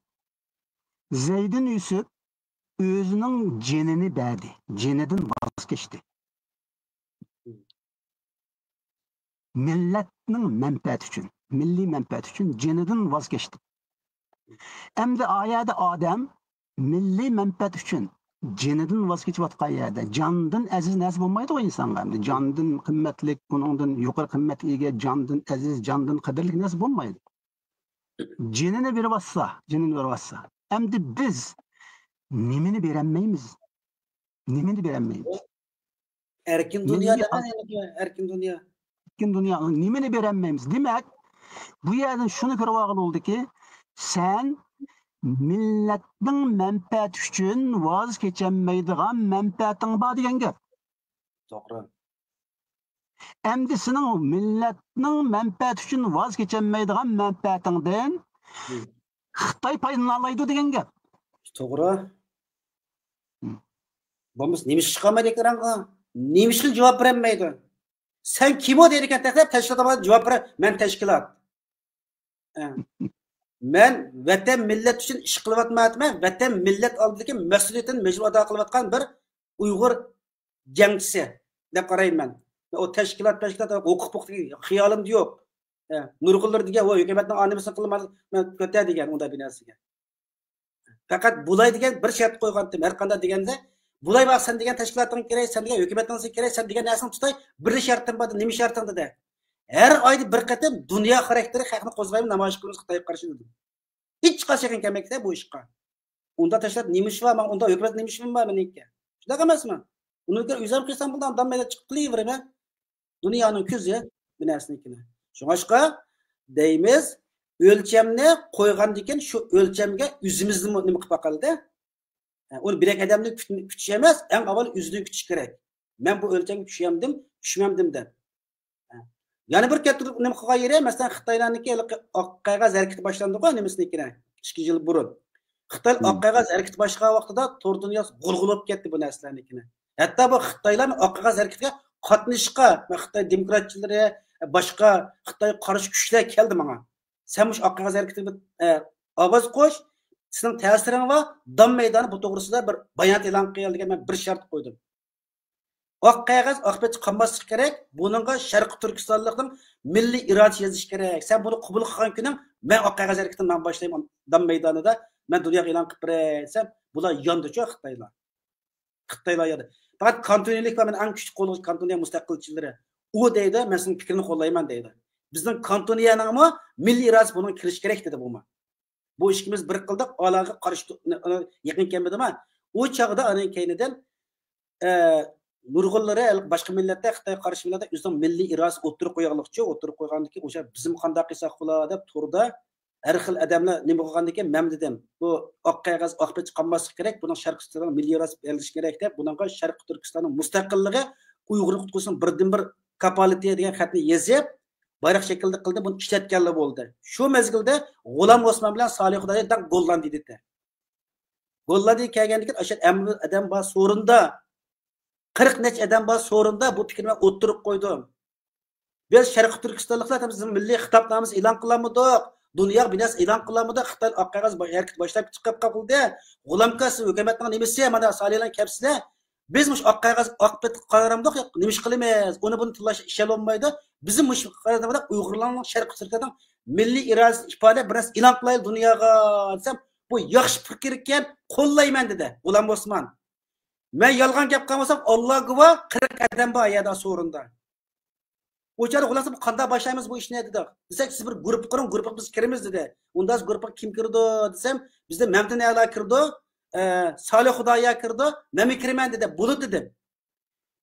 زەيدىن يۈسۈپ ئۆزىنىڭ جېنىنى بەردى، جېنىدىن ۋاز كەچتى. مىللەتنىڭ مەنپەئەتى ئۈچۈن، مىللىي مەنپەئەت ئۈچۈن جېنىدىن ۋاز كەچتى. ئەمدى ئا يەردە ئادەم مىللىي مەنپەئەت ئۈچۈن جېنىدىن ۋاز كېچىۋاتقان يەردە، جاندىن ئەزىز نەرسە بولمايدىغۇ ئىنسانغا. ئەمدى جاندىن قىممەتلىك، ئۇنىڭدىن يۇقىرى قىممەتكە ئىگە، جاندىن ئەزىز، جاندىن قەدىرلىك نەرسە بولمايدۇ. جېنىنى بېرىۋاتسا، جېنىنى بېرىۋاتسا. ئەمدى بىز نېمىنى بېرەلمەيمىز؟ نېمىنى بېرەلمەيمىز؟ ئەركىن دۇنيا دەڭە، ئەركىن دۇنيا. ئەركىن دۇنيا. نېمىنى بېرەلمەيمىز؟ دېمەك، بۇ يەردىن شۇنى كۆرۈۋالغىلى بولدىكى، سەن مىللەتنىڭ مەنپەئەتى ئۈچۈن ۋاز كېچەلمەيدىغان مەنپەئەتىڭ بار دېگەن گەپ. توغرا. ئەمدى سېنىڭ مىللەتنىڭ مەنپەئەتى ئۈچۈن ۋاز كېچەلمەيدىغان مەنپەئەتىڭدىن خىتاي پايدىلىنالايدۇ دېگەن گەپ. توغرا. بولمىسا نېمە ئىش چىقارمايدۇ ئېكرانغا؟ نېمە ئىشقا جاۋاب بېرەلمەيدۇ؟ سەن كىمۇ دەيدىكەن تەكلىپ، تەشكىلات جاۋاب بېرە، مەن تەشكىلات. ئە. مەن ۋەتەن مىللەت ئۈچۈن ئىش قىلىۋاتمايۋاتىمەن، ۋەتەن مىللەت ئالدىدىكى مەسئۇلىيىتىنى مەجبۇر ئادا قىلىۋاتقان بىر ئۇيغۇر جەڭچىسى دەپ قارايمەن مەن. ئۇ تەشكىلات، تەشكىلات ھوقۇق پوقۇقى خىيالىمدا يوق. ئە، نۇرغۇنلىرى دېگەن، ۋوي، ھۆكۈمەتنىڭ ئانىمىسىنى قىلمايدۇ، مەن كۆتە دېگەن ئۇنداق بىر نەرسىگە. پەقەت بۇلاي دېگەن بىر شەرت قويغانتىم. ھەر قانداق دېگەندە، بۇلاي ۋاق سەن دېگەن تەشكىلاتىڭ كېرەك، سەن دېگەن ھۆكۈمەتنىڭ كېرەك، سەن دېگەن نەرسىنى تۇتاي، بىر شەرتىم بار، نېمە شەرتىڭ دېدى. ھەر ئايدا بىر قېتىم دۇنيا خاراكتېرلىك خەقنى قوزغايمەن، نامايىش قىلىمىز خىتايغا قارشى دېدىم. ھېچقاچان كەلمەيدىكەن بۇ ئىشقا. ئۇنداق تەشكىلات نېمە ئىشى بار؟ ماڭا ئۇنداق ھۆكۈمەت نېمە ئىشى بار مېنىڭكى؟ شۇنداق ئەمەسمۇ؟ ئۇنىڭ كۆرە ئۆزۈم قىلسام بولىدۇ، ئاندام مەيدە چىقىپ قىلىۋېرىمەن. دۇنيانىڭ كۆزى بۇ نەرسىنىڭكىنى. شۇڭلاشقا دەيمىز، ئۆلچەمنى قويغاندىن كېيىن شۇ ئۆلچەمگە ئۆزىمىزنىمۇ نېمە قىلىپ باقايلى-دە. ئۇنى بىرەر ئادەمدىن كۈت-، كۈتۈش ئەمەس، ئەڭ ئاۋۋال ئۆزىدىن كۈتۈش كېرەك. مەن بۇ ئۆلچەمگە چۈشەمدىم، چۈشمەمدىم دەپ. يەنە بىر كەتتۇرۇپ نېمە قىلغان يېرى، مەسىلەن، خىتايلارنىڭكى ھېلىقى ئاق قەغەز ھەرىكىتى باشلاندىغۇ، نېمىسىنىڭكىنى، ئىككى يىل بۇرۇن. خىتاي ئاق قەغەز ھەرىكىتى باشلىغان ۋاقتىدا تور دۇنياسى غۇلغۇلا بولۇپ كەتتى بۇ نەرسىلەرنىڭكىنى. ھەتتا بۇ خىتايلارنىڭ ئاق قەغەز ھەرىكىتىگە قاتنىشىشقا، خىتاي دېموكراتچىلىرى، باشقا خىتايغا قارشى كۈچلەر كەلدى ماڭا. سەن مۇشۇ ئاق قەغەز ھەرىكىتىگە ئاۋاز قوش، سېنىڭ تەسىرىڭ بار، دام مەيدانى بۇ توغرىسىدا بىر بايانات ئېلان قىل دېگەن مەن بىر شەرت قويدۇم. ئاق قەغەز ئاق پەتى قالماسلىقى كېرەك، بۇنىڭغا شەرقىي تۈركىستانلىقنىڭ مىللىي ئىرادىسى يېزىش كېرەك. سەن بۇنى قوبۇل قىلغان كۈنۈڭ مەن ئاق قەغەز ھەرىكىتىنى مەن باشلايمەن دام مەيدانىدا، مەن دۇنياغا ئېلان قىلىپ بېرەي دېسەم، بۇلار ياندىچۇ خىتايلار. خىتايلار ياندى. پەقەت كانتونىيلىك بار، مەن ئەڭ كۈچلۈك قوللىغۇچى كانتونىيە مۇستەقىلچىلىرى. ئۇ دەيدۇ، مەن سېنىڭ پىكرىنى قوللايمەن دەيدۇ. بىزنىڭ كانتونىيەنىڭمۇ مىللىي ئىرادىسى بۇنىڭغا كىرىشى كېرەك دېدى بۇمۇ. بۇ ئىككىمىز بىر قىلدۇق، ئالاغا قارشى تۇ-، يېقىن كەلمىدىما؟ ئۇ چاغدا ئانىڭ كەينىدىن، ئە، نۇرغۇنلىرى ھېلىقى باشقا مىللەتتە، خىتايغا قارشى مىللەتتە ئۆزىنىڭ مىللىي ئىرادىسى ئوتتۇرىغا قويغانلىقچۇ، ئوتتۇرىغا قويغاندىن كېيىن، ئوشۇ بىزمۇ قانداق قىلساق بولا دەپ توردا ھەر خىل ئادەملەر نېمە قىلغاندىكىن، مەن دېدىم، بۇ ئاق قەغەز، ئاق پەتى قالماسلىقى كېرەك، بۇنىڭ شەرقىي تۈركىستاننىڭ مىللىي ئىرادىسى بېرىلىشى كېرەك دەپ، بۇنىڭغا شەرقىي تۈركىستاننىڭ مۇستەقىللىقى، ئۇيغۇرنى قۇتقۇزۇشنىڭ بىردىنبىر كاپالىتى دېگەن خەتنى يېزىپ، بايراق شەكلىدە قىلدى، بۇنى ئىشلەتكەنلا بولدى. شۇ مەزگىلدە غۇلام ئوسمان بىلەن سالىھ خۇدايى دەڭ گوللاندىيىدە. گوللاندىيە كەلگەندىكىن ئاشۇ ئەمىر ئادەم بار سورۇندا، قىرىق نەچچە ئادەم بار سورۇندا بۇ پىكىرنى مەن ئوتتۇرىغا قويدۇم. بىز شەرقىي تۈركىستانلىقلار بىز مىللىي خىتابنامىسى ئېلان قىلالمىدۇق، دۇنياغا بىناسى ئېلان قىلالمىدۇق. خىتاي ئاق قەغەز ھەرىكىتى باشلاپ چىقىپ قالدى. غۇلامكا سىز ھۆكۈمەتنىڭ نېمىسى، مانا سالىھلارنى كەپسىلە. بىز مۇشۇ ئاق قەغەز ئاق پەتى قارامدۇق، نېمە ئىش قىلىمىز؟ ئۇنى بۇنى تىللاشقا ئىشەنمەيدۇ. بىزمۇ مۇشۇ قەدەمدە ئۇيغۇرلارنىڭ شەرقىي تۈركىيەنىڭ مىللىي ئىرادىسىنى ئىپادىلەپ بىر نەرسە ئېلان قىلايلى دۇنياغا دېسەم، بۇ ياخشى پىكىر ئىكەن، قوللايمەن دېدى غۇلام ئوسمان. مەن يالغان گەپ قىلغان بولسام، ئاللا گۇۋاھ، قىرىق ئادەم بار ئەيەدە سورۇندا. ئۇ چاغدا خۇلاسە، بۇ قانداق باشلايمىز بۇ ئىشنى دېدۇق. دېسەك، سىز بىر گۇرۇپپا قۇرۇڭ، گۇرۇپپىغا بىز كىرىمىز دېدى. ئۇنداق گۇرۇپپىغا كىم كىرىدۇ دېسەم، بىزدە مەمتىن ئەلا كىرىدۇ، ئە، سالىھ خۇدايا كىرىدۇ، مەنمۇ كىرىمەن دېدى. بولىدۇ دېدىم.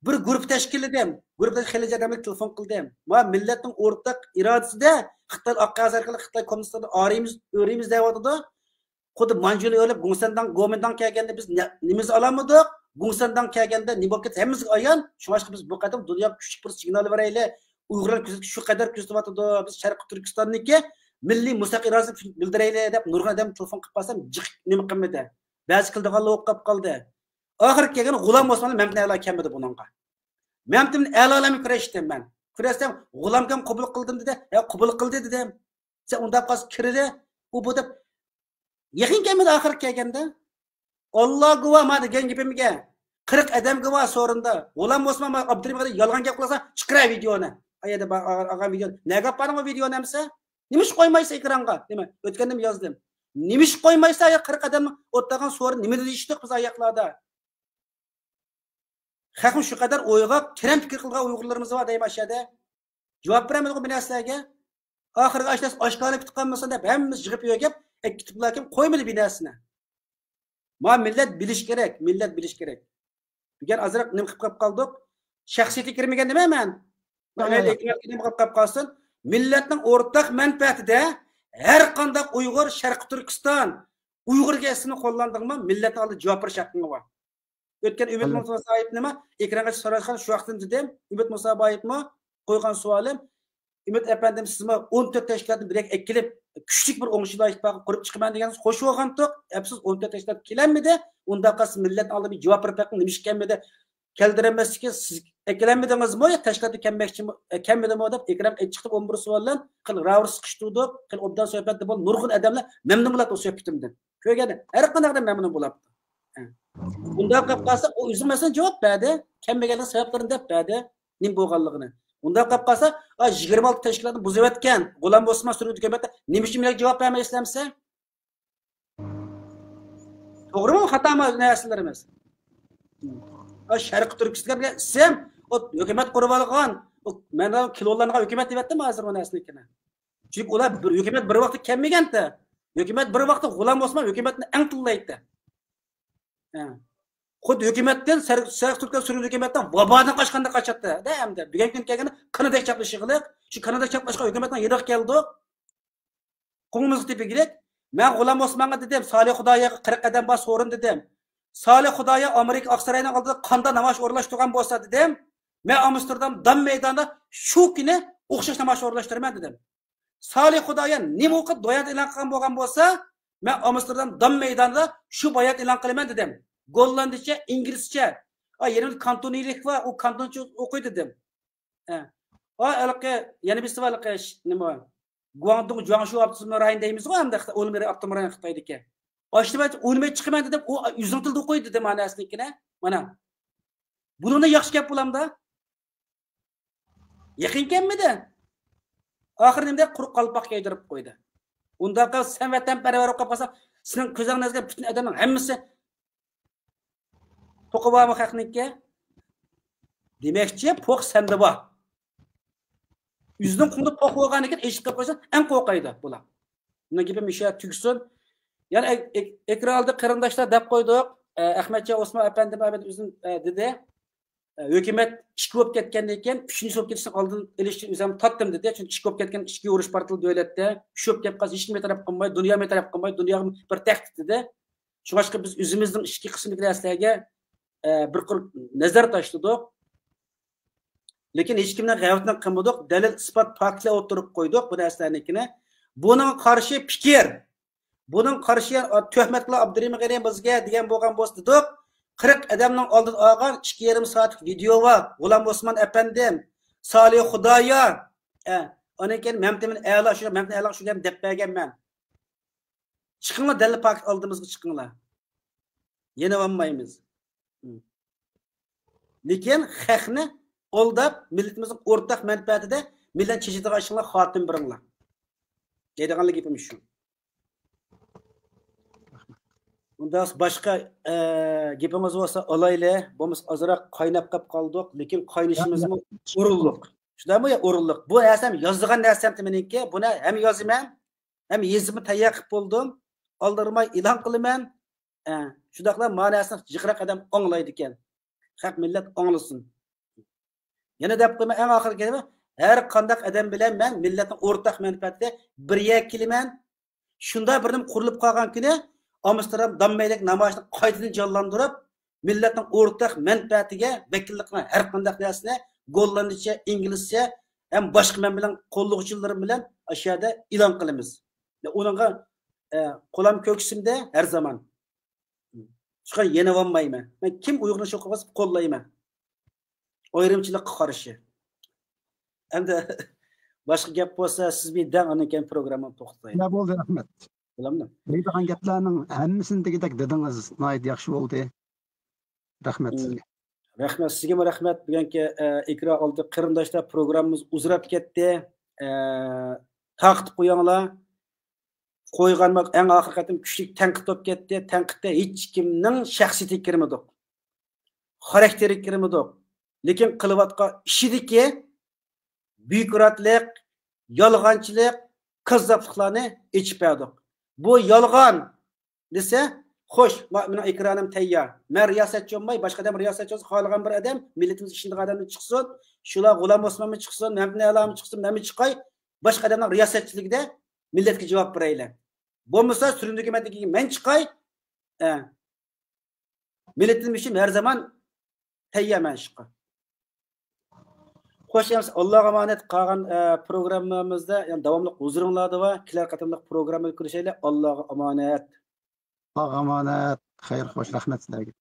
بىر گۇرۇپپا تەشكىللىدىم. گۇرۇپپىدا خېلى ئادەمگە تېلېفون قىلدىم. ۋە مىللەتنىڭ ئورتاق ئىرادىسىدە خىتاي ئاق قەغەز ئارقىلىق خىتاي كوممۇنىستلىرىنى ئارىيمىز، ئۆرۈيمىز دەۋاتىدۇ. خۇددى مانجۇنى ئۆرۈپ، گۇڭسەنداڭ، گومىنداڭ كەلگەندە بىز نە-، نېمىمىزنى ئالالمىدۇق؟ گۇڭسەنداڭ كەلگەندە نېمە بولۇپ كەتتى؟ ھەممىمىزگە ئايان. شۇڭلاشقا بىز بۇ قېتىم دۇنياغا كۈچلۈك بىر سىگنال بېرەيلى. ئۇيغۇرلار كۆزىتىپ، شۇ قەدەر كۆزىتىۋاتىدۇ. بىز شەرقىي تۈركىستاننىڭكى مىللىي مۇستەقىل ئىرادىسىنى بىلدۈرەيلى دەپ نۇرغۇن ئادەم تېلېفون قىلىپ بارسام، جىق نېمە قىلمىدى. بەزى كېلىدىغانلار بولۇپ قاپقالدى. ئاخىرى كەلگەن غۇلام ئوسمان مەمتىن ئەلا كەلمىدى بۇنىڭغا. مەمتىن ئەلا بىلەن كۈرەشتىم مەن. كۈرەشسەم، غۇلامكام قوبۇل قىلدىم دېدى. ھە، قوبۇل قىلدى دېدىم. سەن ئۇنداق قىلسا كىرىدۇ. ئۇ بۇ دەپ يېقىن كەلمىدى ئاخىرى كەلگەندە. ئاللا گۇۋاھ، ما دېگەن گېپىمگە. قىرىق ئادەم گۇۋاھ سورۇندا. غۇلام ئوسمان، ما ئابدۇرېھىم غالى يالغان گەپ قىلسا، چىقىرە ۋىدېئونى. ئايەدە بار، ئالغان ۋىدېئونى. نەگە ئاپاردىڭ ئۇ ۋىدېئونى ئەمسە؟ نېمە ئىش قويمايسەن ئېكرانغا؟ نېمە؟ ئۆتكەندىمۇ يازدىم. نېمە ئىش قويمايسەن؟ يا قىرىق ئادەم ئولتۇرغان سورۇن نېمە دېيىشتۇق بىز ئاياقلاردا؟ خەقمۇ شۇ قەدەر ئويغاق، تېرەن پىكىر قىلغان ئۇيغۇرلىرىمىز بار دەيمەن ئاشۇ يەردە. جاۋاب بېرەلمىدىغۇ بۇ نەرسىلەرگە. ئاخىرىغا ئاشۇ نەرسە ئاشكارىلىنىپ كېتىپ قالمىسۇن دەپ ھەممىمىز يىغىپ يۈرگەپ، ئەكېتىپلا كىم قويمىدى بۇ نەرسىنى. ما مىللەت بىلىش كېرەك، مىللەت بىلىش كېرەك. بۈگۈن ئازراق نېمە قىلىپ قاپ قالدۇق؟ شەخسىيىتىگە كىرمىگەن دېمەيمەن. مەن ياق، ياق. نېمە قىلىپ قاپ قالسۇن؟ مىللەتنىڭ ئورتاق مەنپەئەتىدە ھەر قانداق ئۇيغۇر شەرقىي تۈركىستان ئۇيغۇرغا ئىسمىنى قوللاندىڭمۇ، مىللەتنىڭ ئالدىدا جاۋاب بېرىش ھەققىڭ بار. ئۆتكەن ئۈمىد مۇسابىيېۋنىمۇ ئېكرانغا چىقىپ سورايدىغان شۇ ۋاقىتتا دېدىم. ئۈمىد مۇسابىيېۋمۇ قويغان سوئالىم، ئۈمىد ئەپەندىم، سىزمۇ ئون تۆت تەشكىلاتنى بىرگە ئەكېلىپ، كۈچلۈك بىر ئوڭشىلىش ئىتتىپاقى قۇرۇپ چىقىمەن دېگەن خوش بولغانتۇق. ئەپسۇس، ئون تۆت تەشكىلات كېلەلمىدى. ئۇنداق قىلسا مىللەتنىڭ ئالدىدا بىر جاۋاب بېرىپ بېقىڭ، نېمە ئىش ئىكەنمىدى؟ كەلدۈرەلمەسلىكى سىز ئەكېلەلمىدىڭىزمۇ يا تەشكىلاتتا كەلمەكچىمۇ، ئە، كەلمىدىمۇ دەپ ئېكران چىقىپ ئون بىر سوئال بىلەن خېلى راۋۇر سىقىشتۇردۇق، خېلى ئوبدان سۆھبەتتە بولدى. نۇرغۇن ئادەملەر مەمنۇن بولاتتى ئۇ سۆھبىتىمدىن. كۆرگەندە ھەر قانداق ئادەم مەمنۇن بولاتتى. ئە. ئۇنداق قىلىپ قالسا، ئۇ ئۆزىنىڭ مەسىلىنى جاۋاب بەردى. كەلمىگەنلىكىنىڭ سەۋەبلىرىنى دەپ بەردى. نېمە بولغانلىقىنى. ئۇنداق قىلىپ قالسا، ئا، يىگىرمە ئالتە تەشكىلاتنى بۇزۇۋەتكەن غۇلام ئوسمان سۈرگۈندە ھۆكۈمەتتە نېمە ئۈچۈن مېنىڭ جاۋاب بەرمەي ئىشلەمسە؟ توغرىمۇ، خاتامۇ نەرسىلىرىمىز؟ ئا، شەرقىي تۈركىستان دېگەن ئىسىم، ئۇ ھۆكۈمەت قۇرۇۋالغان، ئۇ مەن كىلولانغان ھۆكۈمەت دەۋەتتىم ھازىر بۇ نەرسىنىڭكىنى. چۈنكى ئۇلار بىر، ھۆكۈمەت بىر ۋاقىتتا كەلمىگەنتى. ھۆكۈمەت بىر ۋاقىتتا غۇلام ئوسمان ھۆكۈمەتنى ئەڭ تىللايتتى. ھە. خۇددى ھۆكۈمەتتىن، سەر-، شەرقىي تۈركىستان سۈرگۈن ھۆكۈمەتتىن ۋابادىن قاچقاندەك قاچاتتى. دە ئەمدى بۈگۈنكى كۈنگە كەلگەندە قېنىدەك چاپلىشىغلىق. شۇ قېنىدەك چاپلاشقان ھۆكۈمەتنىڭ يېنىغا كەلدۇق. قوڭىمىزغا تېپىگىلىك. مەن غۇلام ئوسمانغا دېدىم، سالىھ خۇداياغا قىرىق ئادەم بار سورۇن دېدىم. سالىھ خۇدايا ئامېرىكا ئاقساراينىڭ ئالدىدا قانداق نامايىش ئورۇنلاشتۇرغان بولسا دېدىم. مەن ئامستېردام دام مەيدانىدا شۇ كۈنى ئوخشاش نامايىش ئورۇنلاشتۇرىمەن دېدىم. سالىھ خۇدايا نېمە ۋاقىت بايانات ئېلان قىلغان بولغان بولسا، مەن ئامستېردام دام مەيدانىدا شۇ بايانات ئېلان قىلىمەن دېدىم. گوللاندىچە، ئىنگلىزچە. ئا، يەنە بىر كانتونىيلىك بار، ئۇ كانتونچە ئوقۇي دېدىم. ھە. ھا، ھېلىقى، يەنە بىرسى بار، ھېلىقى، ش-، نېمە، گۇاڭدۇڭ، جۇاڭشۇ ئاپتونوم رايون دەيمىزغۇ، ئەمدى خىتاي، ئۇنىمېرى ئاپتونوم رايون خىتايدىكى. ئاشتىمەن، ئۇنىمەي چىقىمەن دېدىم، ئۇ ئۆزىنىڭ تىلىدا قويدى دېدى ماناسىنىڭكىنى. مانا. بۇنىڭدىن ياخشى گەپ بولامدا؟ يېقىن كەلمىدى. ئاخىرى نېمە دېدى؟ قۇرۇق قالپاق كىيدۈرۈپ قويدى. ئۇنداق سەن ۋەتەنپەرۋەر بولۇپ قالساڭ، سېنىڭ كۆزۈڭ نەزىرىگە پۈتۈن ئادەمنىڭ ھەممىسى توقى بارمۇ خەقنىڭكى؟ دېمەكچى، پوق سەندە بار. ئۆزىنىڭ قولىدا پوق بولغاندىكىن ئېشىپ قالسا ئەڭ قورقايدۇ بۇلار. مېنىڭ گېپىم مۇشۇ يەردە تۈگىسۇن. يەنە ئەك-، ئەك-، ئەكران ئالدى قېرىنداشلار دەپ قويدۇق. ئە، ئەخمەتجان ئوسمان ئەپەندىم ئەمەت ئۆزۈم، ئە، دېدى. ئە، ھۆكۈمەت ئىككى بولۇپ كەتكەندىن كېيىن، ئۈچىنچى بولۇپ كېتىشنىڭ ئالدىنى ئېلىش ئۈچۈن ئۆزۈم تارتتىم دېدى. چۈنكى ئىككى بولۇپ كەتكەن ئىككى ئۇرۇش پارتلىق دۆلەتتە، ئۈچ بولۇپ كەپ قالسا ھېچكىم ئېتىراپ قىلمايدۇ، دۇنيا ئېتىراپ قىلمايدۇ، دۇنياغا بىر تەھدىت دېدى. شۇڭلاشقا بىز ئۆزىمىزنىڭ ئىچكى قىسمىدىكى نەرسىلەرگە، ئە، بىر قۇر نەزەر تاشلىدۇق. لېكىن ھېچكىمنىڭ غەيۋىتىنى قىلمىدۇق. دەلىل، ئىسپات، پاكىتلار ئوتتۇرىغا قويدۇق بۇ نەرسىلەرنىڭكىنى. بۇنىڭغا قارشى پىكىر، بۇنىڭغا قارشى، يەنى، تۆھمەت قىلغان ئابدۇرېھىم غېنى بىزگە دېگەن بولغان بولسا دېدۇق، قىرىق ئادەمنىڭ ئالدىدا ئالغان ئىككى يېرىم سائەتلىك ۋىدېيو بار. غۇلام ئوسمان ئەپەندىم، سالىھ خۇدايار، ئە، ئاندىن كېيىن مەمتىمىن ئەلا، شۇ مەمتىمىن ئەلا شۇ گەپنى دەپ بەرگەنمەن. چىقىڭلار، دەلىل پاكىت ئالدىمىزغا چىقىڭلار. يېنىۋالمايمىز. لېكىن خەقنى ئالداپ، مىللىتىمىزنىڭ ئورتاق مەنپەئەتىدە مىللەت چېچىدىغان ئىشىڭلار خاتىمە بېرىڭلار. دەيدىغانلا گېپىم شۇ. ئۇنداق باشقا، ئە، گېپىڭىز بولسا ئالايلى. بولمىسا ئازراق قايناپ قاپ قالدۇق. لېكىن قاينىشىمىزمۇ ئورۇنلۇق. شۇنداقمۇ يا ئورۇنلۇق؟ بۇ نەرسەم يازىدىغان نەرسەمتى مېنىڭكى. بۇنى ھەم يازىمەن، ھەم يېزىپمۇ تەييار قىلىپ بولدۇم. ئالدىرىماي ئېلان قىلىمەن. ئە، شۇنداقلا ماناسىنى جىقراق ئادەم ئاڭلايدىكەن. خەق مىللەت ئاڭلىسۇن. يەنە دەپ قويىمەن، ئەڭ ئاخىرقى كەلىمە، ھەر قانداق ئادەم بىلەن مەن مىللەتنىڭ ئورتاق مەنپەئەتىگە بىر يەرگە كېلىمەن. شۇنداق بىر نېمە قۇرۇلۇپ قالغان كۈنى، ئامستېردام داممەيلىك نامايىشىنى قايتىدىن جانلاندۇرۇپ، مىللەتنىڭ ئورتاق مەنپەئەتىگە ۋەكىللىك قىلغان ھەر قانداق نەرسىنى گوللاندچە، ئىنگلىزچە ھەم باشقا مەن بىلەن قوللىغۇچىلىرىم بىلەن ئاشۇ يەردە ئېلان قىلىمىز. ئۇنىڭغا، ئە، قولام كۆكسۈمدە ھەر زامان. شۇڭا يېنىۋالمايمەن. مەن كىم ئۇيغۇرنى شۇ قىلسا قوللايمەن. ئايرىمچىلىققا قارشى. ئەمدى باشقا گەپ بولسا، سىز بىر دەڭ، ئاندىن كېيىن پروگراممىنى توختىتايلى. يا، بولدى، رەھمەت. بولامدۇ؟ دەيدىغان گەپلەرنىڭ ھەممىسىنى دېگۈدەك دېدىڭىز، ناھايىتى ياخشى بولدى. رەھمەت سىزگە. رەھمەت، سىزگىمۇ رەھمەت. بۈگۈنكى، ئە، ئېكران ئالدى قېرىنداشلار، پروگراممىمىز ئۇزىراپ كەتتى. ئە، تارقىتىپ قويۇڭلار. قويغان ۋاقىت ئەڭ ئاخىرقى قېتىم كۈچلۈك تەنقىد بولۇپ كەتتى. تەنقىدتە ھېچكىمنىڭ شەخسىيىتىگە كىرمىدۇق. خاراكتېرىگە كىرمىدۇق. لېكىن قىلىۋاتقان ئىشىدىكى بيۇروكراتلىق، يالغانچىلىق، كاززاپلىقلارنى ئېچىپ بەردۇق. بۇ يالغان دېسە، خوش، ما-، مېنىڭ ئېكرانىم تەييار. مەن رىياسەتچى بولماي، باشقا ئادەم رىياسەتچى بولسا، خالىغان بىر ئادەم، مىللىتىمىزگە ئىشىنىدىغان ئادەمدىن چىقسۇن. شۇلار غۇلام ئوسمانمۇ چىقسۇن، مەمتىمىن ئەلامۇ چىقسۇن، مەنمۇ چىقاي. باشقا ئادەمنىڭ رىياسەتچىلىكىدە مىللەتكە جاۋاب بېرەيلى. بولمىسا، سۈرۈندە ھۆكۈمەتتىكى مەن چىقاي. ئە. مىللىتىم ئۈچۈن ھەر زامان تەييارمەن ئىشقا. خوش، ئەمىسە ئاللاغا ئامانەت. قالغان، ئە، پروگراممىمىزدا، يەنى داۋاملىق ھۇزۇرۇڭلاردا بار. كېلەر قېتىملىق پروگراممىدا كۆرۈشەيلى. ئاللاغا ئامانەت. ئاللاغا ئامانەت. خەير، خوش، رەھمەت سىلەرگە.